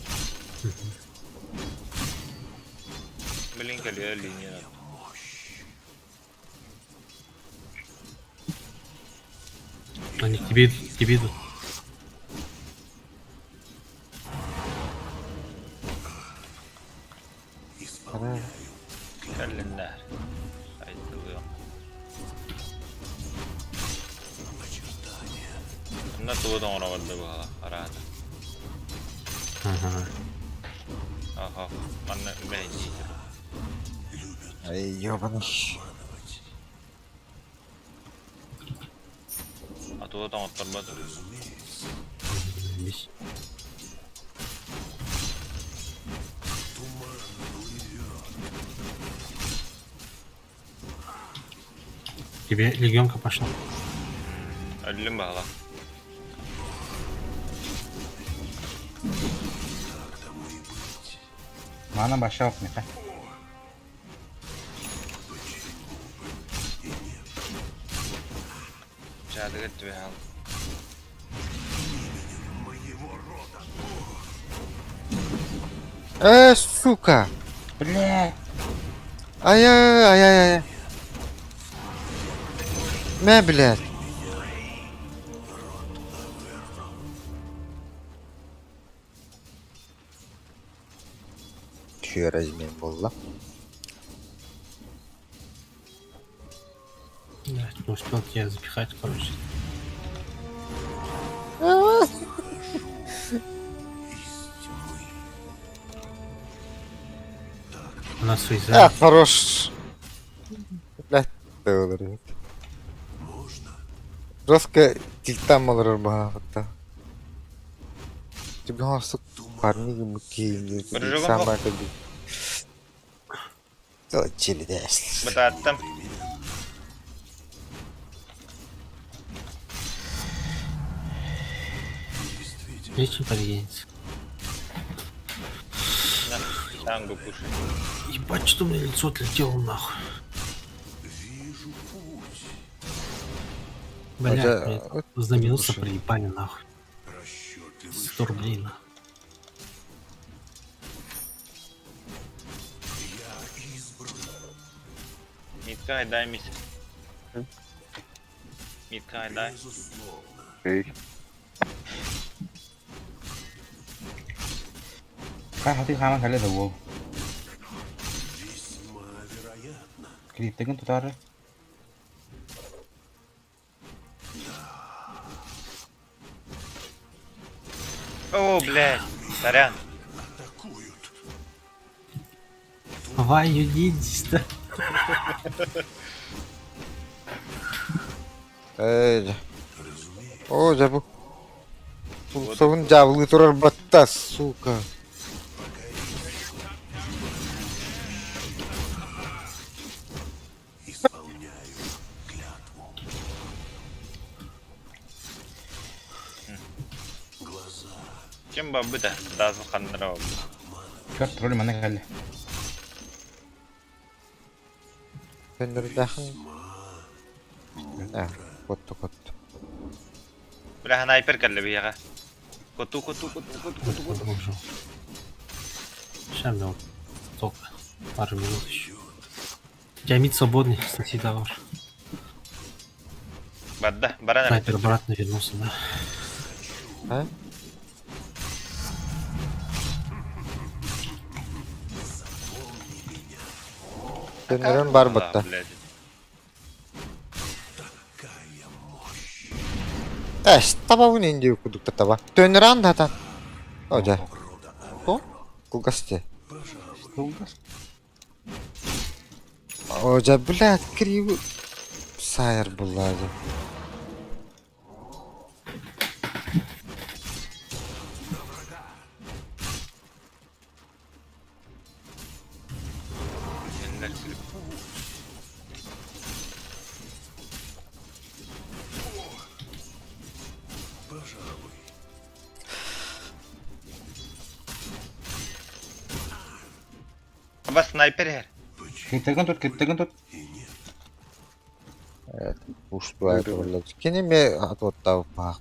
Блин, калия линия. Они к тебе идут, к тебе идут. Календарь. Айтылы. На то там урабарды була. Арада. Ага. Ага. Манна бәйни. Ай, ёбаный. А то там оттарбады. Здесь. Тебе легионка пошла. Өллүм бала. Мана башок меха. Жадыгы түбе ал. Сука! Бля. Ай-яй-яй-яй-яй. Мэ, блядь. Түөр размен буолла. Да, не успел тебя запихать, короче. Она А, суицид. хорош. Блядь, олорор. Жестко тильтам олорор баҕата. Тебе сук парни муки Прыжок самое как бы. Чили Бытааттым. Лечим подъедется. На, тангу пуши. Ебать, что у меня лицо отлетело нахуй. Блядь, Это- мне вот знаменуться пуши. проебали нахуй. 100 рублей нахуй. Митка, дай мисс. Митка, дай. Эй, Хай хаты хааман кэлэ да уол. Клиптегин тутары. О, блядь. Сорян. Why you did this, да? Эй. О, жабы. Совун жабылы турар батта, сука. Ким бабыта? Дазыл ханнара Черт, тролль мана кэллэ. Тендердахын. А, котту котту. Бля, снайпер кэллэ биһиэхэ. Коту, коту, коту, коту, коту, коту. Уже. Сейчас мне вот только пару минут еще. У тебя мид свободный, сноси товар. Барда, баран Снайпер обратно вернулся, да? А? Тендерин бар батта. Блядь. Эш, таба инди кудукта таба. Төнран да та. О, жа. О, кулгасте. Кулгас. О, жа, блядь, криво. Сайр була, жа. Эннер күлүп. Аба снайпер эр. Клиптегин тут, клиптегин тут. Ушту айтылар. Кене ме атоттау бақ.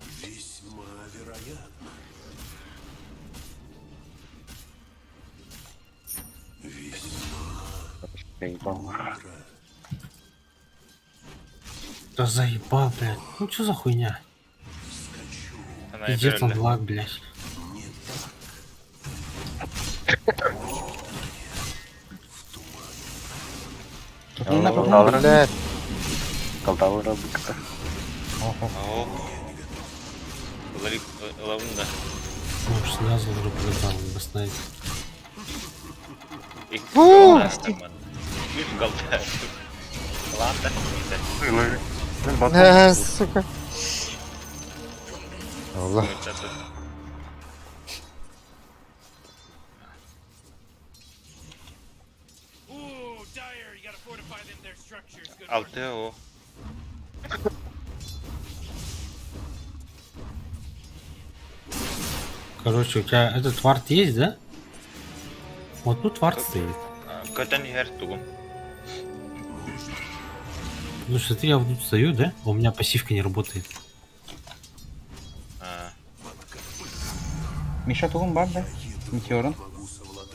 заебал. Да заебал, блядь. Ну что за хуйня? Снайпер Пиздец он өлдө. лаг, блядь. Тутунна, тутунна. Блядь. Калтаура быкта. О. Ларик лавында. Ну уж сразу уже пролетал, бы снайпер. Үс голда. Ланда. А, сука. Allah. Ooh, Dire, you gotta fortify them their structures. Good work. Алты о. Короче, у тебя этот вард есть, да? Вот тут вард стоит. Көтөн иһэр тугум. Ну смотри, я вот тут стою, да? У меня пассивка не работает. А, Миша тугун бар да? Метеорун.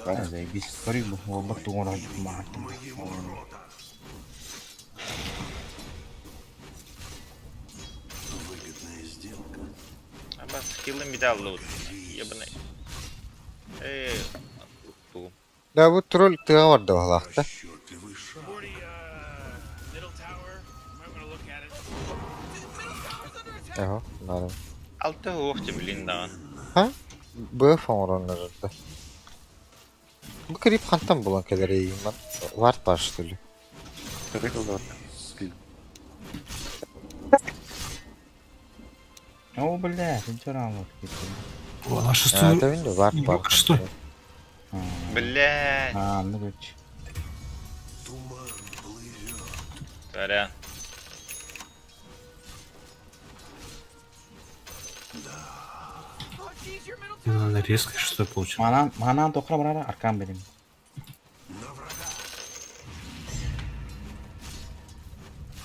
Да, заебись. Скорей бы. Оба тугун рад. Хилым металлы ебаный. Эй, тугум. Да бу тролль тыаҕа барда баһылаахта. Эһо, наада. Алта уохча билин даҕан. Ха? БФ оҥорон эрэрдэ. Бу кирип хантан булан кэлэр эйиимман? Вард баар что ли? О, бля, ты чё рано О, на шестую. Это видно, вард бар. Шестой. Блядь. А, ну короче. Сорян. Надо резко шестой получил. Манан, манан тохра барара аркан берем.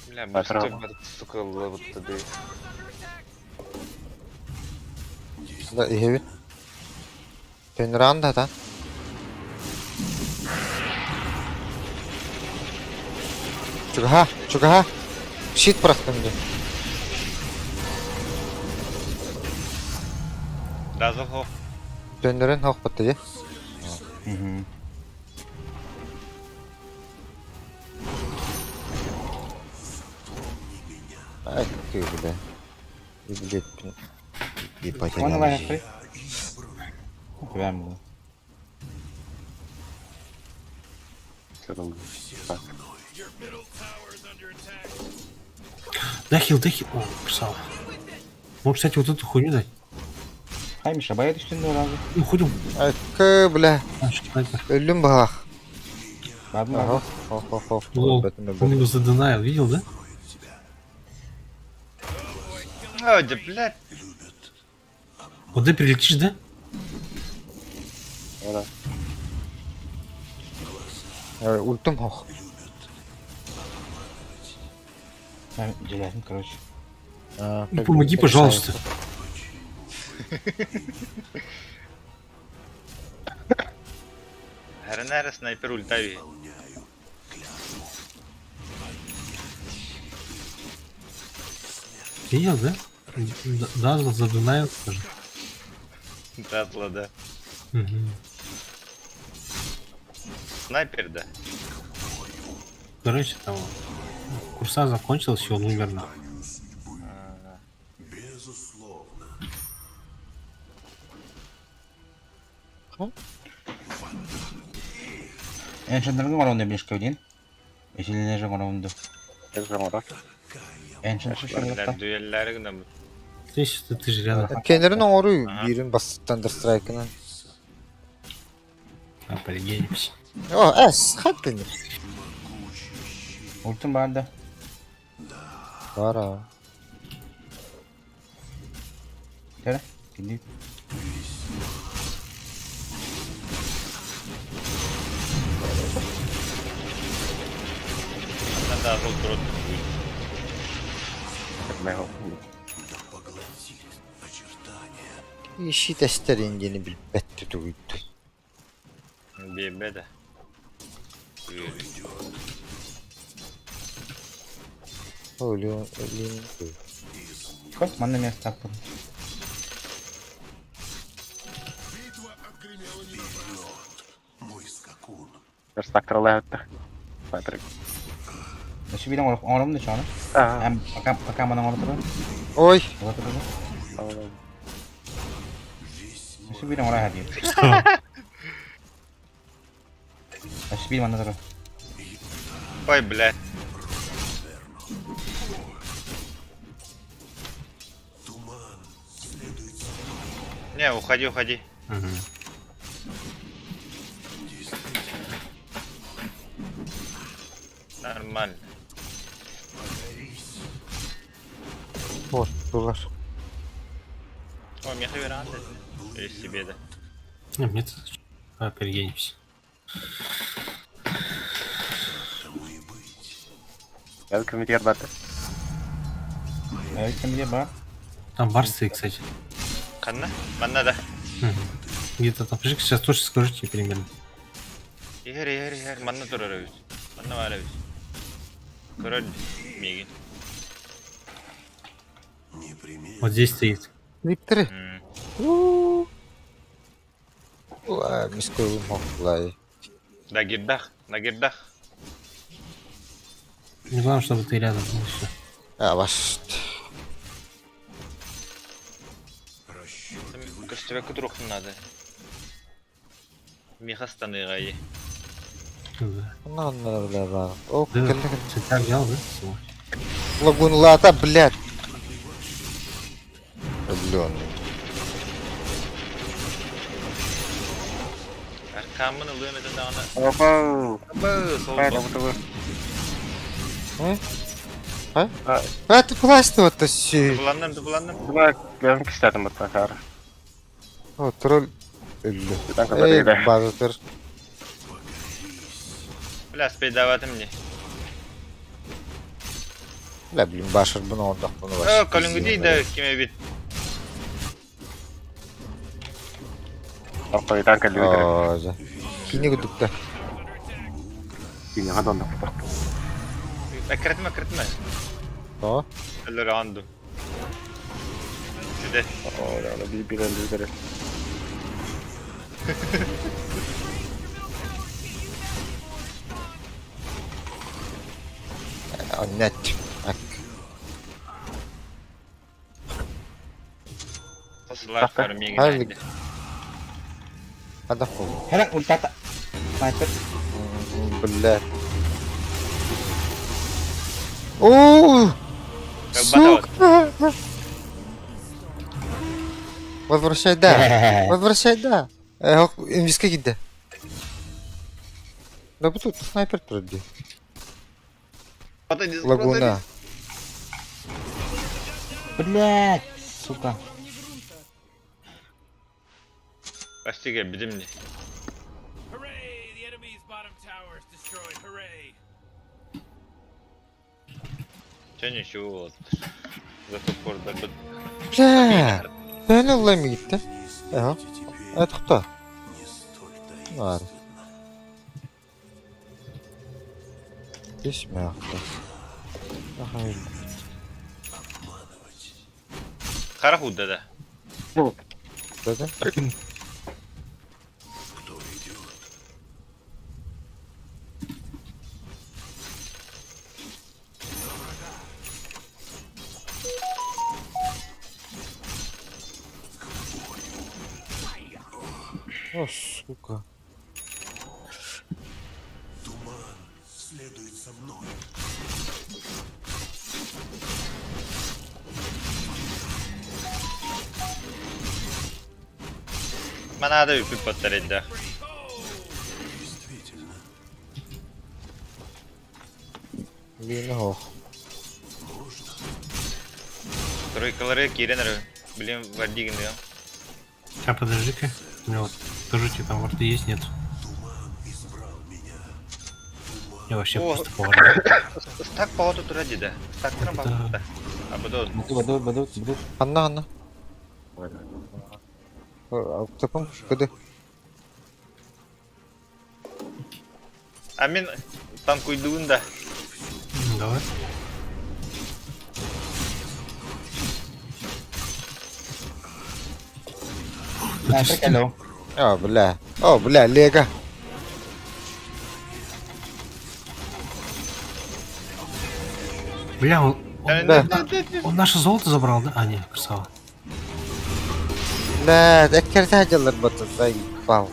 Бля, быстро, сука, лабыттады. Да, иһэбин. Төнран да та. Чугаһа, чугаһа. Щит бырахтым дии. Дазл хоп. Төннөрөн хоқпатты дии. Ай, ты, бля. И, блядь, и Оны потерял. лайықпай. Күбәм бұл. Дай хил, дай хил. О, красава. Может, кстати, вот эту хуйню дать? Хай, Миша, бая түштүн оразы. Ну, хуйню. Ай, к, бля. Снайпер. Өллүм баһах. Ладно, Ага, хоп, хоп, хоп. Лол, он его заденаил, видел, да? Ой, да, блядь. Вот ты прилетишь, да? Да. Ультум хох. Железный, короче. Ну, помоги, пожалуйста. Гренера снайпер ультави. Видел, да? Дазл заденаил тоже. Дазла, да. Угу. Снайпер, да. Короче, там курса закончилась, и он умер нахуй. Эншендерге оронду билишке один. Эсилинеже оронду. Эншен Блядь, дуэлләре генә. Здесь ты, ты же рядом. Кенерин оҥору биирин бастыттан Страйкынан. А, полегенимся. О, эс, хаттын. Ультум бар да. Бара. Тере, кинди. Надо Дазл трот. Иши тестерин диэни билбэт түтүгүттү. Бебе да. Өлүн, өлүн. Хоть манна место аппын. Верстак лайықты. Снайпер. Өсү билен оромду чону. Эм пока пока мана оромду. Ой. Өсү билен ора хадир. Өсү билен мана Ой, блядь. Не, уходи, уходи. Угу. Нормально. Вот, булар. О, меха веранда. Или себе, да. Не, мне тут... А, перегенимся. Комитет баты. Комитет бар. Там бар стоит, кстати. Канна? Манна, да. Угу. Где-то там. Подожди, сейчас точно скажу тебе примерно. Игорь, Игорь, Игорь, манна турарабыз. Манна барабыз. Король Мегин. Вот здесь стоит. Викторы. Мискуйум хохлай. Дагирдах, дагирдах. Не главное, чтобы ты рядом был, всё. А, ваш. Көстүбэккэ туруохпун наада. Миэхэ ыстаныаҕай. Да. На, на, бля, бля. О, Да, кэллэ, кэллэ. цветя взял, да? Всего. Лагунлата, блядь. Влюбленный. Аркаммын ылыам этэ даҕаны. Опа! Абы, сол Хайда бу А? А? А, ты пластиво-то си. Тубуланным, тубуланным. Бу бэм кистэтим баттахар. О, тролль. Өллө. Танка Эй, бэригдэ. базатыр. Бля, спейдаватым мне. Бля, блин, башыр бұны ондақ бұны О, калингудей да ким эбит. Опа, танка лүдер. О, жа. Кини күдүктэ. Кини хадонна. Эккирэтимэ, эккирэтимэ. О, Өлөр анду. Сиде. О, да, би би лүдер. нет. Ак. Сылар фармиге. Харлик. Адам болду. Хера ультата. Снайпер. Бля. О, сука! Возвращай, да. Возвращай, да. Инвиска кидде. Да бу тут снайпер турди. Лагуна. Блять, сука. Бастига, беди мне. Hooray! The enemy's bottom tower is destroyed. Hooray! Че ничего вот. Зато порда бит. Бля. Бәне улай гитте. Эха. Это кто? Var. Geçme aklı. Aha. Кара худда да. Dedim. О, сука. Манада үпүп баттар Лина хох. Тройкалары кирен Блин, вардигин да. А подожди-ка. У меня вот тоже тебе там варды есть, нет? Я вообще О. просто по вардам. Стак по тура дида. Стак трам ба. А буду. Баду, баду, баду. Анна, Анна. Тапам, куды? А мен танкуйдуун да. Давай. Снайпер кэлло. О, бля. О, бля, Лего. Бля, он, он, Да. он наше золото забрал, да? А, нет, красава. Бля, эккерте хадялар баты. Заебал.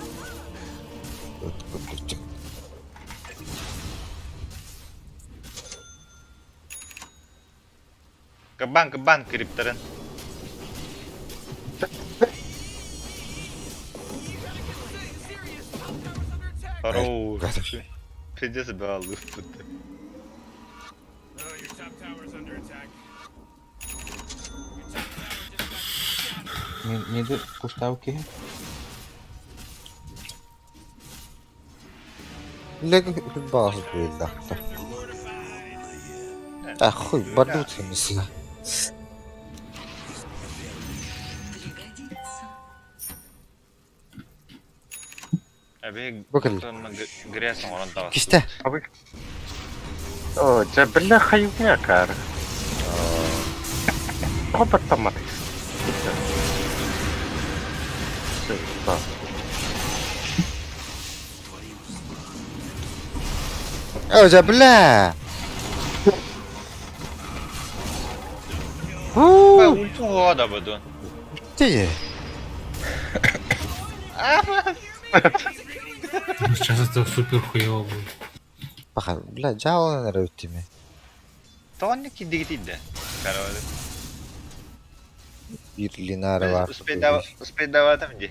Кабан, кабан крипторын. Хорош. Пиздец была лупа. Oh, your top tower's under attack. Your top tower just got shattered. Миды куштауки. Лего базы бля. А хуй, бардут хемисина. Аби Бакыл. грязь оңорон табас. Кисте. О, жа бля хаюгня кар. Хопа тамат. Да. О, бля! Ульту года буду. Ты. Ну, Сейчас это супер хуево будет. Баха, бля, жаалан эрэ үттүмэ. Тоонник дигитидде. Короче. Бир линары бар. Успей даватым ди.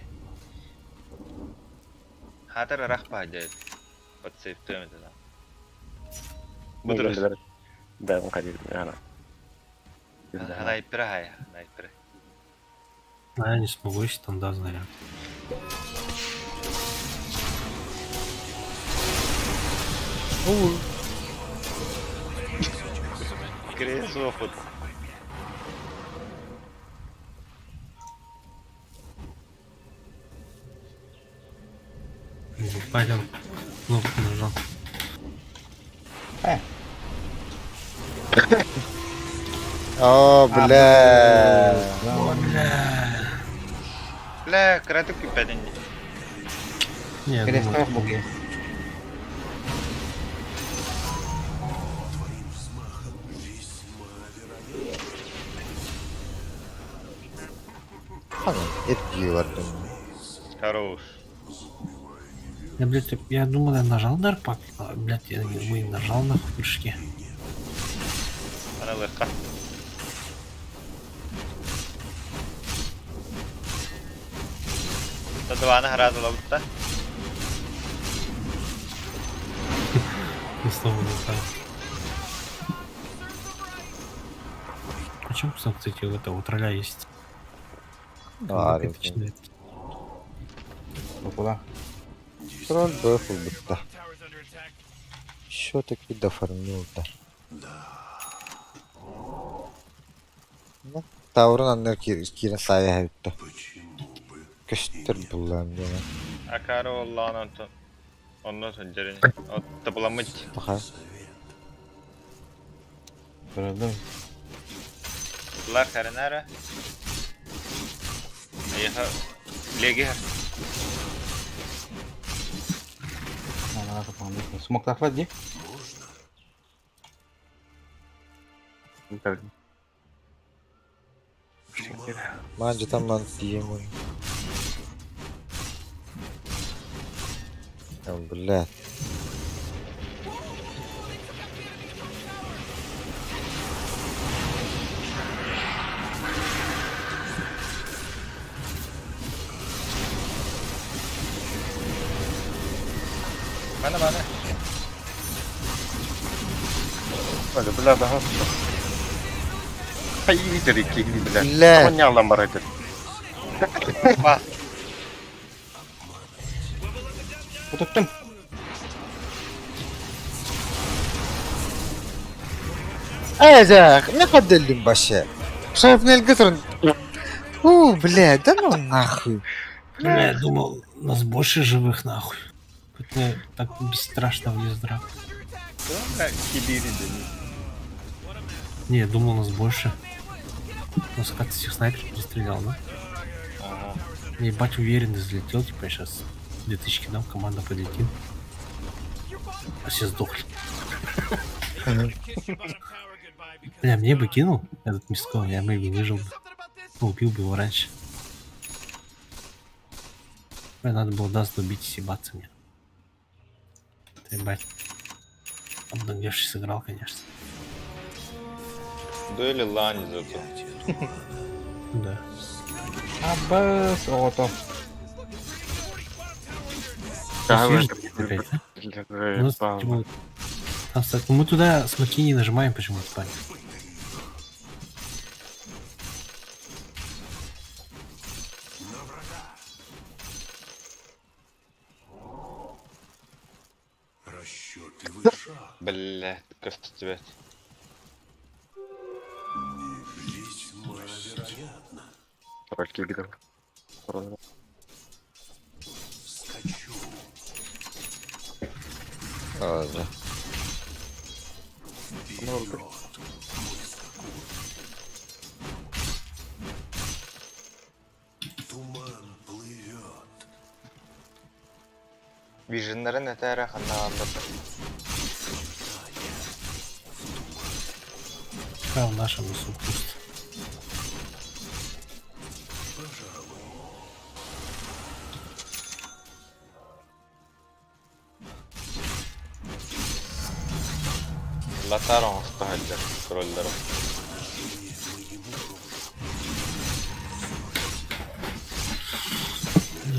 Хатыр рах паhdет. Подсейфтуем это. Будрус. Да, он ходил, она. Хайпера хай, хайпера. А я не смогу, если там да, заряд. Кресохот. Пойдем. Кнопку нажал. О, бля. Бля, кратык кипятин. Не, я Крестов думаю, буги. Ханан, эргии бардым. Хорош. Я, блядь, я думал, я нажал дарпак, а, блядь, я не нажал нахуй в прыжке. Она легка. Та два награда лабутта. И снова не так. Почему, кстати, у этого у тролля есть? А, Каточный. Куда? Тролль бэфл бытта. Все-таки дофармил да. Ну, Таурын аннар кирин сая хэвтэ. Көстөр буллам дена. Акаро Аллаан онтон. Онно сылдьарын. От табыламмыт. Баха. Көрдүм. Лар харинара. Аяха леги. Смок тахлат ди. Манжы там ман тиемун. О, бля. Мана мана. Бля, бля, да. Хай, видели, кигни, бля. Бля. Понял, нам баратер. Ба. Утуттум. Эзэх, не ходили баше. Шайфнель гытрын. У, бля, да ну нахуй. Бля, я думал, нас больше живых нахуй. Тут я так бесстрашно влез в драку. Не, я думал, нас больше. Нас как-то всех снайпер перестрелял, да? Ага. Я, ебать уверенно залетел, типа я сейчас 2000 дам, команда подлетит. А все сдохли. Бля, мне бы кинул этот миско, я бы выжил бы. Ну, убил бы его раньше. Бля, надо было даст убить и съебаться мне. Ты, ебать. Обнаглевший сыграл, конечно. Дуэли лани зато. Да. Абыс ото. Опять, да? У нас, типа, там, кстати, мы туда смоки не нажимаем почему-то, парень. Бля, костюмет. Тролль Ладно. Виженнарын этэ эрэ ханна хаалбата. Да, в нашем лесу пусто. Латар оҥосто сылдьар троллерым.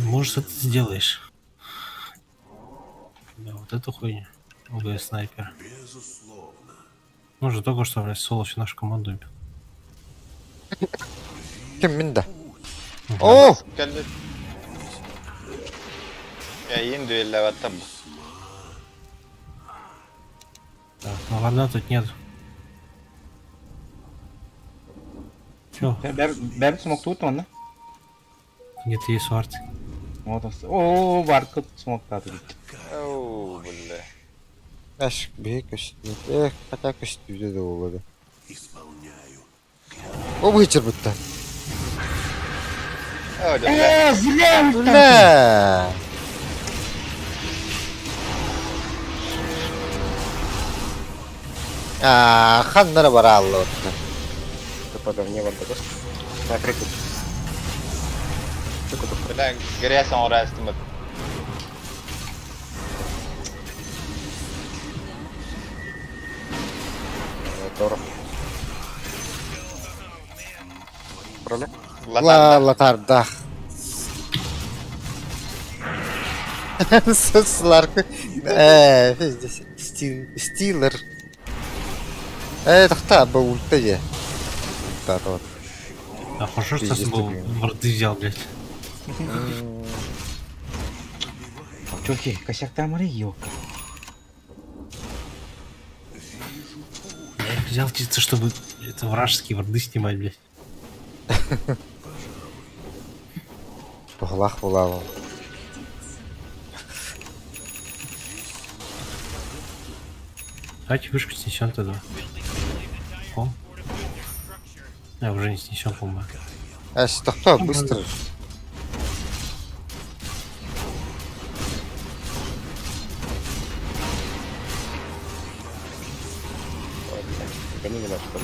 Может, это сделаешь? Да, вот эту хуйню. ОГ снайпер. Может, только что, блядь, соло всю нашу команду убил. Ким мин да. О! Кэлбит. Эйин дуэллээбэттэр бу. Так, ну варда тут нет. Чё? Бәрі смоктуут онна. Где-то есть вард. Вот О, вард смоктааты. Оу, бля. Әш, биһи көстүү. Эх, хотя көстүүдэ да буолла. О, быһычыр бутта. Оо, дьэ, бля. Э, зря Бля! Аа, ханнара бараалла отта. Подо мне вардагас. Снайпер тут. Бля, грязь оҥоро астыммыт. Здорово. Тролля. Ла латардах. Сларк. Здесь стил стилер. Тахта бу ульта же. Та вот. А хорошо, что Пиздец, был блин. варды взял, блядь. Чоки, косяк там ёлка. Я их взял чисто, чтобы это вражеские варды снимать, блядь. Тухлах булава. Давайте вышку снесем тогда. О. А, уже не снесем, по-моему. Әш, тохта быстро. Гони не нафиг.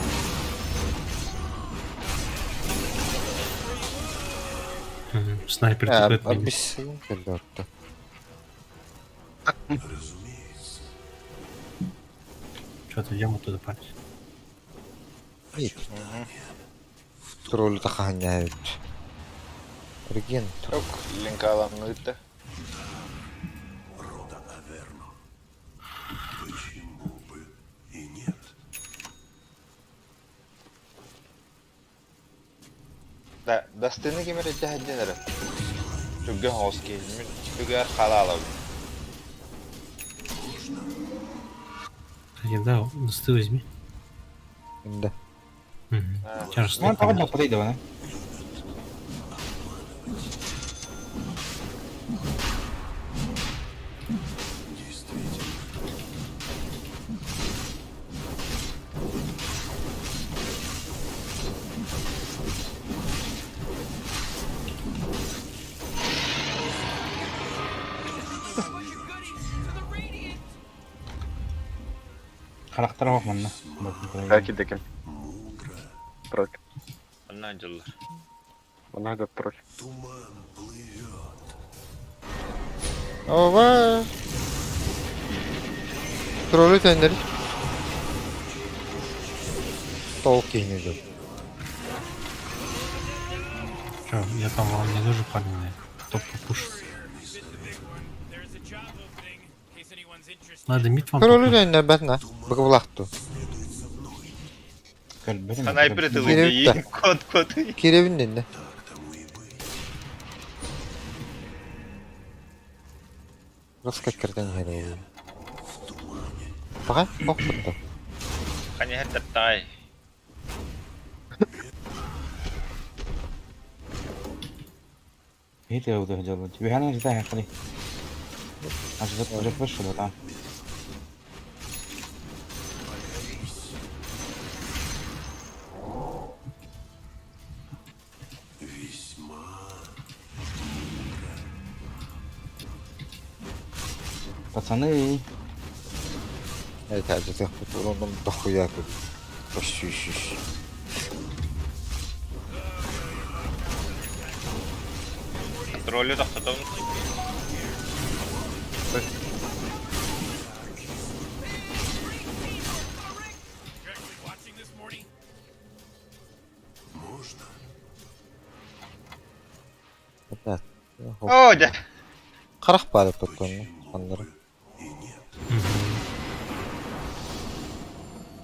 Мгм, Снайпер Э, тупит меня. обессилен кэллэ Что-то идем оттуда парить. Тролль таханяют. Реген. Ок, линкаланныытта. Да, дастыны кемер эдде эрэ. Түргэн хоос киһи, мин түгээр халаалабын. Кстати, да, насты возьми. Да. Мгм. Сейчас же Он снайпер. походу подойду, да? Характер манна. Так и декем. Тролль. Онна дьыллар. Она этот тролль. Ова. Троллю тендер. Толкин идет. Чё, я там вам не нужен, парни, наверное. Топку пуш. Надо мид вам Троллю попушить. тендер бэтна. Быгылахту. Снайпер Киребит тылы да. кот кот. Киребин дэннэ. Раскаккертен херэ. Бага, хоппутта. Хани хэттэптай. Видите, я вот делаю. Тебе она не знает, ходи. А что уже вышел, да? Пацаны. Это это он дохуя как почти Троллю тохтотон. Опять. О, дьэ. Харах баар потом. Аннары.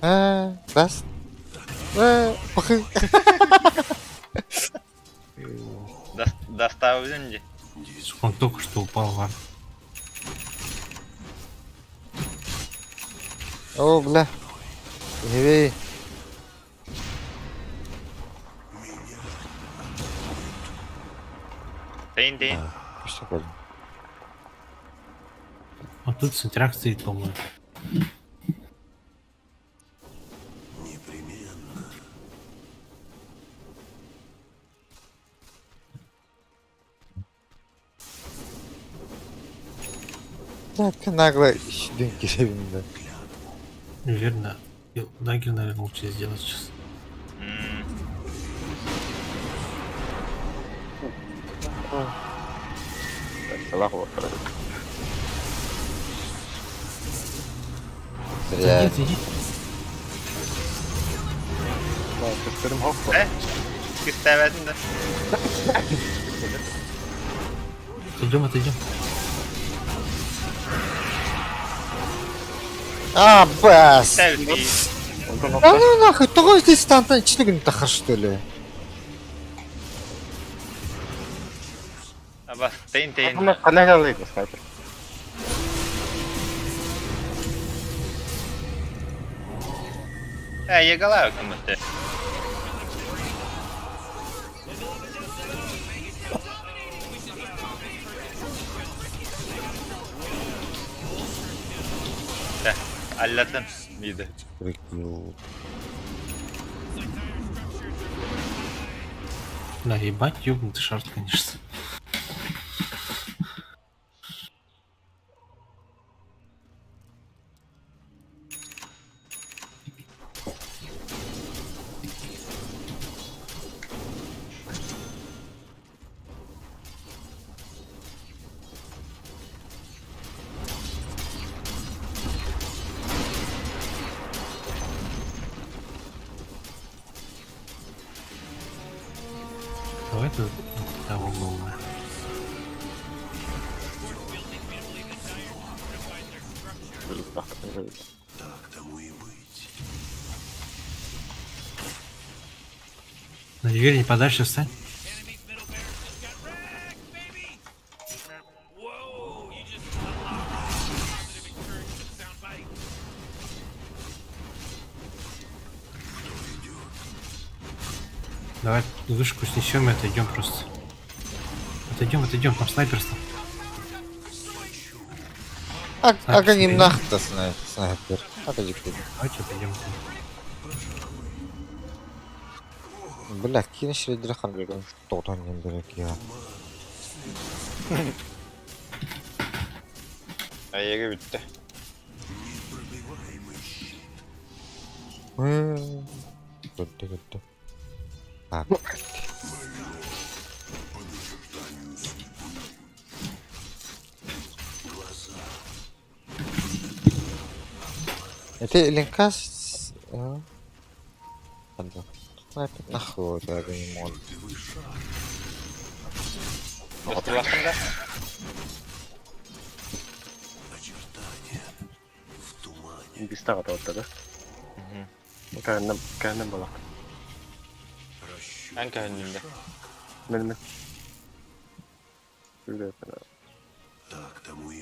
А, даст. Э, пахы. Доставлен дии. Он только что упал в арт. О, бля. Эй. Тейн тейн. Что такое? А тут центряк стоит, по-моему. Так, нагло щединки да. Верно. Дагер, наверное, лучше сделать сейчас. Салах вот. Зря. Иди, иди. Э? Кистээбэтин да. Отойдем, отойдем. А, бас. Кистээбит. А ну нахуй, тоҕо ити стантан ичини гын тахар что ли? Абас, тейн тейн. Ханна жалыйды снайпер. Э, егалаа кымытты. Э, аллатын миды. Прикол. Да, ебать, ёбнутый шарт, конечно. Давай это того голову. На дверь не подальше встань. Давай вышку снесем и отойдем просто. Отойдем, отойдем, там снайпер стал. А, ага не нахта снайпер. Ага Давайте отойдем. Бля, кини шредер хангаган тоғдан нем я. Айеге бүтті. Көттө көттө. Так. Это линкас... Снайпер нахуй, это не может. Достылақын да? Бистаға да. Кәһеннәм, кәһеннәм бала. Эн кәһеннімді. Мен мен.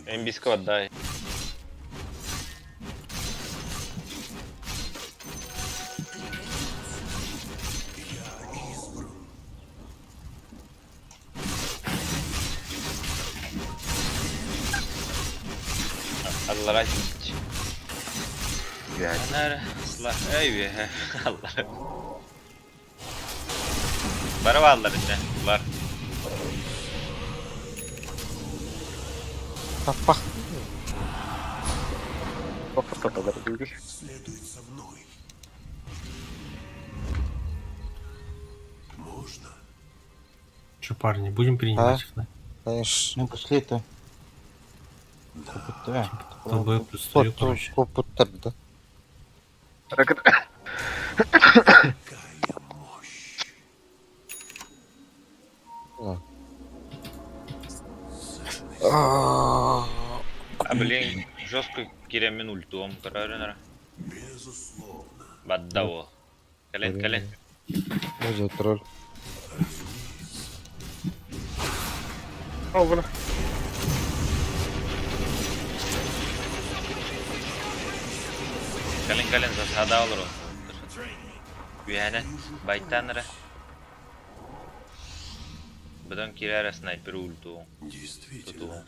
Эн биске отдай. Аллара Анар, сла, эй, Аллара. Бара баллар инне, булар. Таппах. Тоқтаталар дейді. Че, парни, будем принимать их, да? Конечно. Ну пошли-то. ТБ плюс стою, короче. Копуттар да. А блин, жестко киремин ультуом көрөрүнөр. Бадда ол. Кэлэн кэлэн. Боже, тролль. О, бля. Кэлэн кэлэн засада олор. Үһәнен байтанара. Быдан кирәрэ снайпер ультуом. Тутуом.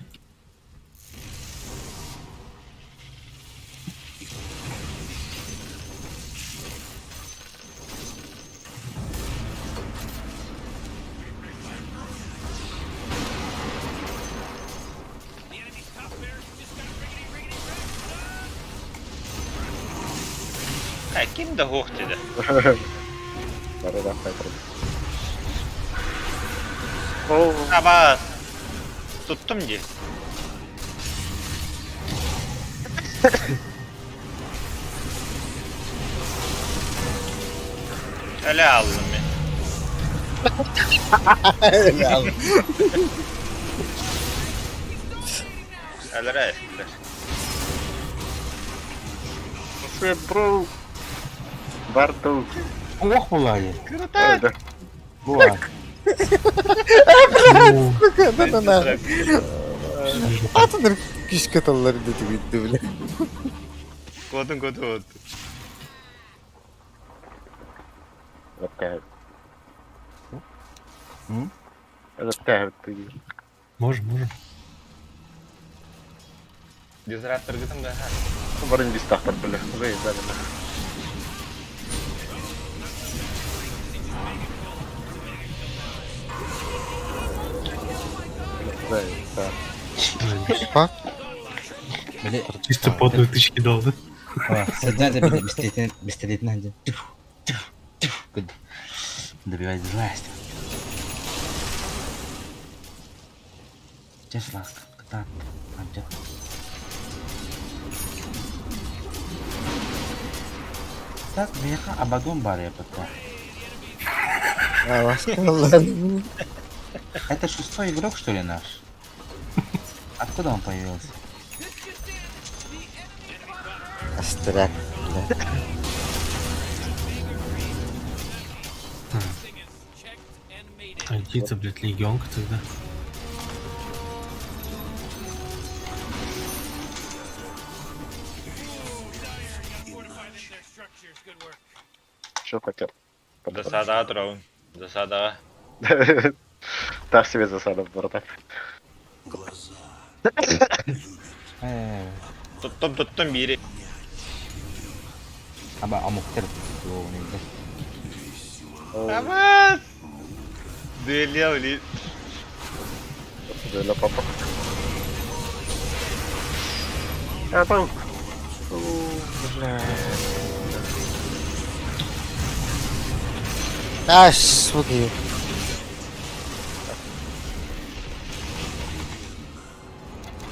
А ким да хохтида? Бары да файтер. Абас. Туттум ди. Öyle aldım ben. Öyle aldım. Öyle ettiler. Свет, бро. Барту. Ох, була Круто. Була. Сука, да на на. Атыныр кишке таллар деди битти биле. Kodun kodu oldu. Можем, можем. Дизраптор гытым да. Барын дистахтар бля. Уже издали. Bak. Чисто по одной тычке дал, да? Саднята пистолетна один. Добивать злость. Чесла, так, Так, меха абадон бар я пока. Это шестой игрок, что ли, наш? Откуда он появился? Астрак, бля. А где это, блядь, легионка тогда? Что хотел? Засада трон. Засада. Так себе засада, братан. Туттум туттум бири. Аба амуктер. Абас. Дуэлел ли? Дуэля папа. А там. Бля. Аш, суки.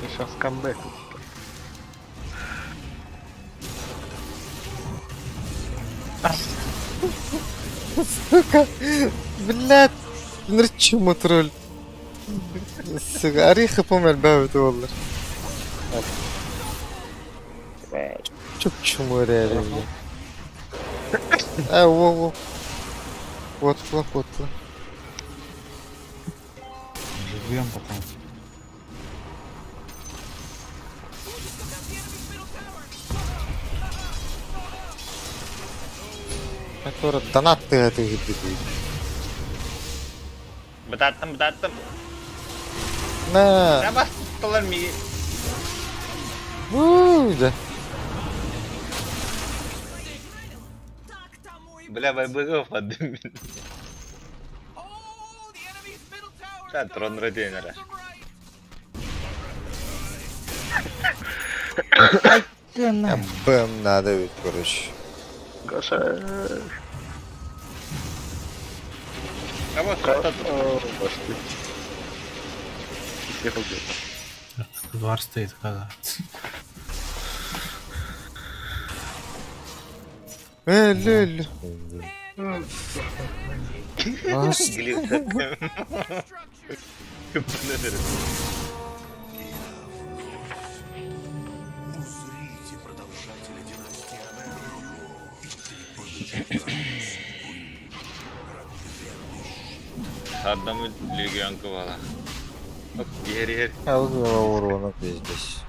Сейчас камбэк. Сука. Блядь. Нырчым тролль. Сука, орехи помер бабы олар. Чуп чуму реально. А, во, во. Вот, вот, вот. Живем потом. Который донат ты это гидри. Бытаттым бытаттым. На. Абас туттулар ми. Уу, да. Бля, байбыгов подымет. Да, трон роденера. Кыанна. БМ надо ведь, короче. Гаша. А вот кто-то О, пошли. Всех убил. Двар стоит, когда. Э, лө, лө. Глизер. Узрите продолжателя династии Аверу и ты Адамы легионка бала. Оп, Ер ер. Урона пиздец.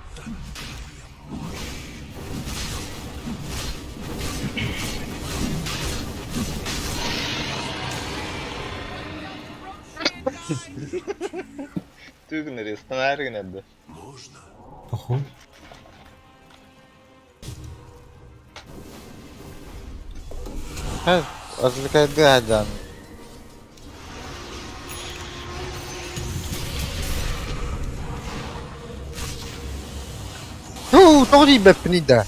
Түгнер, станаргнер. Похуй. Ха, отвлекай Гадан. Уу, тоҕо тиийбэппиний да?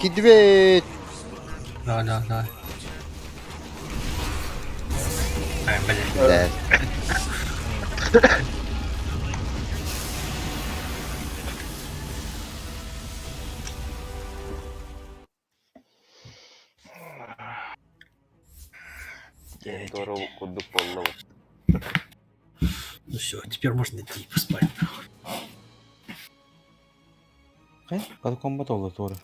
Кидибит! Да, да, да. Ай, блядь. Блядь. Здорово, куду поллова. Ну все, теперь можно идти поспать. Кады комбат oldu doğru.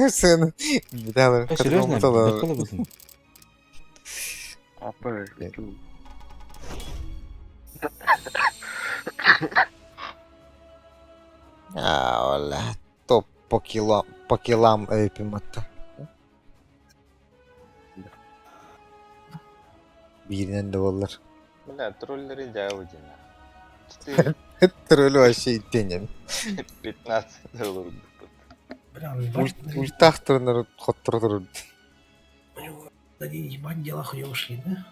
Сын. Да, Э, серьезно? Бэт болсын. Апы. А, оля. Топ по килам, по килам өйпүматта. Бииринэн да буоллар. Бля, троллеры дяудина. 4, Тролль вообще иттенен. 15 долларов. Бля, ну, ебать, Ультах турнар хоттор турур. у него один ебать дела хуёво шли, да?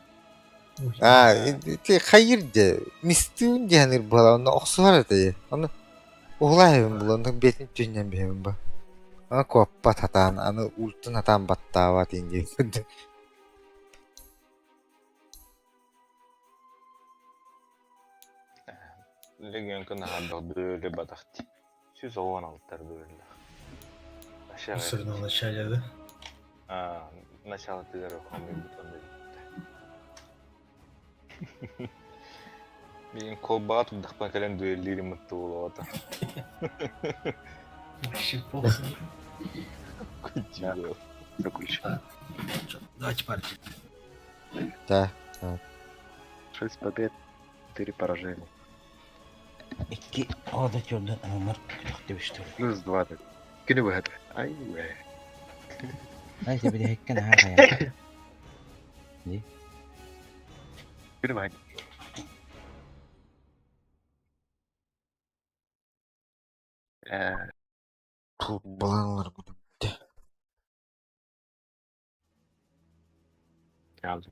Ой, А, ти хайыр де. Мистүүн диһэнир була, онно охсуһар этэ. Оны уһулаайбын була, онно бетин түннэн биһэбин ба. Аны куоппат хатаан, аны ультун хатаан баттаабат инди. Легионка нахадал бөлі батахти. Сүз оған алттар бөлі. Особенно в начале, да? А, начало ты хомый бутон Мен колбаға тудақпан кәлем дуэллири мытты болуата. Вообще похуй. Күтті. Заключено. Чё, Давайте партию. Да. 6 побед, 4 поражения. İki o da gördü. Onlar çok demişti. Плюс 2. Күнү быһата. Ай, вэ. Neyse bir de hekken ha ya. Күнү быһата. Э, Баланалар буду. Ялды.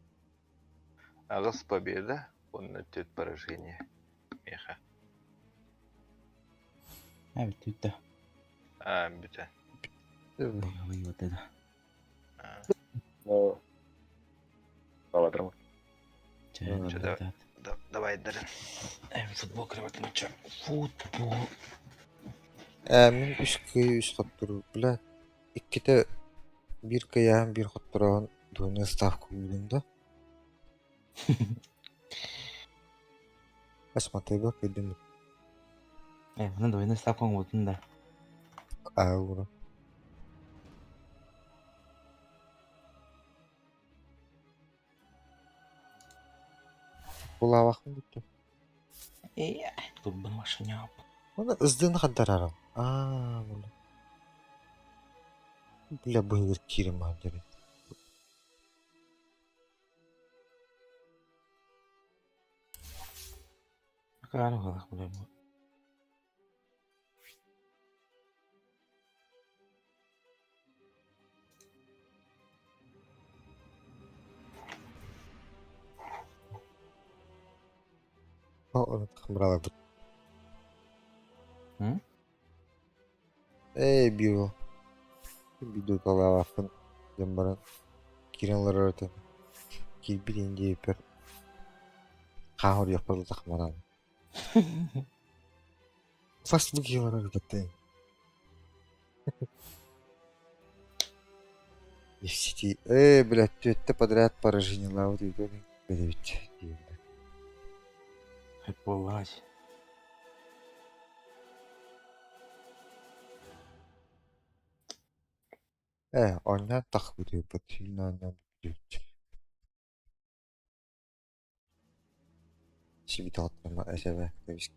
Ағыз победа, он өтет поражение. Меха. Evet bitti. А, бүтә. Ой, вот это. Ну, Паладром. Чё, Чё, Давай, Дарин. Evet futbol kravatını açacağım. Futbol. Э, мин үс кый үс хоттур, бля. Икките бир кыяһын бир хоттураҕын двойной ставка уурдум да. Посмотри, кыйдым. Evet bunun da oyunu ставка olmadığını da. Аура. Булавахым бүттү. Dur bunu başını yap. Оны ыздыны хандарарым. А, бля. Бля, быгыр кирим хандары. Kadar kadar bu. Брала Эй, Билл. Видео талаабаппын диэн баран киирэн олорор этим. Киирбит диэбиппэр хааһы уруйахпар тахмаран. Фас бу кытты. Сити. Э, блядь, түөттэ подряд поражение лаабыт үтэн бэдэбит диэн. Хайпалась. Э, оонньоон тахпыт үһү, сүүнэ оонньоон бүттүбүт. Сибитоттама эсэбэ кэбис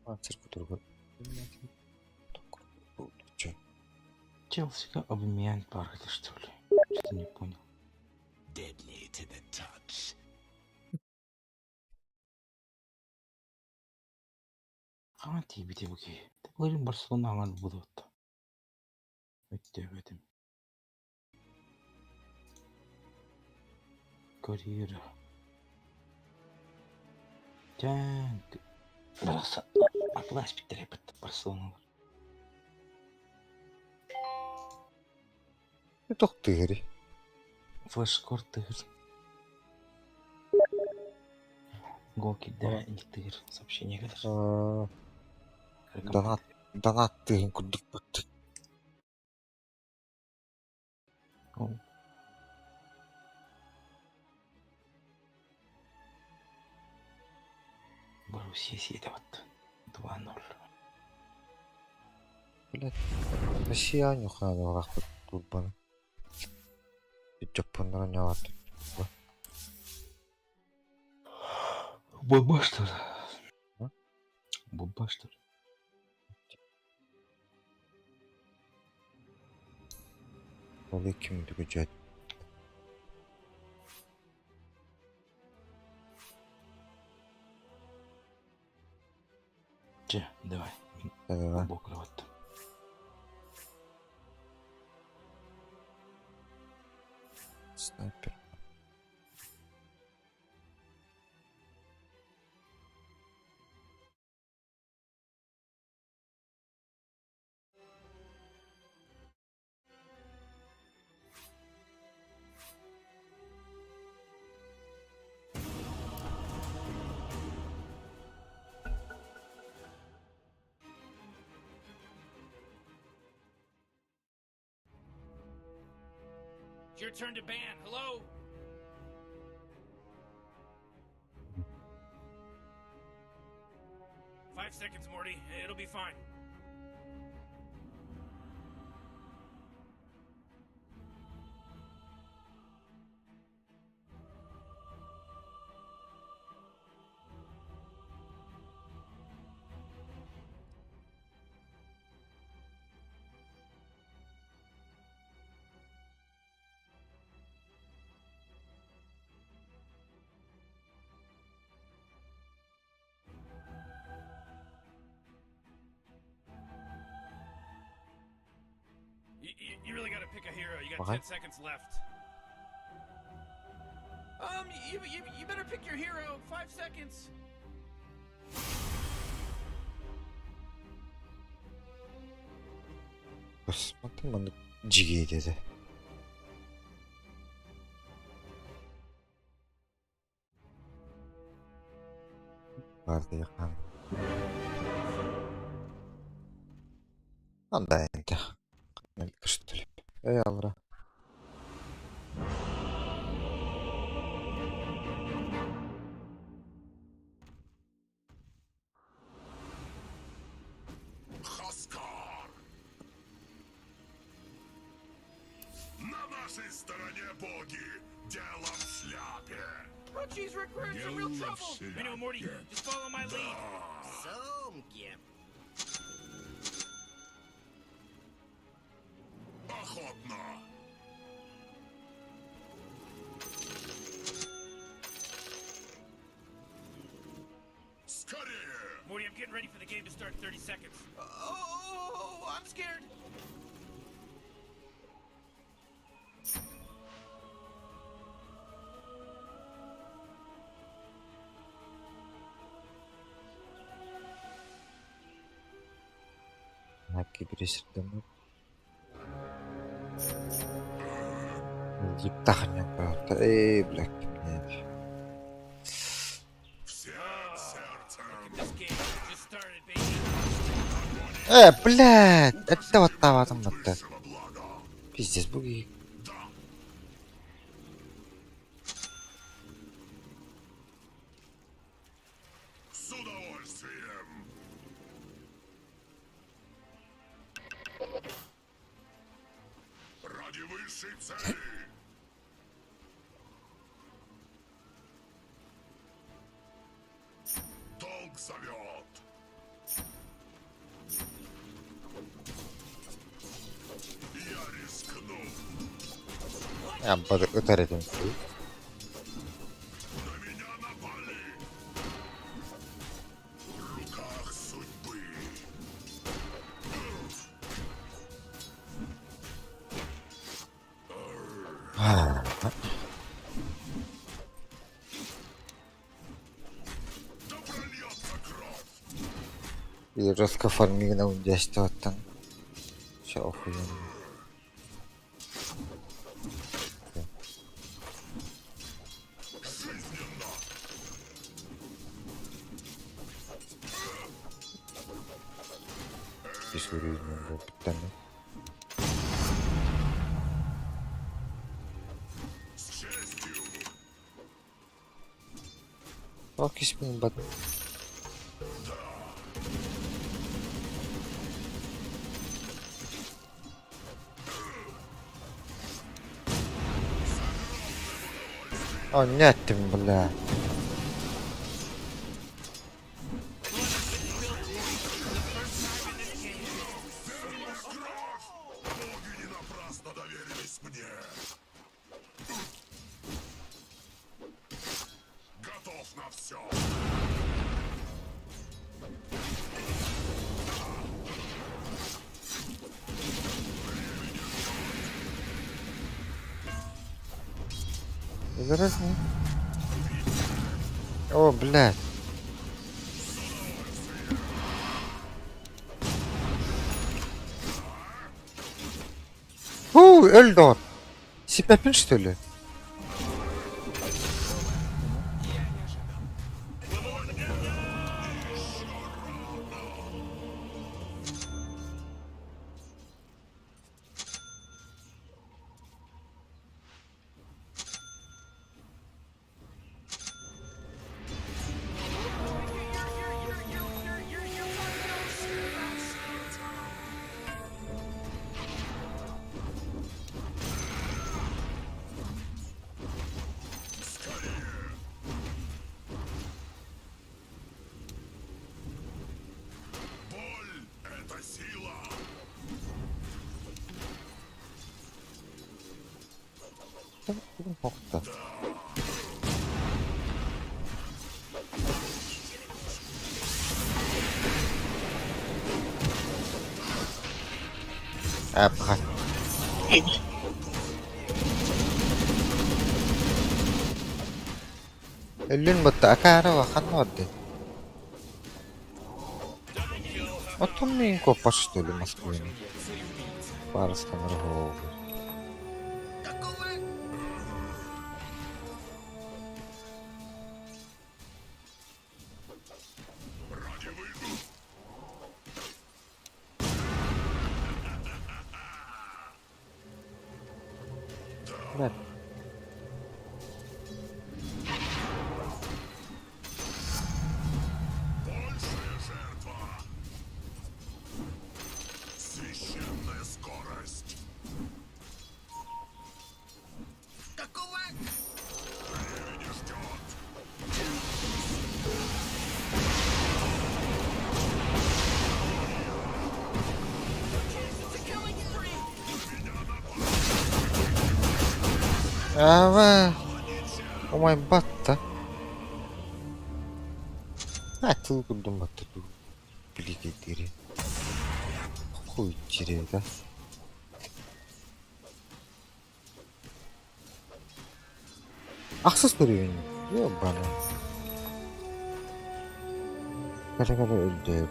Мансер кутургу. Челсика обменять парк, что ли? Что-то не понял. Deadly to the touch. Хаҥа тиийбитэ бу киһи. Былырыын Барселона аҥан буолуотта. Өттөөбөтүм. Карьера. Тэн. Барса. Атлас биттер Барселона. Тохтыгыри. Флешкор тыгыр. Гол кидда тыгыр. Сообщение кэлэр. Донат, донат тыгын курдук бут. Боруссия сиэтэ бат. 2-0. Блядь, Россия нюхана рахпыт турбаны. Жапоннара няват. Боба, что ли? Боба, что ли? Ол ким дүгүжөт. Че, давай. Давай. Бок вот. Снайпер. It's your turn to ban. Hello? 5 seconds, Morty. It'll be fine. You really gotta pick a hero. You got Okay. 10 seconds left. You better pick your hero. 5 seconds. Посмотри, маннык дьиги деді. Барды яқан. Анда енді. Күштір. Эй, алра. Хаскар! На нашей стороне боги! Дело в шляпе! Oh, jeez, Rick, we're in some real trouble. I know, Morty. Just follow my lead. Сумки. Охотно! Скорее! Morty, I'm getting ready for the game to start in 30 seconds. Oh, I'm scared. Киберсирдэммит Ээ, блядь, Э, блядь, это вот таватым батта. Пиздец, буги. Ытар этим. Жестко фармигна ундястаттан. Все охуенно. Бүттәме. О, киспин бат. О, нет ты, бля. Заразни. О, блядь. Фу, Эльдор. Сипяпин, что ли? Бохто. Апха. Өллүн батта акаара вахан варды. Отон мин коппаш что ли Москвы. Парстан рогов. Блядь. Ава. О май батта. А, тыл курдум батта ту. Билигетири. Хуй тире, да? Ахсыз көрүйін. Ёбана. Кәлі-кәлі өлді.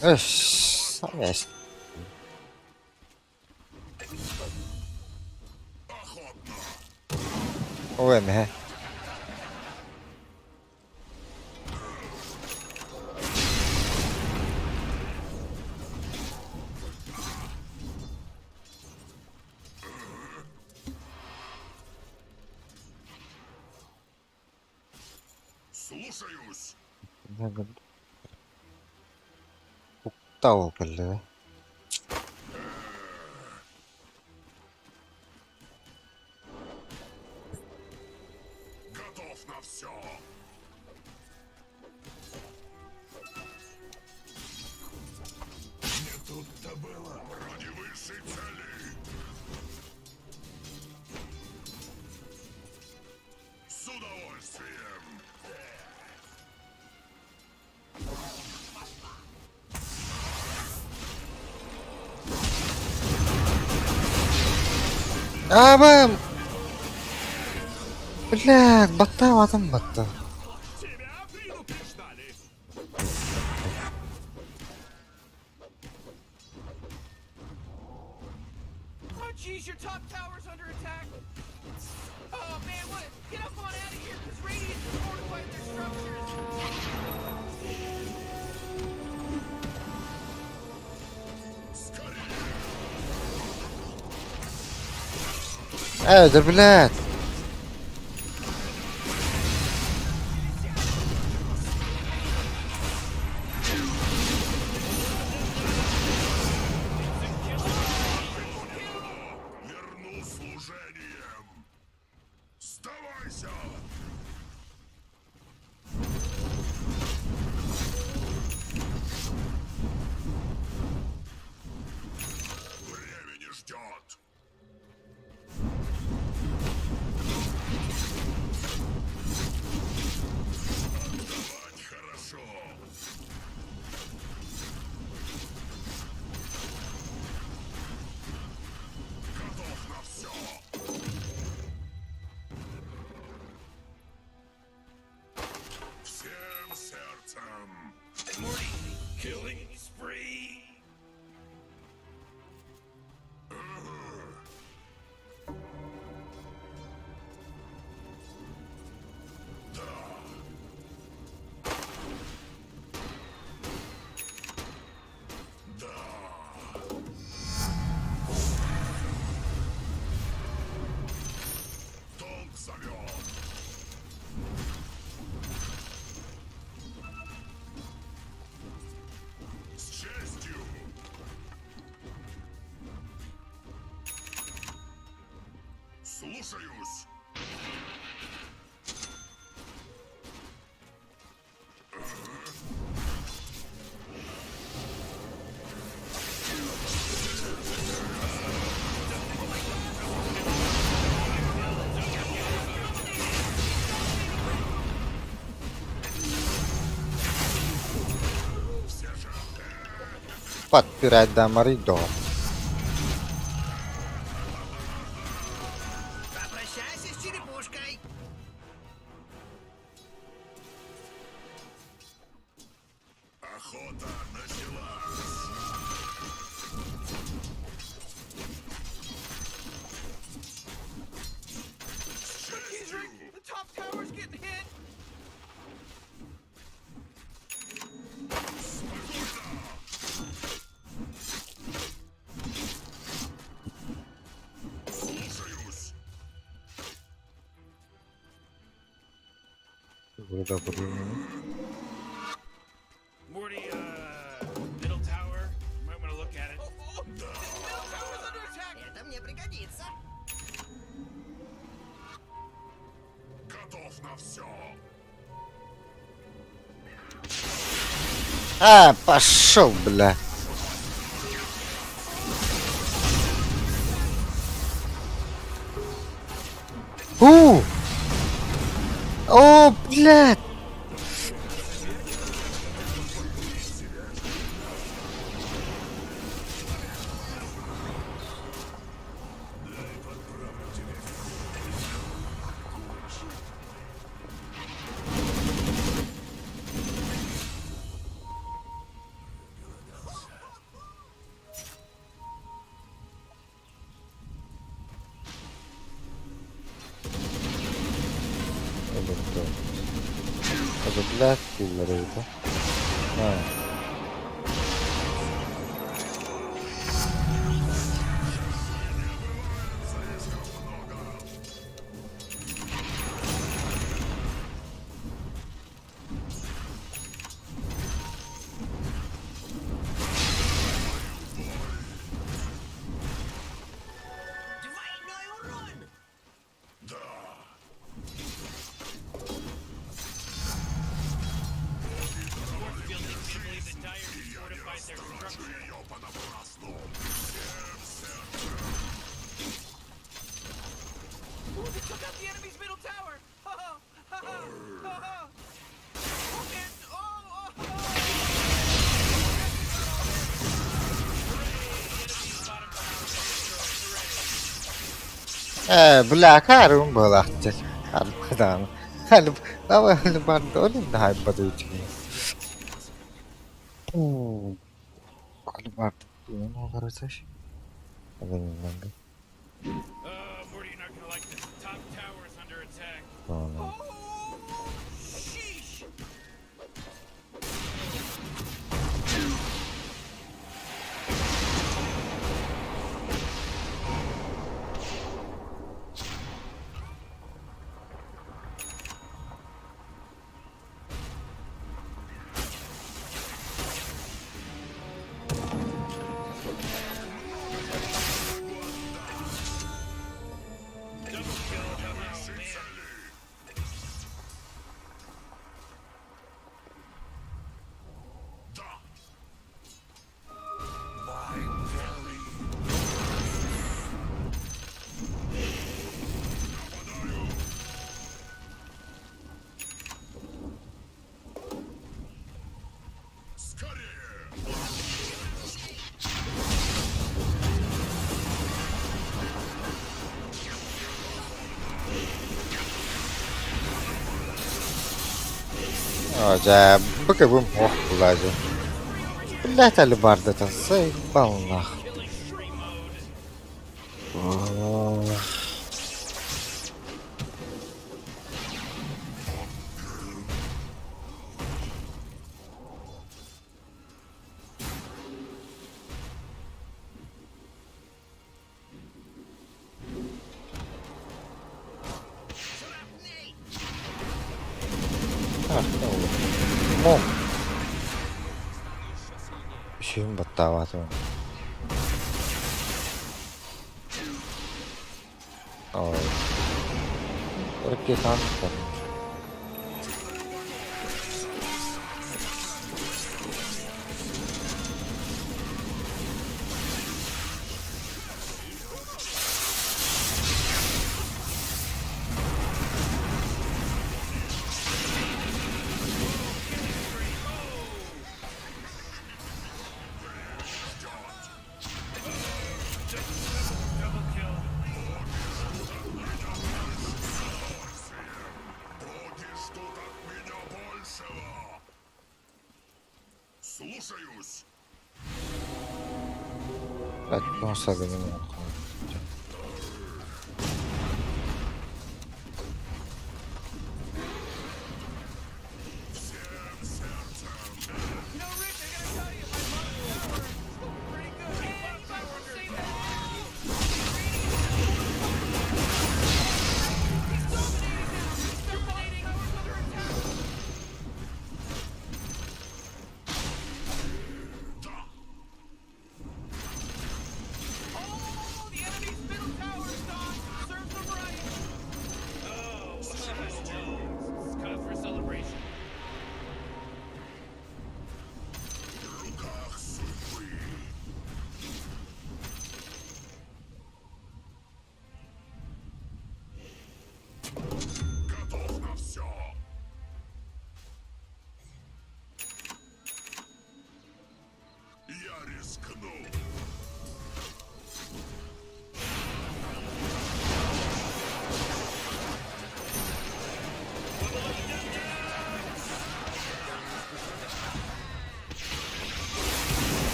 Өс, самес. Ой, мэ. Слушаюсь. Уктау бля. Готов на все. Не тут-то было. Ради высшей цели. С удовольствием. Абам! Бля, батта атым батта. Тебя предупреждали. Oh jeez, your top tower's under attack. Oh man, what? Get up on out of here, cause Radiant has fortified their structures. Э, блядь. Верну служением. Сдавайся. Время не ждет. Отдавать хорошо. Готов на все. Всем сердцем. Morty, killing spree. Долг зовет. С честью. Слушаюсь. Подпирать до Маридо. Попрощайся с черепушкой. Охота началась. Jeez, Rick, the top tower's getting hit. Слушаюсь. Morty, middle tower. You might want to look at it. Oh, oh, the middle tower's under attack. Это мне пригодится. Готов на все. А, пошел, бля. У! О, блядь! Это, блядь, киллер это. А. Ooh, they took out the enemy's middle tower! Ha ha! Ha ha! Ha ha! Oh man! Oh! Oh! Ээ, бля, харым буолаахчы. Арбадаан. Oh, Morty, you're not gonna like this. Top tower is under attack. Oh! Sheesh! Double kill. Oh, man. Дьэ, быкыбым ох булаажы. Блядь, алебарда заебал нах. Ох. Ах, ну. Үсүһүн баттаабатым. Ой. Ракетанка. Double kill. Блядь, ну сага не мог. You know, Rich, I gotta tell you, my bottom tower is looking pretty good. Man, you guys were saying that. He's dominating now. He's dominating. Tower's under attack. Oh, the enemy's middle tower's gone. Serves them right. Oh, well, it's cause for celebration.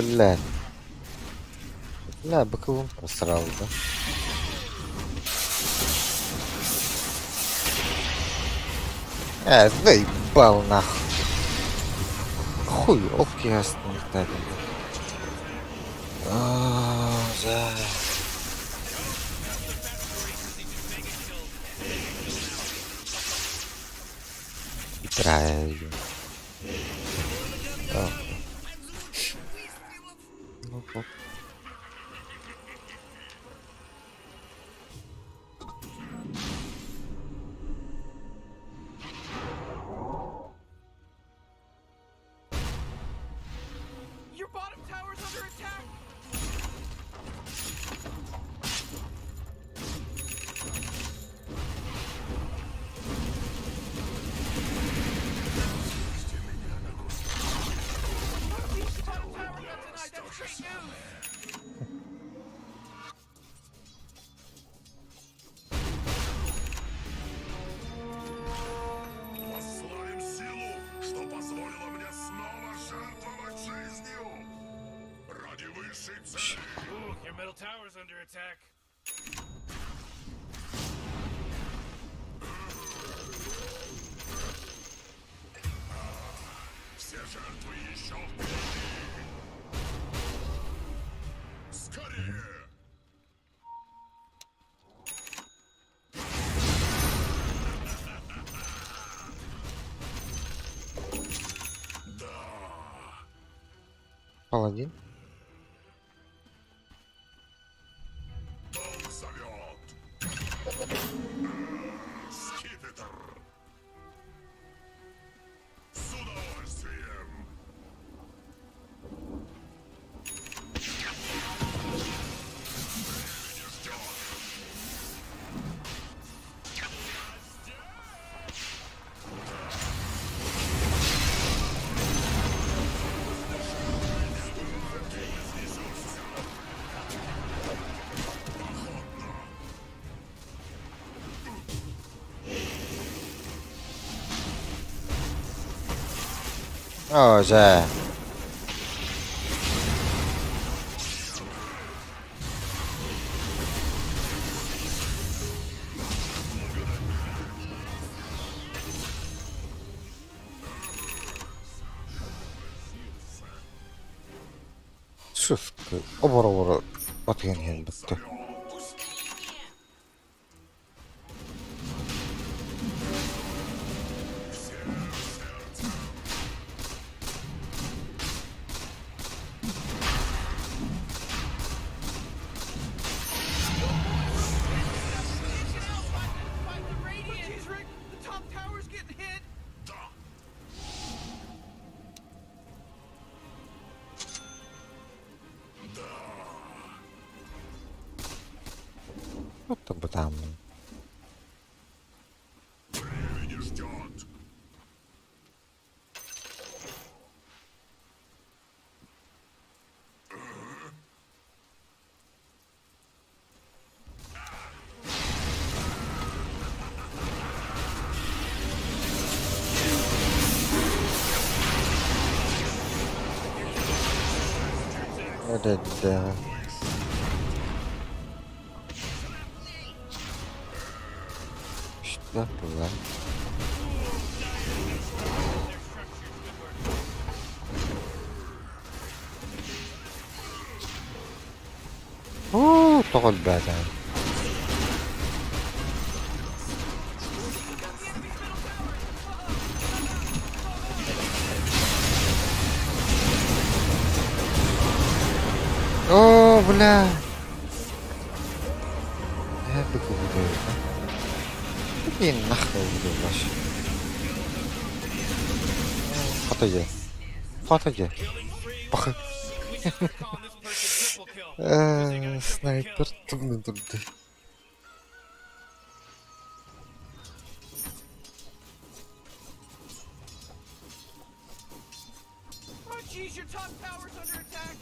Блядь. Бля, быкылым просрал, да? Заебал нахуй. Хуй, ол киһи За. Играю. Так. Ну, вот. Your bottom tower's under attack. Bottom tower got denied. That's great news. Восславим силу, что позволила мне снова жертвовать жизнью! Ради высшей цели! Ooh, your middle tower's under attack. Все жертвы еще впереди! Скорее! Да! Паладин. Долг зовет! Скипетр! С удовольствием! Время не ждет! О, за. Шеф, обор-обор отген хелбетте. By the Radiant. Jeez, Rick, the top tower's getting hit. Вот бы там. Время не ждет! Да, да. Что было? Оо, тоҕо элбээтэ. О, бля. Я быку буду. Блин, нахуй буду вообще. Хата Хата Пахы. Снайпер тумны турды. Oh, jeez, your top tower's under attack.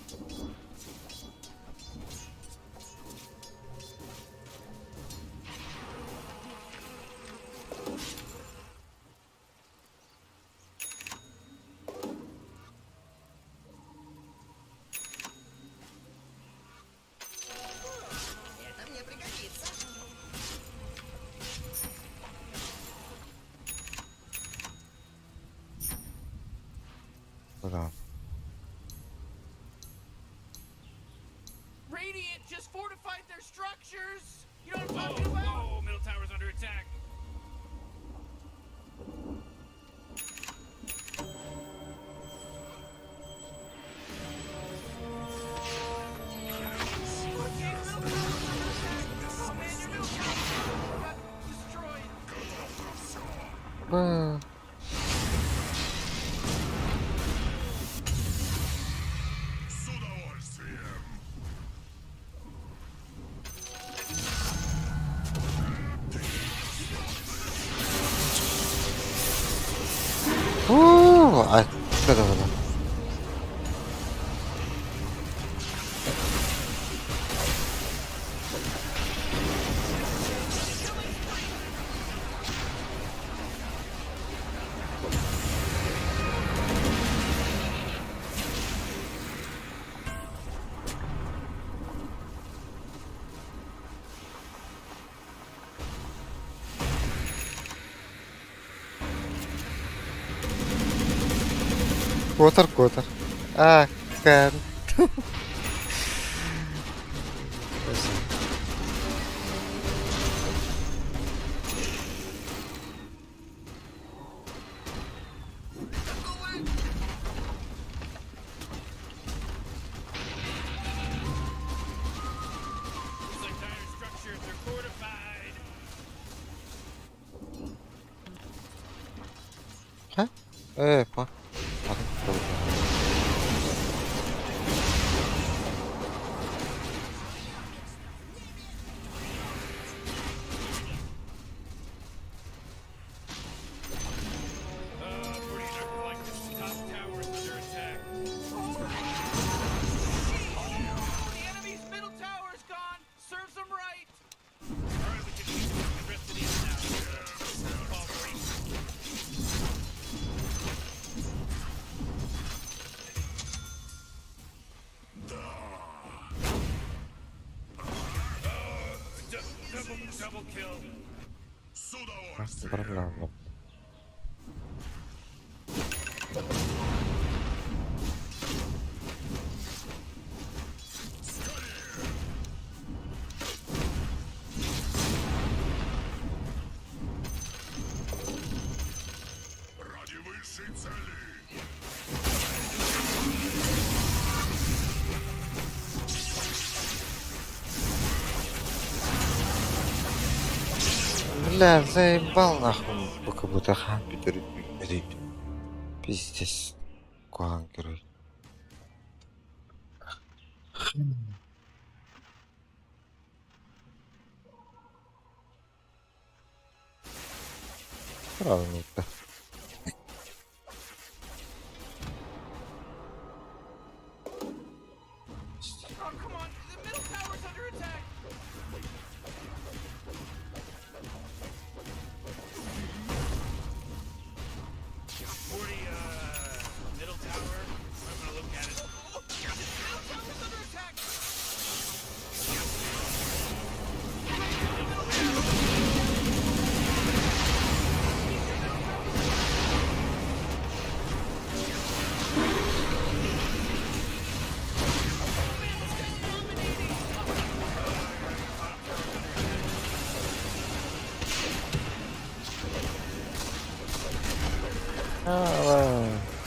Hold Radiant just fortified their structures. You know what I'm talking about? Oh, middle tower's under attack. Okay, middle tower's under attack. Oh man, your middle tower got destroyed. on. С удовольствием. Уу, айтта да буолар. Куотар, куотар. Аа, кэр. Looks like dire structures are fortified. Ха? Ээ, па. Morty, like this top tower is under attack. Oh, the enemy's middle tower's gone. Serves them right. All right, we can take the rest of these now. Fall free. Double, double kill. С удовольствием. Барабан. Ради высшей цели. Бля, заебал нахуй, пока будто хан пидорит. Пиздец. Куан герой. Правильно. Oh, come on. The middle tower's under attack. Morty, middle tower. I'm gonna look at it. Oh, the middle tower's under attack.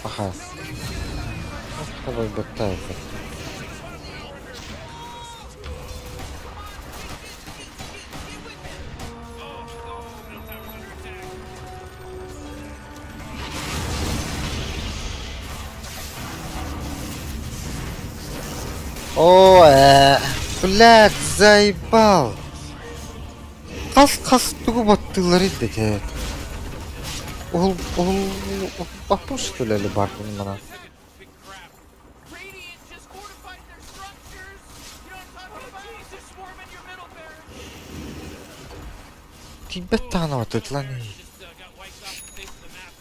Пахас. Хабай баттайка. О, блядь, заебал. Хас хас тугу баттылар иде Ол ол баппыш что ли бардын мана. Radiant just fortified their structures. You know what I'm talking about? Oh, jeez, they're swarming your middle barracks. Тибет таана батытланы. Just got wiped off the face of the map.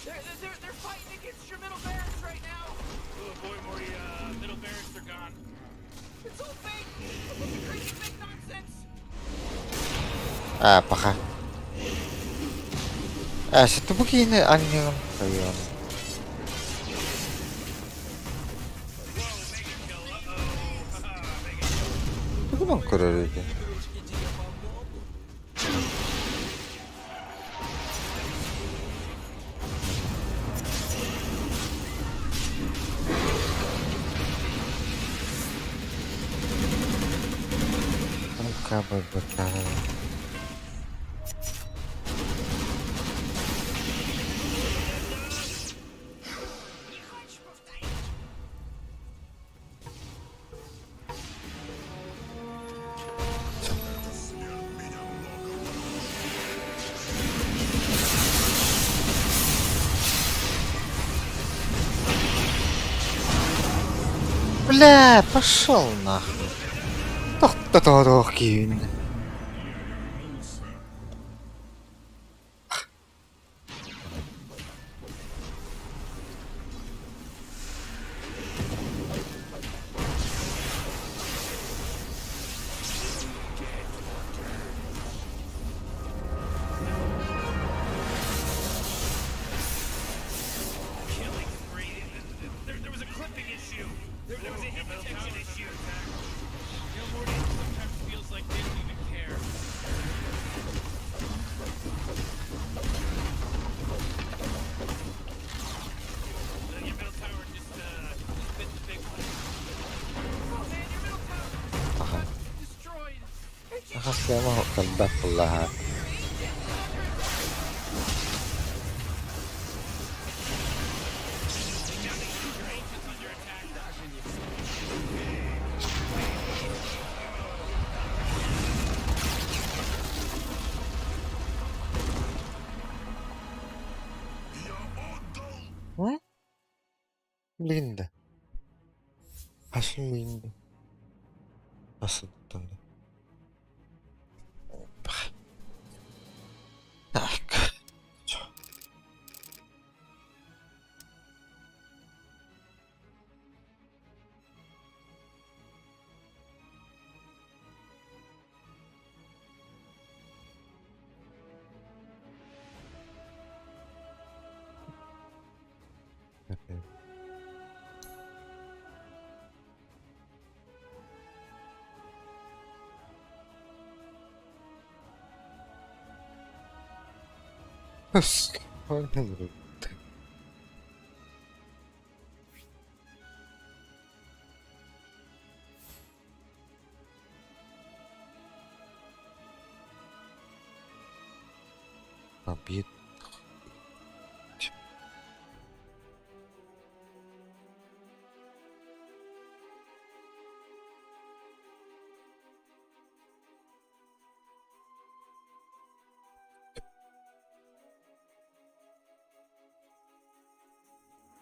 They're fighting against your middle barracks right now. Oh boy, Morty, middle barracks are gone. It's all fake. A bunch of crazy fake nonsense. А, паха. А, что букины аннем. Хабан көрөр ити. КББК. Бля, пошел нахуй. Тохтотоох киһин. There, there was a clipping issue. There, there was a hit detection issue. You know, Morty, it sometimes feels like they don't even care. Your middle tower just, just bit the big one. Oh man, your middle tower Аха. destroyed. Хас элбэх буоллаҕа. Билигин да. Хасын билигин да. Асыттан да. Так. Обид.